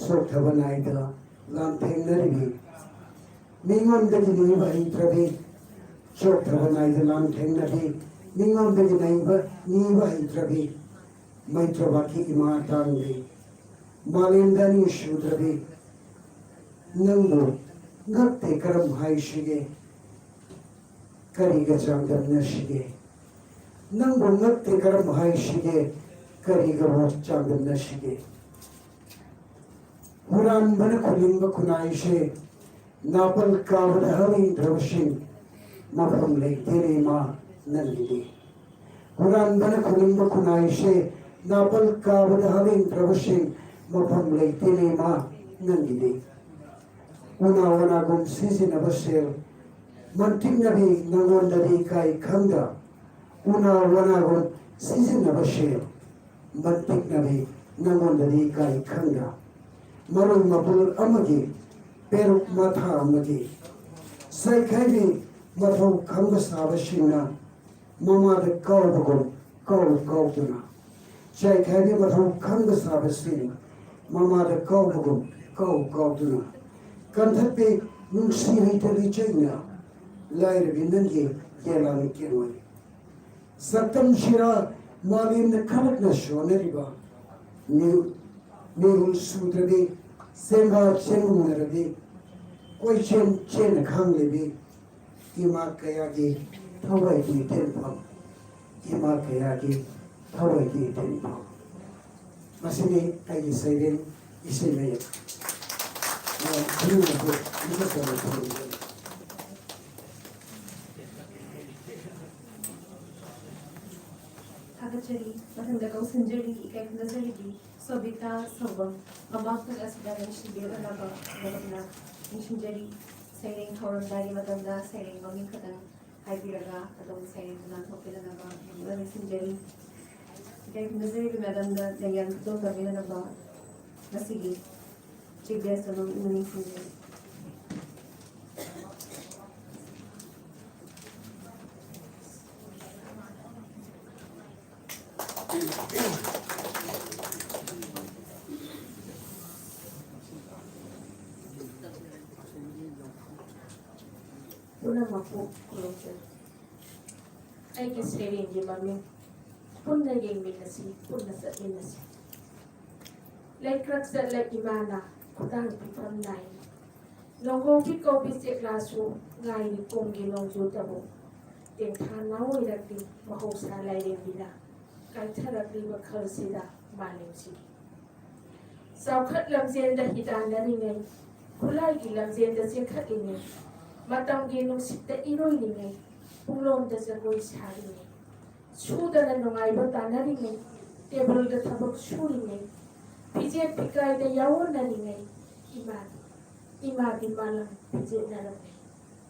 ꯁꯣꯛꯊꯕ ꯅꯥꯏꯗ ꯂꯥꯟꯊꯦꯡꯅꯔꯤꯕꯤ ꯃꯤꯉꯣꯟꯗꯒꯤ ꯅꯤꯕ ꯍꯩꯇ꯭ꯔꯕꯤ ꯆꯣꯛꯊꯕ ꯅꯥꯏꯗ ꯂꯥꯟꯊꯦꯡꯅꯕꯤ ꯃꯤꯉꯣꯟꯗꯒꯤ ꯅꯩꯕ ꯅꯤꯕ ꯍꯩꯇ꯭ꯔꯕꯤ ꯃꯩꯇ꯭ꯔꯕꯥꯛꯀꯤ ꯏꯃꯥ ꯇꯥꯡꯕꯤ ꯃꯥꯂꯦꯝꯗ ꯑꯅꯤ ꯁꯨꯗ꯭ꯔꯕꯤ ꯅꯪꯕꯨ ꯉꯛꯇꯦ ꯀꯔꯝ ꯍꯥꯏꯁꯤꯒꯦ ꯀꯔꯤꯒ ꯆꯥꯡꯗꯝꯅꯁꯤꯒꯦ ꯅꯪꯕꯨ ꯉꯛꯇꯦ ꯀꯔꯝ ꯍꯥꯏꯁꯤꯒꯦ ꯀꯔꯤꯒ ꯆꯥꯡꯗꯝꯅꯁꯤꯒꯦ ꯍꯨꯔꯥꯟꯕꯅ ꯈꯨꯅꯤꯡꯕ ꯈꯨꯅꯥꯏꯁꯦ ꯅꯥꯄꯜ ꯀꯥꯕꯗ ꯍꯥꯞꯅꯤꯡꯗ꯭ꯔꯕꯁꯤꯡ ꯃꯐꯝ ꯂꯩꯇꯦꯅꯦ ꯏꯃꯥ ꯅꯪꯒꯤꯗꯤ ꯍꯨꯔꯥꯟꯕꯅ ꯈꯨꯅꯤꯡꯕ ꯈꯨꯅꯥꯏꯁꯦ ꯅꯥꯄꯜ ꯀꯥꯕꯗ ꯍꯥꯞꯅꯤꯡꯗ꯭ꯔꯕꯁꯤꯡ, ꯃꯐꯝ ꯂꯩꯇꯦꯅꯦ ꯏꯃꯥ ꯅꯪꯒꯤꯗꯤ꯫ ꯎꯅꯥ ꯋꯥꯅꯥꯒꯨꯝ ꯁꯤꯖꯤꯟꯅꯕ ꯁꯦꯜ, ꯃꯟꯇꯤꯛꯅꯕꯤ ꯅꯪꯉꯣꯟꯗꯗꯤ ꯏꯀꯥꯏ ꯈꯪꯗ꯫ ꯎꯅꯥ ꯋꯥꯅꯥꯒꯨꯝ ꯁꯤꯖꯤꯟꯅꯕ ꯁꯦꯜ, ꯃꯟꯇꯤꯛꯅꯕꯤ ꯅꯪꯉꯣꯟꯗꯗꯤ ꯏꯀꯥꯏ ꯈꯪꯗ꯫ ꯃꯔꯨꯞ ꯃꯄꯨꯜ ꯑꯃꯒꯤ ꯄꯦꯔꯨꯛ ꯃꯊꯥ ꯑꯃꯒꯤ ꯁꯥꯏꯈꯥꯏꯕꯤ ꯃꯊꯧ ꯈꯪꯕ ꯁꯥꯕꯁꯤꯡꯅ ꯃꯃꯥꯗ ꯀꯥꯎꯕꯒꯨꯝ ꯀꯥꯎ ꯀꯥꯎꯗꯨꯅ, ꯆꯥꯏꯈꯥꯏꯕꯤ ꯃꯊꯧ ꯈꯪꯕ ꯁꯥꯕꯁꯤꯡ ꯃꯃꯥꯗ ꯀꯥꯎꯕꯒꯨꯝ ꯀꯥꯎ ꯀꯥꯎꯗꯨꯅ, ꯀꯟꯊꯠꯄꯤ ꯅꯨꯡꯁꯤ ꯍꯩꯇꯕꯤ ꯆꯩꯅ ꯂꯥꯏꯔꯕꯤ ꯅꯪꯒꯤ ꯌꯦꯂꯥꯡ ꯀꯦꯔꯣꯏ꯫ ꯁꯛꯇꯝꯁꯤꯔ ꯃꯥꯂꯦꯝꯅ ꯈꯂꯛꯅ ꯁꯣꯟꯅꯔꯤꯕ ꯃꯤꯍꯨ-, ꯃꯤꯍꯨꯜ ꯁꯨꯗ꯭ꯔꯕꯤ, ꯆꯦꯡꯒꯥ ꯆꯦꯡꯒꯨꯝꯅꯔꯕꯤ, ꯀꯣꯏꯆꯦꯟ ꯆꯦꯟꯅ ꯈꯥꯡꯂꯤꯕꯤ, ꯏꯃꯥ ꯀꯌꯥꯒꯤ ꯊꯋꯥꯏꯒꯤ ꯇꯦꯟꯐꯝ, ꯏꯃꯥ ꯀꯌꯥꯒꯤ ꯊꯋꯥꯏꯒꯤ ꯇꯦꯟꯐꯝ꯫ ꯃꯁꯤꯅꯤ ꯑꯩꯒꯤ ꯁꯩꯔꯦꯡ ꯏꯁꯩ ꯃꯌꯦꯛ꯫ ꯃꯌꯥꯝ ꯈꯨꯗꯤꯡꯃꯛꯄꯨ ꯃꯁꯛ ꯆꯥꯎꯅ ꯈꯨꯔꯨꯝꯖꯔꯤ꯫ ꯊꯥꯒꯠꯆꯔꯤ꯫ ꯃꯊꯪꯗ ꯀꯧꯁꯤꯟꯖꯔꯤ, ꯏꯀꯥꯏ ꯈꯨꯝꯅꯖꯔꯤꯕꯤ ꯁꯣꯕꯤꯇꯥ ꯁꯧꯕꯝ, ꯃꯃꯥ ꯈꯨꯜ ꯑꯁꯤꯗ ꯅꯨꯡꯁꯤꯕꯤꯌꯨ ꯍꯥꯏꯅꯕ ꯃꯔꯨꯞꯅ ꯅꯤꯡꯁꯤꯡꯖꯔꯤ꯫ ꯁꯩꯔꯦꯡ ꯍꯧꯔꯝꯗꯥꯏꯒꯤ ꯃꯇꯝꯗ ꯁꯩꯔꯦꯡ ꯃꯃꯤꯡ ꯈꯛꯇꯪ ꯍꯥꯏꯕꯤꯔꯒ ꯑꯗꯣꯝ ꯁꯩꯔꯦꯡꯗꯨ ꯂꯥꯟꯊꯣꯛꯄꯤꯗꯅꯕ ꯃꯔꯨꯞꯅ ꯅꯤꯡꯁꯤꯡꯖꯔꯤ꯫ ꯏꯀꯥꯏ ꯈꯨꯝꯅꯖꯔꯤꯕꯤ ꯃꯦꯗꯝꯗ ꯂꯦꯡꯌꯥꯟ ꯈꯨꯗꯣꯜ ꯇꯝꯕꯤꯅꯅꯕ ꯉꯁꯤꯒꯤ ꯆꯤꯐ ꯒꯦꯁ ꯑꯗꯨꯝ ꯏꯃꯨꯡ ꯁꯤꯡꯖꯩ꯫ ꯄꯨꯝꯅꯃꯛꯄꯨ ꯈꯨꯔꯨꯝꯖꯔꯤ꯫ ꯑꯩꯒꯤ ꯁꯩꯔꯦꯡꯒꯤ ꯃꯃꯤꯡ ꯄꯨꯟꯅ ꯌꯦꯡꯃꯤꯟꯅꯁꯤ, ꯄꯨꯟꯅ ꯆꯠꯃꯤꯟꯅꯁꯤ꯫ ꯂꯩꯀ꯭ꯔꯛ ꯆꯠꯂ ꯏꯃꯥꯅ ꯈꯨꯗꯥꯡ ꯐꯤꯐꯝ ꯅꯥꯏ꯫ ꯅꯣꯡꯒꯧꯕꯤ ꯀꯧꯕꯤ ꯆꯦꯛꯂꯥꯁꯨ ꯉꯥꯏꯔꯤ ꯀꯣꯝꯒꯤ ꯅꯣꯡꯖꯨꯗꯕꯨ꯫ ꯇꯦꯡꯊꯥ ꯅꯥꯎ ꯑꯣꯏꯔꯛꯂꯤ ꯃꯍꯧꯁꯥ ꯂꯥꯏꯔꯦꯝꯕꯤꯅ ꯀꯥꯏꯊꯔꯛꯂꯤꯕ ꯈꯜꯁꯤꯗ ꯃꯥꯂꯦꯝꯁꯤꯒꯤ꯫ ꯆꯥꯎꯈꯠ ꯂꯝꯖꯦꯜꯗ ꯍꯤꯗꯥꯟꯅꯔꯤꯉꯩ, ꯈꯨꯠꯂꯥꯏꯒꯤ ꯂꯝꯖꯦꯜꯗ ꯆꯦꯟꯈꯠꯂꯤꯉꯩ, ꯃꯇꯝꯒꯤ ꯅꯨꯡꯁꯤꯠꯇ ꯏꯔꯣꯏꯔꯤꯉꯩ, ꯄꯨꯡꯂꯣꯝꯗ ꯖꯒꯣꯏ ꯁꯥꯔꯤꯉꯩ, ꯁꯨꯗꯅ ꯅꯨꯡꯉꯥꯏꯕ ꯇꯥꯟꯅꯔꯤꯉꯩ, ꯇꯦꯕꯜꯗ ꯊꯕꯛ ꯁꯨꯔꯤꯉꯩ, ꯐꯤꯖꯦꯠ ꯐꯤꯀꯥꯏꯗ ꯌꯥꯑꯣꯟꯅꯔꯤꯉꯩ, ꯏꯃꯥꯗꯤ, ꯏꯃꯥꯗꯤ ꯃꯥꯂꯪ ꯐꯤꯖꯦꯠꯅꯔꯝꯃꯤ꯫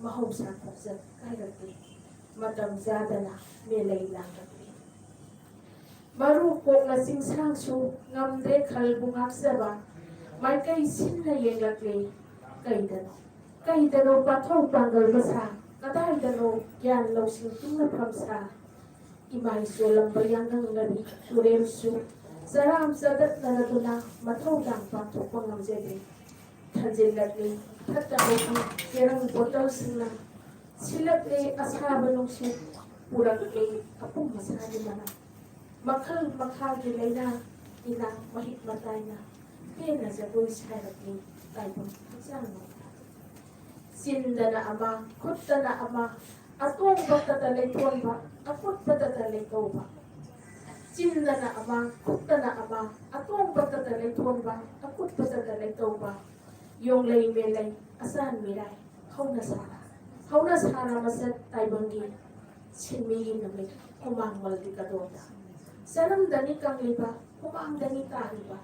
ꯃꯍꯧꯁꯥ ꯈꯣꯡꯆꯠ ꯀꯥꯏꯔꯛꯂꯤ꯫ ꯃꯇꯝ ꯆꯥꯗꯅ ꯃꯦꯂꯩ ꯂꯥꯡꯂꯛꯂꯤ꯫ ꯃꯔꯨ ꯀꯣꯛꯅ ꯆꯤꯡꯁꯥꯡꯁꯨ ꯉꯝꯗ꯭ꯔꯦ ꯈꯜꯕꯨ ꯉꯥꯛꯆꯕ꯫ ꯃꯥꯏꯀꯩ ꯁꯤꯟꯅ ꯌꯦꯡꯂꯛꯂꯤ꯫ ꯀꯩꯗꯅꯣ, ꯀꯩꯗꯅꯣ ꯄꯥꯊꯧ ꯄꯥꯡꯒꯜ ꯃꯁꯥ? ꯀꯗꯥꯏꯗꯅꯣ ꯒ꯭ꯌꯥꯟ ꯂꯧꯁꯤꯡ ꯇꯨꯡꯅꯐꯝ ꯁꯥ? ꯏꯃꯥꯏ ꯆꯣꯜꯂꯝꯕ ꯌꯥꯉꯪ ꯅꯥꯔꯤ ꯇꯨꯔꯦꯜꯁꯨ ꯆꯔꯥꯝ ꯆꯗꯠꯅꯔꯗꯨꯅ ꯃꯊꯧꯗꯥꯡ ꯄꯥꯡꯊꯣꯛꯄ ꯉꯝꯖꯗꯦ꯫ ꯊꯟꯖꯤꯜꯂꯛꯂꯤ ꯐꯠꯇꯕꯒꯤ ꯆꯦꯔꯪ ꯕꯣꯇꯜꯁꯤꯡꯅ, ꯁꯤꯜꯂꯛꯂꯤ ꯑꯁꯥꯕ ꯅꯨꯡꯁꯤꯠ, ꯄꯨꯔꯛꯂꯤ ꯑꯄꯨꯝ ꯑꯁꯥꯒꯤ ꯃꯅꯝ꯫ ꯃꯈꯜ ꯃꯈꯥꯒꯤ ꯂꯥꯏꯅꯥ ꯇꯤꯟꯅꯥ ꯃꯍꯤꯛ ꯃꯇꯥꯏꯅ ꯄꯦꯟꯅ ꯖꯒꯣꯏ ꯁꯥꯔꯛꯂꯤ ꯇꯥꯏꯕꯪ ꯍꯛꯆꯥꯡ ꯅꯧꯅ꯫ ꯆꯤꯟꯗꯅ ꯑꯃ, ꯈꯨꯠꯇꯅ ꯑꯃ, ꯑꯇꯣꯡꯕꯇꯗ ꯂꯩꯊꯣꯟꯕ, ꯑꯀꯨꯠꯄꯇꯗ ꯂꯩꯇꯧꯕ꯫ ꯆꯤꯟꯗꯅ ꯑꯃ, ꯈꯨꯠꯇꯅ ꯑꯃ, ꯑꯇꯣꯡꯕꯇꯗ ꯂꯩꯊꯣꯟꯕ, ꯑꯀꯨꯠꯄꯇꯗ ꯂꯩꯇꯧꯕ꯫ ꯌꯣꯡꯂꯩ ꯃꯦꯂꯩ, ꯑꯆꯥꯟ ꯃꯤꯔꯥꯏ, ꯍꯧꯅ ꯁꯥꯔ, ꯍꯧꯅ ꯁꯥꯔ ꯃꯁꯛ ꯇꯥꯏꯕꯪꯒꯤ ꯁꯤꯟꯃꯤꯒꯤ ꯅꯨꯃꯤꯠ, ꯍꯨꯃꯥꯡ ꯃꯜꯗꯤ ꯀꯗꯣꯝꯗ? ꯆꯔꯝꯗꯅꯤ ꯀꯪꯂꯤꯕ, ꯍꯨꯃꯥꯡꯗꯅꯤ ꯇꯥꯔꯤꯕ꯫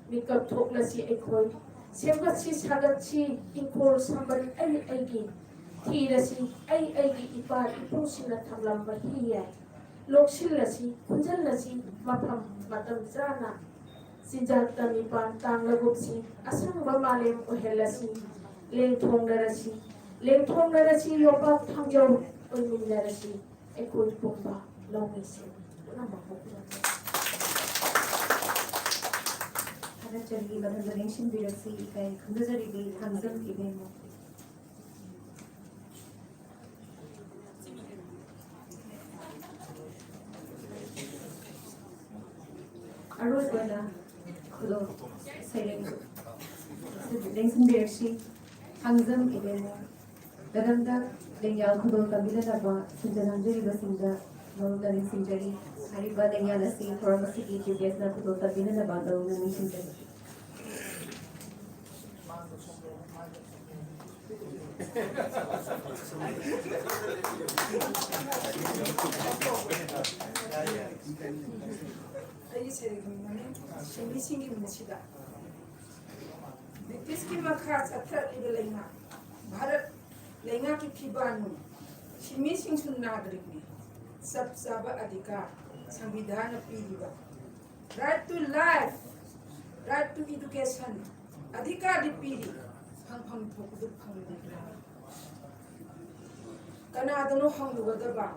ꯃꯤꯀꯞ ꯊꯣꯛꯂꯁꯤ ꯑꯩꯈꯣꯏ, ꯁꯦꯝꯒꯠꯁꯤ ꯁꯥꯒꯠꯁꯤ ꯏꯪꯈꯣꯜ ꯁꯝꯕꯜ ꯑꯩ ꯑꯩꯒꯤ, ꯊꯤꯔꯁꯤ ꯑꯩ ꯑꯩꯒꯤ ꯏꯄꯥ ꯏꯄꯨꯁꯤꯡꯅ ꯊꯝꯂꯝꯕ ꯍꯤ ꯌꯥꯏ꯫ ꯂꯣꯛꯁꯤꯜꯂꯁꯤ, ꯈꯨꯟꯖꯜꯂꯁꯤ ꯃꯐꯝ ꯃꯇꯝ ꯆꯥꯅ꯫ ꯆꯤꯟꯖꯥꯛꯇ ꯃꯤꯄꯥꯟ ꯇꯥꯡꯂꯒꯨꯝꯁꯤ, ꯑꯁꯪꯕ ꯃꯥꯂꯦꯝ ꯑꯣꯏꯍꯜꯂꯁꯤ꯫ ꯂꯦꯡꯊꯣꯡꯅꯔꯁꯤ, ꯂꯦꯡꯊꯣꯡꯅꯔꯁꯤ, ꯌꯣꯄꯥꯛ ꯊꯥꯡꯖꯧ ꯑꯣꯏꯃꯤꯟꯅꯔꯁꯤ꯫ ꯑꯩꯈꯣꯏ ꯄꯨꯝꯕ ꯂꯧꯃꯤꯁꯤꯡ ꯄꯨꯝꯅꯃꯛꯄꯨ ꯈꯨꯔꯨꯝꯖꯔꯤ꯫ ꯊꯥꯒꯠꯆꯔꯤ꯫ ꯃꯊꯪꯗ ꯂꯦꯡꯁꯤꯟꯕꯤꯔꯁꯤ, ꯏꯀꯥꯏ ꯈꯨꯝꯅꯖꯔꯤꯕꯤ ꯊꯥꯡꯖꯝ ꯏꯕꯦꯝꯃ꯫ ꯑꯔꯣꯏꯕꯗ ꯈꯨꯗꯣꯜ ꯁꯩꯔꯦꯡ ꯂꯦꯡꯁꯤꯟꯕꯤꯔꯁꯤ, ꯊꯥꯡꯖꯝ ꯏꯕꯦꯝꯃ꯫ ꯃꯦꯗꯥꯝꯗ ꯂꯦꯡꯌꯥꯜ ꯈꯨꯗꯣꯜ ꯇꯝꯕꯤꯅꯅꯕ ꯁꯤꯟꯖ ꯂꯥꯡꯖꯔꯤꯕꯁꯤꯡꯗ ꯃꯔꯨꯞꯅ ꯅꯤꯡꯁꯤꯡꯖꯔꯤ꯫ ꯍꯥꯏꯔꯤꯕ ꯂꯦꯡꯌꯥꯜ ꯑꯁꯤ ꯊꯧꯔꯝ ꯑꯁꯤꯒꯤ ꯆꯤꯐ ꯒꯦꯁꯅ ꯈꯨꯗꯣꯜ ꯇꯝꯕꯤꯅꯅꯕ ꯃꯔꯨꯞꯅ ꯅꯤꯡꯁꯤꯡꯖꯔꯤ꯫ ꯑꯩꯒꯤ ꯁꯩꯔꯦꯡꯒꯤ ꯃꯃꯤꯡ ꯁꯤꯟꯃꯤꯁꯤꯡꯒꯤ ꯃꯤꯡꯁꯤꯗ꯫ ꯕ꯭ꯔꯤꯇꯤꯁꯀꯤ ꯃꯈꯥ ꯆꯠꯊꯔꯛꯂꯤꯕ ꯂꯩꯉꯥꯛ, ꯚꯥꯔꯠ ꯂꯩꯉꯥꯛꯀꯤ ꯐꯤꯕꯥꯟ, ꯁꯤꯟꯃꯤꯁꯤꯡꯁꯨ ꯅꯥꯒꯔꯤꯛꯅꯤ꯫ ꯆꯞ ꯆꯥꯕ ꯑꯙꯤꯀꯥꯔ ꯁꯪꯕꯤꯙꯥꯟꯅ ꯄꯤꯔꯤꯕ right to life, right to education ꯑꯙꯤꯀꯥꯔꯗꯤ ꯄꯤꯔꯤ, ꯐꯪꯐꯝ ꯊꯣꯛꯄꯗꯨ ꯐꯪꯗ꯭ꯔꯤꯕ꯭ꯔꯥ? ꯀꯅꯥꯗꯅꯣ ꯍꯪꯂꯨꯒꯗꯕ?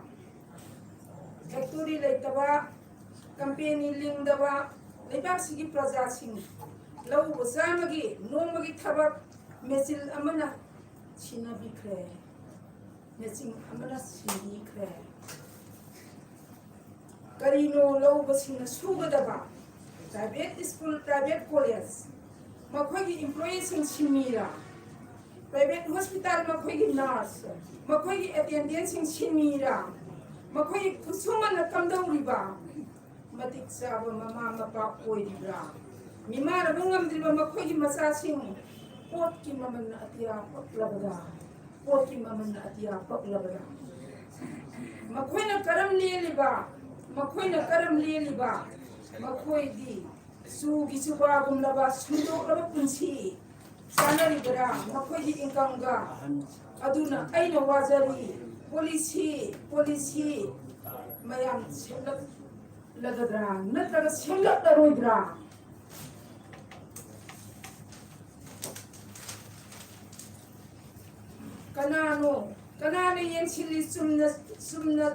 ꯐꯦꯛꯇꯣꯔꯤ ꯂꯩꯇꯕ, ꯀꯝꯄꯦꯅꯤ ꯂꯤꯡꯗꯕ ꯂꯩꯕꯥꯛꯁꯤꯒꯤ ꯄ꯭ꯔꯖꯥꯁꯤꯡ ꯂꯧ ꯎꯕ ꯆꯥꯝꯃꯒꯤ ꯅꯣꯡꯃꯒꯤ ꯊꯕꯛ ꯃꯦꯆꯤꯟ ꯑꯃꯅ ꯁꯤꯟꯅꯕꯤꯈ꯭ꯔꯦ, ꯃꯦꯆꯤꯟ ꯑꯃꯅ ꯁꯤꯟꯕꯤꯈ꯭ꯔꯦ꯫ ꯀꯔꯤꯅꯣ ꯂꯧꯕꯁꯤꯡꯅ ꯁꯨꯒꯗꯕ? ꯄ꯭ꯔꯥꯏꯚꯦꯠ ꯁ꯭ꯀꯨꯜ, ꯄ꯭ꯔꯥꯏꯚꯦꯠ ꯀꯣꯂꯦꯖ, ꯃꯈꯣꯏꯒꯤ ꯏꯝꯄ꯭ꯂꯣꯌꯤꯁꯤꯡ ꯁꯤꯟꯃꯤꯔꯥ? ꯄ꯭ꯔꯥꯏꯚꯦꯠ ꯍꯣꯁꯄꯤꯇꯥꯜ, ꯃꯈꯣꯏꯒꯤ ꯅꯔꯁ, ꯃꯈꯣꯏꯒꯤ ꯑꯦꯇꯦꯟꯗꯦꯟꯁꯁꯤꯡ ꯁꯤꯟꯃꯤꯔꯥ? ꯃꯈꯣꯏꯒꯤ ꯈꯨꯠꯁꯨꯃꯟꯅ ꯀꯝꯗꯧꯔꯤꯕ? ꯃꯇꯤꯛ ꯆꯥꯕ ꯃꯃꯥ ꯃꯄꯥ ꯑꯣꯏꯔꯤꯕ꯭ꯔꯥ? ꯃꯤꯃꯥꯟꯅꯕ ꯉꯝꯗ꯭ꯔꯤꯕ ꯃꯈꯣꯏꯒꯤ ꯃꯆꯥꯁꯤꯡ ꯄꯣꯠꯀꯤ ꯃꯃꯜꯅ ꯑꯇꯤꯌꯥ ꯄꯛꯂꯕꯗ, ꯄꯣꯠꯀꯤ ꯃꯃꯜꯅ ꯑꯇꯤꯌꯥ ꯄꯛꯂꯕꯗ, ꯃꯈꯣꯏꯅ ꯀꯔꯝ ꯂꯦꯜꯂꯤꯕ? ꯃꯈꯣꯏꯅ ꯀꯔꯝ ꯂꯦꯜꯂꯤꯕ? ꯃꯈꯣꯏꯗꯤ ꯆꯨꯒꯤ ꯆꯨꯕꯥꯒꯨꯝꯂꯕ ꯁꯨꯡꯗꯣꯛꯂꯕ ꯄꯨꯟꯁꯤ ꯆꯥꯅꯔꯤꯕꯔꯥ ꯃꯈꯣꯏꯒꯤ ꯏꯟꯀꯝꯒ? ꯑꯗꯨꯅ ꯑꯩꯅ ꯋꯥꯖꯔꯤ, ꯄꯣꯂꯤꯁꯤ, ꯄꯣꯂꯤꯁꯤ ꯃꯌꯥꯝ ꯁꯦꯝꯂꯛꯂꯒꯗ꯭ꯔꯥ ꯅꯠꯇ꯭ꯔꯒ ꯁꯦꯝꯂꯛꯂꯔꯣꯏꯗ꯭ꯔꯥ? ꯀꯅꯥꯅꯣ, ꯀꯅꯥꯅ ꯌꯦꯡꯁꯤꯜꯂꯤ? ꯆꯨꯝꯅ, ꯆꯨꯝꯅ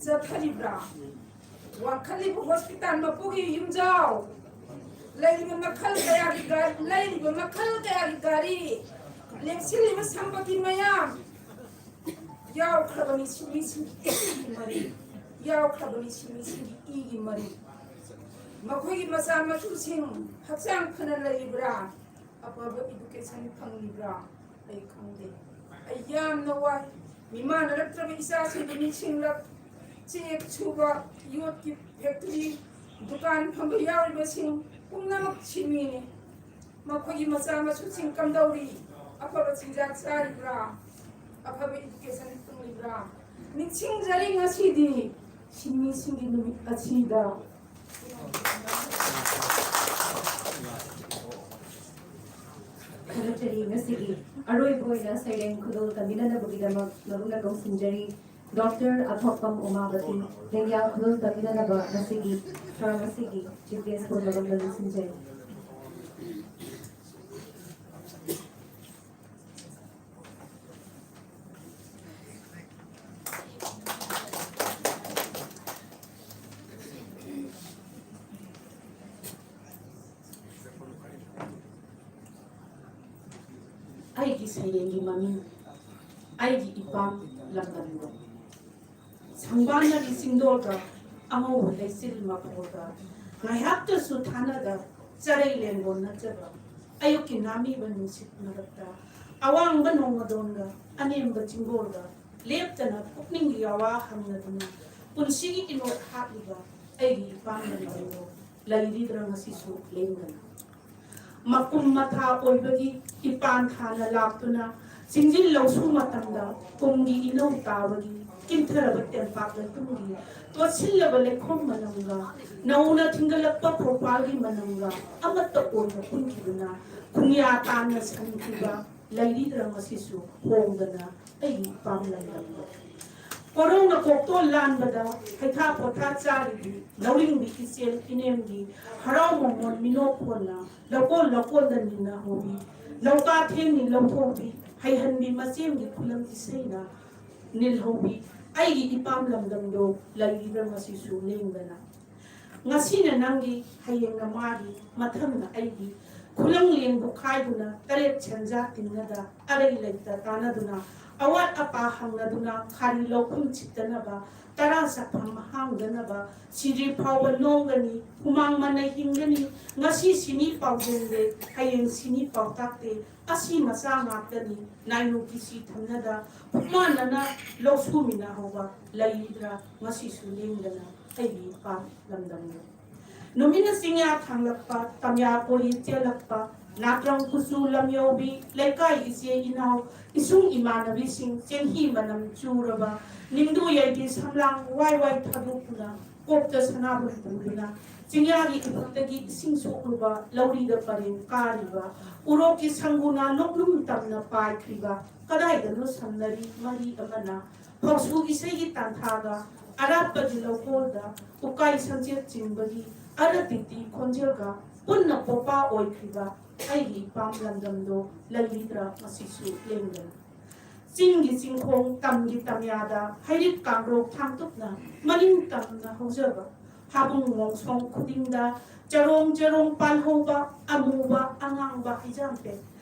ꯆꯠꯊꯔꯤꯕ꯭ꯔꯥ? ꯋꯥꯡꯈꯠꯂꯤꯕ ꯍꯣꯁꯄꯤꯇꯥꯜ ꯃꯄꯨꯒꯤ ꯌꯨꯝꯖꯥꯎ, ꯂꯩꯔꯤꯕ ꯃꯈꯜ ꯀꯌꯥꯒꯤ ꯒꯥꯔꯤ, ꯂꯩꯔꯤꯕ ꯃꯈꯜ ꯀꯌꯥꯒꯤ ꯒꯥꯔꯤ, ꯂꯦꯡꯁꯤꯜꯂꯤꯕ ꯁꯝꯄꯇꯤ ꯃꯌꯥꯝ, ꯌꯥꯎꯈ꯭ꯔꯕꯅꯤ ꯁꯤꯟꯃꯤꯁꯤꯡꯒꯤ ꯏꯒꯤ ꯃꯔꯤ, ꯌꯥꯎꯈ꯭ꯔꯕꯅꯤ ꯁꯤꯟꯃꯤꯁꯤꯡꯒꯤ ꯏꯒꯤ ꯃꯔꯤ꯫ ꯃꯈꯣꯏꯒꯤ ꯃꯆꯥ ꯃꯁꯨꯁꯤꯡ ꯍꯛꯆꯥꯡ ꯐꯅ ꯂꯩꯔꯤꯕ꯭ꯔꯥ? ꯑꯐꯕ ꯏꯗꯨꯀꯦꯁꯟ ꯐꯪꯂꯤꯕ꯭ꯔꯥ? ꯑꯩ ꯈꯪꯗꯦ꯫ ꯑꯩ ꯌꯥꯝꯅ ꯋꯥꯏ꯫ ꯃꯤꯃꯥꯟꯅꯔꯛꯇ꯭ꯔꯕ ꯏꯆꯥꯁꯤꯡꯕꯨ ꯅꯤꯡꯁꯤꯡꯂꯛ, ꯆꯦꯛ ꯁꯨꯕ, ꯌꯣꯠꯀꯤ ꯐꯦꯛꯇꯔꯤ, ꯗꯨꯀꯥꯟ ꯐꯝꯕ ꯌꯥꯎꯔꯤꯕꯁꯤꯡ ꯄꯨꯝꯅꯃꯛ ꯁꯤꯟꯃꯤꯅꯤ꯫ ꯃꯈꯣꯏꯒꯤ ꯃꯆꯥ ꯃꯁꯨꯁꯤꯡ ꯀꯝꯗꯧꯔꯤ? ꯑꯐꯕ ꯆꯤꯟꯖꯥꯛ ꯆꯥꯔꯤꯕ꯭ꯔꯥ? ꯑꯐꯕ ꯏꯗꯨꯀꯦꯁꯟ ꯐꯪꯂꯤꯕ꯭ꯔꯥ? ꯅꯤꯡꯁꯤꯡꯖꯔꯤ ꯉꯁꯤꯗꯤ ꯁꯤꯟꯃꯤꯁꯤꯡꯒꯤ ꯅꯨꯃꯤꯠ ꯑꯁꯤꯗ꯫ ꯊꯥꯒꯠꯆꯔꯤ꯫ ꯉꯁꯤꯒꯤ ꯑꯔꯣꯏꯕ ꯑꯣꯏꯅ ꯁꯩꯔꯦꯡ ꯈꯨꯗꯣꯜ ꯇꯝꯕꯤꯅꯅꯕꯒꯤꯗꯃꯛ ꯃꯔꯨꯞꯅ ꯀꯧꯁꯤꯟꯖꯔꯤ꯫ ꯗꯣꯛꯇꯔ ꯑꯊꯣꯛꯄꯝ ꯎꯃꯥꯕꯇꯤ, ꯂꯦꯡꯌꯥ ꯈꯨꯗꯣꯜ ꯇꯝꯕꯤꯅꯅꯕ ꯉꯁꯤꯒꯤ ꯊꯧꯔꯝ ꯑꯁꯤꯒꯤ ꯆꯤꯐ ꯒꯦꯁ ꯑꯣꯏꯅ ꯃꯔꯨꯞꯅ ꯂꯧꯁꯤꯟꯖꯔꯤ꯫ ꯑꯩꯒꯤ ꯁꯩꯔꯦꯡꯒꯤ ꯃꯃꯤꯡ, ꯑꯩꯒꯤ ꯏꯄꯥꯝ ꯂꯝꯗꯝꯗ꯫ ꯁꯪꯕꯥꯟꯅꯔꯤ ꯆꯤꯡꯗꯣꯜꯒ, ꯑꯉꯧꯕ ꯂꯩꯆꯤꯜ ꯃꯐꯣꯜꯒ, ꯉꯥꯏꯍꯥꯛꯇꯁꯨ ꯊꯥꯅꯗ ꯆꯔꯩ ꯂꯦꯡꯒꯣꯟ ꯅꯠꯆꯕ ꯑꯌꯨꯛꯀꯤ ꯅꯥꯃꯤꯕ ꯅꯨꯡꯁꯤꯠ ꯃꯔꯛꯇ, ꯑꯋꯥꯡꯕ ꯅꯣꯡꯃꯗꯣꯟꯒ ꯑꯅꯦꯝꯕ ꯆꯤꯡꯗꯣꯜꯒ ꯂꯦꯞꯇꯅ ꯄꯨꯛꯅꯤꯡꯒꯤ ꯑꯋꯥ ꯍꯪꯅꯗꯨꯅ ꯄꯨꯟꯁꯤꯒꯤ ꯏꯅꯣꯠ ꯍꯥꯞꯂꯤꯕ ꯑꯩꯒꯤ ꯏꯄꯥꯝ ꯂꯝꯗꯝꯗꯣ ꯂꯩꯔꯤꯕ꯭ꯔꯥ ꯉꯁꯤꯁꯨ ꯂꯦꯡꯗꯅ? ꯃꯀꯨꯝ ꯃꯊꯥ ꯑꯣꯏꯕꯒꯤ ꯏꯄꯥꯟ ꯊꯥꯅ ꯂꯥꯛꯇꯨꯅ ꯆꯤꯡꯖꯤꯜ ꯂꯧꯁꯨ ꯃꯇꯝꯗ ꯀꯨꯝꯒꯤ ꯏꯅꯧ ꯇꯥꯕꯒꯤ ꯀꯤꯟꯊꯔꯕ ꯇꯦꯝꯄꯥꯛ ꯂꯩꯇꯨꯝꯒꯤ ꯇꯣꯠꯁꯤꯜꯂꯕ ꯂꯩꯈꯣꯝ ꯃꯅꯝꯒ ꯅꯧꯅ ꯊꯤꯡꯒꯠꯂꯛꯄ ꯐꯧꯄꯥꯜꯒꯤ ꯃꯅꯝꯒ ꯑꯃꯠꯇ ꯑꯣꯏꯅ ꯄꯨꯟꯈꯤꯗꯨꯅ ꯈꯣꯡꯌꯥ ꯇꯥꯟꯅ ꯁꯟꯈꯤꯕ ꯂꯩꯔꯤꯗ꯭ꯔ ꯉꯁꯤꯁꯨ ꯍꯣꯡꯗꯅ ꯑꯩꯒꯤ ꯏꯄꯥꯝ ꯂꯝꯗꯝꯗ꯫ ꯀꯣꯔꯧꯅ ꯀꯣꯛꯇꯣꯟ ꯂꯥꯟꯕꯗ ꯍꯩꯊꯥ ꯄꯣꯊꯥ ꯆꯥꯔꯤꯕꯤ ꯂꯧꯔꯤꯡꯕꯤ ꯏꯆꯦꯜ ꯏꯅꯦꯝꯒꯤ ꯍꯔꯥꯎ ꯃꯃꯣꯟ ꯃꯤꯅꯣꯛ ꯈꯣꯟꯅ ꯂꯧꯀꯣꯟ ꯂꯧꯀꯣꯟꯗ ꯅꯤꯟꯅꯍꯧꯕꯤ, ꯂꯧꯀꯥ ꯊꯦꯡꯅꯤ ꯂꯧꯊꯣꯛꯄꯤ ꯍꯩꯍꯟꯕꯤ ꯃꯆꯦꯝꯒꯤ ꯈꯨꯂꯪ ꯏꯁꯩꯅ ꯅꯤꯜꯍꯧꯕꯤ ꯑꯩꯒꯤ ꯏꯄꯥꯝ ꯂꯝꯗꯝꯗꯣ ꯂꯩꯔꯤꯕ꯭ꯔꯥ ꯉꯁꯤꯁꯨ ꯂꯦꯡꯗꯅ? ꯉꯁꯤꯅ ꯅꯪꯒꯤ, ꯍꯌꯦꯡꯅ ꯃꯥꯒꯤ, ꯃꯊꯪꯅ ꯑꯩꯒꯤ꯫ ꯈꯨꯂꯪ ꯂꯦꯡꯕꯨ ꯈꯥꯏꯗꯨꯅ ꯇꯔꯦꯠ ꯁꯦꯟꯖꯥ ꯇꯤꯡꯅꯗ ꯑꯔꯩ ꯂꯩꯇ ꯇꯥꯟꯅꯗꯨꯅ ꯑꯋꯥꯠ ꯑꯄꯥ ꯍꯪꯅꯗꯨꯅ ꯈꯥꯔꯤ ꯂꯧꯐꯝ ꯆꯤꯠꯇꯅꯕ ꯇꯔꯥ ꯆꯠꯐꯝ ꯍꯥꯡꯗꯅꯕ ꯁꯤꯗ꯭ꯔꯤ ꯐꯥꯎꯕ ꯅꯣꯡꯒꯅꯤ, ꯍꯨꯃꯥꯡ ꯃꯅꯩ ꯍꯤꯡꯒꯅꯤ꯫ ꯉꯁꯤ ꯁꯤꯅꯤ ꯄꯥꯎꯖꯦꯜꯗꯦ, ꯍꯌꯦꯡ ꯁꯤꯅꯤ ꯄꯥꯎꯇꯥꯛꯇꯦ꯫ ꯑꯁꯤ ꯃꯆꯥ ꯉꯥꯛꯇꯅꯤ꯫ ꯅꯥꯏꯅꯨ ꯀꯤꯁꯤ ꯊꯝꯅꯗ ꯍꯨꯃꯥꯟꯅꯅ ꯂꯧ ꯁꯨꯃꯤꯟꯅꯍꯧꯕ ꯂꯩꯔꯤꯕ꯭ꯔꯥ ꯉꯁꯤꯁꯨ ꯂꯦꯡꯗꯅ ꯑꯩꯒꯤ ꯏꯄꯥꯝ ꯂꯝꯗꯝꯅꯤ꯫ ꯅꯨꯃꯤꯠꯅ ꯆꯤꯡꯌꯥ ꯊꯥꯡꯂꯛꯄ, ꯇꯝꯌꯥ ꯀꯣꯔꯤ ꯆꯦꯜꯂꯛꯄ, ꯅꯥꯇ꯭ꯔꯪ ꯀꯨꯆꯨ ꯂꯝꯌꯧꯕꯤ, ꯂꯩꯀꯥꯏ ꯏꯆꯦ ꯏꯅꯥꯎ, ꯏꯁꯨꯡ ꯏꯃꯥꯟꯅꯕꯤꯁꯤꯡ, ꯆꯦꯡꯍꯤ ꯃꯅꯝ ꯆꯨꯔꯕ, ꯅꯤꯡꯗꯨ ꯌꯩꯕꯤ ꯁꯝꯂꯥꯡ ꯋꯥꯏ ꯋꯥꯏ ꯊꯥꯗꯣꯛꯇꯨꯅ, ꯀꯣꯛꯇ ꯁꯅꯥꯕꯨꯟ ꯄꯨꯗꯨꯅ ꯆꯤꯡꯌꯥꯒꯤ ꯏꯕꯨꯛꯇꯒꯤ ꯏꯁꯤꯡ ꯁꯣꯛꯂꯨꯕ ꯂꯧꯔꯤꯗ ꯄꯔꯦꯡ ꯀꯥꯔꯤꯕ ꯎꯔꯣꯛꯀꯤ ꯁꯪꯒꯨꯅ ꯅꯣꯛꯂꯨꯝ ꯇꯝꯅ ꯄꯥꯏꯈ꯭ꯔꯤꯕ ꯀꯗꯥꯏꯗꯅꯣ ꯁꯝꯅꯔꯤ ꯃꯔꯤ ꯑꯃꯅ ꯐꯧꯁꯨ ꯏꯁꯩꯒꯤ ꯇꯥꯟꯊꯥꯒ ꯑꯔꯥꯞꯄꯒꯤ ꯂꯧꯀꯣꯜꯗ ꯎꯀꯥꯏ ꯁꯪꯆꯦꯠ ꯆꯤꯡꯕꯒꯤ ꯑꯔꯇꯤꯇꯤ ꯈꯣꯟꯖꯦꯜꯒ ꯄꯨꯟꯅ ꯄꯣꯄꯥ ꯑꯣꯏꯈ꯭ꯔꯤꯕ ꯑꯩꯒꯤ ꯏꯄꯥꯝ ꯂꯝꯗꯝꯗꯣ ꯂꯩꯔꯤꯗ꯭ꯔꯥ ꯃꯁꯤꯁꯨ ꯂꯦꯡꯗꯅ꯫ ꯆꯤꯡꯒꯤ ꯆꯤꯡꯈꯣꯡ ꯇꯝꯒꯤ ꯇꯝꯌꯥꯗ ꯍꯩꯔꯤꯠ ꯀꯥꯡꯒ꯭ꯔꯣꯛ ꯊꯥꯡꯇꯨꯞꯅ ꯃꯅꯤꯡ ꯇꯝꯅ ꯍꯧꯖꯕ ꯍꯥꯕꯨꯡ ꯃꯣꯡꯁꯣꯡ ꯈꯨꯗꯤꯡꯗ ꯆꯔꯣꯡ ꯆꯔꯣꯡ ꯄꯥꯜꯍꯧꯕ ꯑꯃꯨꯕ ꯑꯉꯥꯡꯕ ꯍꯩꯖꯥꯝꯄꯦ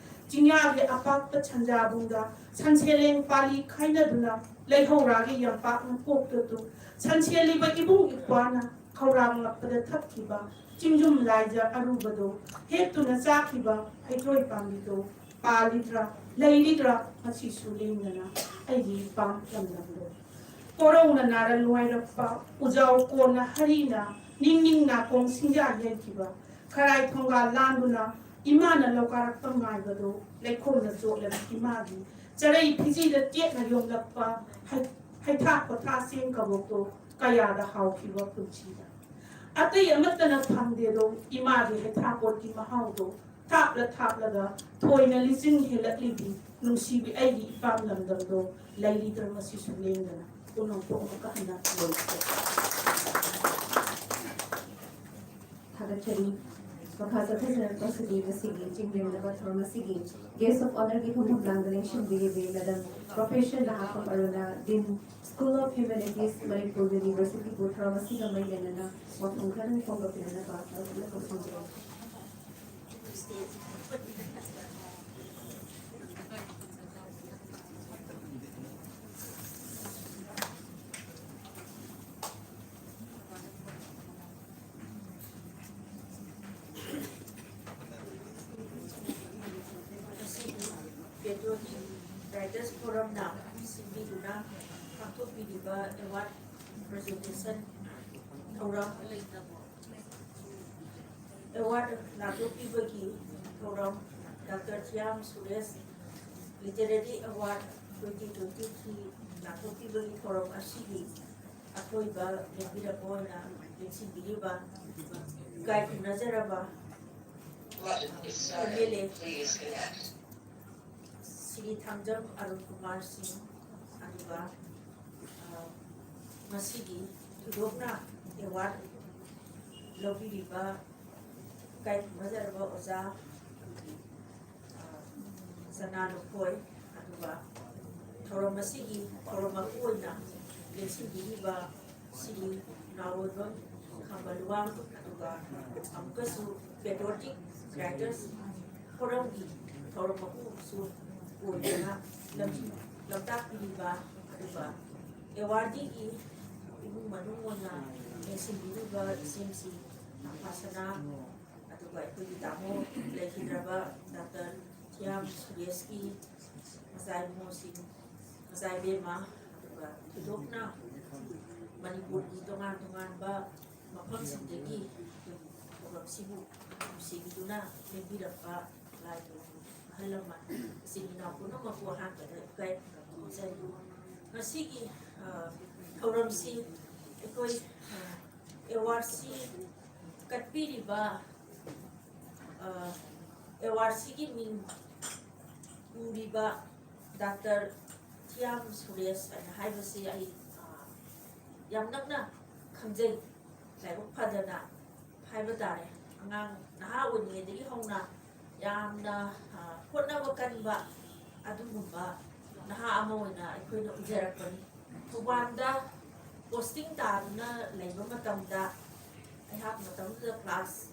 ꯆꯤꯡꯌꯥꯒꯤ ꯑꯄꯥꯛꯄ ꯁꯟꯖꯥꯕꯨꯡꯗ ꯁꯟꯁꯦꯂꯦꯡ ꯄꯥꯂꯤ ꯈꯥꯏꯅꯗꯨꯅ ꯂꯩꯍꯧꯔꯥꯒꯤ ꯌꯥꯝꯄꯥꯛꯅ ꯀꯣꯛꯇꯨ ꯁꯟꯁꯦꯜꯂꯤꯕ ꯏꯕꯨꯡ ꯏꯄ꯭ꯋꯥꯅ ꯈꯧꯔꯥꯡꯂꯛꯄꯗ ꯊꯛꯈꯤꯕ ꯆꯤꯡꯖꯨꯝ ꯂꯥꯏꯖ ꯑꯔꯨꯕꯗꯣ ꯍꯦꯛꯇꯨꯅ ꯆꯥꯈꯤꯕ ꯍꯩꯇ꯭ꯔꯣꯏ ꯄꯥꯝꯕꯤꯗꯣ ꯄꯥꯜꯂꯤꯗ꯭ꯔꯥ ꯂꯩꯔꯤꯗ꯭ꯔꯥ ꯃꯁꯤꯁꯨ ꯂꯦꯡꯗꯅ ꯑꯩꯒꯤ ꯏꯄꯥꯝ ꯂꯝꯗꯝꯗꯣ ꯀꯣꯔꯧꯅ ꯅꯥꯔ ꯂꯨꯋꯥꯏꯔꯛꯄ ꯎꯖꯥꯎ ꯀꯣꯟꯅ ꯍꯔꯤꯅ ꯅꯤꯡ ꯅꯤꯡ ꯅꯥꯀꯣꯡ ꯁꯤꯡꯖꯥ ꯌꯩꯈꯤꯕ ꯈꯔꯥꯏ ꯊꯣꯡꯒꯥꯜ ꯂꯥꯟꯗꯨꯅ ꯏꯃꯥꯅ ꯂꯧꯀꯥꯔꯛꯄ ꯉꯥꯏꯕꯗꯣ ꯂꯩꯈꯣꯝꯅ ꯆꯣꯠꯂꯕ ꯏꯃꯥꯒꯤ ꯆꯔꯩ ꯐꯤꯖꯤꯗ ꯇꯦꯛꯅ ꯌꯣꯝꯂꯛꯄ ꯍꯩ- ꯍꯩꯊꯥ ꯈꯣꯊꯥ ꯆꯦꯡ ꯀꯕꯣꯛꯇꯣ ꯀꯌꯥꯗ ꯍꯥꯎꯈꯤꯕ ꯄꯨꯟꯁꯤꯗ ꯑꯇꯩ ꯑꯃꯠꯇꯅ ꯐꯪꯗꯦꯗꯣ ꯏꯃꯥꯒꯤ ꯍꯩꯊꯥꯄꯣꯠꯀꯤ ꯃꯍꯥꯎꯗꯣ ꯊꯥꯞꯂ ꯊꯥꯞꯂꯒ ꯊꯣꯏꯅ ꯂꯤꯆꯤꯟ ꯍꯦꯜꯂꯛꯂꯤꯕꯤ ꯅꯨꯡꯁꯤꯕꯤ ꯑꯩꯒꯤ ꯏꯄꯥꯝ ꯂꯝꯗꯝꯗꯣ ꯂꯩꯔꯤꯗ꯭ꯔ ꯃꯁꯤꯁꯨ ꯂꯦꯡꯗꯅ ꯄꯨꯝꯅꯃꯛꯄꯨ ꯑꯃꯨꯛꯀ ꯍꯟꯅ ꯂꯣꯏꯁꯤꯜꯂꯦ꯫ ꯊꯥꯒꯠꯆꯔꯤ꯫ ꯃꯈꯥ ꯆꯠꯊꯖꯔꯛꯄꯁꯤꯗꯤ ꯉꯁꯤꯒꯤ ꯆꯤꯡꯂꯦꯝꯅꯕ ꯊꯧꯔꯝ ꯑꯁꯤꯒꯤ guest of honourꯒꯤ ꯐꯝꯐꯝ ꯂꯥꯡꯗ ꯂꯦꯡꯁꯤꯟꯕꯤꯔꯤꯕꯤ madam professor Nahakpam Aruna, Dean School of Humanities, Manipur Universityꯕꯨ ꯊꯧꯔꯝ ꯑꯁꯤꯒ ꯃꯔꯤ ꯂꯩꯅꯅ ꯋꯥꯐꯝ ꯈꯔ ꯐꯣꯡꯗꯣꯛꯄꯤꯅꯕ ꯇꯧꯕꯤꯔꯛꯄ ꯐꯣꯡꯗꯣꯛꯏ꯫ Patriotic Writers Forumꯅ ꯁꯤꯟꯕꯤꯗꯨꯅ ꯄꯥꯡꯊꯣꯛꯄꯤꯔꯤꯕ award presentation ꯊꯧꯔꯝ, award ꯂꯥꯡꯊꯣꯛꯄꯤꯕꯒꯤ ꯊꯧꯔꯝ, doctor Thiyam Suresh Literary Award twenty twenty three ꯂꯥꯡꯊꯣꯛꯄꯤꯕꯒꯤ ꯊꯧꯔꯝ ꯑꯁꯤꯒꯤ ꯑꯀꯣꯏꯕ ꯂꯦꯡꯕꯤꯔꯛꯄ ꯑꯣꯏꯅ ꯂꯦꯡꯁꯤꯟꯕꯤꯔꯤꯕ ꯏꯀꯥꯏ ꯈꯨꯝꯅꯖꯔꯕ M L A Shri Thangjam Arun Kumar Singh, ꯑꯗꯨꯒ ꯉꯁꯤꯒꯤ ꯊꯣꯏꯗꯣꯛꯅ ꯑꯦꯋꯥꯔꯗ ꯂꯧꯕꯤꯔꯤꯕ ꯏꯀꯥꯏ ꯈꯨꯝꯅꯖꯔꯕ ꯑꯣꯖꯥ ꯁꯅꯥ ꯂꯨꯈꯣꯏ, ꯑꯗꯨꯒ ꯊꯧꯔꯝ ꯑꯁꯤꯒꯤ ꯊꯧꯔꯝ ꯃꯄꯨ ꯑꯣꯏꯅ ꯂꯦꯡꯁꯤꯟꯕꯤꯔꯤꯕ ꯁ꯭ꯔꯤ ꯅꯥꯎꯔꯣꯏꯕꯝ ꯈꯝꯕꯂꯨꯋꯥꯡ, ꯑꯗꯨꯒ ꯑꯃꯨꯛꯀꯁꯨ ꯄꯦꯇ꯭ꯔꯣꯇꯤꯛ ꯔꯥꯏꯇꯔꯁ ꯐꯣꯔꯝꯒꯤ ꯊꯧꯔꯝ ꯃꯄꯨꯁꯨ ꯑꯣꯏꯗꯨꯅ ꯂꯝꯖꯤꯡ ꯂꯝꯇꯥꯛꯄꯤꯔꯤꯕ, ꯑꯗꯨꯒ ꯑꯦꯋꯥꯔꯗꯤꯒꯤ ꯏꯃꯨꯡ ꯃꯅꯨꯡ ꯑꯣꯏꯅ ꯂꯦꯡꯁꯤꯟꯕꯤꯔꯤꯕ ꯏꯆꯦꯝꯁꯤ ꯅꯝꯐꯥꯁꯅꯥ, ꯑꯗꯨꯒ ꯑꯩꯈꯣꯏꯒꯤ ꯇꯥꯃꯣ ꯂꯩꯈꯤꯗ꯭ꯔꯕ ꯗꯥꯛꯇꯔ ꯊꯤꯌꯥꯝ ꯁꯨꯔꯦꯁꯀꯤ ꯃꯆꯥ ꯏꯕꯨꯡꯉꯣꯁꯤꯡ, ꯃꯆꯥ ꯏꯕꯦꯝꯃ, ꯑꯗꯨꯒ ꯊꯣꯏꯗꯣꯛꯅ ꯃꯅꯤꯄꯨꯔꯒꯤ ꯇꯣꯉꯥꯟ ꯇꯣꯉꯥꯟꯕ ꯃꯐꯝꯁꯤꯡꯗꯒꯤ ꯑꯩꯈꯣꯏꯒꯤ ꯊꯧꯔꯝꯁꯤꯕꯨ ꯅꯨꯡꯁꯤꯕꯤꯗꯨꯅ ꯂꯦꯡꯕꯤꯔꯛꯄ ꯂꯥꯏꯒꯤ ꯑꯍꯜ ꯂꯃꯟ, ꯏꯆꯤꯟ ꯏꯅꯥꯎ ꯄꯨꯝꯅꯃꯛꯄꯨ ꯑꯍꯥꯟꯕꯗ ꯏꯀꯥꯏ ꯈꯨꯝꯅꯕ ꯈꯣꯡꯖꯔꯤ꯫ ꯉꯁꯤꯒꯤ, ꯑ, ꯊꯧꯔꯝꯁꯤ ꯑꯩꯈꯣꯏ, ꯑ, ꯑꯦꯋꯥꯔꯗꯁꯤ ꯀꯠꯄꯤꯔꯤꯕ, ꯑ, ꯑꯦꯋꯥꯔꯗꯁꯤꯒꯤ ꯃꯤꯡ ꯄꯨꯔꯤꯕ ꯗꯥꯛꯇꯔ ꯊꯤꯌꯥꯝ ꯁꯨꯔꯦꯁ ꯍꯥꯏꯅ ꯍꯥꯏꯕꯁꯤ ꯑꯩ, ꯑ, ꯌꯥꯝ ꯅꯛꯅ ꯈꯪꯖꯩ꯫ ꯂꯥꯏꯕꯛ ꯐꯗꯅ ꯍꯥꯏꯕ ꯇꯥꯔꯦ, ꯑꯉꯥꯡ ꯅꯍꯥ ꯑꯣꯏꯔꯤꯉꯩꯗꯒꯤ ꯍꯧꯅ ꯌꯥꯝꯅ, ꯑ, ꯍꯣꯠꯅꯕ ꯀꯟꯕ ꯑꯗꯨꯒꯨꯝꯕ ꯅꯍꯥ ꯑꯃ ꯑꯣꯏꯅ ꯑꯩꯈꯣꯏꯅ ꯎꯖꯔꯛꯄꯅꯤ꯫ ꯊꯧꯕꯥꯜꯗ ꯄꯣꯁꯇꯤꯡ ꯇꯥꯗꯨꯅ ꯂꯩꯕ ꯃꯇꯝꯗ ꯑꯩꯍꯥꯛ ꯃꯇꯝꯗꯨꯗ ꯀ꯭ꯂꯥꯁ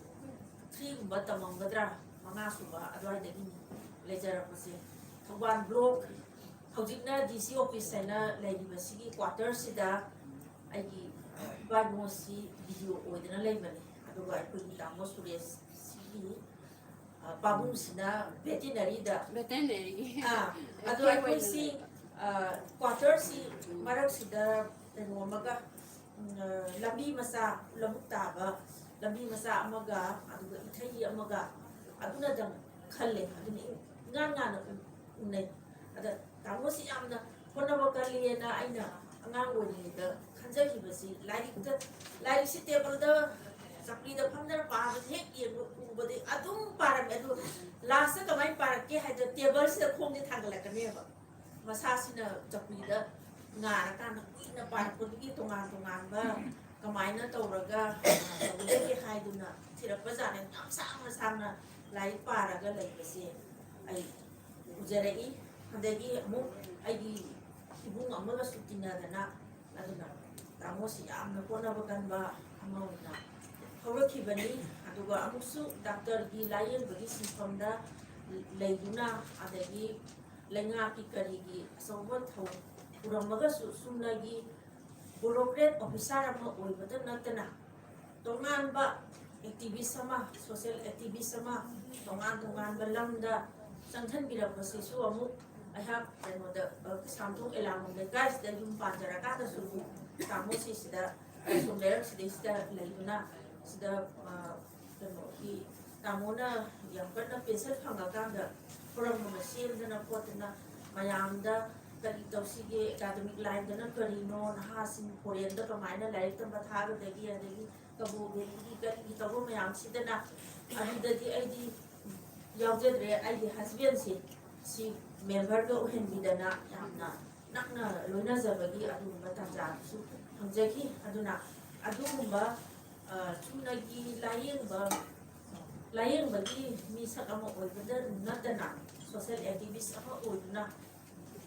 ꯊ꯭ꯔꯤꯒꯨꯝꯕ ꯇꯝꯃꯝꯒꯗ꯭ꯔꯥ, ꯃꯉꯥ ꯁꯨꯕ ꯑꯗꯨꯋꯥꯏꯗꯒꯤ ꯂꯩꯖꯔꯛꯄꯁꯦ꯫ ꯊꯧꯕꯥꯜ ꯕ꯭ꯂꯣꯛ, ꯍꯧꯖꯤꯛꯅ ꯗꯤ ꯁꯤ ꯑꯣꯐꯤꯁ ꯍꯥꯏꯅ ꯂꯩꯔꯤꯕꯁꯤꯒꯤ ꯀ꯭ꯋꯥꯇꯔꯁꯤꯗ ꯑꯩꯒꯤ ꯏꯕꯥꯏꯕꯨꯡ ꯑꯁꯤ ꯕꯤ ꯗꯤ ꯑꯣ ꯑꯣꯏꯗꯅ ꯂꯩꯕꯅꯤ꯫ ꯑꯗꯨꯒ ꯑꯩꯈꯣꯏꯒꯤ ꯇꯥꯃꯣ ꯁꯨꯔꯦꯁꯁꯤꯒꯤ, ꯑ, ꯄꯥꯕꯨꯡꯁꯤꯅ ꯚꯦꯇꯤꯅꯔꯤꯗ, ꯚꯦꯇꯦꯅꯔꯤꯒꯤ ꯑꯥ, ꯑꯗꯣ ꯑꯩꯈꯣꯏ ꯑꯩꯈꯣꯏꯁꯤ, ꯑ, ꯀ꯭ꯋꯥꯇꯔꯁꯤ ꯃꯔꯛꯁꯤꯗ ꯀꯩꯅꯣ ꯑꯃꯒ, ꯎꯝ, ꯑ, ꯂꯝꯕꯤ ꯃꯆꯥ, ꯂꯧꯕꯨꯛ ꯇꯥꯕ ꯂꯝꯕꯤ ꯃꯆꯥ ꯑꯃꯒ, ꯑꯗꯨꯒ ꯏꯊꯩ ꯑꯃꯒ, ꯑꯗꯨꯅꯗꯪ ꯈꯜꯂꯦ꯫ ꯑꯗꯨꯅ ꯏꯉꯥꯟ ꯉꯥꯟꯅ ꯎ-, ꯎꯅꯩ꯫ ꯑꯗ ꯇꯥꯃꯣꯁꯤ ꯌꯥꯝꯅ ꯍꯣꯠꯅꯕ ꯀꯜꯂꯤꯑꯅ ꯑꯩꯅ ꯑꯉꯥꯡ ꯑꯣꯏꯔꯤꯉꯩꯗ ꯈꯟꯖꯈꯤꯕꯁꯤ, ꯂꯥꯏꯔꯤꯛꯇ, ꯂꯥꯏꯔꯤꯛꯁꯤ ꯇꯦꯕꯜꯗ, ꯆꯧꯀ꯭ꯔꯤꯗ ꯐꯝꯗꯅ ꯄꯥꯕꯁꯤ ꯍꯦꯛ ꯌꯦꯡꯕ, ꯎꯕꯗꯤ ꯑꯗꯨꯝ ꯄꯥꯔꯝꯃꯦ꯫ ꯑꯗꯨ ꯂꯥꯁꯇ ꯀꯃꯥꯏꯅ ꯄꯥꯔꯛꯀꯦ ꯍꯥꯏꯗ, ꯇꯦꯕꯜꯁꯤꯗ ꯈꯣꯡꯁꯦ ꯊꯥꯡꯒꯠꯂꯛꯀꯅꯦꯕ꯫ ꯃꯁꯥꯁꯤꯅ ꯆꯧꯀ꯭ꯔꯤꯗ ꯉꯥꯔꯀꯥꯟꯗ ꯀꯨꯏꯅ ꯄꯥꯔꯛꯄꯗꯨꯒꯤ ꯇꯣꯉꯥꯟ ꯇꯣꯉꯥꯟꯕ ꯀꯃꯥꯏꯅ ꯇꯧꯔꯒ ꯇꯧꯒꯗꯒꯦ ꯍꯥꯏꯗꯨꯅ ꯊꯤꯔꯛꯄ ꯖꯥꯠꯅꯦ꯫ ꯌꯥꯝ ꯁꯥꯡꯅ ꯁꯥꯡꯅ ꯂꯥꯏꯔꯤꯛ ꯄꯥꯔꯒ ꯂꯩꯕꯁꯦ ꯑꯩ ꯎꯖꯔꯛꯏ꯫ ꯑꯗꯒꯤ ꯑꯃꯨꯛ ꯑꯩꯒꯤ ꯏꯕꯨꯡ ꯑꯃꯒꯁꯨ ꯇꯤꯟꯅꯗꯅ, ꯑꯗꯨꯅ ꯇꯥꯃꯣꯁꯤ ꯌꯥꯝꯅ ꯍꯣꯠꯅꯕ ꯀꯟꯕ ꯑꯃ ꯑꯣꯏꯅ ꯍꯧꯔꯛꯈꯤꯕꯅꯤ꯫ ꯑꯗꯨꯒ ꯑꯃꯨꯛꯁꯨ ꯗꯥꯛꯇꯔꯒꯤ ꯂꯥꯌꯦꯡꯕꯒꯤ ꯁꯤꯟꯐꯝꯗ ꯂꯩꯗꯨꯅ, ꯑꯗꯒꯤ ꯂꯩꯉꯥꯛꯀꯤ ꯀꯔꯤꯒꯤ ꯑꯆꯧꯕ ꯊꯧ ꯄꯨꯔꯝꯃꯒꯁꯨ, ꯆꯨꯝꯅꯒꯤ ꯕ꯭ꯌꯨꯔꯣꯀ꯭ꯔꯦꯠ ꯑꯣꯐꯤꯁꯥꯔ ꯑꯃ ꯑꯣꯏꯕꯇ ꯅꯠꯇꯅ, ꯇꯣꯉꯥꯟꯕ ꯑꯦꯛꯇꯤꯚꯤꯁ ꯑꯃ, ꯁꯣꯁꯤꯌꯦꯜ ꯑꯦꯛꯇꯤꯚꯤꯁ ꯑꯃ, ꯇꯣꯉꯥꯟ ꯇꯣꯉꯥꯟꯕ ꯂꯝꯗ ꯆꯪꯁꯤꯟꯕꯤꯔꯛꯄꯁꯤꯁꯨ ꯑꯃꯨꯛ ꯑꯩꯍꯥꯛ ꯀꯩꯅꯣꯗ, ꯑ, ꯀꯩꯁꯥꯝꯊꯣꯡ ꯑꯦꯂꯥꯡꯕꯝ ꯂꯩꯀꯥꯏꯁꯤꯗ ꯌꯨꯝ ꯄꯥꯟꯖꯔꯀꯥꯟꯗꯁꯨ ꯇꯥꯃꯣꯁꯤ ꯁꯤꯗ, ꯑꯁꯣꯝ ꯂꯩꯔꯛ ꯁꯤꯗꯩꯁꯤꯗ ꯂꯩꯗꯨꯅ, ꯁꯤꯗ, ꯑ, ꯀꯩꯅꯣꯒꯤ, ꯇꯥꯃꯣꯅ ꯌꯥꯝ ꯀꯟꯅ ꯄꯦꯟꯁꯟ ꯐꯪꯉꯀꯥꯟꯗ ꯐꯣꯔꯝ ꯑꯃ ꯁꯦꯝꯗꯅ ꯈꯣꯠꯇꯅ, ꯃꯌꯥꯝꯗ ꯀꯔꯤ ꯇꯧꯁꯤꯒꯦ, ꯑꯦꯀꯥꯗꯃꯤꯛ ꯂꯥꯏꯟꯗꯅ ꯀꯔꯤꯅꯣ, ꯅꯍꯥꯁꯤꯡ ꯐꯣꯔꯦꯟꯗ ꯀꯃꯥꯏꯅ ꯂꯥꯏꯔꯤꯛ ꯇꯝꯕ ꯊꯥꯒꯗꯒꯦ, ꯑꯗꯒꯤ ꯀꯕꯣꯛ ꯕꯦꯂꯤꯒꯤ ꯀꯔꯤꯒꯤ ꯇꯧꯕ ꯃꯌꯥꯝꯁꯤꯗꯅ, ꯑꯗꯨꯗꯗꯤ ꯑꯩꯗꯤ ꯌꯥꯎꯖꯗ꯭ꯔꯦ꯫ ꯑꯩꯒꯤ ꯍꯁꯕꯦꯟꯁꯦ ꯁꯤ ꯃꯦꯝꯕꯔꯒ ꯑꯣꯏꯍꯟꯕꯤꯗꯅ ꯌꯥꯝꯅ ꯅꯛꯅ ꯂꯣꯏꯅꯖꯕꯒꯤ ꯑꯗꯨꯒꯨꯝꯕ ꯇꯥꯟꯖꯥꯗꯨꯁꯨ ꯐꯪꯖꯈꯤ꯫ ꯑꯗꯨꯅ ꯑꯗꯨꯒꯨꯝꯕ, ꯑ, ꯆꯨꯝꯅꯒꯤ ꯂꯥꯌꯦꯡꯕ, ꯂꯥꯌꯦꯡꯕꯒꯤ ꯃꯤꯁꯛ ꯑꯃ ꯑꯣꯏꯕꯗ ꯅꯠꯇꯅ, ꯁꯣꯁꯤꯌꯦꯜ ꯑꯦꯛꯇꯤꯚꯤꯁ ꯑꯃ ꯑꯣꯏꯗꯨꯅ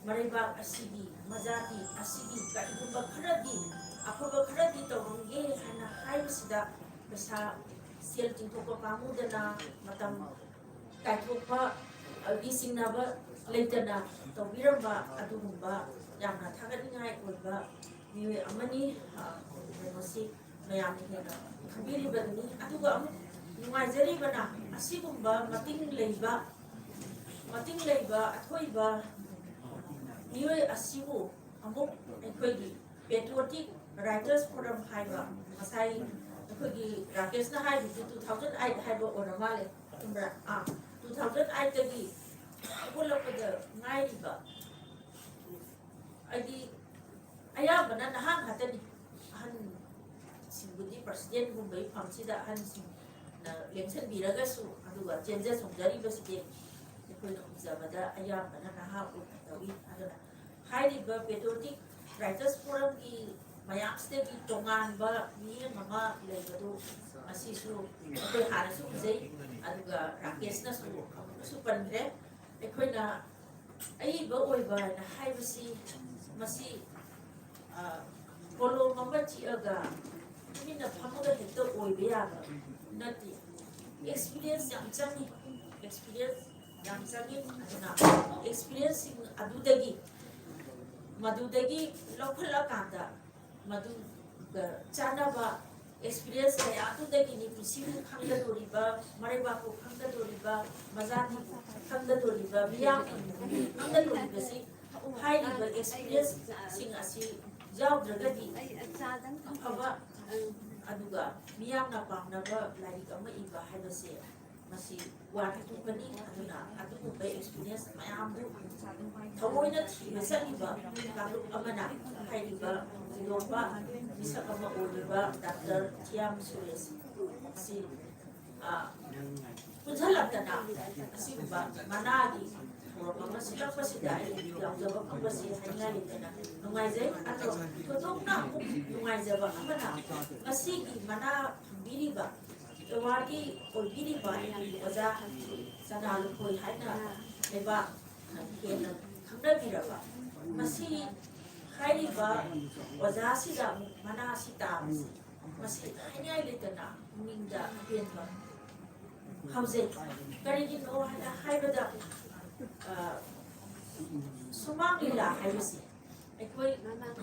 ꯃꯔꯩꯕꯥꯛ ꯑꯁꯤꯒꯤ, ꯃꯖꯥꯇꯤ ꯑꯁꯤꯒꯤ ꯀꯔꯤꯒꯨꯝꯕ ꯈꯔꯗꯤ, ꯑꯐꯕ ꯈꯔꯗꯤ ꯇꯧꯔꯝꯒꯦ ꯍꯥꯏꯅ ꯍꯥꯏꯕꯁꯤꯗ ꯄꯩꯁꯥ, ꯁꯦꯜ ꯇꯤꯡꯊꯣꯛꯄ ꯄꯥꯝꯃꯨꯗꯅ, ꯃꯇꯝ ꯀꯥꯏꯊꯣꯛꯄ, ꯑꯗꯒꯤ ꯆꯤꯡꯅꯕ ꯂꯩꯇꯅ ꯇꯧꯕꯤꯔꯝꯕ ꯑꯗꯨꯒꯨꯝꯕ ꯌꯥꯝꯅ ꯊꯥꯒꯠꯅꯤꯡꯉꯥꯏ ꯑꯣꯏꯕ ꯃꯤꯑꯣꯏ ꯑꯃꯅꯤ꯫ ꯑ, ꯀꯩꯅꯣꯁꯤ ꯃꯌꯥꯝꯅ ꯍꯦꯟꯅ ꯈꯪꯕꯤꯔꯤꯕꯗꯨꯅꯤ꯫ ꯑꯗꯨꯒ ꯑꯃꯨꯛ ꯅꯨꯡꯉꯥꯏꯖꯔꯤꯕꯅ, ꯑꯁꯤꯒꯨꯝꯕ ꯃꯇꯤꯡ ꯂꯩꯕ, ꯃꯇꯤꯡ ꯂꯩꯕ ꯑꯊꯣꯏꯕ ꯃꯤꯑꯣꯏ ꯑꯁꯤꯕꯨ ꯑꯃꯨꯛ ꯑꯩꯈꯣꯏꯒꯤ Patriotic Writers Forum ꯍꯥꯏꯕ, ꯉꯁꯥꯏ ꯑꯩꯈꯣꯏꯒꯤ ꯔꯥꯀꯦꯁꯅ ꯍꯥꯏꯔꯤꯁꯦ two thousand eight ꯍꯥꯏꯕ ꯑꯣꯏꯔ ꯃꯥꯜꯂꯦ, ꯆꯨꯝꯕ꯭ꯔꯥ? ꯑꯥ, two thousand eight ꯇꯒꯤ ꯍꯧꯒꯠꯂꯛꯄꯗ ꯉꯥꯏꯔꯤꯕ, ꯍꯥꯏꯗꯤ, ꯑꯌꯥꯝꯕꯅ ꯅꯍꯥ ꯉꯥꯛꯇꯅꯤ꯫ ꯑꯍꯟꯁꯤꯡꯕꯨꯗꯤ ꯄ꯭ꯔꯁꯤꯗꯦꯟꯒꯨꯝꯕꯒꯤ ꯐꯝꯁꯤꯗ ꯑꯍꯟꯁꯤꯡꯅ ꯂꯦꯡꯁꯤꯟꯕꯤꯔꯒꯁꯨ, ꯑꯗꯨꯒ ꯆꯦꯟꯖ ꯆꯣꯡꯖꯔꯤꯕꯁꯤꯗꯤ ꯑꯩꯈꯣꯏꯅ ꯎꯖꯕꯗ ꯑꯌꯥꯝꯕꯅ ꯅꯍꯥ ꯑꯣꯏꯅ ꯇꯧꯏ꯫ ꯑꯗꯨꯅ ꯍꯥꯏꯔꯤꯕ Patriotic Writers Forumꯒꯤ ꯃꯌꯥꯝꯁꯤꯗꯒꯤ ꯇꯣꯉꯥꯟꯕ ꯃꯤꯠꯌꯦꯡ ꯑꯃ ꯂꯩꯕꯗꯨ ꯃꯁꯤꯁꯨ ꯑꯩꯈꯣꯏ ꯍꯥꯟꯅꯁꯨ ꯎꯖꯩ, ꯑꯗꯨꯒ ꯔꯥꯀꯦꯁꯅꯁꯨ ꯑꯃꯨꯛꯀꯁꯨ ꯄꯟꯈ꯭ꯔꯦ꯫ ꯑꯩꯈꯣꯏꯅ ꯑꯏꯕ ꯑꯣꯏꯕ ꯍꯥꯏꯅ ꯍꯥꯏꯕꯁꯤ ꯃꯁꯤ ꯀꯣꯂꯣꯝ ꯑꯃ ꯆꯤꯛꯑꯒ ꯇꯨꯃꯤꯟꯅ ꯐꯝꯃꯒ ꯍꯦꯛꯇ ꯑꯣꯏꯕ ꯌꯥꯕ ꯅꯠꯇꯦ꯫ ꯑꯦꯛꯁꯄꯤꯔꯤꯌꯦꯟꯁ ꯌꯥꯝ ꯆꯪꯉꯤ꯫ ꯑꯦꯛꯁꯄꯤꯔꯤꯌꯦꯟꯁ ꯌꯥꯝ ꯆꯪꯉꯤ꯫ ꯑꯗꯨꯅ ꯑꯦꯛꯁꯄꯤꯔꯤꯌꯦꯟꯁꯁꯤꯡ ꯑꯗꯨꯗꯒꯤ, ꯃꯗꯨꯗꯒꯤ ꯂꯧꯈꯠꯂꯀꯥꯟꯗ ꯃꯗꯨꯒ ꯆꯥꯟꯅꯕ ꯑꯦꯛꯁꯄꯤꯔꯤꯌꯦꯟꯁ ꯀꯌꯥꯗꯨꯗꯒꯤꯅꯤ ꯄꯨꯟꯁꯤꯕꯨ ꯈꯪꯒꯗꯣꯔꯤꯕ, ꯃꯔꯩꯕꯥꯛꯄꯨ ꯈꯪꯒꯗꯣꯔꯤꯕ, ꯃꯖꯥꯇꯤꯕꯨ ꯈꯪꯒꯗꯣꯔꯤꯕ, ꯃꯤꯌꯥꯝꯕꯨ ꯈꯪꯒꯗꯣꯔꯤꯕꯁꯤ꯫ ꯍꯥꯏꯔꯤꯕ ꯑꯦꯛꯁꯄꯤꯔꯤꯌꯦꯟꯁꯁꯤꯡ ꯑꯁꯤ ꯌꯥꯎꯗ꯭ꯔꯒꯗꯤ ꯑꯐꯕ ꯑꯗꯨꯒ ꯃꯤꯌꯥꯝꯅ ꯄꯥꯝꯅꯕ ꯂꯥꯏꯔꯤꯛ ꯑꯃ ꯏꯕ ꯍꯥꯏꯕꯁꯦ ꯃꯁꯤ ꯋꯥꯊꯣꯛꯀꯅꯤ꯫ ꯑꯗꯨꯅ ꯑꯗꯨꯒꯨꯝꯕ ꯑꯦꯛꯁꯄꯤꯔꯤꯌꯦꯟꯁ ꯃꯌꯥꯝꯗꯨ ꯊꯑꯣꯏꯅ ꯊꯤꯕ ꯆꯠꯂꯤꯕ ꯀꯥꯡꯂꯨꯞ ꯑꯃꯅ ꯍꯥꯏꯔꯤꯕ ꯊꯣꯏꯗꯣꯛꯄ ꯃꯤꯁꯛ ꯑꯃ ꯑꯣꯏꯔꯤꯕ ꯗꯥꯛꯇꯔ ꯊꯤꯌꯥꯝ ꯁꯨꯔꯦꯁ ꯑꯁꯤ, ꯑ, ꯄꯨꯟꯁꯤꯜꯂꯛꯇꯅ ꯑꯁꯤꯒꯨꯝꯕ ꯃꯅꯥꯒꯤ ꯊꯧꯔꯝ ꯑꯃ ꯁꯤꯜꯂꯛꯄꯁꯤꯗ ꯑꯩ ꯌꯥꯎꯖꯕ ꯐꯪꯕꯁꯤ ꯍꯥꯏꯅꯤꯡꯉꯥꯏ ꯂꯩꯇꯅ ꯅꯨꯡꯉꯥꯏꯖꯩ꯫ ꯑꯗꯣ ꯊꯣꯏꯗꯣꯛꯅ ꯑꯃꯨꯛ ꯅꯨꯡꯉꯥꯏꯖꯕ ꯑꯃꯅ ꯉꯁꯤꯒꯤ ꯃꯅꯥ ꯐꯪꯕꯤꯔꯤꯕ, ꯑꯦꯋꯥꯔꯗꯤ ꯑꯣꯏꯕꯤꯔꯤꯕ ꯑꯣꯖꯥ ꯁꯅꯥ ꯂꯨꯈꯣꯏ ꯍꯥꯏꯅ ꯂꯩꯕꯥꯛꯅ ꯍꯦꯟꯅ ꯈꯪꯅꯕꯤꯔꯕ ꯃꯁꯤ ꯍꯥꯏꯔꯤꯕ ꯑꯣꯖꯥꯁꯤꯗ ꯑꯃꯨꯛ ꯃꯅꯥ ꯑꯁꯤ ꯇꯥꯕꯁꯤ, ꯃꯁꯤ ꯍꯥꯏꯅꯤꯡꯉꯥꯏ ꯂꯩꯇꯅ ꯄꯨꯛꯅꯤꯡꯗ ꯑꯄꯦꯟꯕ ꯐꯥꯎꯖꯩ꯫ ꯀꯔꯤꯒꯤꯅꯣ ꯍꯥꯏꯅ ꯍꯥꯏꯕꯗ, ꯑ, ꯁꯨꯃꯥꯡ ꯂꯤꯂꯥ ꯍꯥꯏꯕꯁꯤ ꯑꯩꯈꯣꯏ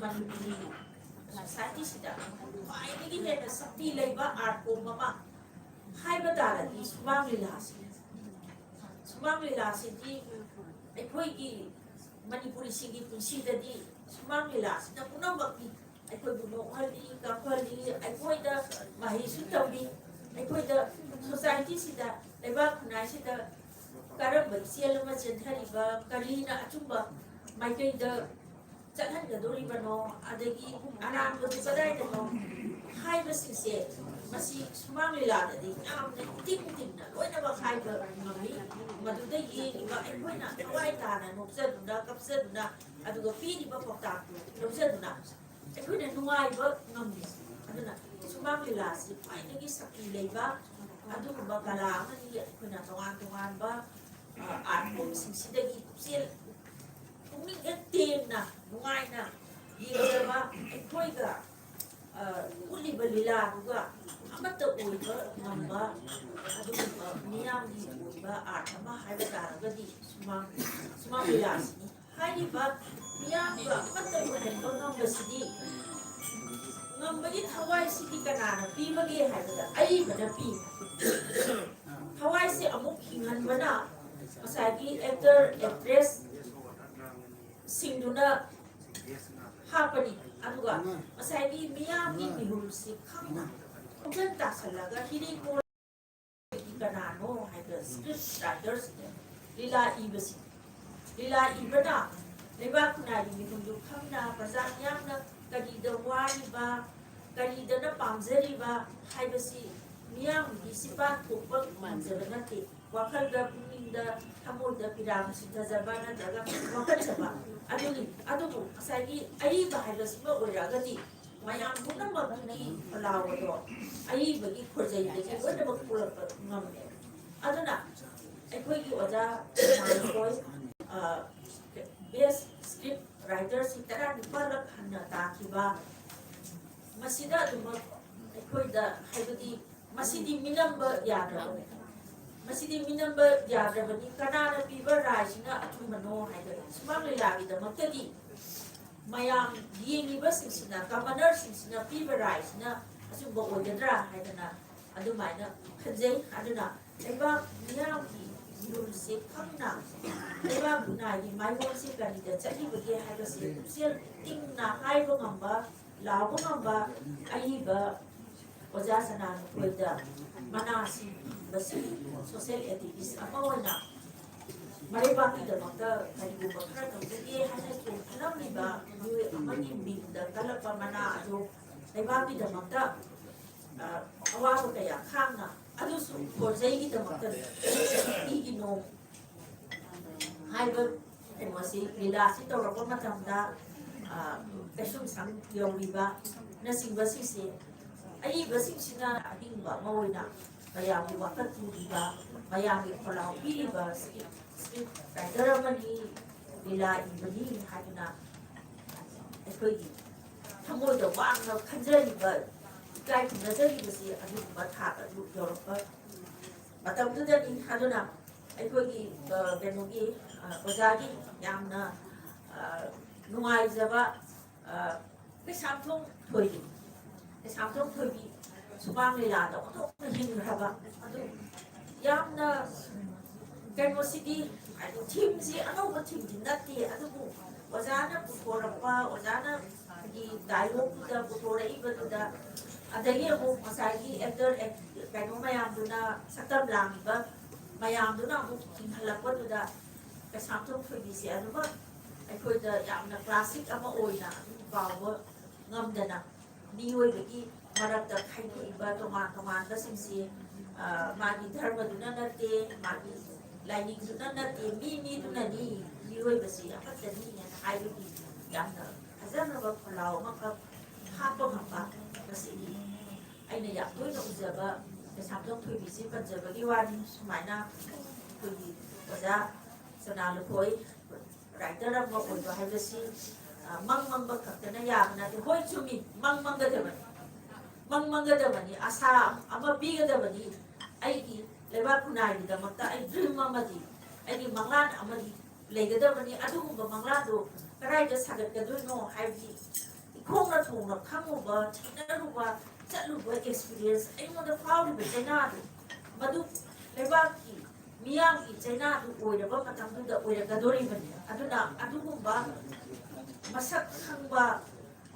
ꯃꯅꯤꯄꯨꯔꯤ ꯁꯣꯁꯥꯏꯇꯤꯁꯤꯗ ꯈ꯭ꯋꯥꯏꯗꯒꯤ ꯍꯦꯟꯅ ꯁꯛꯇꯤ ꯂꯩꯕ ꯑꯥꯔꯠ ꯐꯣꯝ ꯑꯃ ꯍꯥꯏꯕ ꯇꯥꯔꯗꯤ ꯁꯨꯃꯥꯡ ꯂꯤꯂꯥꯁꯤ꯫ ꯁꯨꯃꯥꯡ ꯂꯤꯂꯥꯁꯤꯗꯤ ꯑꯩꯈꯣꯏꯒꯤ ꯃꯅꯤꯄꯨꯔꯤꯁꯤꯡꯒꯤ ꯄꯨꯟꯁꯤꯗꯗꯤ ꯁꯨꯃꯥꯡ ꯂꯤꯂꯥꯁꯤꯅ ꯄꯨꯝꯅꯃꯛꯅꯤ꯫ ꯑꯩꯈꯣꯏꯕꯨ ꯅꯣꯛꯍꯜꯂꯤ, ꯀꯞꯍꯜꯂꯤ, ꯑꯩꯈꯣꯏꯗ ꯃꯍꯩꯁꯨ ꯇꯝꯕꯤ꯫ ꯑꯩꯈꯣꯏꯗ ꯁꯣꯁꯥꯏꯇꯤꯁꯤꯗ, ꯂꯩꯕꯥꯛ ꯈꯨꯟꯅꯥꯏꯁꯤꯗ ꯀꯔꯝꯕ ꯏꯆꯦꯜ ꯑꯃ ꯆꯦꯟꯊꯔꯤꯕ, ꯀꯔꯤꯅ ꯑꯆꯨꯝꯕ ꯃꯥꯏꯀꯩꯗ ꯆꯠꯍꯟꯒꯗꯧꯔꯤꯕꯅꯣ, ꯑꯗꯒꯤ ꯑꯔꯥꯟꯕꯗꯨ ꯀꯗꯥꯏꯗꯅꯣ ꯍꯥꯏꯕꯁꯤꯡꯁꯦ, ꯃꯁꯤ ꯁꯨꯃꯥꯡ ꯂꯤꯂꯥꯗꯗꯤ ꯌꯥꯝꯅ ꯏꯇꯤꯡ ꯇꯤꯡꯅ ꯂꯣꯏꯅꯃꯛ ꯍꯥꯏꯕ ꯉꯝꯃꯤ꯫ ꯃꯗꯨꯗ ꯌꯦꯡꯉꯤꯕ ꯑꯩꯈꯣꯏꯅ ꯊꯋꯥꯏ ꯇꯥꯅ ꯅꯣꯛꯆꯗꯨꯅ, ꯀꯞꯆꯗꯨꯅ, ꯑꯗꯨꯒ ꯄꯤꯔꯤꯕ ꯄꯥꯎꯇꯥꯛꯇꯨ ꯂꯧꯖꯗꯨꯅ ꯑꯩꯈꯣꯏꯅ ꯅꯨꯡꯉꯥꯏꯕ ꯉꯝꯃꯤ꯫ ꯑꯗꯨꯅ ꯁꯨꯃꯥꯡ ꯂꯤꯂꯥꯁꯤ ꯈ꯭ꯋꯥꯏꯗꯒꯤ ꯁꯛꯇꯤ ꯂꯩꯕ ꯑꯗꯨꯒꯨꯝꯕ ꯀꯂꯥ ꯑꯃꯅꯤ꯫ ꯑꯩꯈꯣꯏꯅ ꯇꯣꯉꯥꯟ ꯇꯣꯉꯥꯟꯕ, ꯑ, art form ꯁꯤꯡꯁꯤꯗꯒꯤ ꯄꯨꯛꯆꯦꯜ, ꯄꯨꯛꯅꯤꯡ ꯍꯦꯛ ꯇꯦꯡꯅ ꯅꯨꯡꯉꯥꯏꯅ ꯌꯦꯡꯖꯕ, ꯑꯩꯈꯣꯏꯒ, ꯑ, ꯎꯠꯂꯤꯕ ꯂꯤꯂꯥꯗꯨꯒ ꯑꯃꯠꯇ ꯑꯣꯏꯕ ꯉꯝꯕ ꯑꯗꯨꯒꯨꯝꯕ ꯃꯤꯌꯥꯝꯒꯤ ꯑꯣꯏꯕ art ꯑꯃ ꯍꯥꯏꯕ ꯇꯥꯔꯒꯗꯤ ꯁꯨꯃꯥꯡ, ꯁꯨꯃꯥꯡ ꯂꯤꯂꯥꯁꯤꯅꯤ꯫ ꯍꯥꯏꯔꯤꯕ ꯃꯤꯌꯥꯝꯒ ꯑꯃꯠꯇ ꯑꯣꯏꯍꯟꯕ ꯉꯝꯕꯁꯤꯗꯤ, ꯉꯝꯕꯒꯤ ꯊꯋꯥꯏꯁꯤꯗꯤ ꯀꯅꯥꯅ ꯄꯤꯕꯒꯦ ꯍꯥꯏꯕꯗ ꯑꯏꯕꯅ ꯄꯤ꯫ ꯊꯋꯥꯏꯁꯦ ꯑꯃꯨꯛ ꯍꯤꯡꯍꯟꯕꯅ ꯉꯁꯥꯏꯒꯤ actor, actress ꯁꯤꯡꯗꯨꯅ ꯍꯥꯞꯄꯅꯤ꯫ ꯑꯗꯨꯒ ꯉꯁꯥꯏꯒꯤ ꯃꯤꯌꯥꯝꯒꯤ ꯃꯤꯍꯨꯜꯁꯤ ꯈꯪꯅ ꯈꯣꯡꯖꯪ ꯇꯥꯁꯜꯂꯒ ꯍꯤꯔꯤ ꯀꯣꯜ ꯀꯅꯥꯅꯣ ꯍꯥꯏꯕ script writers ꯁꯤꯡꯅ ꯂꯤꯂꯥ ꯏꯕꯁꯤ, ꯂꯤꯂꯥ ꯏꯕꯅ ꯂꯩꯕꯥꯛ ꯈꯨꯟꯅꯥꯏꯒꯤ ꯃꯤꯍꯨꯟꯗꯨ ꯈꯪꯅ ꯄ꯭ꯔꯖꯥ ꯃꯤꯌꯥꯝꯅ ꯀꯔꯤꯗ ꯋꯥꯔꯤꯕ, ꯀꯔꯤꯗꯅ ꯄꯥꯝꯖꯔꯤꯕ ꯍꯥꯏꯕꯁꯤ ꯃꯤꯌꯥꯝꯒꯤ ꯆꯤꯟꯕꯥꯟ ꯊꯣꯛꯄ ꯉꯝꯖꯕ ꯅꯠꯇꯦ꯫ ꯋꯥꯈꯜꯗ, ꯄꯨꯛꯅꯤꯡꯗ, ꯊꯃꯣꯏꯗ ꯄꯤꯔꯥꯡ ꯁꯤꯊꯖꯕ ꯅꯠꯇ꯭ꯔꯒ ꯋꯥꯈꯠꯆꯕ ꯑꯗꯨꯅꯤ꯫ ꯑꯗꯨꯕꯨ ꯉꯁꯥꯏꯒꯤ ꯑꯏꯕ ꯍꯥꯏꯕꯁꯤꯃ ꯑꯣꯏꯔꯛꯑꯒꯗꯤ ꯃꯌꯥꯝ ꯄꯨꯝꯅꯃꯛꯇꯨꯒꯤ ꯈꯣꯜꯂꯥꯎ ꯑꯗꯣ ꯑꯏꯕꯒꯤ ꯈꯣꯟꯖꯦꯜꯗꯒꯤ ꯂꯣꯏꯅꯃꯛ ꯊꯣꯛꯂꯛꯄ ꯉꯝꯃꯦ꯫ ꯑꯗꯨꯅ ꯑꯩꯈꯣꯏꯒꯤ ꯑꯣꯖꯥ ꯁꯅꯥ ꯃꯈꯣꯏ, ꯑ, best script writer ꯁꯤ ꯇꯔꯥꯅꯤꯄꯥꯜꯂꯛ ꯍꯟꯅ ꯇꯥꯈꯤꯕ, ꯃꯁꯤꯗ ꯑꯗꯨꯃꯛ ꯑꯩꯈꯣꯏꯗ, ꯍꯥꯏꯕꯗꯤ, ꯃꯁꯤꯗꯤ ꯃꯤꯅꯝꯕ ꯌꯥꯗ꯭ꯔꯕꯅꯤ꯫ ꯃꯁꯤꯗꯤ ꯃꯤꯅꯝꯕ ꯌꯥꯗ꯭ꯔꯕꯅꯤ꯫ ꯀꯅꯥꯅ ꯄꯤꯕ ꯔꯥꯏꯁꯤꯅ ꯑꯆꯨꯝꯕꯅꯣ ꯍꯥꯏꯕꯗ, ꯁꯨꯃꯥꯡ ꯂꯤꯂꯥꯒꯤꯗꯃꯛꯇꯗꯤ ꯃꯌꯥꯝ ꯌꯦꯡꯂꯤꯕꯁꯤꯡꯁꯤꯅ, commoner ꯁꯤꯡꯁꯤꯅ ꯄꯤꯕ ꯔꯥꯏꯁꯤꯅ ꯑꯆꯨꯝꯕ ꯑꯣꯏꯒꯗ꯭ꯔꯥ ꯍꯥꯏꯗꯅ ꯑꯗꯨꯃꯥꯏꯅ ꯈꯟꯖꯩ꯫ ꯑꯗꯨꯅ ꯂꯩꯕꯥꯛ ꯃꯤꯌꯥꯝꯒꯤ ꯃꯤꯍꯨꯜꯁꯦ ꯈꯪꯅ ꯂꯩꯕꯥꯛ ꯈꯨꯟꯅꯥꯏꯒꯤ ꯃꯥꯏꯑꯣꯟꯁꯦ ꯀꯔꯤꯗ ꯆꯠꯂꯤꯕꯒꯦ ꯍꯥꯏꯕꯁꯦ ꯄꯨꯛꯆꯦꯜ ꯇꯤꯡꯅ ꯍꯥꯏꯕ ꯉꯝꯕ, ꯂꯥꯎꯕ ꯉꯝꯕ ꯑꯏꯕ ꯑꯣꯖꯥ ꯁꯅꯥ ꯃꯈꯣꯏꯗ ꯃꯅꯥ ꯁꯤꯕꯁꯤ social activist ꯑꯃ ꯑꯣꯏꯅ ꯃꯔꯩꯕꯥꯛꯀꯤꯗꯃꯛꯇ ꯀꯔꯤꯒꯨꯝꯕ ꯈꯔ ꯇꯧꯖꯒꯦ ꯍꯥꯏꯅ ꯆꯣꯡꯊꯔꯝꯂꯤꯕ ꯃꯤꯑꯣꯏ ꯑꯃꯒꯤ ꯃꯤꯡꯗ ꯀꯜꯂꯛꯄ ꯃꯅꯥ ꯑꯗꯨ ꯂꯩꯕꯥꯛꯀꯤꯗꯃꯛꯇ, ꯑ, ꯑꯋꯥꯕ ꯀꯌꯥ ꯈꯥꯡꯅ ꯑꯗꯨꯁꯨ ꯄꯣꯠꯆꯩꯒꯤꯗꯃꯛꯇ ꯏꯒꯤ ꯅꯣꯡ ꯍꯥꯏꯕ ꯀꯩꯅꯣꯁꯤ, ꯂꯤꯂꯥꯁꯤ ꯇꯧꯔꯛꯄ ꯃꯇꯝꯗ, ꯑ, ꯀꯩꯁꯨꯝꯁꯪ ꯌꯧꯔꯤꯕꯅꯆꯤꯡꯕꯁꯤꯡꯁꯦ ꯑꯏꯕꯁꯤꯡꯁꯤꯅ ꯑꯍꯤꯡꯕ ꯑꯃ ꯑꯣꯏꯅ ꯃꯌꯥꯝꯒꯤ ꯋꯥꯈꯜ ꯄꯨꯔꯤꯕ, ꯃꯌꯥꯝꯒꯤ ꯈꯣꯜꯂꯥꯎ ꯄꯤꯔꯤꯕ ꯁꯤ ꯁ꯭ꯀ꯭ꯔꯤꯞ ꯔꯥꯏꯇꯔ ꯑꯃꯅꯤ, ꯂꯤꯂꯥ ꯏꯕꯅꯤ ꯍꯥꯏꯗꯨꯅ ꯑꯩꯈꯣꯏꯒꯤ ꯊꯃꯣꯏꯗ ꯋꯥꯡꯅ ꯈꯟꯖꯔꯤꯕ, ꯏꯀꯥꯏ ꯈꯨꯝꯅꯖꯔꯤꯕꯁꯤ ꯑꯗꯨꯒꯨꯝꯕ ꯊꯥꯛ ꯑꯗꯨ ꯌꯧꯔꯛꯄ ꯃꯇꯝꯗꯨꯗꯅꯤ꯫ ꯑꯗꯨꯅ ꯑꯩꯈꯣꯏꯒꯤ, ꯑ, ꯀꯩꯅꯣꯒꯤ, ꯑ, ꯑꯣꯖꯥꯒꯤ ꯌꯥꯝꯅ, ꯑ, ꯅꯨꯡꯉꯥꯏꯖꯕ, ꯑ, ꯀꯩꯁꯥꯝꯊꯣꯡ ꯊꯣꯏꯕꯤ, ꯀꯩꯁꯥꯝꯊꯣꯡ ꯊꯣꯏꯕꯤ ꯁꯨꯃꯥꯡ ꯂꯤꯂꯥꯗ ꯑꯣꯟꯊꯣꯛꯅ ꯍꯤꯡꯈ꯭ꯔꯕ, ꯑꯗꯨ ꯌꯥꯝꯅ ꯀꯩꯅꯣꯁꯤꯗꯤ, ꯍꯥꯏꯗꯤ ꯊꯤꯝꯁꯤ ꯑꯅꯧꯕ ꯊꯤꯝꯗꯤ ꯅꯠꯇꯦ, ꯑꯗꯨꯕꯨ ꯑꯣꯖꯥꯅ ꯄꯨꯊꯣꯔꯛꯄ, ꯑꯣꯖꯥꯅ ꯍꯥꯏꯗꯤ ꯗꯥꯏꯂꯣꯛꯇꯨꯗ ꯄꯨꯊꯣꯔꯛꯏꯕꯗꯨꯗ, ꯑꯗꯒꯤ ꯑꯃꯨꯛ ꯉꯁꯥꯏꯒꯤ ꯑꯦꯛꯇꯔ, ꯀꯩꯅꯣ ꯃꯌꯥꯝꯗꯨꯅ, ꯁꯛꯇꯝ ꯂꯥꯡꯉꯤꯕ ꯃꯌꯥꯝꯗꯨꯅ ꯑꯃꯨꯛ ꯍꯤꯡꯍꯜꯂꯛꯄꯗꯨꯗ ꯀꯩꯁꯥꯝꯊꯣꯡ ꯊꯣꯏꯕꯤꯁꯦ ꯑꯗꯨꯃꯛ ꯑꯩꯈꯣꯏꯗ ꯌꯥꯝꯅ ꯀ꯭ꯂꯥꯁꯤꯛ ꯑꯃ ꯑꯣꯏꯅ ꯑꯗꯨꯝ ꯀꯥꯎꯕ ꯉꯝꯗꯅ ꯃꯤꯑꯣꯏꯕꯒꯤ ꯃꯔꯛꯇ ꯈꯥꯏꯗꯣꯛꯏꯕ ꯇꯣꯉꯥꯟ ꯇꯣꯉꯥꯟꯕꯁꯤꯡꯁꯤ, ꯑ, ꯃꯥꯒꯤ ꯙꯔꯃꯗꯨꯅ ꯅꯠꯇꯦ, ꯃꯥꯒꯤ ꯂꯥꯏꯅꯤꯡꯗꯨꯅ ꯅꯠꯇꯦ, ꯃꯤ ꯃꯤꯗꯨꯅꯅꯤ, ꯃꯤꯑꯣꯏꯕꯁꯤ ꯑꯃꯠꯇꯅꯤ ꯍꯥꯏꯅ ꯍꯥꯏꯕꯒꯤ ꯌꯥꯝꯅ ꯐꯖꯈ꯭ꯔꯕ ꯈꯣꯜꯂꯥꯎ ꯑꯃꯈꯛ ꯍꯥꯞꯄ ꯉꯝꯕ, ꯃꯁꯤꯅꯤ ꯑꯩꯅ ꯌꯥꯝ ꯇꯣꯏꯅ ꯎꯖꯕ꯫ ꯀꯩꯁꯥꯝꯊꯣꯡ ꯊꯣꯏꯕꯤꯁꯤ ꯄꯟꯖꯕꯒꯤ ꯋꯥꯅꯤ꯫ ꯁꯨꯃꯥꯏꯅ ꯑꯩꯈꯣꯏꯒꯤ ꯑꯣꯖꯥ ꯁꯅꯥꯂꯨꯈꯣꯏ ꯔꯥꯏꯇꯔ ꯑꯃ ꯑꯣꯏꯕ ꯍꯥꯏꯕꯁꯤ, ꯑ, ꯃꯪ ꯃꯪꯕ ꯈꯛꯇꯅ ꯌꯥꯕ ꯅꯠꯇꯦ꯫ ꯍꯣꯏ, ꯆꯨꯝꯃꯤ, ꯃꯪ ꯃꯪꯒꯗꯕꯅꯤ, ꯃꯪ ꯃꯪꯒꯗꯕꯅꯤ, ꯑꯁꯥ ꯑꯃ ꯄꯤꯒꯗꯕꯅꯤ꯫ ꯑꯩꯒꯤ ꯂꯩꯕꯥꯛ ꯈꯨꯟꯅꯥꯏꯒꯤꯗꯃꯛꯇ ꯑꯩ ꯗ꯭ꯔꯤꯝ ꯑꯃꯗꯤ, ꯑꯩꯒꯤ ꯃꯪꯂꯥꯟ ꯑꯃꯗꯤ ꯂꯩꯒꯗꯕꯅꯤ꯫ ꯑꯗꯨꯒꯨꯝꯕ ꯃꯪꯂꯥꯟꯗꯣ ꯀꯗꯥꯏꯗ ꯁꯥꯒꯠꯀꯗꯣꯏꯅꯣ ꯍꯥꯏꯕꯗꯤ ꯏꯈꯣꯡꯅ ꯊꯣꯡꯅ ꯈꯪꯉꯨꯕ, ꯊꯦꯡꯅꯔꯨꯕ, ꯆꯠꯂꯨꯕ ꯑꯦꯛꯁꯄꯤꯔꯤꯌꯦꯟꯁ ꯑꯩꯉꯣꯟꯗ ꯐꯥꯎꯔꯤꯕ ꯆꯩꯅꯥꯗꯨ, ꯃꯗꯨ ꯂꯩꯕꯥꯛꯀꯤ ꯃꯤꯌꯥꯝꯒꯤ ꯆꯩꯅꯥꯗꯨ ꯑꯣꯏꯔꯕ ꯃꯇꯝꯗꯨꯗ ꯑꯣꯏꯔꯛꯀꯗꯣꯔꯤꯕꯅꯤ꯫ ꯑꯗꯨꯅ ꯑꯗꯨꯒꯨꯝꯕ ꯃꯁꯛ ꯈꯪꯕ,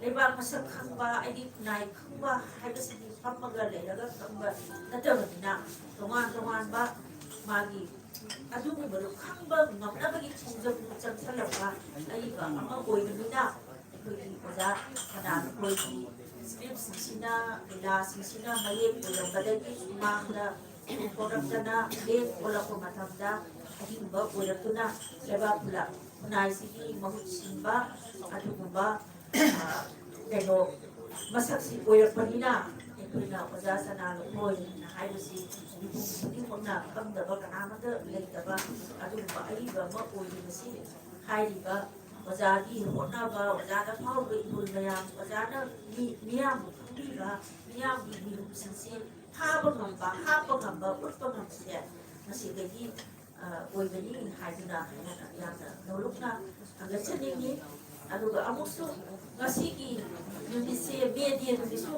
ꯂꯩꯕꯥꯛ ꯃꯁꯛ ꯈꯪꯕ, ꯑꯩꯒꯤ ꯈꯨꯟꯅꯥꯏ ꯈꯪꯕ ꯍꯥꯏꯕꯁꯤꯗꯤ ꯐꯝꯃꯒ ꯂꯩꯔꯒ ꯈꯪꯕ ꯅꯠꯇꯕꯅꯤꯅ, ꯇꯣꯉꯥꯟ ꯇꯣꯉꯥꯟꯕ ꯃꯥꯒꯤ ꯑꯗꯨꯒꯨꯝꯕꯗꯣ ꯈꯪꯕ ꯉꯝꯅꯕꯒꯤ ꯈꯣꯡꯖꯪꯗꯨ ꯆꯪꯁꯜꯂꯛꯄ ꯑꯏꯕ ꯑꯃ ꯑꯣꯏꯕꯅꯤꯅ, ꯑꯩꯈꯣꯏꯒꯤ ꯑꯣꯖꯥ ꯁꯅꯥ ꯂꯨꯀꯣꯏꯒꯤ ꯁ꯭ꯀ꯭ꯔꯤꯞꯁꯤꯡꯁꯤꯅ, ꯂꯤꯂꯥꯁꯤꯡꯁꯤꯅ ꯃꯌꯦꯛ ꯑꯣꯏꯔꯝꯕꯗꯒꯤ ꯁꯨꯃꯥꯡꯗ ꯊꯣꯛꯂꯛꯇꯅ ꯂꯦꯡ ꯑꯣꯜꯂꯛꯄ ꯃꯇꯝꯗ ꯑꯍꯤꯡꯕ ꯑꯣꯏꯔꯛꯇꯨꯅ ꯂꯩꯕꯥꯛ ꯈꯨꯂꯥ ꯈꯨꯟꯅꯥꯏꯁꯤꯒꯤ ꯃꯍꯨꯠ ꯁꯤꯟꯕ ꯑꯗꯨꯒꯨꯝꯕ, ꯑ, ꯀꯩꯅꯣ ꯃꯁꯛꯁꯤ ꯑꯣꯏꯔꯛꯄꯅꯤꯅ, ꯑꯩꯈꯣꯏꯅ ꯑꯣꯖꯥ ꯁꯅꯥ ꯂꯨꯀꯣꯏꯅ ꯍꯥꯏꯕꯁꯤ ꯃꯤꯄꯨꯝ ꯈꯨꯗꯤꯡꯃꯛꯅ ꯈꯪꯗꯕ ꯀꯅꯥꯃꯠꯇ ꯂꯩꯇꯕ ꯑꯗꯨꯒꯨꯝꯕ ꯑꯏꯕ ꯑꯃ ꯑꯣꯏꯔꯤꯕꯁꯤ, ꯍꯥꯏꯔꯤꯕ ꯑꯣꯖꯥꯒꯤ ꯍꯣꯠꯅꯕ, ꯑꯣꯖꯥꯗ ꯐꯥꯎꯔꯤꯕ ꯏꯍꯨꯜ ꯃꯌꯥꯝ, ꯑꯣꯖꯥꯅ ꯃꯤ, ꯃꯤꯌꯥꯝꯕꯨ ꯈꯪꯕꯤꯕ, ꯃꯤꯌꯥꯝꯒꯤ ꯃꯤꯍꯨꯠꯁꯤꯡꯁꯤ ꯐꯥꯕ ꯉꯝꯕ, ꯍꯥꯞꯄ ꯉꯝꯕ, ꯎꯠꯄ ꯉꯝꯕꯁꯦ ꯃꯁꯤꯗꯒꯤ, ꯑ, ꯑꯣꯏꯕꯅꯤ ꯍꯥꯏꯗꯨꯅ ꯑꯩꯍꯥꯛꯅ ꯌꯥꯝꯅ ꯅꯧꯂꯨꯛꯅ ꯊꯥꯒꯠꯆꯅꯤꯡꯏ꯫ ꯑꯗꯨꯒ ꯑꯃꯨꯛꯁꯨ ꯉꯁꯤꯒꯤ ꯅꯨꯃꯤꯠꯁꯦ ꯃꯦ ꯗꯦ ꯅꯨꯃꯤꯠꯁꯨ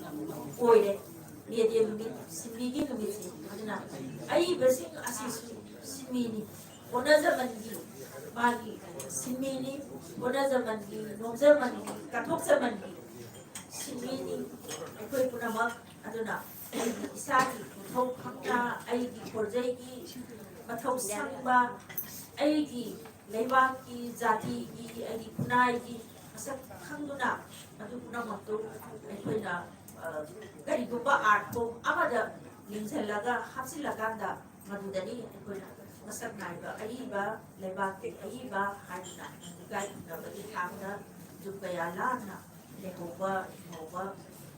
ꯑꯃꯨꯛ ꯑꯣꯏꯔꯦ꯫ ꯃꯦ ꯗꯦ ꯅꯨꯃꯤꯠ, ꯁꯤꯟꯃꯤꯒꯤ ꯅꯨꯃꯤꯠꯁꯦ꯫ ꯑꯗꯨꯅ ꯑꯏꯕꯁꯤꯡ ꯑꯁꯤꯁꯨ ꯁꯤꯟꯃꯤꯅꯤ꯫ ꯍꯣꯠꯅꯖꯃꯟꯒꯤ ꯃꯥꯒꯤ ꯁꯤꯟꯃꯤꯅꯤ꯫ ꯍꯣꯠꯅꯖꯃꯟꯒꯤ, ꯅꯣꯝꯖꯃꯟꯒꯤ, ꯀꯠꯊꯣꯛꯆꯃꯟꯒꯤ ꯁꯤꯟꯃꯤꯅꯤ ꯑꯩꯈꯣꯏ ꯄꯨꯝꯅꯃꯛ꯫ ꯑꯗꯨꯅ ꯑꯩꯒꯤ ꯏꯁꯥꯒꯤ ꯃꯊꯧ ꯈꯪꯅ, ꯑꯩꯒꯤ ꯈꯣꯔꯖꯩꯒꯤ ꯃꯊꯧ ꯁꯪꯕ, ꯑꯩꯒꯤ ꯂꯩꯕꯥꯛꯀꯤ, ꯖꯥꯇꯤꯒꯤ, ꯑꯩꯒꯤ ꯈꯨꯟꯅꯥꯏꯒꯤ ꯃꯁꯛ ꯈꯪꯗꯨꯅ ꯑꯗꯨ ꯄꯨꯝꯅꯃꯛꯇꯨ ꯑꯩꯈꯣꯏꯅ, ꯑ, ꯀꯔꯤꯒꯨꯝꯕ ꯑꯥꯔꯠ ꯐꯣꯝ ꯑꯃꯗ ꯂꯤꯡꯁꯤꯜꯂꯒ ꯍꯥꯞꯆꯤꯜꯂꯀꯥꯟꯗ ꯃꯗꯨꯗꯅꯤ ꯑꯩꯈꯣꯏꯅ ꯃꯁꯛ ꯅꯥꯏꯕ ꯑꯏꯕ, ꯂꯩꯕꯥꯛꯀꯤ ꯑꯏꯕ ꯍꯥꯏꯗꯨꯅ ꯏꯀꯥꯏ ꯈꯨꯝꯅꯕꯒꯤ ꯊꯥꯛꯇ ꯖꯨꯛ ꯀꯌꯥ ꯂꯥꯟꯅ ꯂꯩꯍꯧꯕ, ꯍꯤꯡꯍꯧꯕ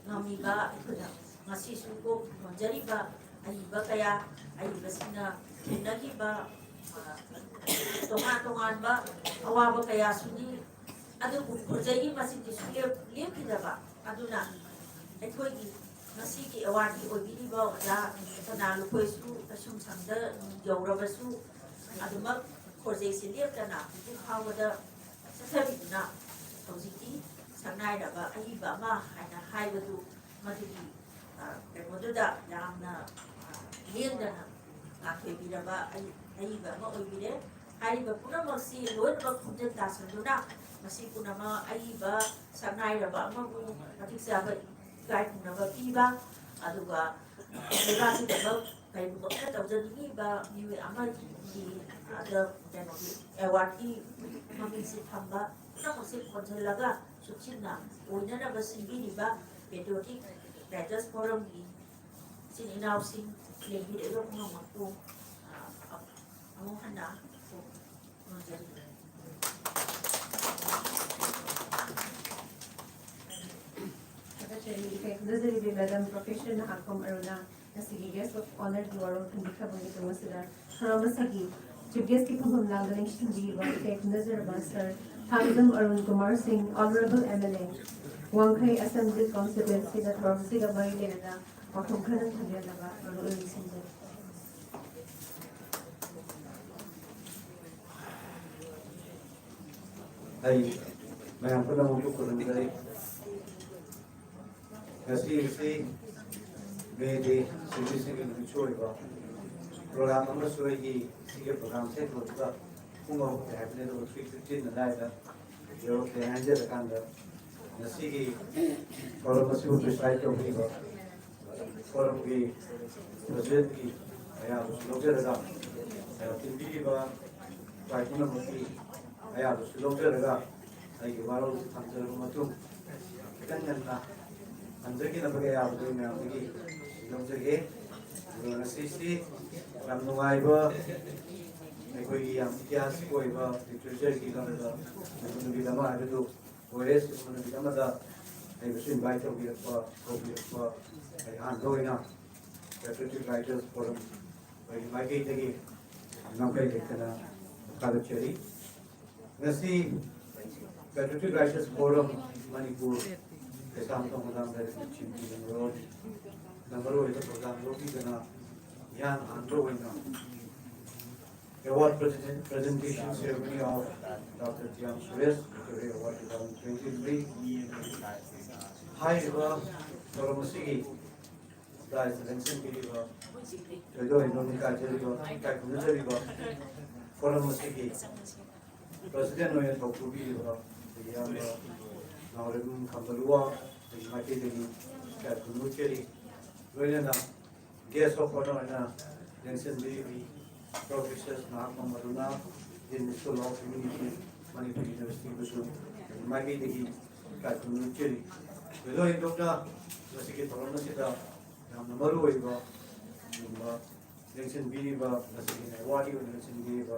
ꯉꯝꯃꯤꯕ ꯑꯩꯈꯣꯏꯅ ꯉꯁꯤꯁꯨ ꯀꯣꯛ ꯌꯣꯟꯖꯔꯤꯕ ꯑꯏꯕ ꯀꯌꯥ, ꯑꯏꯕꯁꯤꯡꯅ ꯊꯦꯡꯅꯈꯤꯕ, ꯑ, ꯇꯣꯉꯥꯟ ꯇꯣꯉꯥꯟꯕ ꯑꯋꯥꯕ ꯀꯌꯥꯁꯨꯅꯤ꯫ ꯑꯗꯨꯕꯨ ꯈꯣꯔꯖꯩꯒꯤ ꯃꯁꯤꯡꯗꯤ ꯁꯨꯡꯂꯦꯞ ꯂꯦꯞꯈꯤꯗꯕ꯫ ꯑꯗꯨꯅ ꯑꯩꯈꯣꯏꯒꯤ ꯉꯁꯤꯒꯤ ꯑꯦꯋꯥꯔꯗꯀꯤ ꯑꯣꯏꯕꯤꯔꯤꯕ ꯑꯣꯖꯥ ꯁꯅꯥ ꯂꯨꯀꯣꯏꯁꯨ ꯂꯩꯁꯨꯝ ꯁꯪꯗ ꯌꯧꯔꯕꯁꯨ ꯑꯗꯨꯃꯛ ꯈꯣꯔꯖꯩꯁꯤ ꯂꯦꯞꯇꯅ ꯍꯧꯖꯤꯛ ꯐꯥꯎꯕꯗ ꯆꯠꯊꯕꯤꯗꯨꯅ ꯍꯧꯖꯤꯛꯇꯤ ꯁꯛꯅꯥꯏꯔꯕ ꯑꯏꯕ ꯑꯃ ꯍꯥꯏꯅ ꯍꯥꯏꯕꯗꯨ ꯃꯗꯨꯒꯤ, ꯑ, ꯀꯩꯅꯣꯗꯨꯗ ꯌꯥꯝꯅ, ꯑ, ꯂꯦꯡꯗꯅ ꯉꯥꯛꯊꯣꯏꯕꯤꯔꯕ ꯑꯏ-, ꯑꯏꯕ ꯑꯃ ꯑꯣꯏꯕꯤꯔꯦ꯫ ꯍꯥꯏꯔꯤꯕ ꯄꯨꯝꯅꯃꯛꯁꯤ ꯂꯣꯏꯅꯃꯛ ꯈꯣꯝꯖꯤꯟ ꯇꯥꯁꯤꯟꯗꯨꯅ ꯃꯁꯤ ꯄꯨꯝꯅꯃꯛ ꯑꯏꯕ ꯁꯛꯅꯥꯏꯔꯕ ꯑꯃꯕꯨ ꯃꯇꯤꯛ ꯆꯥꯕ ꯏꯀꯥꯏ ꯈꯨꯝꯅꯕ ꯄꯤꯕ, ꯑꯗꯨꯒ ꯂꯩꯕꯥꯛꯀꯤꯗꯃꯛ ꯀꯩꯒꯨꯝꯕ ꯑꯃ ꯇꯧꯖꯅꯤꯡꯉꯤꯕ ꯃꯤꯑꯣꯏ ꯑꯃꯒꯤ ꯑꯗ ꯀꯩꯅꯣꯒꯤ ꯑꯦꯋꯥꯔꯗꯀꯤ ꯃꯃꯤꯡꯁꯦ ꯊꯝꯕ ꯄꯨꯝꯅꯃꯛꯁꯦ ꯈꯣꯟꯖꯤꯜꯂꯒ ꯁꯨꯞꯆꯤꯟꯅ ꯑꯣꯏꯅꯅꯕ ꯁꯤꯟꯕꯤꯔꯤꯕ Patriotic Writers Forumꯒꯤ ꯏꯆꯤꯟ ꯏꯅꯥꯎꯁꯤꯡ, ꯂꯦꯡꯕꯤꯔꯛꯏꯕ ꯄꯨꯝꯅꯃꯛꯄꯨ, ꯑ, ꯑꯃꯨꯛ ꯍꯟꯅ ꯈꯨꯔꯨꯝꯖꯔꯤ꯫ ꯊꯥꯒꯠꯆꯔꯤ, ꯏꯀꯥꯏ ꯈꯨꯝꯅꯖꯔꯤꯕꯤ ꯃꯦꯗꯥꯝ ꯄ꯭ꯔꯣꯐꯦꯁꯔ ꯅꯍꯥꯛꯄꯝ ꯑꯔꯨꯅꯥ, ꯉꯁꯤꯒꯤ Guest of Honourꯒꯤ ꯋꯥꯔꯣꯜ ꯊꯝꯕꯤꯈ꯭ꯔꯕꯒꯤꯗꯃꯛ ꯑꯁꯤꯗ ꯊꯧꯔꯝ ꯑꯁꯤꯒꯤ Chief Guestꯀꯤ ꯐꯝꯐꯝ ꯂꯥꯡꯗ ꯂꯦꯡꯁꯤꯟꯕꯤꯔꯤꯕ ꯏꯀꯥꯏ ꯈꯨꯝꯅꯖꯔꯕ Sir ꯊꯥꯡꯖꯝ ꯑꯔꯨꯟ ꯀꯨꯃꯥꯔ ꯁꯤꯡ, Honourable MLA, ꯋꯥꯡꯈꯩ Assembly Constituencyꯗ ꯊꯧꯔꯝ ꯑꯁꯤꯒ ꯃꯔꯤ ꯂꯩꯅꯅ ꯋꯥꯐꯝ ꯈꯔ ꯊꯝꯕꯤꯔꯝꯅꯕ ꯃꯔꯨ ꯑꯣꯏꯅ ꯅꯤꯡꯁꯤꯡꯖꯔꯤ꯫ ꯑꯩ ꯃꯌꯥꯝ ꯄꯨꯝꯅꯃꯛꯄꯨ ꯈꯨꯔꯨꯝꯖꯔꯤ꯫ ꯉꯁꯤ ꯑꯁꯤ May Day, ꯁꯤꯟꯃꯤꯁꯤꯡꯒꯤ ꯅꯨꯃꯤꯠꯁꯨ ꯑꯣꯏꯕ program ꯑꯃꯁꯨ ꯑꯩꯒꯤ ꯁꯤꯒꯤ program ꯁꯦ ꯂꯣꯏꯕꯒ ꯄꯨꯡ ꯑꯍꯨꯝ ꯍꯥꯏꯕꯅꯤ, ꯑꯗꯨꯒ three fifteen ꯑꯗꯨꯋꯥꯏꯗ ꯌꯧꯔꯛꯂꯦ ꯍꯥꯏꯖꯔꯀꯥꯟꯗ, ꯉꯁꯤꯒꯤ forum ꯑꯁꯤꯕꯨ preside ꯇꯧꯕꯤꯕ forumꯒꯤ presidentꯀꯤ ꯑꯌꯥꯕꯁꯨ ꯂꯧꯖꯔꯒ, ꯑ, ꯇꯤꯟꯕꯤꯔꯤꯕ ꯏꯄꯥ ꯄꯨꯝꯅꯃꯛꯀꯤ ꯑꯌꯥꯕꯁꯨ ꯂꯧꯖꯔꯒ, ꯑꯩꯒꯤ ꯋꯥꯔꯣꯜꯁꯤ ꯊꯝꯖꯔꯕ ꯃꯇꯨꯡ, ꯈꯤꯇꯪ ꯉꯟꯅ ꯊꯝꯖꯈꯤꯅꯕꯒꯤ ꯑꯌꯥꯕꯗꯨ ꯃꯌꯥꯝꯗꯒꯤ ꯂꯧꯖꯒꯦ꯫ ꯑꯗꯨꯒ ꯉꯁꯤꯁꯤ ꯌꯥꯝ ꯅꯨꯡꯉꯥꯏꯕ, ꯑꯩꯈꯣꯏꯒꯤ ꯌꯥꯝ ꯏꯇꯤꯍꯥꯁꯤꯛ ꯑꯣꯏꯕ literatureꯒꯤ ꯂꯝꯗ ꯅꯨꯃꯤꯠ ꯑꯃ ꯍꯥꯏꯕꯗꯨ ꯑꯣꯏꯔꯦ꯫ ꯁꯤꯒꯨꯝꯕ ꯅꯨꯃꯤꯠ ꯑꯃꯗ ꯑꯩꯕꯨꯁꯨ invite ꯇꯧꯕꯤꯔꯛꯄ, ꯀꯧꯕꯤꯔꯛꯄ, ꯑꯩ ꯑꯍꯥꯟꯕ ꯑꯣꯏꯅ Patriotic Writers Forum ꯑꯩꯈꯣꯏꯒꯤ ꯃꯥꯏꯀꯩꯗꯒꯤ ꯉꯝꯈꯩ ꯂꯩꯇꯅ ꯊꯥꯒꯠꯆꯔꯤ꯫ ꯉꯁꯤ Patriotic Writers Forum Manipur Keishamthong ꯃꯣꯏꯔꯥꯡ ꯂꯥꯏꯔꯤꯛ ꯂꯝꯁꯤꯡꯒꯤ ꯃꯔꯨ ꯑꯣꯏꯕ ꯊꯧꯗꯥꯡ ꯂꯧꯕꯤꯗꯅ ꯏꯍꯥꯟ ꯍꯥꯟꯕ ꯑꯣꯏꯅ award present- presentation ceremony of Doctor T M Suresh Literary Award two thousand twenty-three ꯍꯥꯏꯔꯤꯕ ꯊꯧꯔꯝ ꯑꯁꯤꯒꯤ prize ꯂꯦꯡꯁꯤꯟꯕꯤꯔꯤꯕ, ꯊꯣꯏꯗꯣꯛ ꯍꯦꯟꯗꯣꯛꯅ ꯏꯀꯥꯏꯖꯔꯤꯕ, ꯏꯀꯥꯏ ꯈꯨꯝꯅꯖꯔꯤꯕ forum ꯑꯁꯤꯒꯤ president ꯑꯣꯏꯅ ꯊꯧ ꯄꯨꯕꯤꯔꯤꯕ ꯑꯩꯈꯣꯏꯒꯤ ꯏꯌꯥꯝꯕ ꯅꯥꯎꯔꯦꯝꯕꯝ ꯈꯝꯕꯂꯨꯋꯥ, ꯑꯩꯈꯣꯏꯒꯤ ꯃꯥꯏꯀꯩꯗꯒꯤ ꯏꯀꯥꯏ ꯈꯨꯝꯅꯖꯔꯤ꯫ ꯂꯣꯏꯅꯅ Guest of honor ꯑꯣꯏꯅ ꯂꯦꯡꯁꯤꯟꯕꯤꯔꯤꯕꯤ Professor ꯃꯍꯥꯛ ꯃꯃꯗꯨꯅ Dean School of Humanity, Manipur University ꯕꯨꯁꯨ ꯃꯥꯏꯀꯩꯗꯒꯤ ꯏꯀꯥꯏ ꯈꯨꯝꯅꯖꯔꯤ꯫ ꯊꯣꯏꯗꯣꯛ ꯍꯦꯟꯗꯣꯛꯅ ꯉꯁꯤꯒꯤ ꯊꯧꯔꯝ ꯑꯁꯤꯗ ꯌꯥꯝꯅ ꯃꯔꯨ ꯑꯣꯏꯕ ꯑꯗꯨꯒꯨꯝꯕ ꯂꯦꯡꯁꯤꯟꯕꯤꯔꯤꯕ, ꯉꯁꯤꯒꯤ ꯑꯦꯋꯥꯔꯗꯀꯤ ꯑꯣꯏꯅ ꯂꯦꯡꯁꯤꯟꯕꯤꯔꯤꯕ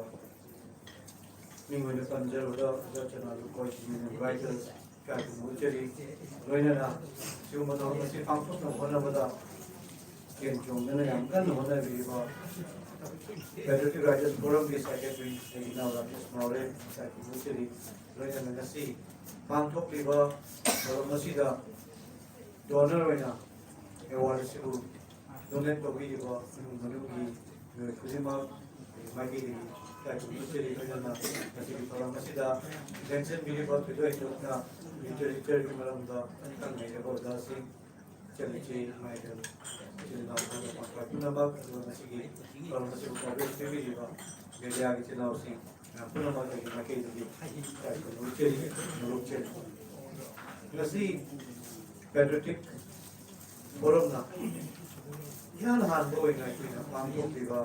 ꯃꯤꯡ ꯑꯣꯏꯅ ꯄꯟꯖꯔꯕꯗ ꯑꯣꯖꯥ ꯆꯅꯥ ꯂꯨꯀꯣꯏ, Senior Writers, ꯀꯌꯥꯒꯤ ꯃꯍꯨꯠ ꯆꯦꯜꯂꯤ꯫ ꯂꯣꯏꯅꯅ ꯁꯤꯒꯨꯝꯕ ꯊꯧꯔꯝ ꯑꯁꯤ ꯄꯥꯡꯊꯣꯛꯅꯕ ꯍꯣꯠꯅꯕꯗ ꯆꯦꯟ ꯆꯣꯡꯗꯅ ꯌꯥꯝ ꯀꯟꯅ ꯍꯣꯠꯅꯕꯤꯔꯤꯕ Patriotic Writers Forumꯒꯤ Secretary ꯑꯩꯒꯤ ꯏꯅꯥꯎ ꯔꯥꯀꯦꯁ ꯃꯥꯎꯔꯦ, ꯀꯌꯥꯒꯤ ꯃꯍꯨꯠ ꯆꯦꯜꯂꯤ꯫ ꯂꯣꯏꯅꯅ ꯉꯁꯤ ꯄꯥꯡꯊꯣꯛꯂꯤꯕ ꯊꯧꯔꯝ ꯑꯁꯤꯗ donor ꯑꯣꯏꯅ ꯑꯦꯋꯥꯔꯗ ꯑꯁꯤꯕꯨ donate ꯇꯧꯕꯤꯔꯤꯕ ꯏꯃꯨꯡ ꯃꯅꯨꯡꯒꯤ ꯃꯤꯑꯣꯏ ꯈꯨꯗꯤꯡꯃꯛ ꯃꯥꯏꯀꯩꯗꯒꯤ ꯏꯀꯥꯏ ꯈꯨꯝꯅꯕ ꯆꯦꯜꯂꯤ꯫ ꯂꯣꯏꯅꯅ ꯉꯁꯤꯒꯤ ꯊꯧꯔꯝ ꯑꯁꯤꯗ ꯂꯦꯡꯁꯤꯟꯕꯤꯔꯤꯕ ꯊꯣꯏꯗꯣꯛ ꯍꯦꯟꯗꯣꯛꯅ ꯂꯤꯇꯔꯦꯆꯔꯒꯤ ꯃꯔꯝꯗ ꯈꯪ ꯍꯩꯔꯕ ꯑꯣꯖꯥꯁꯤꯡ, ꯏꯆꯟ ꯏꯆꯦ, ꯏꯃꯥ ꯏꯕꯦꯜ, ꯏꯆꯤꯜ ꯏꯅꯥꯎ ꯄꯨꯝꯅꯃꯛ, ꯑꯗꯨꯒ ꯉꯁꯤꯒꯤ ꯊꯧꯔꯝ ꯑꯁꯤꯕꯨ coverage ꯄꯤꯕꯤꯔꯤꯕ mediaꯒꯤ ꯏꯆꯤꯜ ꯏꯅꯥꯎꯁꯤꯡ ꯃꯌꯥꯝ ꯄꯨꯝꯅꯃꯛ ꯑꯩꯒꯤ ꯃꯥꯏꯀꯩꯗꯒꯤ ꯏꯀꯥꯏ ꯈꯨꯝꯅꯕ ꯆꯦꯜꯂꯤ, ꯃꯔꯨꯞ ꯆꯦꯜꯂꯤ꯫ ꯉꯁꯤ Patriotic Forumꯅ ꯏꯍꯥꯟ ꯍꯥꯟꯕ ꯑꯣꯏꯅ ꯑꯩꯈꯣꯏꯅ ꯄꯥꯡꯊꯣꯛꯂꯤꯕ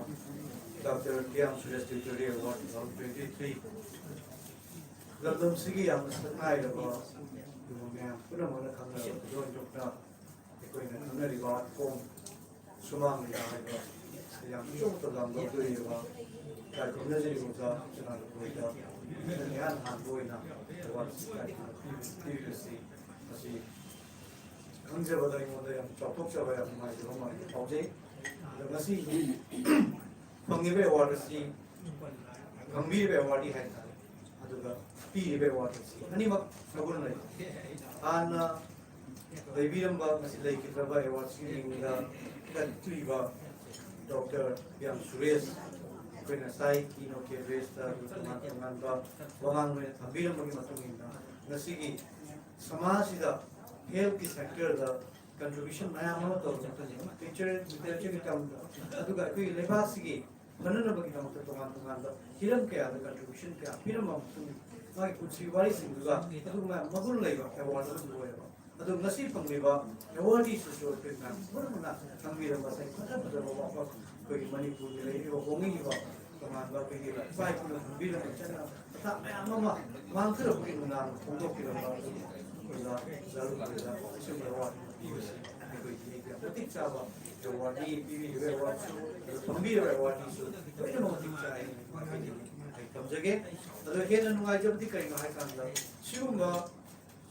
Doctor ꯀꯤꯌꯥꯝ Suresh Literary Award two thousand twenty three ꯂꯝꯗꯝꯁꯤꯒꯤ ꯌꯥꯝꯅ ꯁꯛꯅꯥꯏꯔꯕ ꯑꯗꯨꯒ ꯃꯌꯥꯝ ꯄꯨꯝꯅꯃꯛꯅ ꯈꯪꯅꯔꯕ ꯊꯣꯏꯗꯣꯛ ꯍꯦꯟꯗꯣꯛꯅ ꯑꯩꯈꯣꯏꯅ ꯈꯪꯅꯔꯤꯕ art form ꯁꯨꯃꯥꯡ ꯂꯤꯂꯥ ꯍꯥꯏꯕ ꯌꯥꯝ ꯑꯆꯧꯕ ꯊꯧꯗꯥꯡ ꯂꯧꯗꯣꯔꯤꯕ ꯏꯀꯥꯏ ꯈꯨꯝꯅꯖꯔꯤꯕ ꯑꯣꯖꯥ ꯆꯅꯥ ꯂꯨꯀꯣꯏꯗ ꯏꯍꯥꯟ ꯍꯥꯟꯕ ꯑꯣꯏꯅ ꯑꯦꯋꯥꯔꯗ ꯄꯤꯕꯁꯤ ꯃꯁꯤ ꯈꯪꯖꯕꯗ ꯑꯩꯉꯣꯟꯗ ꯌꯥꯝ ꯆꯥꯎꯊꯣꯛꯆꯕ, ꯌꯥꯝ ꯅꯨꯡꯉꯥꯏꯖꯕ ꯑꯃ ꯑꯣꯏꯅ ꯐꯥꯎꯖꯩ꯫ ꯑꯗꯣ ꯉꯁꯤ ꯐꯪꯉꯤꯕ ꯑꯦꯋꯥꯔꯗ ꯑꯁꯤ, ꯐꯪꯕꯤꯔꯤꯕ ꯑꯦꯋꯥꯔꯗꯤ ꯍꯥꯏꯇꯥꯔꯦ, ꯑꯗꯨꯒ ꯄꯤꯔꯤꯕ ꯑꯦꯋꯥꯔꯗ ꯑꯁꯤ ꯑꯅꯤꯃꯛ ꯃꯒꯨꯟ ꯂꯩ꯫ ꯍꯥꯟꯅ ꯂꯩꯕꯤꯔꯝꯕ, ꯉꯁꯤ ꯂꯩꯈꯤꯗ꯭ꯔꯕ ꯑꯦꯋꯥꯔꯗꯁꯤꯡꯒꯤ ꯃꯤꯡꯗ ꯀꯠꯇ꯭ꯔꯤꯕ ꯗꯣꯛꯇꯔ ꯄꯤꯌꯥꯝ ꯁꯨꯔꯦꯁ, ꯑꯩꯈꯣꯏꯅ ꯉꯁꯥꯏ keynote addressꯇ ꯇꯣꯉꯥꯟ ꯇꯣꯉꯥꯟꯕ ꯋꯥꯉꯥꯡ ꯑꯣꯏꯅ ꯊꯝꯕꯤꯔꯝꯕꯒꯤ ꯃꯇꯨꯡ ꯏꯟꯅ ꯉꯁꯤꯒꯤ ꯁꯃꯥꯖꯁꯤꯗ healthꯀꯤ sectorꯗ contribution ꯃꯌꯥꯝ ꯑꯃ ꯇꯧꯔꯕ ꯃꯇꯨꯡꯗ teacher, literature ꯇꯝꯕ, ꯑꯗꯨꯒ ꯑꯩꯈꯣꯏꯒꯤ ꯂꯩꯕꯥꯛꯁꯤꯒꯤ ꯐꯅꯅꯕꯒꯤꯗꯃꯛꯇ ꯇꯣꯉꯥꯟ ꯇꯣꯉꯥꯟꯕ ꯍꯤꯔꯝ ꯀꯌꯥꯗ contribution ꯀꯌꯥ ꯄꯤꯔꯝꯕ ꯃꯇꯨꯡ ꯃꯥꯒꯤ ꯄꯨꯟꯁꯤ ꯋꯥꯔꯤꯁꯤꯡꯗꯨꯒ ꯑꯗꯨꯒꯨꯝꯕ ꯃꯒꯨꯟ ꯂꯩꯕ ꯑꯦꯋꯥꯔꯗ ꯑꯃꯁꯨ ꯑꯣꯏꯔꯕ ꯑꯗꯣ ꯉꯁꯤ ꯐꯪꯂꯤꯕ ꯑꯦꯋꯥꯔꯗꯤꯁꯤꯁꯨ ꯑꯩꯈꯣꯏ ꯃꯌꯥꯝ ꯄꯨꯝꯅꯃꯛꯅ ꯈꯪꯕꯤꯔꯝꯕ ꯉꯁꯥꯏ ꯐꯖ ꯐꯖꯕ ꯋꯥꯐꯝ ꯑꯩꯈꯣꯏꯒꯤ ꯃꯅꯤꯄꯨꯔꯒꯤ ꯂꯩꯔꯤꯕ ꯍꯣꯡꯂꯤꯕ ꯇꯣꯉꯥꯟꯕ ꯑꯩꯈꯣꯏꯒꯤ ꯏꯄꯥ ꯏꯄꯨꯅ ꯊꯝꯕꯤꯔꯝꯕ ꯆꯠꯅ ꯄꯊꯥꯞ ꯃꯌꯥꯝ ꯑꯃ ꯃꯥꯡꯊꯔꯛꯄꯒꯤ ꯅꯨꯡꯗꯥꯡ ꯐꯣꯡꯗꯣꯛꯄꯤꯔꯝꯕ ꯑꯗꯨꯒꯤ ꯑꯣꯖꯥ ꯖꯥꯔꯨ ꯑꯣꯖꯥ ꯑꯁꯤꯒꯨꯝꯕ ꯑꯦꯋꯥꯔꯗ ꯄꯤꯕꯁꯤ ꯑꯩꯈꯣꯏꯒꯤ ꯃꯇꯤꯛ ꯆꯥꯕ ꯑꯦꯋꯥꯔꯗꯅꯤ꯫ ꯄꯤꯕꯤꯔꯤꯕ ꯑꯦꯋꯥꯔꯗꯁꯨ ꯑꯗꯨꯒ ꯐꯪꯕꯤꯔꯤꯕ ꯑꯦꯋꯥꯔꯗꯁꯨ ꯂꯣꯏꯅꯃꯛ ꯃꯇꯤꯛ ꯆꯥꯏ ꯍꯥꯏꯅ ꯑꯩ ꯊꯝꯖꯒꯦ꯫ ꯑꯗꯣ ꯍꯦꯟꯅ ꯅꯨꯡꯉꯥꯏꯖꯕꯗꯤ ꯀꯔꯤꯅꯣ ꯍꯥꯏ ꯀꯥꯟꯗ ꯁꯤꯒꯨꯝꯕ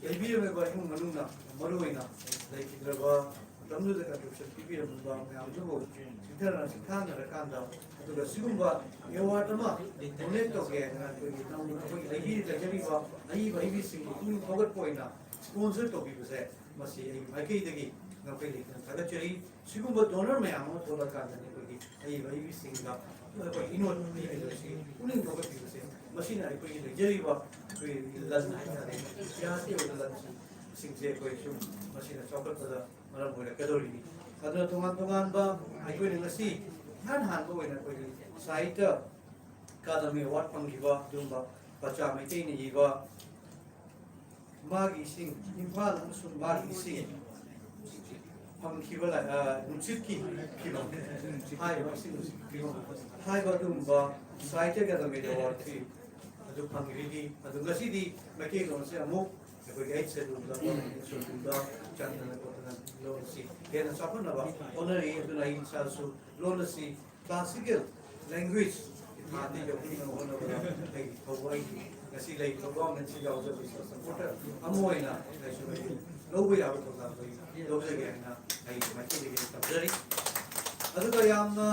ꯂꯩꯕꯤꯔꯝꯂꯤꯕ ꯏꯃꯨꯡ ꯃꯅꯨꯡꯅ ꯃꯔꯨꯑꯣꯏꯅ ꯂꯩꯈꯤꯗ꯭ꯔꯕ ꯃꯇꯝꯗꯨꯗ ꯀꯟꯇ꯭ꯔꯤꯕ꯭ꯌꯨꯁꯟ ꯄꯤꯕꯤꯔꯝꯂꯤꯕ ꯃꯌꯥꯝꯗꯨꯕꯨ ꯁꯤꯡꯊꯥꯅ ꯁꯤꯡꯊꯥꯅꯔꯀꯥꯟꯗ ꯑꯗꯨꯒ ꯁꯤꯒꯨꯝꯕ ꯑꯦꯋꯥꯔꯗ ꯑꯃ ꯗꯣꯅꯦꯠ ꯇꯧꯒꯦ ꯍꯥꯏꯗꯅ ꯑꯩꯈꯣꯏꯒꯤ ꯅꯧꯅ ꯑꯩꯈꯣꯏꯒꯤ ꯂꯩꯕꯤ ꯂꯩꯖꯔꯤꯕ ꯑꯏꯕ ꯑꯏꯕꯤꯁꯤꯡꯕꯨ ꯄꯨꯛꯅꯤꯡ ꯊꯧꯒꯠꯄ ꯑꯣꯏꯅ ꯁ꯭ꯄꯣꯟꯁꯔ ꯇꯧꯕꯤꯕꯁꯦ ꯃꯁꯤ ꯑꯩꯒꯤ ꯃꯥꯏꯀꯩꯗꯒꯤ ꯉꯝꯈꯩ ꯂꯩꯇꯅ ꯊꯥꯒꯠꯆꯔꯤ꯫ ꯁꯤꯒꯨꯝꯕ ꯗꯣꯅꯔ ꯃꯌꯥꯝ ꯑꯃ ꯊꯣꯛꯂꯀꯥꯟꯗ ꯑꯩꯈꯣꯏꯒꯤ ꯑꯏꯕ ꯑꯏꯕꯤꯁꯤꯡꯗ ꯑꯩꯈꯣꯏ ꯏꯅꯣꯠ ꯄꯤꯕꯤꯕꯁꯤ ꯄꯨꯛꯅꯤꯡ ꯊꯧꯒꯠꯄꯤꯕꯁꯦ ꯃꯁꯤꯅ ꯑꯩꯈꯣꯏꯒꯤ ꯂꯩꯖꯔꯤꯕ ꯑꯩꯈꯣꯏ ꯂꯟ ꯍꯥꯏꯇꯥꯔꯦ, ꯏꯇꯤꯍꯥꯁꯀꯤ ꯑꯣꯏꯕ ꯂꯟꯁꯤꯡ ꯑꯁꯤ ꯑꯩꯈꯣꯏ ꯁꯨꯝ ꯃꯁꯤꯅ ꯆꯥꯎꯈꯠꯄꯗ ꯃꯔꯝ ꯑꯣꯏꯔꯛꯀꯗꯧꯔꯤꯅꯤ꯫ ꯑꯗꯨꯅ ꯇꯣꯉꯥꯟ ꯇꯣꯉꯥꯟꯕ ꯑꯩꯈꯣꯏꯅ ꯉꯁꯤ ꯏꯍꯥꯟ ꯍꯥꯟꯕ ꯑꯣꯏꯅ ꯑꯩꯈꯣꯏꯒꯤ ꯁꯥꯍꯤꯇ꯭ꯌ ꯑꯀꯥꯗꯃꯤ ꯑꯦꯋꯥꯔꯗ ꯐꯪꯈꯤꯕ ꯑꯗꯨꯒꯨꯝꯕ ꯄꯆꯥ ꯃꯩꯇꯩꯅ ꯏꯕ ꯃꯥꯒꯤ ꯏꯁꯤꯡ, ꯏꯝꯐꯥꯜ ꯑꯃꯁꯨꯡ ꯃꯥꯒꯤ ꯏꯁꯤꯡ ꯐꯪꯈꯤꯕ ꯂꯥꯏ-, ꯑ, ꯅꯨꯡꯁꯤꯠꯀꯤ ꯐꯤꯕꯝ ꯍꯥꯏꯔꯤꯕ ꯏꯁꯤꯡ ꯅꯨꯡꯁꯤꯠꯀꯤ ꯐꯤꯕꯝ ꯍꯥꯏꯕ ꯑꯗꯨꯒꯨꯝꯕ ꯁꯥꯍꯤꯇ꯭ꯌ ꯑꯦꯀꯥꯗꯃꯤ ꯑꯦꯋꯥꯔꯗꯀꯤ ꯑꯗꯨ ꯐꯪꯈ꯭ꯔꯤꯗꯤ, ꯑꯗꯨ ꯉꯁꯤꯗꯤ ꯃꯩꯇꯩꯂꯣꯟꯁꯦ ꯑꯃꯨꯛ ꯑꯩꯈꯣꯏꯒꯤ ꯑꯩꯠ ꯁꯦꯗꯨꯜꯗ, ꯁꯦꯗꯨꯜꯗ ꯆꯟꯗꯅ ꯈꯣꯠꯇꯅ ꯂꯣꯟ ꯑꯁꯤ ꯍꯦꯟꯅ ꯆꯥꯎꯈꯠꯅꯕ ꯍꯣꯠꯅꯔꯤ꯫ ꯑꯗꯨꯅ ꯑꯩ ꯏꯁꯥꯁꯨ ꯂꯣꯟ ꯑꯁꯤ ꯀ꯭ꯂꯥꯁꯤꯀꯦꯜ ꯂꯦꯡꯒ꯭ꯋꯦꯖ ꯊꯥꯗ ꯌꯧꯍꯟꯅꯕ ꯍꯣꯠꯅꯕꯗ ꯑꯩꯒꯤ ꯊꯧ-, ꯑꯩꯒꯤ ꯉꯁꯤ ꯂꯩꯔꯤꯕ ꯒꯣꯔꯃꯦꯟꯁꯤ ꯌꯥꯎꯖꯕ ꯁꯞꯄꯣꯔꯇꯔ ꯑꯃ ꯑꯣꯏꯅ ꯑꯩꯁꯨ ꯑꯩ ꯂꯧꯕ ꯌꯥꯕ ꯊꯧꯗꯥꯡꯗꯣ ꯑꯩ ꯂꯧꯖꯒꯦ ꯍꯥꯏꯅ ꯑꯩ ꯃꯥꯏꯀꯩꯗꯒꯤ ꯇꯝꯖꯔꯤ꯫ ꯑꯗꯨꯒ ꯌꯥꯝꯅ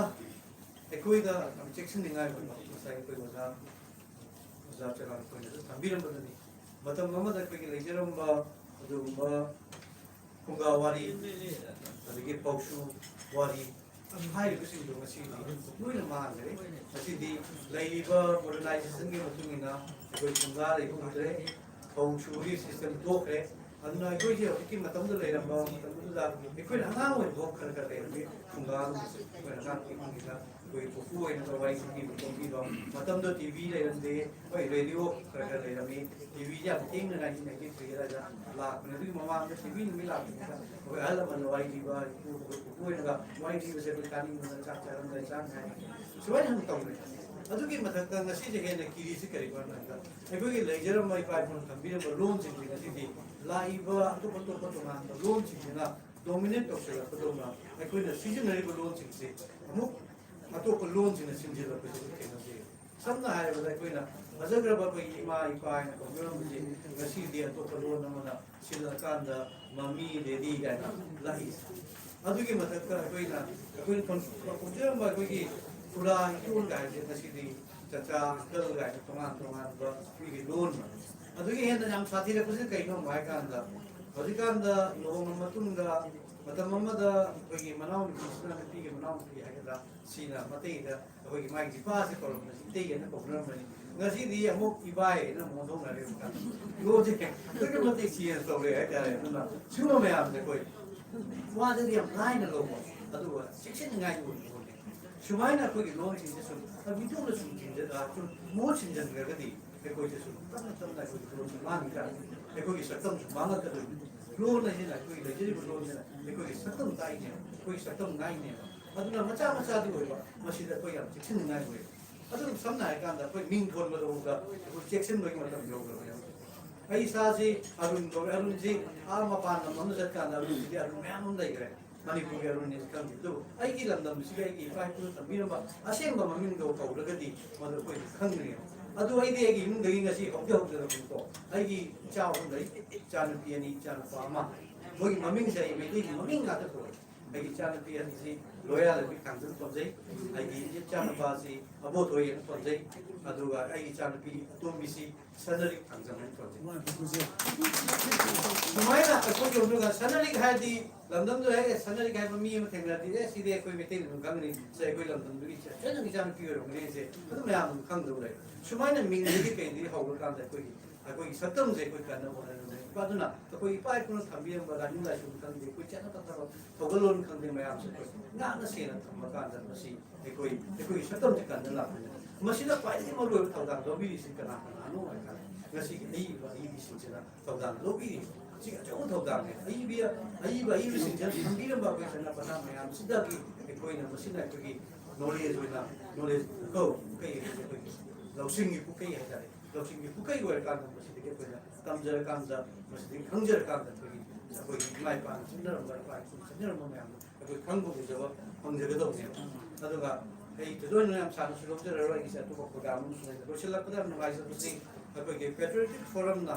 ꯑꯩꯈꯣꯏꯗ ꯌꯥꯝ ꯆꯦꯛꯁꯤꯟꯅꯤꯡꯉꯥꯏ ꯑꯣꯏꯕ ꯉꯁꯥꯏ ꯑꯩꯈꯣꯏ ꯑꯣꯖꯥ, ꯑꯣꯖꯥ ꯆꯦꯔꯥꯡ ꯑꯩꯈꯣꯏꯅꯁꯨ ꯊꯝꯕꯤꯔꯝꯕꯗꯨꯅꯤ꯫ ꯃꯇꯝ ꯑꯃꯗ ꯑꯩꯈꯣꯏꯒꯤ ꯂꯩꯖꯔꯝꯕ ꯑꯗꯨꯒꯨꯝꯕ ꯐꯨꯡꯒꯥ ꯋꯥꯔꯤ, ꯑꯗꯒꯤ ꯄꯥꯎꯁꯨ ꯋꯥꯔꯤ ꯍꯥꯏꯔꯤꯕꯁꯤꯡꯗꯣ ꯉꯁꯤꯗꯤ ꯂꯣꯏꯅ ꯃꯥꯡꯈ꯭ꯔꯦ꯫ ꯉꯁꯤꯗꯤ ꯂꯩꯔꯤꯕ ꯃꯣꯗꯔꯅꯥꯏꯖꯦꯁꯟꯒꯤ ꯃꯇꯨꯡ ꯏꯟꯅ ꯑꯩꯈꯣꯏ ꯐꯨꯡꯒꯥ ꯂꯩꯕ ꯎꯗ꯭ꯔꯦ, ꯄꯥꯎꯁꯨꯒꯤ ꯁꯤꯁꯇꯦꯝ ꯇꯣꯛꯈ꯭ꯔꯦ꯫ ꯑꯗꯨꯅ ꯑꯩꯈꯣꯏꯁꯦ ꯍꯧꯖꯤꯛꯀꯤ ꯃꯇꯝꯗ ꯂꯩꯔꯝꯕ ꯃꯇꯝꯗꯨꯗ ꯑꯩꯈꯣꯏꯅ ꯑꯉꯥꯡ ꯑꯣꯏꯔꯤꯐꯥꯎ ꯈꯔ ꯈꯔ ꯂꯩꯔꯝꯃꯤ ꯐꯨꯡꯒꯥꯒꯨꯝꯕꯁꯦ ꯑꯩꯈꯣꯏꯅ ꯑꯉꯥꯡ ꯑꯣꯏꯔꯤꯉꯩꯗ ꯑꯩꯈꯣꯏ ꯄꯨꯄꯨ ꯑꯣꯏꯅ ꯋꯥꯔꯤ ꯁꯤꯟꯕꯤꯕ ꯈꯣꯠꯄꯤꯕ ꯃꯇꯝꯗꯣ ꯇꯤ ꯚꯤ ꯂꯩꯔꯝꯗꯦ, ꯍꯣꯏ, ꯔꯦꯗꯤꯑꯣ ꯈꯔ ꯈꯔ ꯂꯩꯔꯝꯃꯤ꯫ ꯇꯤ ꯚꯤꯁꯦ ꯌꯥꯝ ꯊꯦꯡꯅ ꯅꯥꯏꯟꯇꯤꯟ ꯅꯥꯏꯟꯇꯤ ꯊ꯭ꯔꯤ ꯑꯗꯨꯋꯥꯏꯗ ꯂꯥꯛꯄꯅꯦ꯫ ꯑꯗꯨꯒꯤ ꯃꯃꯥꯡꯗ ꯇꯤ ꯚꯤ ꯅꯨꯃꯤꯠ ꯂꯥꯛꯄꯅꯤꯅ ꯑꯩꯈꯣꯏ ꯑꯍꯜ ꯂꯃꯟꯅ ꯋꯥꯔꯤ ꯂꯤꯕ, ꯏꯄꯨ ꯑꯩꯈꯣꯏ ꯄꯨꯄꯨ ꯑꯣꯏꯅꯒ ꯋꯥꯔꯤ ꯂꯤꯕꯁꯦ ꯑꯩꯈꯣꯏ ꯇꯥꯅꯤꯡꯕꯅ ꯆꯥꯛ ꯆꯥꯔꯝꯗꯥꯏ ꯆꯥꯅꯤꯡꯉꯥꯏ ꯁꯨꯃꯥꯏꯅ ꯍꯦꯟꯅ ꯇꯧꯅꯩ꯫ ꯑꯗꯨꯒꯤ ꯃꯊꯛꯇ ꯉꯁꯤꯁꯦ ꯍꯦꯟꯅ ꯀꯤꯔꯤꯁꯤ ꯀꯔꯤꯒꯤꯅꯣ ꯍꯥꯏꯕꯗ ꯑꯩꯈꯣꯏꯒꯤ ꯂꯩꯖꯔꯝꯕ ꯏꯄꯥ ꯏꯄꯨꯅ ꯊꯝꯕꯤꯔꯝꯕ ꯂꯣꯟꯁꯤꯡꯁꯦ ꯉꯁꯤꯗꯤ ꯂꯥꯛꯏꯕ ꯑꯇꯣꯞ ꯑꯇꯣꯞꯄ ꯇꯣꯉꯥꯟꯕ ꯂꯣꯟꯁꯤꯡꯁꯤꯅ ꯗꯣꯃꯤꯅꯦꯠ ꯇꯧꯁꯤꯜꯂꯛꯄꯗꯧꯅ ꯑꯩꯈꯣꯏꯅ ꯁꯤꯖꯤꯟꯅꯔꯤꯕ ꯂꯣꯟꯁꯤꯡꯁꯦ ꯑꯃꯨꯛ ꯑꯇꯣꯞꯄ ꯂꯣꯟꯁꯤꯡꯅ ꯁꯤꯟꯖꯤꯜꯂꯛꯄꯁꯤꯁꯨ ꯊꯦꯡꯅꯖꯩ꯫ ꯁꯝꯅ ꯍꯥꯏꯔꯕꯗ ꯑꯩꯈꯣꯏꯅ ꯐꯖꯈ꯭ꯔꯕ ꯑꯩꯈꯣꯏꯒꯤ ꯏꯃꯥ ꯏꯄꯥ ꯍꯥꯏꯅ ꯀꯧꯅꯔꯝꯕꯁꯦ ꯉꯁꯤꯗꯤ ꯑꯇꯣꯞꯄ ꯂꯣꯟ ꯑꯃꯅ ꯁꯤꯜꯂꯀꯥꯟꯗ ꯃꯃꯤ ꯗꯦꯗꯤ ꯀꯥꯏꯅ ꯂꯥꯛꯏꯁꯦ꯫ ꯑꯗꯨꯒꯤ ꯃꯊꯛꯇ ꯑꯩꯈꯣꯏꯅ ꯑꯩꯈꯣꯏꯅ ꯈꯪ-, ꯈꯪꯖꯔꯝꯕ ꯑꯩꯈꯣꯏꯒꯤ ꯈꯨꯔꯥ ꯏꯇꯣꯟ ꯀꯥꯏꯁꯦ ꯉꯁꯤꯗꯤ ꯆꯆꯥ ꯑꯪꯀꯜ ꯀꯥꯏꯅ ꯇꯣꯉꯥꯟ ꯇꯣꯉꯥꯟꯕ ꯃꯤꯒꯤ ꯂꯣꯟ꯫ ꯑꯗꯨꯒꯤ ꯍꯦꯟꯅ ꯌꯥꯝ ꯁꯥꯊꯤꯔꯛꯄꯁꯤ ꯀꯩꯅꯣ ꯍꯥꯏ ꯀꯥꯟꯗ ꯍꯧꯖꯤꯛꯀꯥꯟꯗ ꯂꯨꯍꯣꯡꯉ ꯃꯇꯨꯡꯗ ꯃꯇꯝ ꯑꯃꯗ ꯑꯩꯈꯣꯏꯒꯤ ꯃꯅꯥꯎꯅꯨꯄꯤꯁꯤꯅ ꯅꯨꯄꯤꯒꯤ ꯃꯅꯥꯎꯅꯨꯄꯤ ꯍꯥꯏꯒꯗ꯭ꯔꯥ ꯁꯤꯅ ꯃꯇꯩꯗ ꯑꯩꯈꯣꯏꯒꯤ ꯃꯥꯒꯤ ꯏꯄꯥꯁꯦ ꯀꯧꯔꯝꯕꯁꯤ ꯏꯇꯩꯒꯤ ꯍꯥꯏꯅ ꯀꯧꯅꯔꯝꯕꯅꯤ꯫ ꯉꯁꯤꯗꯤ ꯑꯃꯨꯛ ꯏꯕꯥꯏ ꯍꯥꯏꯅ ꯑꯃꯨꯛ ꯑꯣꯟꯊꯣꯛꯅꯔꯦ꯫ ꯂꯣꯟꯁꯦ ꯑꯗꯨꯛꯀꯤ ꯃꯇꯤꯛ ꯆꯦꯟꯖ ꯇꯧꯔꯦ ꯍꯥꯏꯇꯥꯔꯦ꯫ ꯑꯗꯨꯅ ꯁꯤꯒꯨꯝꯕ ꯃꯌꯥꯝꯁꯦ ꯑꯩꯈꯣꯏ ꯋꯥꯗꯗꯤ ꯌꯥꯝ ꯂꯥꯏꯅ ꯂꯧꯕ, ꯑꯗꯨꯒ ꯆꯦꯛꯁꯤꯟꯅꯤꯡꯉꯥꯏꯒꯤ ꯑꯣꯏꯕ ꯄꯣꯠꯅꯤ꯫ ꯁꯨꯃꯥꯏꯅ ꯑꯩꯈꯣꯏꯒꯤ ꯂꯣꯟꯁꯤꯡꯁꯦ ꯁꯨꯝ ꯃꯤꯇꯣꯞꯅ ꯁꯨꯝ ꯊꯤꯡꯖ-, ꯑ, ꯁꯨꯝ ꯃꯍꯨꯠ ꯁꯤꯟꯖꯟꯈ꯭ꯔꯒꯗꯤ ꯑꯩꯈꯣꯏꯁꯦ ꯁꯨꯝ ꯇꯞꯅ ꯇꯞꯅ ꯑꯩꯈꯣꯏꯒꯤ ꯂꯣꯟꯁꯦ ꯃꯥꯡꯈꯤꯗ꯭ꯔꯥ? ꯑꯩꯈꯣꯏꯒꯤ ꯁꯛꯇꯝꯁꯨ ꯃꯥꯡꯉꯛꯀꯗꯣꯏꯅꯤ꯫ ꯂꯣꯟ ꯑꯁꯤꯅ ꯑꯩꯈꯣꯏꯒꯤ ꯂꯩꯖꯔꯤꯕ ꯂꯣꯟꯁꯤꯅ ꯑꯩꯈꯣꯏꯒꯤ ꯁꯛꯇꯝ ꯇꯥꯛꯏꯅꯦꯕ, ꯑꯩꯈꯣꯏꯒꯤ ꯁꯛꯇꯝ ꯉꯥꯛꯏꯅꯦꯕ꯫ ꯑꯗꯨꯅ ꯃꯆꯥ ꯃꯆꯥꯗꯤ ꯑꯣꯏꯕ ꯃꯁꯤꯗ ꯑꯩꯈꯣꯏ ꯌꯥꯝ ꯆꯦꯛꯁꯤꯟꯅꯤꯡꯉꯥꯏ ꯑꯣꯏ꯫ ꯑꯗꯨꯝ ꯁꯝꯅ ꯍꯥꯏꯔꯀꯥꯟꯗ ꯑꯩꯈꯣꯏ ꯃꯤꯡ ꯊꯣꯟꯕꯗꯐꯥꯎꯗ ꯑꯩꯈꯣꯏ ꯆꯦꯛꯁꯤꯟꯕꯒꯤ ꯃꯇꯝ ꯌꯧꯈ꯭ꯔꯕꯅꯦꯕ꯫ ꯑꯩ ꯏꯁꯥꯁꯤ ꯑꯔꯨꯟ ꯀꯧꯏ꯫ ꯑꯔꯨꯟꯁꯤ ꯑꯥ ꯃꯄꯥꯟ ꯂꯝ ꯑꯃꯗ ꯆꯠꯀꯥꯟꯗ ꯑꯔꯨꯟꯁꯤꯗꯤ ꯑꯔꯨꯟ ꯃꯌꯥꯝ ꯑꯃ ꯂꯩꯈ꯭ꯔꯦ꯫ ꯃꯅꯤꯄꯨꯔꯒꯤ ꯑꯔꯨꯟꯅꯤ ꯈꯪꯗꯦ꯫ ꯑꯗꯨꯕꯨ ꯑꯩꯒꯤ ꯂꯝꯗꯝꯁꯤꯗ ꯑꯩꯒꯤ ꯏꯄꯥ ꯏꯄꯨꯅ ꯊꯝꯕꯤꯔꯝꯕ ꯑꯁꯦꯡꯕ ꯃꯃꯤꯡꯗꯣ ꯀꯧꯔꯒꯗꯤ ꯃꯗꯨ ꯑꯩꯈꯣꯏꯅ ꯈꯪꯒꯅꯦꯕ꯫ ꯑꯗꯨ ꯑꯩꯗꯤ ꯑꯩꯒꯤ ꯏꯃꯨꯡꯗꯒꯤ ꯉꯁꯤ ꯍꯧꯗꯤ ꯍꯧꯗ꯭ꯔꯕꯅꯤꯀꯣ꯫ ꯑꯩꯒꯤ ꯏꯆꯥ ꯑꯍꯨꯝ ꯂꯩ, ꯏꯆꯥꯅꯨꯄꯤ ꯑꯅꯤ, ꯏꯆꯥꯅꯨꯄꯥ ꯑꯃ꯫ ꯃꯣꯏꯒꯤ ꯃꯃꯤꯡꯁꯦ ꯑꯩ ꯃꯩꯇꯩꯒꯤ ꯃꯃꯤꯡ ꯉꯥꯛꯇ ꯀꯧꯋꯦ꯫ ꯑꯩꯒꯤ ꯏꯆꯥꯅꯨꯄꯤ ꯑꯅꯤꯁꯤ ꯂꯣꯌꯥꯂꯕꯤ ꯊꯥꯡꯖꯝ ꯀꯧꯖꯩ, ꯑꯩꯒꯤ ꯏꯆꯥꯅꯨꯄꯥꯁꯤ ꯑꯕꯣꯊꯣꯏ ꯍꯥꯏꯅ ꯀꯧꯖꯩ, ꯑꯗꯨꯒ ꯑꯩꯒꯤ ꯏꯆꯥꯅꯨꯄꯤ ꯑꯇꯣꯝꯕꯤꯁꯤ ꯁꯅꯔꯤꯛ ꯊꯥꯡꯖꯝ ꯍꯥꯏꯅ ꯀꯧꯖꯩ꯫ ꯁꯨꯃꯥꯏꯅ ꯑꯩꯈꯣꯏꯒꯤ ꯍꯧꯖꯤꯛ ꯁꯅꯔꯤꯛ ꯍꯥꯏꯔꯗꯤ ꯂꯝꯗꯝꯗꯨ ꯍꯦꯛ ꯁꯅꯔꯤꯛ ꯍꯥꯏꯕ ꯃꯤ ꯑꯃ ꯊꯦꯡꯅꯔꯗꯤ, "ꯑꯦ, ꯁꯤꯗꯤ ꯑꯩꯈꯣꯏ ꯃꯩꯇꯩꯅ ꯑꯗꯨꯝ ꯈꯪꯒꯅꯤ, ꯁꯤ ꯑꯩꯈꯣꯏ ꯂꯝꯗꯝꯗꯨꯒꯤ ꯏꯆꯟ-, ꯏꯆꯟ ꯏꯆꯥꯅꯨꯄꯤ ꯑꯣꯏꯔꯝꯒꯅꯤ" ꯍꯥꯏꯁꯦ ꯑꯗꯨꯝ ꯃꯌꯥꯝ ꯑꯗꯨꯝ ꯈꯪꯗꯧ ꯂꯩ꯫ ꯁꯨꯃꯥꯏꯅ ꯃꯤꯡꯗꯒꯤ ꯀꯩꯗꯒꯤ ꯍꯧꯔꯀꯥꯟꯗ ꯑꯩꯈꯣꯏꯒꯤ ꯑꯩꯈꯣꯏꯒꯤ ꯁꯛꯇꯝꯁꯦ ꯑꯩꯈꯣꯏ ꯀꯟꯅ ꯍꯣꯠꯅꯒꯗꯕꯅꯦ꯫ ꯑꯗꯨꯅ ꯑꯩꯈꯣꯏ ꯏꯄꯥ ꯏꯄꯨꯅ ꯊꯝꯕꯤꯔꯝꯕ ꯂꯥꯏꯅꯤꯡ ꯂꯥꯏꯁꯣꯟ ꯈꯪꯗꯦ, ꯑꯩꯈꯣꯏ ꯆꯠꯅ ꯊꯝꯖꯕ ꯊꯧꯒꯜꯂꯣꯟ ꯈꯪꯗꯦ ꯃꯌꯥꯝꯁꯦ ꯑꯩꯈꯣꯏ ꯉꯥꯛꯅ ꯁꯦꯡꯅ ꯊꯝꯕ ꯀꯥꯟꯗ ꯃꯁꯤ ꯑꯩꯈꯣꯏ ꯑꯩꯈꯣꯏꯒꯤ ꯁꯛꯇꯝꯁꯦ ꯀꯟꯅ ꯂꯥꯛꯄꯅꯦ꯫ ꯃꯁꯤꯗ ꯈ꯭ꯋꯥꯏꯗꯒꯤ ꯃꯔꯨꯑꯣꯏꯕ ꯊꯧꯗꯥꯡ ꯂꯧꯕꯤꯔꯤꯁꯤ ꯀꯅꯥ ꯀꯅꯥꯅꯣ ꯍꯥꯏ ꯀꯥꯟꯗ ꯉꯁꯤꯒꯤ ꯑꯏꯕ ꯑꯏꯕꯤꯁꯤꯡꯁꯤꯅ ꯊꯧꯗꯥꯡ ꯂꯧꯕꯤꯔꯤ꯫ ꯁꯤ ꯑꯆꯧꯕ ꯊꯧꯗꯥꯡꯅꯦ꯫ ꯑꯏꯕ ꯑꯏꯕ ꯑꯏꯕꯁꯤꯡꯁꯤꯅ ꯊꯝꯕꯤꯔꯝꯕ ꯑꯩꯈꯣꯏ ꯆꯠꯅ ꯄꯊꯥꯞ ꯃꯌꯥꯝꯁꯤꯗꯒꯤ ꯑꯩꯈꯣꯏꯅ ꯃꯁꯤꯅ ꯑꯩꯈꯣꯏꯒꯤ ꯅꯣꯂꯦꯖ ꯑꯣꯏꯅ ꯅꯣꯂꯦꯖ ꯀꯧ ꯄꯨꯈꯩ ꯑꯩꯈꯣꯏꯒꯤ ꯂꯧꯁꯤꯡꯒꯤ ꯄꯨꯈꯩ ꯍꯥꯏꯇꯥꯔꯦ꯫ ꯂꯧꯁꯤꯡꯒꯤ ꯄꯨꯈꯩ ꯑꯣꯏꯔꯀꯥꯟꯗ ꯃꯁꯤꯗꯒꯤ ꯑꯩꯈꯣꯏꯅ ꯇꯝꯖꯔꯀꯥꯟꯗ ꯃꯁꯤꯗꯒꯤ ꯈꯪꯖꯔꯀꯥꯟꯗ ꯑꯩꯈꯣꯏꯒꯤ ꯑꯩꯈꯣꯏꯒꯤ ꯏꯃꯥ ꯏꯄꯥꯅ ꯆꯠꯅꯔꯝꯕ ꯏꯄꯥ ꯏꯄꯨꯅ ꯆꯠꯅꯔꯝꯕ ꯃꯌꯥꯝꯗꯣ ꯑꯩꯈꯣꯏ ꯈꯪꯕ ꯎꯖꯕ ꯐꯪꯖꯒꯗꯧꯕꯅꯦꯕ꯫ ꯑꯗꯨꯒ ꯑꯩ ꯊꯣꯏꯗꯣꯛꯅ ꯌꯥꯝ ꯁꯥꯡꯅꯁꯨ ꯂꯧꯖꯔꯔꯣꯏ꯫ ꯑꯩꯒꯤꯁꯦ ꯑꯇꯣꯞꯄ ꯄ꯭ꯔꯣꯒ꯭ꯔꯥꯝ ꯑꯃꯁꯨ ꯂꯩ꯫ ꯂꯣꯏꯁꯤꯜꯂꯛꯄꯗ ꯌꯥꯝ ꯅꯨꯡꯉꯥꯏꯖꯕꯁꯤ ꯑꯩꯈꯣꯏꯒꯤ ꯄꯦꯇ꯭ꯔꯤꯌꯣꯇꯤꯛ ꯐꯣꯔꯝꯅ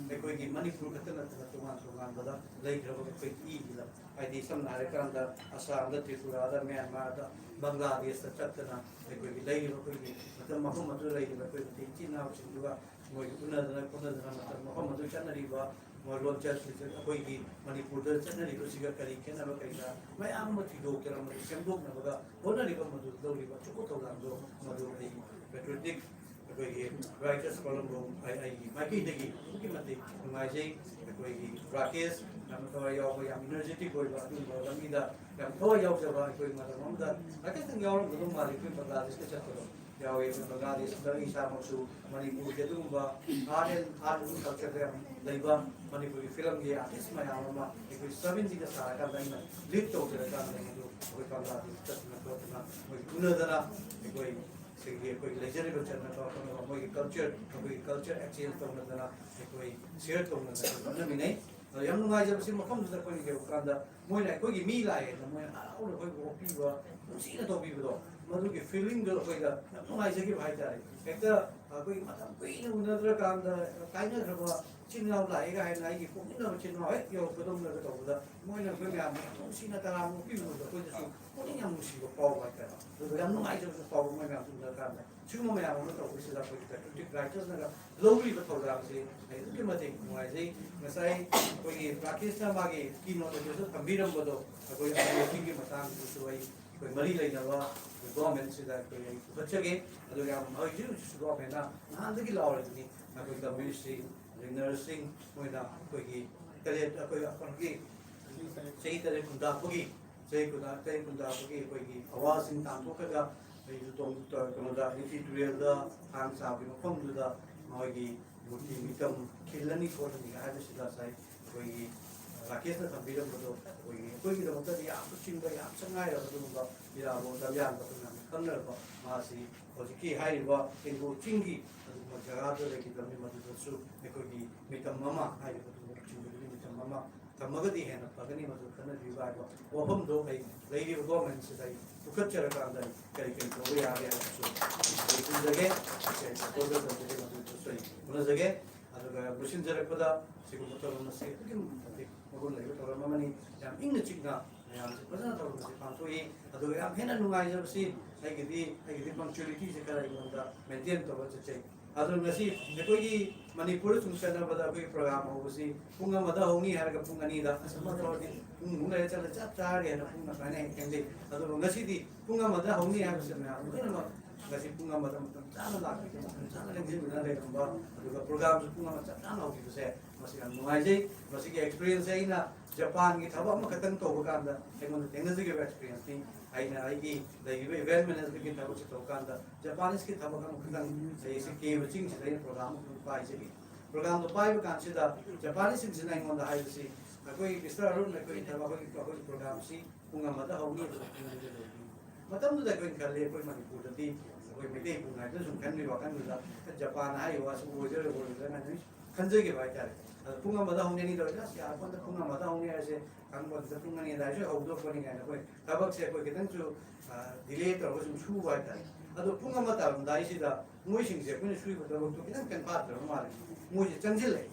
ꯑꯩꯈꯣꯏꯒꯤ ꯃꯅꯤꯄꯨꯔ ꯈꯛꯇ ꯅꯠꯇꯅ ꯇꯣꯉꯥꯟ ꯇꯣꯉꯥꯟꯕꯗ ꯂꯩꯈ꯭ꯔꯕ ꯑꯩꯈꯣꯏꯒꯤ ꯏꯒꯤ ꯂꯝ, ꯍꯥꯏꯗꯤ ꯁꯝꯅ ꯍꯥꯏꯔꯀꯥꯟꯗ ꯑꯁꯥꯝꯗ, ꯇ꯭ꯔꯤꯄꯨꯔꯥꯗ, ꯃ꯭ꯌꯥꯟꯃꯥꯔꯗ, ꯕꯪꯒ꯭ꯂꯥꯗꯦꯁꯇ ꯆꯠꯇꯅ ꯑꯩꯈꯣꯏꯒꯤ ꯂꯩꯔꯤꯕ ꯑꯩꯈꯣꯏꯒꯤ ꯃꯇꯝ ꯃꯐꯝ ꯑꯗꯨꯗ ꯂꯩꯔꯤꯕ ꯑꯩꯈꯣꯏ ꯃꯩꯇꯩ ꯏꯆꯤꯟ ꯏꯅꯥꯎꯁꯤꯡꯗꯨꯒ ꯃꯣꯏꯒ ꯎꯅꯗꯅ ꯈꯣꯠꯅꯗꯅ ꯃꯇꯝ ꯃꯐꯝ ꯑꯗꯨ ꯆꯠꯅꯔꯤꯕ ꯃꯣꯏ ꯂꯣꯟꯆꯠ ꯑꯩꯈꯣꯏꯒꯤ ꯃꯅꯤꯄꯨꯔꯗ ꯆꯠꯅꯔꯤꯕꯁꯤꯒ ꯀꯔꯤ ꯈꯦꯠꯅꯕ ꯀꯔꯤ ꯀꯔꯥ ꯃꯌꯥꯝ ꯑꯃ ꯊꯤꯗꯣꯛꯇꯅ ꯃꯗꯨ ꯁꯦꯝꯗꯣꯛꯅꯕꯒ ꯍꯣꯠꯅꯔꯤꯕ ꯃꯗꯨ ꯂꯧꯔꯤꯕ ꯑꯆꯧꯕ ꯊꯧꯗꯥꯡꯗꯣ ꯃꯗꯨ ꯑꯩ ꯄꯦꯇ꯭ꯔꯤꯌꯣꯇꯤꯛ ꯑꯩꯈꯣꯏꯒꯤ ꯔꯥꯏꯇꯔꯁ ꯐꯣꯔꯝꯕꯨ ꯑꯩ ꯑꯩꯒꯤ ꯃꯥꯏꯀꯩꯗꯒꯤ ꯑꯗꯨꯛꯀꯤ ꯃꯇꯤꯛ ꯅꯨꯡꯉꯥꯏꯖꯩ꯫ ꯑꯩꯈꯣꯏꯒꯤ ꯔꯥꯀꯦꯁ ꯌꯥꯝꯅ ꯊꯋꯥꯏ ꯌꯥꯎꯕ, ꯌꯥꯝ ꯏꯅꯔꯖꯦꯇꯤꯛ ꯑꯣꯏꯕ ꯑꯗꯨꯒꯨꯝꯕ ꯂꯝꯕꯤꯗ ꯌꯥꯝ ꯊꯋꯥꯏ ꯌꯥꯎꯖꯕ ꯑꯩꯈꯣꯏ ꯃꯇꯝ ꯑꯃꯗ ꯔꯥꯀꯦꯁꯇꯪ ꯌꯥꯎꯔꯝꯒꯗꯧ ꯃꯥꯜꯂꯤ ꯑꯩꯈꯣꯏ ꯕꯪꯒ꯭ꯂꯥꯗꯦꯁꯇ ꯆꯠꯄꯗꯣ꯫ ꯌꯥꯎꯋꯦ꯫ ꯑꯩꯈꯣꯏ ꯕꯪꯒ꯭ꯂꯥꯗꯦꯁꯇ ꯑꯩ ꯏꯁꯥꯃꯛꯁꯨ ꯃꯅꯤꯄꯨꯔꯒꯤ ꯑꯗꯨꯒꯨꯝꯕ ꯑꯥꯔꯠ ꯑꯦꯟ ꯑꯥꯔꯠ ꯑꯦꯟ ꯀꯜꯆꯔꯗ ꯌꯥꯝ ꯂꯩꯕ ꯃꯅꯤꯄꯨꯔꯒꯤ ꯐꯤꯂꯝꯒꯤ ꯑꯥꯔꯇꯤꯁ ꯃꯌꯥꯝ ꯑꯃ ꯑꯩꯈꯣꯏ ꯁꯕꯦꯟꯇꯤꯗ ꯁꯥꯔꯀꯥꯟꯗ ꯑꯩꯅ ꯂꯤꯗ ꯇꯧꯖꯔꯀꯥꯟꯗ ꯑꯩ ꯑꯗꯨ ꯑꯩꯈꯣꯏ ꯕꯪꯒ꯭ꯂꯥꯗꯦꯁ ꯆꯠꯇꯅ ꯈꯣꯠꯇꯅ ꯃꯣꯏ ꯎꯅꯗꯅ ꯑꯩꯈꯣꯏ ꯁꯤꯒꯤ ꯑꯩꯈꯣꯏꯒꯤ ꯂꯩꯖꯔꯤꯕ ꯆꯠꯅꯕ ꯈꯣꯠꯅꯕ ꯃꯣꯏꯒꯤ ꯀꯜꯆꯔ, ꯑꯩꯈꯣꯏꯒꯤ ꯀꯜꯆꯔ ꯑꯦꯛꯁꯆꯦꯟꯖ ꯇꯧꯅꯗꯅ ꯑꯩꯈꯣꯏ ꯁꯤꯌꯔ ꯇꯧꯅꯗꯅ ꯍꯣꯠꯅꯃꯤꯟꯅꯩ꯫ ꯑꯗꯣ ꯌꯥꯝ ꯅꯨꯡꯉꯥꯏꯖꯕꯁꯤ ꯃꯐꯝꯗꯨꯗ ꯑꯩꯈꯣꯏꯅ ꯌꯧꯔꯀꯥꯟꯗ ꯃꯣꯏꯅ ꯑꯩꯈꯣꯏꯒꯤ ꯃꯤ ꯂꯥꯛꯑꯦꯅ ꯃꯣꯏꯅ ꯍꯔꯥꯎꯅ ꯑꯩꯈꯣꯏꯕꯨ ꯑꯣꯛꯄꯤꯕ, ꯅꯨꯡꯁꯤꯅ ꯇꯧꯕꯤꯕꯗꯣ, ꯃꯗꯨꯒꯤ ꯐꯤꯂꯤꯡꯗꯣ ꯑꯩꯈꯣꯏꯗ ꯌꯥꯝ ꯅꯨꯡꯉꯥꯏꯖꯈꯤꯕ ꯍꯥꯏꯇꯥꯔꯦ꯫ ꯍꯦꯛꯇ ꯑꯩꯈꯣꯏꯒꯤ ꯃꯇꯝ ꯀꯨꯏꯅ ꯎꯅꯗ꯭ꯔꯀꯥꯟꯗ ꯀꯥꯏꯅꯈ꯭ꯔꯕ ꯏꯆꯤꯟ ꯏꯅꯥꯎ ꯂꯥꯛꯑꯦꯒ ꯍꯥꯏꯅ ꯑꯩꯒꯤ ꯄꯣꯛꯃꯤꯟꯅꯕ ꯏꯆꯤꯟ ꯏꯅꯥꯎ ꯍꯦꯛ ꯌꯧꯔꯛꯄꯗꯧꯅꯒ ꯇꯧꯕꯗ ꯃꯣꯏꯅ ꯑꯩꯈꯣꯏ ꯃꯌꯥꯝ ꯅꯨꯡꯁꯤꯅ ꯇꯔꯥꯝꯅ ꯑꯣꯛꯄꯤꯕꯗꯣ ꯑꯩꯈꯣꯏꯗꯁꯨ ꯄꯨꯛꯅꯤꯡ ꯌꯥꯝ ꯅꯨꯡꯁꯤꯕ ꯐꯥꯎꯕ ꯍꯥꯏꯇꯥꯔꯦ꯫ ꯑꯗꯨꯒ ꯌꯥꯝ ꯅꯨꯡꯉꯥꯏꯖꯕꯁꯨ ꯐꯥꯎꯕ ꯃꯣꯏ ꯃꯌꯥꯝꯁꯨ ꯎꯅꯔꯀꯥꯟꯗ꯫ ꯁꯤꯒꯨꯝꯕ ꯃꯌꯥꯝ ꯑꯃ ꯇꯧꯕꯁꯤꯗ ꯑꯩꯈꯣꯏꯒꯤ ꯄꯦꯇ꯭ꯔꯤꯌꯣꯇꯤꯛ ꯔꯥꯏꯇꯔꯁꯅꯒ ꯂꯧꯔꯤꯕ ꯊꯧꯗꯥꯡꯁꯦ ꯑꯩ ꯑꯗꯨꯛꯀꯤ ꯃꯇꯤꯛ ꯅꯨꯡꯉꯥꯏꯖꯩ꯫ ꯉꯁꯥꯏ ꯑꯩꯈꯣꯏꯒꯤ ꯔꯥꯀꯦꯁꯅ ꯃꯥꯒꯤ ꯀꯤ ꯅꯣꯠ ꯑꯗꯨꯁꯨ ꯊꯝꯕꯤꯔꯝꯕꯗꯣ ꯑꯩꯈꯣꯏ ꯑꯃꯦꯔꯤꯀꯤꯒꯤ ꯃꯇꯥꯡꯗꯁꯨ ꯑꯩ ꯑꯩꯈꯣꯏ ꯃꯔꯤ ꯂꯩꯅꯕ ꯒꯣꯔꯃꯦꯟꯁꯤꯗ ꯑꯩꯈꯣꯏ ꯑꯩ ꯄꯨꯈꯠꯆꯒꯦ꯫ ꯑꯗꯨꯒ ꯌꯥꯝ ꯍꯧꯖꯤꯛ ꯍꯧꯖꯤꯛꯁꯨ ꯒꯣꯔꯃꯦꯟꯅ ꯅꯍꯥꯟꯗꯒꯤ ꯂꯥꯎꯔꯤꯕꯅꯤ, ꯑꯩꯈꯣꯏ ꯀꯝꯃ꯭ꯌꯨꯅꯤꯁꯁꯤꯡ, ꯑꯗꯩ ꯅꯔꯁꯁꯤꯡ, ꯃꯣꯏꯅ ꯑꯩꯈꯣꯏꯒꯤ ꯀꯂꯦ-, ꯑꯩꯈꯣꯏ ꯑꯩꯈꯣꯏꯒꯤ ꯆꯍꯤ ꯇꯔꯦꯠ ꯈꯨꯟꯇꯥꯛꯄꯒꯤ, ꯆꯍꯤ ꯈꯨꯟꯇꯥꯛ ꯇꯔꯦꯠ ꯈꯨꯟꯇꯥꯛꯄꯒꯤ ꯑꯩꯈꯣꯏꯒꯤ ꯑꯋꯥꯁꯤꯡ ꯇꯥꯟꯊꯣꯛꯈ꯭ꯔꯒ, ꯑꯩꯁꯨ ꯇꯣꯡ-, ꯀꯩꯅꯣꯗ, ꯅꯤꯡꯊꯤ ꯇꯨꯔꯦꯜꯗ ꯊꯥꯡ ꯁꯥꯕꯒꯤ ꯃꯐꯝꯗꯨꯗ ꯃꯣꯏꯒꯤ ꯃꯨꯔꯇꯤ ꯃꯤꯇꯝ ꯈꯤꯜꯂꯅꯤ ꯈꯣꯠꯂꯅꯤ ꯍꯥꯏꯕꯁꯤꯗ ꯉꯁꯥꯏ ꯑꯩꯈꯣꯏꯒꯤ ꯔꯥꯀꯦꯁꯅ ꯊꯝꯕꯤꯔꯝꯕꯗꯣ ꯑꯩꯈꯣꯏꯒꯤ, ꯑꯩꯈꯣꯏꯒꯤꯗꯃꯛꯇꯗꯤ ꯌꯥꯝ ꯂꯨꯆꯤꯡꯕ, ꯌꯥꯝ ꯁꯛ ꯉꯥꯏꯔꯕ ꯑꯗꯨꯒꯨꯝꯕ ꯏꯔꯥꯕꯣꯠ ꯂꯝꯌꯥꯟꯕ ꯑꯩꯈꯣꯏ ꯃꯌꯥꯝꯅ ꯈꯪꯅꯔꯕ ꯃꯥꯁꯤ ꯍꯧꯖꯤꯛꯀꯤ ꯍꯥꯏꯔꯤꯕ ꯏꯟꯗꯣ ꯆꯤꯡꯒꯤ ꯑꯗꯨꯒꯨꯝꯕ ꯖꯒꯥꯗꯨ ꯂꯩꯈꯤꯗ꯭ꯔꯕꯅꯤ꯫ ꯃꯗꯨꯗꯁꯨ ꯑꯩꯈꯣꯏꯒꯤ ꯃꯤꯇꯝ ꯑꯃ ꯍꯥꯏꯔꯤꯕ ꯑꯗꯨꯒꯨꯝꯕ ꯂꯨꯆꯤꯡꯕꯗꯨꯒꯤ ꯃꯤꯇꯝ ꯑꯃ ꯊꯝꯃꯒꯗꯤ ꯍꯦꯟꯅ ꯐꯒꯅꯤ꯫ ꯃꯗꯨ ꯈꯟꯅꯕꯤꯌꯨ ꯍꯥꯏꯕ ꯋꯥꯐꯝꯗꯣ ꯑꯩ ꯂꯩꯔꯤꯕ ꯒꯣꯔꯃꯦꯟꯁꯤꯗ ꯑꯩ ꯄꯨꯈꯠꯆꯔꯀꯥꯟꯗ ꯑꯩ ꯀꯔꯤ ꯀꯔꯤ ꯇꯧꯕ ꯌꯥꯒꯦ ꯍꯥꯏꯕꯁꯨ ꯑꯩ ꯈꯟꯖꯒꯦ꯫ ꯑꯩ ꯄ꯭ꯔꯣꯄꯣꯖꯜ ꯇꯧꯖꯒꯦ꯫ ꯃꯗꯨꯗꯁꯨ ꯑꯩ ꯍꯣꯠꯅꯖꯒꯦ꯫ ꯑꯗꯨꯒ ꯂꯣꯏꯁꯤꯟꯖꯔꯛꯄꯗ, ꯁꯤꯒꯨꯝꯕ ꯊꯧꯔꯝ ꯑꯁꯤ ꯑꯗꯨꯛꯀꯤ ꯃꯇꯤꯛ ꯃꯒꯨꯟ ꯂꯩꯕ ꯊꯧꯔꯝ ꯑꯃꯅꯤ꯫ ꯌꯥꯝ ꯏꯪꯅ ꯆꯤꯛꯅ ꯃꯌꯥꯝꯁꯦ ꯐꯖꯅ ꯊꯧꯔꯝ ꯑꯁꯤ ꯄꯥꯡꯊꯣꯛꯏ꯫ ꯑꯗꯨꯒ ꯌꯥꯝ ꯍꯦꯟꯅ ꯅꯨꯡꯉꯥꯏꯖꯕꯁꯤ ꯑꯩꯒꯤꯗꯤ, ꯑꯩꯒꯤꯗꯤ ꯄꯪꯆꯨꯌꯦꯂꯤꯇꯤꯁꯦ ꯈꯔ ꯑꯩꯉꯣꯟꯗ ꯃꯦꯟꯇꯦꯟ ꯇꯧꯔ ꯆꯠꯆꯩ꯫ ꯑꯗꯨ ꯉꯁꯤ ꯑꯩꯈꯣꯏꯒꯤ ꯃꯅꯤꯄꯨꯔꯗ ꯁꯨꯝ ꯆꯠꯅꯕꯗ ꯑꯩꯈꯣꯏꯒꯤ ꯄ꯭ꯔꯣꯒ꯭ꯔꯥꯝ ꯍꯧꯕꯁꯤ ꯄꯨꯡ ꯑꯃꯗ ꯍꯧꯅꯤ ꯍꯥꯏꯔꯒ ꯄꯨꯡ ꯑꯅꯤꯗ, ꯑꯁ, ꯑꯃ ꯇꯧꯔꯗꯤ ꯄꯨꯡꯃꯨꯛ ꯂꯩꯔ ꯆꯠꯂ ꯆꯞ ꯆꯥꯔꯦꯅ ꯄꯨꯡ ꯑꯗꯨꯃꯥꯏꯅ ꯍꯦꯛ ꯊꯦꯡꯖꯩ꯫ ꯑꯗꯨꯕꯨ ꯉꯁꯤꯗꯤ ꯄꯨꯡ ꯑꯃꯗ ꯍꯧꯅꯤ ꯍꯥꯏꯕꯁꯤ ꯃꯌꯥꯝ ꯂꯣꯏꯅꯃꯛ ꯉꯁꯤ ꯄꯨꯡ ꯑꯃꯗ ꯃꯇꯝ ꯆꯥꯅ ꯂꯥꯛꯄꯤꯗꯨꯅ, ꯃꯇꯝ ꯆꯥꯅ ꯂꯦꯡꯁꯤꯟꯗꯨꯅ ꯂꯩꯔꯝꯕ, ꯑꯗꯨꯒ ꯄ꯭ꯔꯣꯒ꯭ꯔꯥꯝꯁꯨ ꯄꯨꯡ ꯑꯃ ꯆꯞ ꯆꯥꯅ ꯍꯧꯈꯤꯕꯁꯦ, ꯃꯁꯤ ꯌꯥꯝ ꯅꯨꯡꯉꯥꯏꯖꯩ꯫ ꯃꯁꯤꯒꯤ ꯑꯦꯛꯁꯄꯤꯔꯤꯌꯦꯟꯁꯁꯦ ꯑꯩꯅ ꯖꯄꯥꯟꯒꯤ ꯊꯕꯛ ꯑꯃꯈꯛꯇꯪ ꯇꯧꯕ ꯀꯥꯟꯗ ꯑꯩꯉꯣꯟꯗ ꯊꯦꯡꯅꯖꯈꯤꯕ ꯑꯦꯛꯁꯄꯤꯔꯤꯌꯦꯟꯁꯅꯤ꯫ ꯑꯩꯅ ꯑꯩꯒꯤ ꯂꯩꯔꯤꯕ ꯏꯚꯦꯟꯠ ꯃꯦꯅꯦꯖꯃꯦꯟꯠꯀꯤ ꯊꯕꯛꯁꯦ ꯇꯧꯕ ꯀꯥꯟꯗ ꯖꯄꯥꯅꯤꯁꯀꯤ ꯊꯕꯛ ꯑꯃꯈꯛꯇꯪ ꯑꯩꯁꯦ ꯀꯦꯕ ꯆꯤꯡꯁꯤꯗ ꯑꯩꯅ ꯄ꯭ꯔꯣꯒ꯭ꯔꯥꯝ ꯑꯃꯈꯛ ꯄꯥꯏꯖꯈꯤ꯫ ꯄ꯭ꯔꯣꯒ꯭ꯔꯥꯝꯗꯣ ꯄꯥꯏꯕ ꯀꯥꯟꯁꯤꯗ ꯖꯄꯥꯅꯤꯁꯁꯤꯡꯁꯤꯅ ꯑꯩꯉꯣꯟꯗ ꯍꯥꯏꯕꯁꯤ, "ꯑꯩꯈꯣꯏ ꯃꯤꯁꯇꯔ ꯑꯔꯨꯟ, ꯑꯩꯈꯣꯏꯒꯤ ꯊꯕꯛ, ꯑꯩꯈꯣꯏꯒꯤ, ꯑꯩꯈꯣꯏꯒꯤ ꯄ꯭ꯔꯣꯒ꯭ꯔꯥꯝꯁꯤ ꯄꯨꯡ ꯑꯃꯗ ꯍꯧꯅꯤ, ꯑꯗꯨꯒ ꯄꯨꯡ ꯑꯅꯤꯗ ꯂꯣꯏꯒꯅꯤ"꯫ ꯃꯇꯝꯗꯨꯗ ꯑꯩꯈꯣꯏꯅ ꯈꯜꯂꯤ, ꯑꯩꯈꯣꯏ ꯃꯅꯤꯄꯨꯔꯗꯗꯤ ꯑꯩꯈꯣꯏ ꯃꯩꯇꯩ ꯄꯨꯡ ꯍꯥꯏꯕꯗꯨ ꯁꯨꯝ ꯈꯟꯕꯒꯤ ꯋꯥꯈꯜꯗꯨꯗ ꯖꯄꯥꯟꯅ ꯍꯥꯏꯔꯤꯕ ꯋꯥꯁꯤ ꯑꯣꯏꯗꯣꯏꯔꯥ ꯑꯣꯏꯔꯣꯏꯗꯣꯏꯔꯥ ꯍꯥꯏꯅ ꯈꯟꯖꯈꯤꯕ ꯍꯥꯏꯇꯥꯔꯦ꯫ ꯑꯗ ꯄꯨꯡ ꯑꯃꯗ ꯍꯧꯅꯤ ꯇꯧꯔꯦ, ꯑꯁ, ꯌꯥꯔꯄꯣꯠꯇ, ꯄꯨꯡ ꯑꯃꯗ ꯍꯧꯅꯤ ꯍꯥꯏꯁꯦ ꯈꯪꯕ ꯄꯨꯡ ꯑꯅꯤ ꯑꯗꯨꯋꯥꯏꯁꯨ ꯍꯧꯗꯣꯛꯄꯅꯤ ꯀꯥꯏꯅ ꯑꯩꯈꯣꯏ ꯊꯕꯛꯁꯦ ꯑꯩꯈꯣꯏ ꯈꯤꯇꯪꯁꯨ, ꯑ, ꯗꯤꯂꯦ ꯇꯧꯔꯒ ꯁꯨꯝ ꯁꯨꯕ ꯍꯥꯏꯇꯥꯔꯦ꯫ ꯑꯗꯣ ꯄꯨꯡ ꯑꯃ ꯇꯥꯔꯝꯗꯥꯏꯁꯤꯗ ꯃꯣꯏꯁꯤꯡꯁꯦ ꯑꯩꯈꯣꯏꯅ ꯁꯨꯔꯤꯕ ꯊꯕꯛꯇꯣ ꯈꯤꯇꯪ ꯀꯟꯐꯥꯠꯇ꯭ꯔꯕ ꯃꯥꯜꯂꯦ꯫ ꯃꯣꯏꯁꯦ ꯆꯪꯁꯤꯜꯂꯛꯑꯦ꯫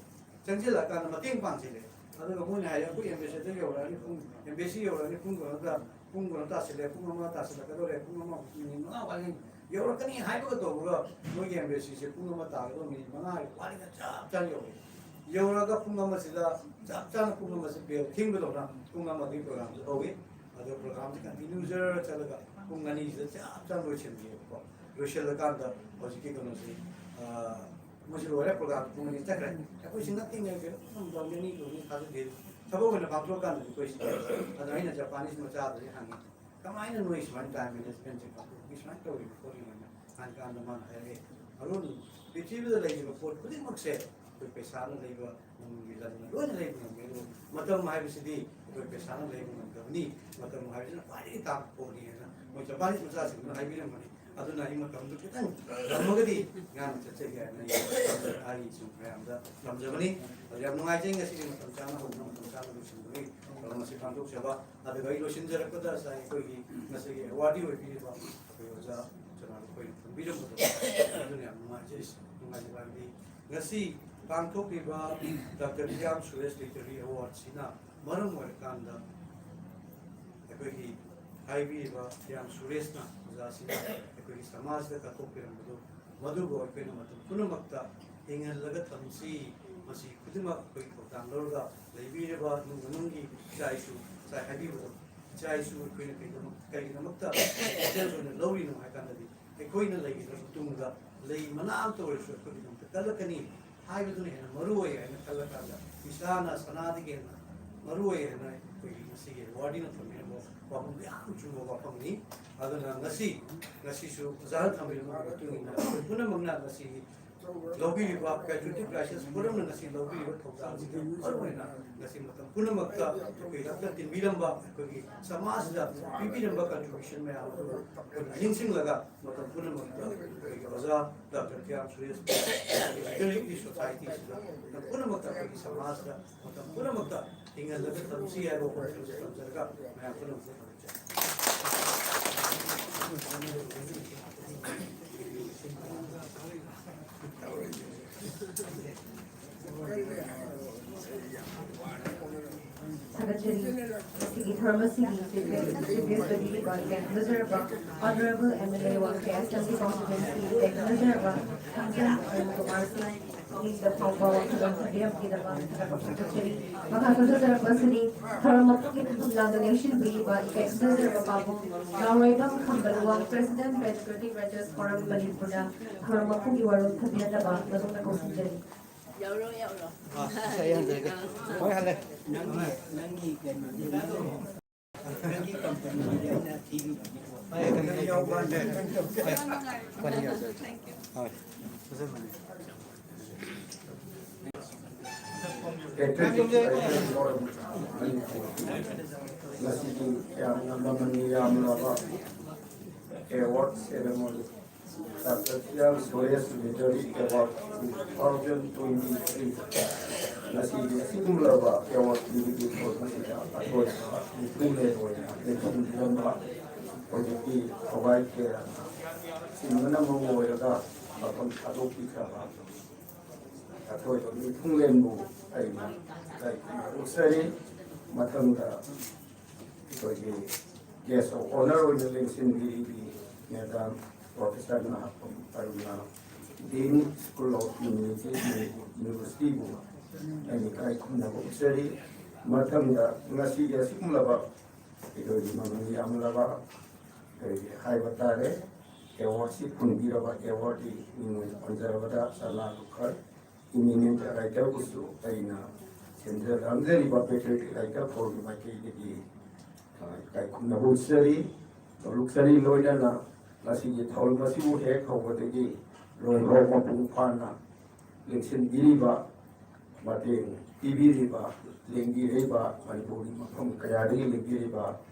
ꯆꯪꯁꯤꯜꯂꯛꯑꯀꯥꯟꯗ ꯃꯇꯦꯡ ꯄꯥꯡꯁꯤꯜꯂꯦ꯫ ꯑꯗꯨꯒ ꯃꯣꯏꯅ ꯍꯥꯏꯔꯦ, "ꯑꯩꯈꯣꯏ ꯑꯦꯝꯕꯦꯁꯦꯗꯔ ꯌꯧꯔꯛꯑꯅꯤ, ꯄꯨꯡ, ꯑꯦꯝꯕꯦꯁꯤ ꯌꯧꯔꯛꯑꯅꯤ, ꯄꯨꯡ ꯀꯩꯅꯣꯗ, ꯄꯨꯡ ꯀꯩꯅꯣ ꯇꯥꯁꯤꯜꯂꯦ, ꯄꯨꯡ ꯑꯃ ꯇꯥꯁꯤꯜꯂꯛꯀꯗꯧꯔꯦ, ꯄꯨꯡ ꯑꯃ ꯃꯤꯅꯤꯠ ꯃꯉꯥ ꯋꯥꯠꯂꯤ, ꯌꯧꯔꯛꯀꯅꯤ" ꯍꯥꯏꯕꯒ ꯇꯧꯕꯒ ꯃꯣꯏꯒꯤ ꯑꯦꯝꯕꯦꯁꯤꯁꯦ ꯄꯨꯡ ꯑꯃ ꯇꯥꯒꯗꯧꯕ ꯃꯤꯅꯤꯠ ꯃꯉꯥ ꯋꯥꯠꯂꯤꯉꯩ ꯆꯞ ꯆꯥꯅ ꯌꯧꯔꯛꯑꯦ꯫ ꯌꯧꯔꯒ ꯄꯨꯡ ꯑꯃꯁꯤꯗ ꯆꯞ ꯆꯥꯅ ꯄꯨꯡ ꯑꯃꯁꯤ ꯕꯦꯜ ꯈꯤꯡꯕꯗꯧꯅ ꯄꯨꯡ ꯑꯃꯒꯤ ꯄ꯭ꯔꯣꯒ꯭ꯔꯥꯝꯁꯦ ꯍꯧꯏ꯫ ꯑꯗꯣ ꯄ꯭ꯔꯣꯒ꯭ꯔꯥꯝꯁꯦ ꯀꯟꯇꯤꯅ꯭ꯌꯨ ꯖꯔ ꯆꯠꯂꯒ ꯄꯨꯡ ꯑꯅꯤꯁꯤꯗ ꯆꯞ ꯆꯥꯅ ꯂꯣꯏꯁꯤꯟꯈꯤꯑꯕꯀꯣ꯫ ꯂꯣꯏꯁꯤꯜꯂꯀꯥꯟꯗ ꯍꯧꯖꯤꯛꯀꯤ ꯀꯩꯅꯣꯁꯤ, ꯑ, ꯃꯣꯏꯁꯤ ꯂꯣꯏꯔꯦ, ꯄ꯭ꯔꯣꯒ꯭ꯔꯥꯝ ꯄꯨꯡ ꯑꯅꯤ ꯆꯠꯈ꯭ꯔꯦ꯫ ꯑꯩꯈꯣꯏꯁꯤ ꯅꯠꯇꯤꯡꯉꯩ ꯀꯩꯅꯣ ꯑꯗꯨꯝ ꯇꯧꯅꯤ, ꯑꯅꯤ ꯇꯧꯅꯤ ꯊꯥꯖꯗꯦ꯫ ꯊꯕꯛ ꯑꯣꯏꯅ ꯄꯥꯡꯊꯣꯛꯑꯀꯥꯟꯗꯗꯤ ꯑꯩꯈꯣꯏꯁꯤ, ꯑꯗꯣ ꯑꯩꯅ ꯖꯄꯥꯅꯤꯁ ꯃꯆꯥꯗꯨꯗ ꯍꯪꯉꯤ, "ꯀꯃꯥꯏꯅ ꯅꯣꯏ ꯁꯨꯃꯥꯏꯅ ꯇꯥꯏꯝ ꯃꯦꯅꯦꯖꯃꯦꯟꯁꯦ ꯄꯥꯡꯊꯣꯛꯏ, ꯁꯨꯃꯥꯏꯅ ꯇꯧꯔꯤꯅꯣ ꯈꯣꯠꯂꯤꯅꯣ?" ꯍꯥꯏꯅ ꯍꯥꯏꯔꯀꯥꯟꯗ ꯃꯥꯅ ꯍꯥꯏꯔꯛꯑꯦ, "ꯑꯔꯨꯟ, ꯄ꯭ꯔꯤꯊꯤꯕꯤꯗ ꯂꯩꯔꯤꯕ ꯄꯣꯠ ꯈꯨꯗꯤꯡꯃꯛꯁꯦ ꯑꯩꯈꯣꯏ ꯄꯩꯁꯥꯅ ꯂꯩꯕ ꯉꯝꯒꯤ ꯂꯟꯅ ꯂꯣꯏꯅ ꯂꯩꯕ ꯉꯝꯃꯤ, ꯑꯗꯨꯕꯨ ꯃꯇꯝ ꯍꯥꯏꯕꯁꯤꯗꯤ ꯑꯩꯈꯣꯏ ꯄꯩꯁꯥꯅ ꯂꯩꯕ ꯉꯝꯗꯕꯅꯤ, ꯃꯇꯝ ꯍꯥꯏꯕꯁꯤꯅ ꯈ꯭ꯋꯥꯏꯗꯒꯤ ꯇꯥꯡꯕ ꯄꯣꯠꯅꯤ" ꯍꯥꯏꯅ ꯃꯣꯏ ꯖꯄꯥꯅꯤꯁ ꯃꯆꯥꯁꯤꯡꯗꯨꯅ ꯍꯥꯏꯕꯤꯔꯝꯕꯅꯤ꯫ ꯑꯗꯨꯅ ꯑꯩ ꯃꯇꯝꯗꯨ ꯈꯤꯇꯪ ꯊꯝꯃꯒꯗꯤ ꯉꯥꯡꯅ ꯆꯠꯆꯒꯦ ꯍꯥꯏꯅ ꯑꯩ ꯁꯨꯝ ꯃꯌꯥꯝꯗ ꯊꯝꯖꯕꯅꯤ꯫ ꯑꯗꯨ ꯌꯥꯝ ꯅꯨꯡꯉꯥꯏꯖꯩ, ꯉꯁꯤꯗꯤ ꯃꯇꯝ ꯆꯥꯅ ꯍꯧꯗꯨꯅ ꯃꯇꯝ ꯆꯥꯅ ꯂꯣꯏꯁꯤꯟꯕꯒꯤ ꯊꯧꯔꯝ ꯑꯁꯤ ꯄꯥꯡꯊꯣꯛꯆꯕ꯫ ꯑꯗꯨꯒ ꯑꯩ ꯂꯣꯏꯁꯤꯟꯖꯔꯛꯄꯗ ꯉꯁꯥꯏ ꯑꯩꯈꯣꯏꯒꯤ ꯉꯁꯤꯒꯤ ꯑꯦꯋꯥꯔꯗꯤ ꯑꯣꯏꯕꯤꯔꯤꯕ ꯑꯩꯈꯣꯏ ꯑꯣꯖꯥ ꯆꯅꯥ ꯑꯩꯈꯣꯏꯅ ꯊꯝꯕꯤꯔꯝꯕꯗꯣ ꯑꯗꯨꯅ ꯌꯥꯝ ꯅꯨꯡꯉꯥꯏꯖꯩ, ꯅꯨꯡꯉꯥꯏꯖꯕ ꯍꯥꯏꯕꯗꯤ ꯉꯁꯤ ꯄꯥꯡꯊꯣꯛꯂꯤꯕ ꯗꯥꯛꯇꯔ ꯍꯤꯌꯥꯝ ꯁꯨꯔꯦꯁ ꯂꯤꯇꯔꯦꯔꯤ ꯑꯦꯋꯥꯔꯗꯁꯤꯅ ꯃꯔꯝ ꯑꯣꯏꯔꯀꯥꯟꯗ ꯑꯩꯈꯣꯏꯒꯤ ꯍꯥꯏꯕꯤꯔꯤꯕ ꯍꯤꯌꯥꯝ ꯁꯨꯔꯦꯁꯅ, ꯑꯣꯖꯥꯁꯤꯅ ꯑꯩꯈꯣꯏꯒꯤ ꯁꯃꯥꯖꯗ ꯀꯠꯊꯣꯛꯄꯤꯔꯝꯕꯗꯨ ꯃꯗꯨꯕꯨ ꯑꯩꯈꯣꯏꯅ ꯃꯇꯝ ꯄꯨꯝꯅꯃꯛꯇ ꯍꯤꯡꯍꯜꯂꯒ ꯊꯝꯁꯤ꯫ ꯃꯁꯤ ꯈꯨꯗꯤꯡꯃꯛ ꯑꯩꯈꯣꯏ ꯊꯧꯗꯥꯡ ꯂꯧꯔꯒ ꯂꯩꯕꯤꯔꯤꯕ ꯏꯃꯨꯡ ꯃꯅꯨꯡꯒꯤ ꯏꯆꯥ ꯏꯁꯨ, ꯉꯁꯥꯏ ꯍꯥꯏꯕꯤꯕꯗꯣ, ꯏꯆꯥ ꯏꯁꯨ ꯑꯩꯈꯣꯏꯅ ꯀꯩꯗꯃꯛ-, ꯀꯩꯒꯤꯗꯃꯛꯇ ꯁꯦꯜ ꯑꯣꯏꯅ ꯂꯧꯔꯤꯅꯣ ꯍꯥꯏ ꯀꯥꯟꯗꯗꯤ, ꯑꯩꯈꯣꯏꯅ ꯂꯩꯈꯤꯗ꯭ꯔ ꯃꯇꯨꯡꯗ ꯂꯩ ꯃꯅꯥ ꯑꯃꯇ ꯑꯣꯏꯔꯁꯨ ꯑꯩꯈꯣꯏꯒꯤꯗꯃꯛꯇ ꯀꯜꯂꯛꯀꯅꯤ ꯍꯥꯏꯕꯗꯨꯅ ꯍꯦꯟꯅ ꯃꯔꯨ ꯑꯣꯏ ꯍꯥꯏꯅ ꯈꯜꯂꯀꯥꯟꯗ, ꯏꯁꯥꯅ ꯁꯅꯥꯗꯒꯤ ꯍꯦꯟꯅ ꯃꯔꯨ ꯑꯣꯏ ꯍꯥꯏꯅ ꯑꯩꯈꯣꯏꯒꯤ ꯉꯁꯤꯒꯤ ꯑꯦꯋꯥꯔꯗꯤꯅ ꯊꯝꯕꯤꯔꯝꯕ ꯋꯥꯐꯝ ꯌꯥꯝ ꯆꯨꯝꯕ ꯋꯥꯐꯝꯅꯤ꯫ ꯑꯗꯨꯅ ꯉꯁꯤ, ꯉꯁꯤꯁꯨ ꯑꯣꯖꯥꯅ ꯊꯝꯕꯤꯔꯝꯕꯒꯤ ꯃꯇꯨꯡ ꯏꯟꯅ ꯑꯩꯈꯣꯏ ꯄꯨꯝꯅꯃꯛꯅ ꯉꯁꯤꯒꯤ ꯂꯧꯕꯤꯔꯤꯕ patriotic crisis ꯄꯨꯝꯅꯃꯛꯅ ꯉꯁꯤ ꯂꯧꯕꯤꯔꯤꯕ ꯊꯧꯗꯥꯡꯁꯤꯗ ꯃꯔꯨꯑꯣꯏꯅ ꯉꯁꯤ ꯃꯇꯝ ꯄꯨꯝꯅꯃꯛꯇ ꯑꯩꯈꯣꯏ ꯂꯝꯗ ꯇꯤꯟꯕꯤꯔꯝꯕ, ꯑꯩꯈꯣꯏꯒꯤ ꯁꯃꯥꯖꯗ ꯄꯤꯕꯤꯔꯝꯕ contribution ꯃꯌꯥꯝ ꯑꯗꯨ ꯑꯩꯈꯣꯏꯅ ꯅꯤꯡꯁꯤꯡꯂꯒ ꯃꯇꯝ ꯄꯨꯝꯅꯃꯛꯇ ꯑꯩꯈꯣꯏꯒꯤ ꯑꯣꯖꯥ ꯗꯥꯛꯇꯔ ꯀꯤꯌꯥꯝ ꯁꯨꯔꯦꯁ Relief Society ꯁꯤꯗ ꯃꯇꯝ ꯄꯨꯝꯅꯃꯛꯇ ꯑꯩꯈꯣꯏꯒꯤ ꯁꯃꯥꯖꯗ ꯃꯇꯝ ꯄꯨꯝꯅꯃꯛꯇ ꯍꯤꯡꯍꯜꯂꯒ ꯊꯝꯁꯤ ꯍꯥꯏꯕ ꯋꯥꯐꯝꯁꯤꯡꯁꯦ ꯊꯝꯖꯔꯒ ꯃꯌꯥꯝ ꯄꯨꯝꯅꯃꯛꯇ ꯊꯝꯖꯔꯤ꯫ ꯊꯥꯒꯠꯆꯔꯤ꯫ ꯃꯁꯤ ꯊꯧꯔꯝ ꯑꯁꯤꯒꯤ ꯆꯤꯐ ꯒꯦꯁ ꯑꯣꯏꯕꯤꯔꯤꯕ ꯏꯀꯥꯏ ꯈꯨꯝꯅꯖꯔꯕ Honourable M L A Wangkhei Assembly Constituency ꯏꯀꯥꯏ ꯈꯨꯝꯅꯖꯔꯕ ꯊꯥꯡꯖꯝ ꯑꯔꯨꯟ ꯀꯨꯃꯥꯔ ꯁꯤꯡ ꯏꯪꯗ ꯐꯥꯎꯕ ꯋꯥꯈꯜꯂꯣꯟ ꯊꯝꯕꯤꯔꯝꯈꯤꯗꯕ ꯊꯥꯒꯠꯄ ꯐꯣꯡꯗꯣꯛꯆꯔꯤ꯫ ꯃꯈꯥ ꯁꯣꯟꯊꯖꯔꯛꯄ ꯑꯁꯤꯗꯤ ꯊꯧꯔꯝ ꯃꯄꯨꯒꯤ ꯏꯊꯧ ꯂꯥꯡꯗ ꯂꯦꯡꯁꯤꯟꯕꯤꯔꯤꯕ ꯏꯀꯥꯏ ꯈꯨꯝꯅꯖꯔꯕ ꯄꯥꯕꯨꯡ ꯂꯥꯡꯔꯩꯕꯝ ꯈꯝꯕ Luwang, President Patriotic Writers Forum ꯃꯅꯤꯄꯨꯔꯅ ꯊꯧꯔꯝ ꯃꯄꯨꯒꯤ ꯋꯥꯔꯣꯜ ꯊꯝꯕꯤꯔꯛꯅꯕ ꯃꯇꯨꯡꯗ ꯀꯧꯁꯤꯟꯖꯔꯤ꯫ ꯌꯥꯎꯔꯣ, ꯌꯥꯎꯔꯣ꯫ ꯑꯥ, ꯑꯁ, ꯑꯩ ꯍꯟꯖꯔꯒꯦ꯫ ꯍꯣꯏ, ꯍꯜꯂꯦ꯫ ꯅꯪꯒꯤ, ꯅꯪꯒꯤ ꯀꯩꯅꯣꯗꯤ ꯅꯪ ꯅꯪꯒꯤ ꯀꯝꯄꯅꯤꯗꯤ ꯑꯩꯅ ꯊꯤꯔꯤꯕꯅꯤꯀꯣ꯫ ꯍꯣꯏ, ꯍꯣꯏ, ꯍꯣꯏ, ꯍꯣꯏ꯫ ꯍꯣꯏ, ꯍꯣꯏ, ꯍꯣꯏ꯫ ꯄꯦꯇ꯭ꯔꯤꯌꯣꯇꯤꯛ ꯑꯥꯏꯗꯤꯌꯥ ꯐꯣꯔꯝ ꯃꯅꯤꯄꯨꯔ ꯉꯁꯤꯒꯤ ꯌꯥꯝꯅ ꯃꯃꯜ ꯌꯥꯝꯂꯕ award ceremony doctor P R Suresh literary award two thousand twenty three ꯉꯁꯤꯒꯤ ꯑꯁꯤꯒꯨꯝꯂꯕ ꯑꯦꯋꯥꯔꯗ ꯄꯤꯕꯒꯤ ꯊꯧꯔꯝ ꯑꯁꯤꯗ ꯑꯊꯣꯏꯕ ꯃꯤꯊꯨꯡꯂꯦꯟ ꯑꯣꯏꯅ ꯂꯦꯡꯁꯤꯟꯕꯤꯔꯝꯕ ꯍꯧꯖꯤꯛꯇꯤ ꯊꯋꯥꯏ ꯀꯌꯥ ꯆꯤꯟꯕꯅ ꯃꯔꯝ ꯑꯣꯏꯔꯒ ꯃꯐꯝ ꯊꯥꯗꯣꯛꯄꯤꯈ꯭ꯔꯕ ꯑꯊꯣꯏꯕ ꯃꯤꯊꯨꯡꯂꯦꯟꯕꯨ ꯑꯩꯅ ꯏꯀꯥꯏ ꯈꯨꯝꯅꯕ ꯎꯠꯆꯔꯤ꯫ ꯃꯊꯪꯗ ꯑꯩꯈꯣꯏꯒꯤ guest of honour ꯑꯣꯏꯅ ꯂꯦꯡꯁꯤꯟꯕꯤꯔꯤꯕꯤ madam professor Nahakpam Aruna, Dean School of Humanity, Manipur University ꯕꯨ ꯑꯩꯅ ꯏꯀꯥꯏ ꯈꯨꯝꯅꯕ ꯎꯠꯆꯔꯤ꯫ ꯃꯊꯪꯗ ꯉꯁꯤꯒꯤ ꯑꯁꯤꯒꯨꯝꯂꯕ ꯑꯩꯈꯣꯏꯒꯤ ꯃꯃꯜ ꯌꯥꯝꯂꯕ ꯑꯩꯈꯣꯏꯒꯤ ꯍꯥꯏꯕ ꯇꯥꯔꯦ ꯑꯦꯋꯥꯔꯗꯁꯤ ꯐꯪꯕꯤꯔꯕ ꯑꯦꯋꯥꯔꯗꯀꯤ ꯃꯤꯡ ꯑꯣꯏꯅ ꯄꯟꯖꯔꯕꯗ ꯁꯅꯥ ꯂꯨꯈꯔ eminent writer ꯕꯨꯁꯨ ꯑꯩꯅ ꯁꯦꯝꯖ ꯂꯥꯡꯖꯔꯤꯕ Patriotic Writer Forum ꯒꯤ ꯃꯥꯏꯀꯩꯗꯒꯤ, ꯑ, ꯏꯀꯥꯏ ꯈꯨꯝꯅꯕ ꯎꯠꯆꯔꯤ, ꯅꯣꯂꯨꯛꯆꯔꯤ꯫ ꯂꯣꯏꯅꯅ ꯉꯁꯤꯒꯤ ꯊꯧꯔꯝ ꯑꯁꯤꯕꯨ ꯍꯦꯛ ꯍꯧꯕꯗꯒꯤ ꯂꯣꯏꯐꯥꯎ ꯃꯄꯨꯡ ꯐꯥꯅ ꯂꯦꯡꯁꯤꯟꯕꯤꯔꯤꯕ, ꯃꯇꯦꯡ ꯄꯤꯕꯤꯔꯤꯕ, ꯂꯦꯡꯕꯤꯔꯤꯕ, ꯃꯅꯤꯄꯨꯔꯒꯤ ꯃꯐꯝ ꯀꯌꯥꯗꯒꯤ ꯂꯦꯡꯕꯤꯔꯤꯕ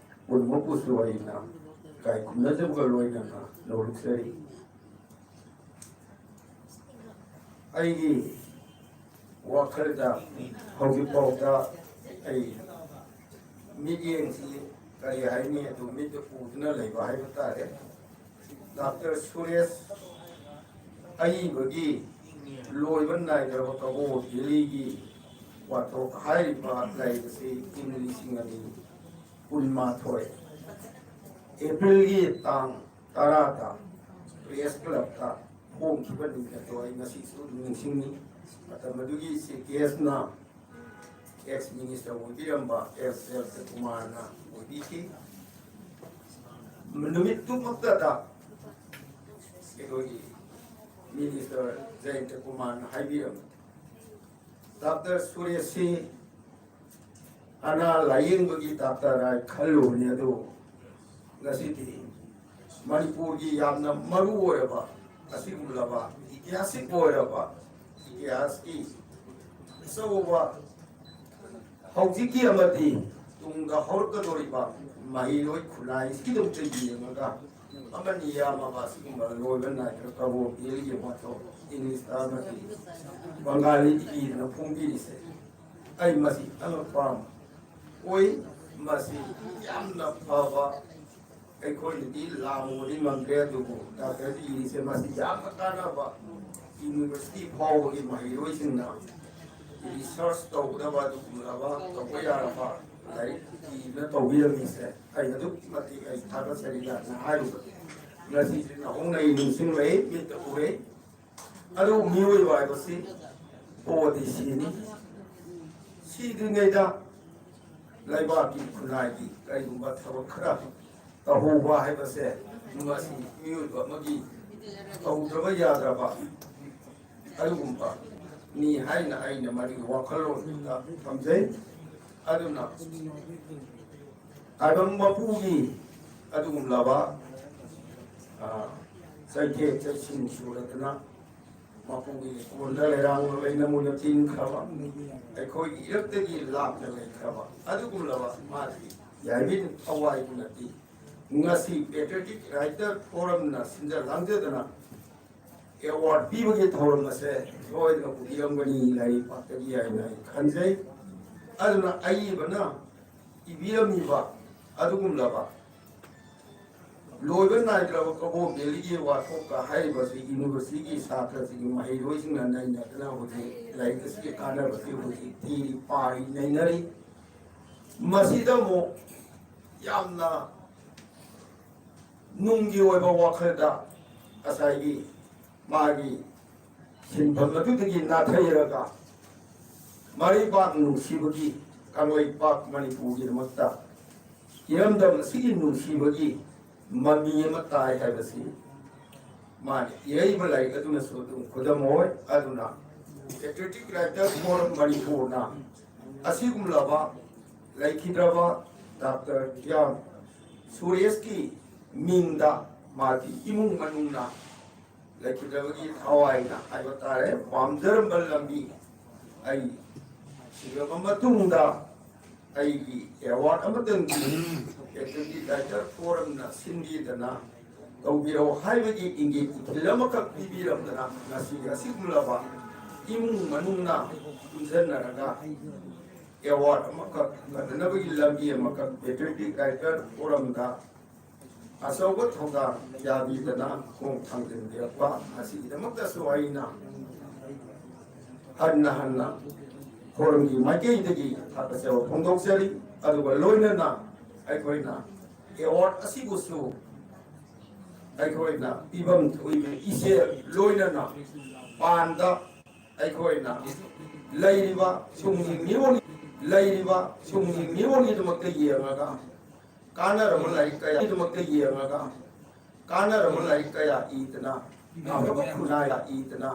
ꯄꯨꯝꯅꯃꯛꯄꯨꯁꯨ ꯑꯩꯅ ꯏꯀꯥꯏ ꯈꯨꯝꯅꯖꯕꯒ ꯂꯣꯏꯅꯅ ꯅꯣꯂꯨꯛꯆꯔꯤ꯫ ꯑꯩꯒꯤ ꯋꯥꯈꯜꯗ ꯍꯧꯖꯤꯛꯐꯥꯎꯗ ꯑꯩ ꯃꯤꯠꯌꯦꯡꯁꯤ ꯀꯔꯤ ꯍꯥꯏꯅꯤ, ꯑꯗꯨ ꯃꯤꯠꯇ ꯎꯗꯨꯅ ꯂꯩꯕ ꯍꯥꯏꯕ ꯇꯥꯔꯦ꯫ ꯗꯥꯛꯇꯔ ꯁꯨꯔꯦꯁ ꯑꯏꯕꯒꯤ ꯂꯣꯏꯕ ꯅꯥꯏꯗ꯭ꯔꯕ ꯀꯕꯣ ꯚꯦꯂꯤꯒꯤ ꯋꯥꯊꯣꯛ ꯍꯥꯏꯔꯤꯕ ꯂꯥꯏꯔꯤꯛ ꯑꯁꯤ ꯏꯪ ꯂꯤꯁꯤꯡ ꯑꯅꯤ ꯀꯨꯟꯃꯥꯊꯣꯏ, ꯑꯦꯄ꯭ꯔꯤꯜꯒꯤ ꯇꯥꯡ ꯇꯔꯥꯗ ꯄ꯭ꯔꯦꯁ ꯀ꯭ꯂꯕꯇ ꯐꯣꯡꯈꯤꯕ ꯅꯨꯃꯤꯠ ꯑꯗꯣ ꯑꯩ ꯉꯁꯤꯁꯨ ꯑꯗꯨꯝ ꯅꯤꯡꯁꯤꯡꯉꯤ꯫ ꯃꯇꯝ ꯑꯗꯨꯒꯤ ꯆꯤꯐ ꯒꯦꯁꯅ ꯑꯦꯛꯁ ꯃꯤꯅꯤꯁꯇꯔ ꯑꯣꯏꯕꯤꯔꯝꯕ ꯑꯦꯁ ꯖꯌꯟꯇ ꯀꯨꯃꯥꯔꯅ ꯑꯣꯏꯕꯤꯈꯤ꯫ ꯅꯨꯃꯤꯠꯇꯨꯃꯛꯇꯗ ꯑꯩꯈꯣꯏꯒꯤ ꯃꯤꯅꯤꯁꯇꯔ ꯖꯌꯟꯇ ꯀꯨꯃꯥꯔꯅ ꯍꯥꯏꯕꯤꯔꯝꯃꯤ, "ꯗꯥꯛꯇꯔ ꯁꯨꯔꯦꯁꯁꯤ ꯑꯅꯥ ꯂꯥꯌꯦꯡꯕꯒꯤ ꯗꯥꯛꯇꯔ ꯍꯥꯏ ꯈꯜꯂꯨꯕꯅꯤ, ꯑꯗꯨ ꯉꯁꯤꯗꯤ ꯃꯅꯤꯄꯨꯔꯒꯤ ꯌꯥꯝꯅ ꯃꯔꯨ ꯑꯣꯏꯔꯕ, ꯑꯁꯤꯒꯨꯝꯂꯕ ꯏꯇꯤꯍꯥꯁꯤꯛ ꯑꯣꯏꯔꯕ, ꯏꯇꯤꯍꯥꯁꯀꯤ ꯑꯆꯧꯕ ꯍꯧꯖꯤꯛꯀꯤ ꯑꯃꯗꯤ ꯇꯨꯡꯗ ꯍꯧꯔꯛꯀꯗꯧꯔꯤꯕ ꯃꯍꯩꯔꯣꯏ ꯈꯨꯟꯅꯥꯏꯁꯤꯒꯤꯗꯃꯛꯇ ꯌꯦꯡꯉꯒ ꯑꯃꯅꯤ ꯌꯥꯝꯃꯕ ꯑꯁꯤꯒꯨꯝꯕ ꯂꯣꯏꯕ ꯅꯥꯏꯗ꯭ꯔꯕ ꯀꯕꯣꯛ ꯕꯦꯂꯤꯒꯤ ꯋꯥꯊꯣꯛ ꯏꯪꯂꯤꯁꯇ ꯑꯃꯗꯤ ꯕꯪꯒꯥꯂꯤꯗ ꯏꯗꯅ ꯐꯣꯡꯕꯤꯔꯤꯁꯦ ꯑꯩ ꯃꯁꯤ ꯑꯉꯛꯄ ꯑꯃ ꯑꯣꯏ꯫ ꯃꯁꯤ ꯌꯥꯝꯅ ꯐꯕ, ꯑꯩꯈꯣꯏꯅꯗꯤ ꯂꯥꯝꯃꯨꯕꯗꯤ ꯉꯝꯗ꯭ꯔꯦ, ꯑꯗꯨꯕꯨ ꯗꯥꯛꯇꯔ ꯏꯔꯤꯁꯦ ꯃꯁꯤ ꯌꯥꯝꯅ ꯀꯥꯟꯅꯕ, ꯌꯨꯅꯤꯚꯔꯁꯤꯇꯤ ꯐꯥꯎꯕꯒꯤ ꯃꯍꯩꯔꯣꯏꯁꯤꯡꯅ ꯔꯤꯁꯔꯁ ꯇꯧꯒꯗꯕ ꯑꯗꯨꯒꯨꯝꯂꯕ ꯇꯧꯕ ꯌꯥꯔꯕ ꯂꯥꯏꯔꯤꯛ ꯏꯗꯨꯅ ꯇꯧꯕꯤꯔꯝꯃꯤꯁꯦ ꯑꯩ ꯑꯗꯨꯛꯀꯤ ꯃꯇꯤꯛ ꯑꯩ ꯊꯥꯒꯠꯆꯔꯤ ꯀꯥꯏꯅ ꯍꯥꯏꯔꯤꯕ꯫ ꯉꯁꯤꯁꯤ ꯅꯧꯍꯧꯅ ꯑꯩ ꯅꯤꯡꯁꯤꯡꯂꯛꯏ, ꯃꯤꯠꯇ ꯎꯔꯦ꯫ ꯑꯗꯨ ꯃꯤꯑꯣꯏꯕ ꯍꯥꯏꯕꯁꯤ ꯄꯣꯛꯑꯗꯤ ꯁꯤꯅꯤ꯫ ꯁꯤꯗ꯭ꯔꯤꯉꯩꯗ ꯂꯩꯕꯥꯛꯀꯤ ꯈꯨꯟꯅꯥꯏꯒꯤ ꯀꯔꯤꯒꯨꯝꯕ ꯊꯕꯛ ꯈꯔ ꯇꯧꯍꯧꯕ ꯍꯥꯏꯕꯁꯦ ꯃꯁꯤ ꯃꯤꯑꯣꯏꯕ ꯑꯃꯒꯤ ꯇꯧꯗ꯭ꯔꯕ ꯌꯥꯗ꯭ꯔꯕ ꯑꯗꯨꯒꯨꯝꯕ ꯃꯤ ꯍꯥꯏꯅ ꯑꯩꯅ ꯃꯗꯨꯒꯤ ꯋꯥꯈꯜꯂꯣꯟꯗꯨꯗ ꯊꯝꯖꯩ꯫ ꯑꯗꯨꯅ ꯇꯥꯏꯕꯪ ꯃꯄꯨꯒꯤ ꯑꯗꯨꯒꯨꯝꯂꯕ, ꯑ, ꯆꯩꯊꯦꯛ ꯆꯩꯁꯤꯟ ꯁꯨꯔꯗꯅ ꯃꯄꯨꯒꯤ ꯂꯤꯀꯣꯟꯗ ꯂꯩꯔꯥꯡ ꯂꯩꯅ ꯃꯨꯟꯅ ꯇꯤꯟꯈ꯭ꯔꯕ, ꯑꯩꯈꯣꯏꯒꯤ ꯏꯔꯛꯇꯒꯤ ꯂꯥꯞꯅ ꯂꯩꯈ꯭ꯔꯕ ꯑꯗꯨꯒꯨꯝꯂꯕ ꯃꯥꯒꯤ ꯌꯥꯏꯃꯤꯟ ꯊꯋꯥꯏꯗꯨꯅꯗꯤ ꯉꯁꯤ Patriotic Writer Forumꯅ ꯁꯤꯟꯖ ꯂꯥꯡꯖꯗꯅ ꯑꯦꯋꯥꯔꯗ ꯄꯤꯕꯒꯤ ꯊꯧꯔꯝ ꯑꯁꯦ ꯁꯣꯏꯗꯅ ꯎꯕꯤꯔꯝꯒꯅꯤ ꯂꯥꯏꯔꯤꯛ ꯄꯥꯛꯇꯒꯤ ꯍꯥꯏꯅ ꯑꯩ ꯈꯟꯖꯩ꯫ ꯑꯗꯨꯅ ꯑꯏꯕꯅ ꯏꯕꯤꯔꯝꯃꯤꯕ ꯑꯗꯨꯒꯨꯝꯂꯕ ꯂꯣꯏꯕ ꯅꯥꯏꯗ꯭ꯔꯕ ꯀꯕꯣ ꯕꯦꯂꯤꯒꯤ ꯋꯥꯊꯣꯛꯀ ꯍꯥꯏꯔꯤꯕꯁꯤ ꯌꯨꯅꯤꯚꯔꯁꯤꯇꯤꯒꯤ ꯁꯥꯇ꯭ꯔꯁꯤꯡꯒꯤ ꯃꯍꯩꯔꯣꯏꯁꯤꯡꯅ ꯅꯩꯅꯗꯅ ꯍꯧꯖꯤꯛ ꯂꯥꯏꯔꯤꯛ ꯑꯁꯤꯒꯤ ꯀꯥꯟꯅꯕꯁꯤ ꯍꯧꯖꯤꯛ ꯊꯤꯔꯤ, ꯄꯥꯔꯤ, ꯅꯩꯅꯔꯤ꯫ ꯃꯁꯤꯗ ꯑꯃꯨꯛ ꯌꯥꯝꯅ ꯅꯨꯡꯒꯤ ꯑꯣꯏꯕ ꯋꯥꯈꯜꯗ ꯉꯁꯥꯏꯒꯤ ꯃꯥꯒꯤ ꯁꯤꯟꯐꯝ ꯑꯗꯨꯗꯒꯤ ꯅꯥꯊꯩꯔꯒ ꯃꯔꯩꯕꯥꯛ ꯅꯨꯡꯁꯤꯕꯒꯤ, ꯀꯪꯂꯩꯄꯥꯛ ꯃꯅꯤꯄꯨꯔꯒꯤꯗꯃꯛꯇ ꯏꯔꯝꯗꯝ ꯑꯁꯤꯒꯤ ꯅꯨꯡꯁꯤꯕꯒꯤ ꯃꯃꯤ ꯑꯃ ꯇꯥꯏ ꯍꯥꯏꯕꯁꯤ ꯃꯥꯅ ꯏꯔꯛꯏꯕ ꯂꯥꯏꯔꯤꯛ ꯑꯗꯨꯅꯁꯨ ꯑꯗꯨꯝ ꯈꯨꯗꯝ ꯑꯣꯏ꯫ ꯑꯗꯨꯅ Patriotic Writer Forum ꯃꯅꯤꯄꯨꯔꯅ ꯑꯁꯤꯒꯨꯝꯂꯕ ꯂꯩꯈꯤꯗ꯭ꯔꯕ ꯗꯥꯛꯇꯔ ꯀꯤꯌꯥꯝ ꯁꯨꯔꯦꯁꯀꯤ ꯃꯤꯡꯗ ꯃꯥꯒꯤ ꯏꯃꯨꯡ ꯃꯅꯨꯡꯅ ꯂꯩꯈꯤꯗ꯭ꯔꯕꯒꯤ ꯊꯋꯥꯏꯅ ꯍꯥꯏꯕ ꯇꯥꯔꯦ, ꯄꯥꯝꯖꯔꯝꯕ ꯂꯝꯕꯤ ꯑꯩ ꯁꯤꯔꯕ ꯃꯇꯨꯡꯗ ꯑꯩꯒꯤ ꯑꯦꯋꯥꯔꯗ ꯑꯃꯇꯪꯗꯤ Patriotic Writer Forumꯅ ꯁꯤꯟꯕꯤꯗꯅ ꯇꯧꯕꯤꯔꯛꯎ ꯍꯥꯏꯕꯒꯤ ꯏꯪꯒꯤꯠ ꯏꯊꯤꯜ ꯑꯃꯈꯛ ꯄꯤꯕꯤꯔꯝꯗꯅ ꯉꯁꯤ ꯑꯁꯤꯒꯨꯝꯂꯕ ꯏꯃꯨꯡ ꯃꯅꯨꯡꯅ ꯄꯨꯟꯁꯤꯟꯅꯔꯒ ꯑꯦꯋꯥꯔꯗ ꯑꯃꯈꯛ ꯐꯪꯅꯅꯕꯒꯤ ꯂꯝꯕꯤ ꯑꯃꯈꯛ Patriotic Writer Forumꯗ ꯑꯆꯧꯕ ꯊꯧꯗꯥꯡ ꯌꯥꯕꯤꯗꯅ ꯈꯣꯡ ꯊꯥꯡꯖꯤꯟꯕꯤꯔꯛꯄ ꯑꯁꯤꯒꯤꯗꯃꯛꯇꯁꯨ ꯑꯩꯅ ꯍꯟꯅ ꯍꯟꯅ ꯐꯣꯔꯝꯒꯤ ꯃꯥꯏꯀꯩꯗꯒꯤ ꯊꯥꯒꯠꯆꯕ ꯐꯣꯡꯗꯣꯛꯆꯔꯤ꯫ ꯑꯗꯨꯒ ꯂꯣꯏꯅꯅ ꯑꯩꯈꯣꯏꯅ ꯑꯦꯋꯥꯔꯗ ꯑꯁꯤꯕꯨꯁꯨ ꯑꯩꯈꯣꯏꯅ ꯄꯤꯐꯝ ꯊꯣꯛꯏꯕ ꯏꯆꯦ ꯂꯣꯏꯅꯅ ꯄꯥꯟꯗ ꯑꯩꯈꯣꯏꯅ ꯂꯩꯔꯤꯕ ꯁꯨꯝꯒꯤ ꯃꯤꯔꯣꯜ, ꯂꯩꯔꯤꯕ ꯁꯨꯝꯒꯤ ꯃꯤꯔꯣꯜꯒꯤꯗꯃꯛꯇ ꯌꯦꯡꯉꯒ ꯀꯥꯟꯅꯔꯕ ꯂꯥꯏꯔꯤꯛ ꯀꯌꯥꯒꯤꯗꯃꯛꯇ ꯌꯦꯡꯉꯒ ꯀꯥꯟꯅꯔꯕ ꯂꯥꯏꯔꯤꯛ ꯀꯌꯥ ꯏꯗꯅ, ꯑꯐꯕ ꯈꯨꯟꯅꯥꯏ ꯏꯗꯅ,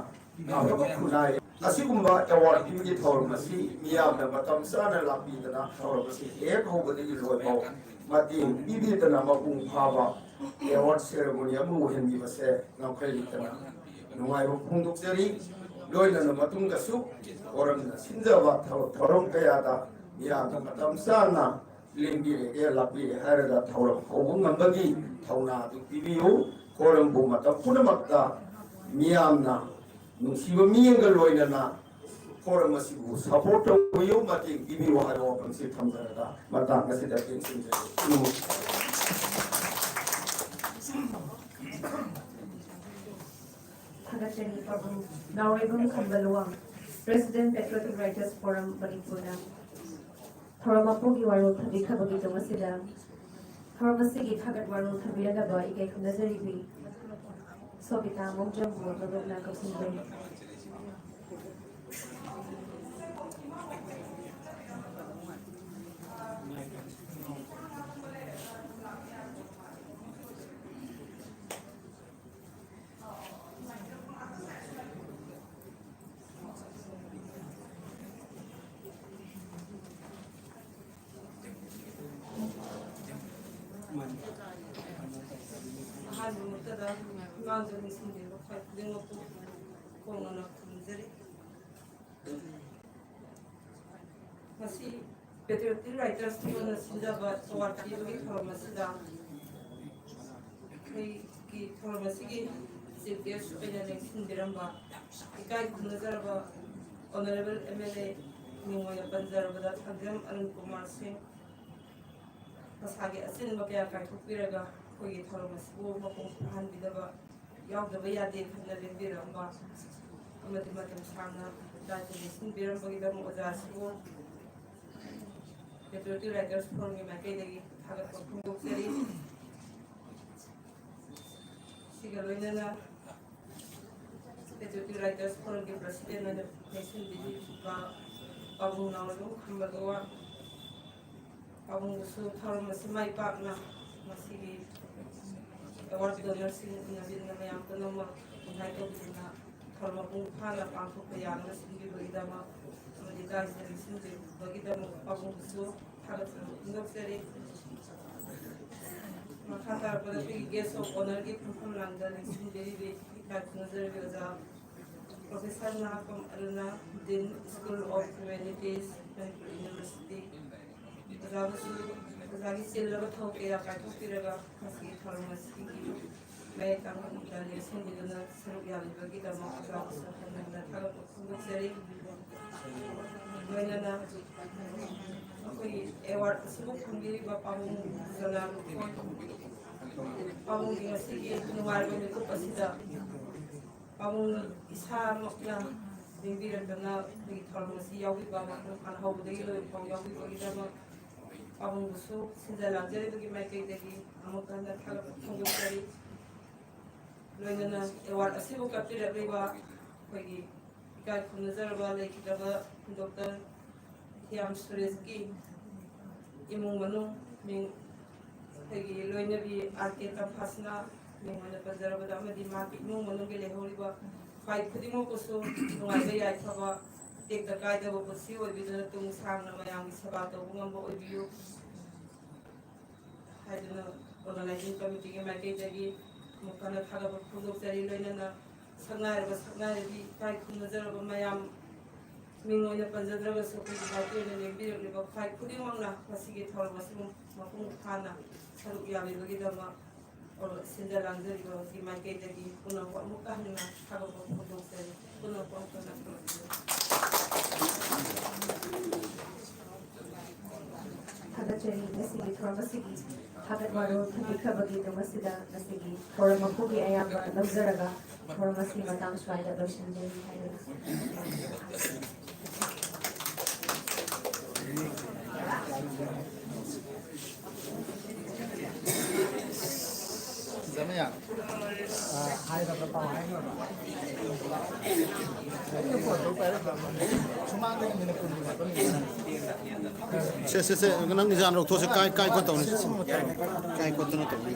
ꯑꯐꯕ ꯈꯨꯟꯅꯥꯏ ꯑꯁꯤꯒꯨꯝꯕ ꯑꯦꯋꯥꯔꯗ ꯄꯤꯕꯒꯤ ꯊꯧꯔꯝ ꯑꯁꯤ ꯃꯤꯌꯥꯝꯅ ꯃꯇꯝ ꯆꯥꯅ ꯂꯥꯛꯄꯤꯗꯅ ꯊꯧꯔꯝ ꯑꯁꯤ ꯍꯦꯛ ꯍꯧꯕꯗꯒꯤ ꯂꯣꯏꯐꯥꯎ ꯃꯇꯦꯡ ꯄꯤꯕꯤꯗꯅ ꯃꯄꯨꯡ ꯐꯥꯕ ꯑꯦꯋꯥꯔꯗ ꯁꯦꯔꯦꯃꯣꯅꯤ ꯑꯃ ꯑꯣꯏꯍꯟꯕꯤꯕꯁꯦ ꯉꯝꯈꯩ ꯂꯩꯇꯅ ꯅꯨꯡꯉꯥꯏꯕ ꯐꯣꯡꯗꯣꯛꯆꯔꯤ꯫ ꯂꯣꯏꯅꯅ ꯃꯇꯨꯡꯗꯁꯨ ꯐꯣꯔꯝꯅ ꯁꯤꯟꯖꯕ ꯊꯕꯛ ꯊꯧꯔꯝ ꯀꯌꯥꯗ ꯃꯤꯌꯥꯝꯅ ꯃꯇꯝ ꯆꯥꯅ ꯂꯦꯡꯕꯤꯔꯦ, ꯂꯥꯛꯄꯤꯔꯦ ꯍꯥꯏꯔꯒ ꯊꯧꯔꯝ ꯍꯧꯕ ꯉꯝꯕꯒꯤ ꯊꯧꯅꯥ ꯑꯗꯨ ꯄꯤꯕꯤꯌꯨ꯫ ꯐꯣꯔꯝꯕꯨ ꯃꯇꯝ ꯄꯨꯝꯅꯃꯛꯇ ꯃꯤꯌꯥꯝꯅ ꯅꯨꯡꯁꯤꯕ ꯃꯤꯠꯌꯦꯡꯒ ꯂꯣꯏꯅꯅ ꯐꯣꯔꯝ ꯑꯁꯤꯕꯨ ꯁꯄꯣꯔꯠ ꯇꯧꯕꯤꯌꯨ, ꯃꯇꯦꯡ ꯄꯤꯕꯤꯌꯨ ꯍꯥꯏꯕ ꯋꯥꯐꯝꯁꯤ ꯊꯝꯖꯔꯒ ꯃꯇꯥꯡ ꯑꯁꯤꯗ ꯇꯦꯟꯁꯤꯟꯖꯔꯤ꯫ ꯊꯥꯒꯠꯆꯔꯤ ꯄꯥꯕꯨꯡ ꯅꯥꯎꯔꯦꯝꯕꯝ ꯈꯝꯕ Luwang, President Patriotic Writers Forum ꯃꯅꯤꯄꯨꯔꯅ ꯊꯧꯔꯝ ꯃꯄꯨꯒꯤ ꯋꯥꯔꯣꯜ ꯊꯝꯕꯤꯈ꯭ꯔꯕꯒꯤꯗꯃꯛ ꯑꯁꯤꯗ ꯊꯧꯔꯝ ꯑꯁꯤꯒꯤ ꯊꯥꯒꯠ ꯋꯥꯔꯣꯜ ꯊꯝꯕꯤꯔꯛꯅꯕ ꯏꯀꯥꯏ ꯈꯨꯝꯅꯖꯔꯤꯕꯤ ꯁꯣꯕꯤꯇꯥ ꯃꯧꯖꯝꯕꯨ ꯊꯧꯗꯣꯛꯅ ꯀꯧꯁꯤꯟꯖꯔꯤ꯫ ꯑꯍꯥꯟꯕꯃꯛꯇꯗ ꯃꯤꯃꯥꯡꯗ ꯅꯤꯡꯁꯤꯡꯕꯤꯔꯕ ꯈ꯭ꯋꯥꯏ ꯈꯨꯗꯤꯡꯃꯛꯄꯨ ꯈꯣꯡꯅꯅ ꯈꯨꯔꯨꯝꯖꯔꯤ꯫ ꯉꯁꯤ Patriotic Writers Forum ꯅ ꯁꯤꯟꯖꯕ ꯑꯦꯋꯥꯔꯗ ꯄꯤꯕꯒꯤ ꯊꯧꯔꯝ ꯑꯁꯤꯗ ꯑꯩꯈꯣꯏꯒꯤ ꯊꯧꯔꯝ ꯑꯁꯤꯒꯤ ꯆꯤꯐ ꯒꯦꯁ ꯑꯣꯏꯅ ꯂꯦꯡꯁꯤꯟꯕꯤꯔꯝꯕ ꯏꯀꯥꯏ ꯈꯨꯝꯅꯖꯔꯕ ꯑꯣꯅꯔꯦꯕꯜ ꯑꯦꯝ ꯑꯦꯜ ꯑꯦ ꯃꯤꯡ ꯑꯣꯏꯅ ꯄꯟꯖꯔꯕꯗ ꯊꯥꯡꯖꯝ ꯑꯔꯨꯟ ꯀꯨꯃꯥꯔ ꯁꯤꯡ ꯃꯁꯥꯒꯤ ꯑꯆꯤꯟꯕ ꯀꯌꯥ ꯀꯥꯏꯊꯣꯛꯄꯤꯔꯒ ꯑꯩꯈꯣꯏꯒꯤ ꯊꯧꯔꯝ ꯑꯁꯤꯕꯨ ꯃꯄꯨꯡ ꯐꯥꯍꯟꯕꯤꯅꯕ ꯌꯥꯎꯗꯕ ꯌꯥꯗꯦ ꯈꯟꯅ ꯂꯦꯡꯕꯤꯔꯝꯕ ꯑꯃꯗꯤ ꯃꯇꯝ ꯁꯥꯡꯅ ꯗꯥꯏꯇ ꯂꯦꯡꯁꯤꯟꯕꯤꯔꯝꯕꯒꯤꯗꯃꯛ ꯑꯣꯖꯥ ꯑꯁꯤꯕꯨ Patriotic Writers Forum ꯒꯤ ꯃꯥꯏꯀꯩꯗꯒꯤ ꯊꯥꯒꯠꯄ ꯐꯣꯡꯗꯣꯛꯆꯔꯤ꯫ ꯁꯤꯒ ꯂꯣꯏꯅꯅ Patriotic Writers Forum ꯒꯤ president ꯑꯣꯏꯅ ꯂꯦꯡꯁꯤꯟꯕꯤꯔꯤꯕ ꯄꯥꯕꯨꯡ ꯅꯥꯎꯔꯦꯝꯕꯝ ꯈꯝꯕ ꯂꯣꯋꯥ ꯄꯥꯕꯨꯡꯕꯨꯁꯨ ꯊꯧꯔꯝ ꯑꯁꯤ ꯃꯥꯏ ꯄꯥꯛꯅ ꯉꯁꯤꯒꯤ ꯑꯦꯋꯥꯔꯗ ꯗꯣꯅꯔꯁꯤꯡ ꯎꯅꯕꯤꯗꯨꯅ ꯃꯌꯥꯝ ꯄꯨꯝꯅꯃꯛ ꯏꯟꯚꯥꯏꯠ ꯇꯧꯕꯤꯗꯨꯅ ꯊꯧꯔꯝ ꯃꯄꯨꯡ ꯐꯥꯅ ꯄꯥꯡꯊꯣꯛꯄ ꯌꯥꯅꯕ ꯁꯤꯟꯕꯤꯕꯒꯤꯗꯃꯛ ꯑꯃꯗꯤ ꯗꯥꯏꯁꯤꯗ ꯂꯦꯡꯁꯤꯟꯕꯤꯕꯒꯤꯗꯃꯛ ꯄꯥꯕꯨꯡꯕꯨꯁꯨ ꯊꯥꯒꯠꯆꯕ ꯐꯣꯡꯗꯣꯛꯆꯔꯤ꯫ ꯃꯈꯥ ꯇꯥꯔꯛꯄꯗ ꯑꯩꯈꯣꯏꯒꯤ guest of honour ꯒꯤ ꯐꯝꯐꯝ ꯂꯥꯡꯗ ꯂꯦꯡꯁꯤꯟꯕꯤꯔꯤꯕꯤ ꯏꯀꯥꯏ ꯈꯨꯝꯅꯖꯔꯕꯤ ꯑꯣꯖꯥ Professor ꯅꯥꯍꯥꯄꯝ Aruna, Dean School of Humanities, Manipur University, ꯑꯣꯖꯥꯕꯨꯁꯨ ꯑꯣꯖꯥꯒꯤ ꯆꯤꯜꯂꯕ ꯊꯕꯛ ꯀꯌꯥ ꯀꯥꯏꯊꯣꯛꯄꯤꯔꯒ ꯉꯁꯤꯒꯤ ꯊꯧꯔꯝ ꯑꯁꯤꯒꯤ ꯃꯌꯦꯛ ꯇꯥꯡꯕ ꯂꯦꯡꯁꯤꯟꯕꯤꯗꯨꯅ ꯁꯔꯨꯛ ꯌꯥꯕꯤꯕꯒꯤꯗꯃꯛ ꯑꯣꯖꯥꯕꯨꯁꯨ ꯍꯟꯅ ꯍꯟꯅ ꯊꯥꯒꯠꯄ ꯐꯣꯡꯗꯣꯛꯆꯔꯤ꯫ ꯂꯣꯏꯅꯅ ꯑꯩꯈꯣꯏꯒꯤ ꯑꯦꯋꯥꯔꯗ ꯑꯁꯤꯕꯨ ꯐꯪꯕꯤꯔꯤꯕ ꯄꯥꯕꯨꯡ ꯖꯅꯥ ꯃꯈꯣꯏ, ꯄꯥꯕꯨꯡꯒꯤ ꯉꯁꯤꯒꯤ ꯅꯨꯡꯉꯥꯏꯕ ꯃꯤꯀꯨꯞ ꯑꯁꯤꯗ ꯄꯥꯕꯨꯡ ꯏꯁꯥꯃꯛꯅ ꯂꯦꯡꯕꯤꯔꯛꯇꯅ ꯑꯩꯈꯣꯏꯒꯤ ꯊꯧꯔꯝ ꯑꯁꯤ ꯌꯥꯎꯕꯤꯕ, ꯃꯄꯨꯡ ꯐꯥꯅ ꯍꯧꯕꯗꯒꯤ ꯂꯣꯏꯕ ꯐꯥꯎ ꯌꯥꯎꯕꯤꯕꯒꯤꯗꯃꯛ ꯄꯥꯕꯨꯡꯕꯨꯁꯨ ꯁꯤꯟꯖ ꯂꯥꯡꯖꯔꯤꯕꯒꯤ ꯃꯥꯏꯀꯩꯗꯒꯤ ꯑꯃꯨꯛ ꯍꯟꯅ ꯊꯥꯒꯠꯄ ꯐꯣꯡꯗꯣꯛꯆꯔꯤ꯫ ꯂꯣꯏꯅꯅ ꯑꯦꯋꯥꯔꯗ ꯑꯁꯤꯕꯨ ꯀꯠꯄꯤꯔꯛꯂꯤꯕ ꯑꯩꯈꯣꯏꯒꯤ ꯏꯀꯥꯏ ꯈꯨꯝꯅꯖꯔꯕ ꯂꯩꯈꯤꯗ꯭ꯔꯕ ꯗꯣꯛꯇꯔ ꯍꯤꯌꯥꯝ ꯁꯨꯔꯦꯁꯀꯤ ꯏꯃꯨꯡ ꯃꯅꯨꯡ, ꯃꯤꯡ, ꯑꯩꯈꯣꯏꯒꯤ ꯂꯣꯏꯅꯕꯤ ꯑꯥꯔ ꯀꯦ ꯇꯝꯐꯥꯁꯅꯥ ꯃꯤꯡ ꯑꯣꯏꯅ ꯄꯟꯖꯔꯕꯗ ꯑꯃꯗꯤ ꯃꯍꯥꯛꯀꯤ ꯏꯃꯨꯡ ꯃꯅꯨꯡꯒꯤ ꯂꯩꯍꯧꯔꯤꯕ ꯈ꯭ꯋꯥꯏ ꯈꯨꯗꯤꯡꯃꯛꯄꯨꯁꯨ ꯅꯨꯡꯉꯥꯏꯕ ꯌꯥꯏꯐꯕ, ꯇꯦꯛꯇ ꯀꯥꯏꯗꯕ ꯄꯨꯟꯁꯤ ꯑꯣꯏꯕꯤꯗꯨꯅ ꯇꯨꯡ ꯁꯥꯡꯅ ꯃꯌꯥꯝꯒꯤ ꯁꯦꯕꯥ ꯇꯧꯕ ꯉꯝꯕ ꯑꯣꯏꯕꯤꯌꯨ ꯍꯥꯏꯗꯨꯅ ꯑꯣꯔꯒꯅꯥꯏꯖꯤꯡ ꯀꯃꯤꯇꯤꯒꯤ ꯃꯥꯏꯀꯩꯗꯒꯤ ꯑꯃꯨꯛ ꯍꯟꯅ ꯊꯥꯒꯠꯄ ꯐꯣꯡꯗꯣꯛꯆꯔꯤ꯫ ꯂꯣꯏꯅꯅ ꯁꯛꯅꯥꯏꯔꯕ ꯁꯛꯅꯥꯏꯔꯕꯤ ꯏꯀꯥꯏ ꯈꯨꯝꯅꯖꯔꯕ ꯃꯌꯥꯝ, ꯃꯤꯡ ꯑꯣꯏꯅ ꯄꯟꯖꯗ꯭ꯔꯒꯁꯨ ꯑꯩꯈꯣꯏꯒꯤ ꯃꯥꯏꯀꯩ ꯑꯣꯏꯅ ꯂꯦꯡꯕꯤꯔꯛꯂꯤꯕ ꯈ꯭ꯋꯥꯏ ꯈꯨꯗꯤꯡꯃꯛꯅ ꯉꯁꯤꯒꯤ ꯊꯧꯔꯝ ꯑꯁꯤꯕꯨ ꯃꯄꯨꯡ ꯐꯥꯅ ꯁꯔꯨꯛ ꯌꯥꯕꯤꯕꯒꯤꯗꯃꯛ ꯁꯤꯟꯖ ꯂꯥꯡꯖꯔꯤꯕꯒꯤ ꯃꯥꯏꯀꯩꯗꯒꯤ ꯄꯨꯝꯅꯃꯛ ꯑꯃꯨꯛꯀ ꯍꯟꯅ ꯊꯥꯒꯠꯄ ꯐꯣꯡꯗꯣꯛꯆꯔꯤ꯫ ꯄꯨꯝꯅꯃꯛ ꯑꯃꯨꯛ ꯍꯟꯅ ꯊꯥꯒꯠꯆꯔꯤ꯫ ꯊꯥꯒꯠꯆꯔꯤ꯫ ꯉꯁꯤꯒꯤ ꯊꯧꯔꯝ ꯑꯁꯤꯒꯤ ꯊꯥꯒꯠ ꯋꯥꯔꯣꯜ ꯊꯝꯕꯤꯈ꯭ꯔꯕꯒꯤꯗꯃꯛ ꯑꯁꯤꯗ ꯉꯁꯤꯒꯤ ꯊꯧꯔꯝ ꯃꯄꯨꯒꯤ ꯑꯌꯥꯝꯕ ꯂꯧꯖꯔꯒ ꯊꯧꯔꯝ ꯑꯁꯤ ꯃꯇꯥꯡ ꯁ꯭ꯋꯥꯏꯗ ꯂꯣꯏꯁꯤꯟꯖꯔꯤ ꯍꯥꯏꯗꯨꯅ ꯁꯦ, ꯁꯦ, ꯁꯦ, ꯅꯪ ꯏꯖꯥꯟ ꯂꯧꯊꯣꯛꯁꯦ꯫ ꯀꯥꯏ, ꯀꯥꯏ ꯈꯣꯠꯇꯧꯅꯤ? ꯀꯥꯏ ꯈꯣꯠꯇꯅ ꯇꯧꯅꯤ?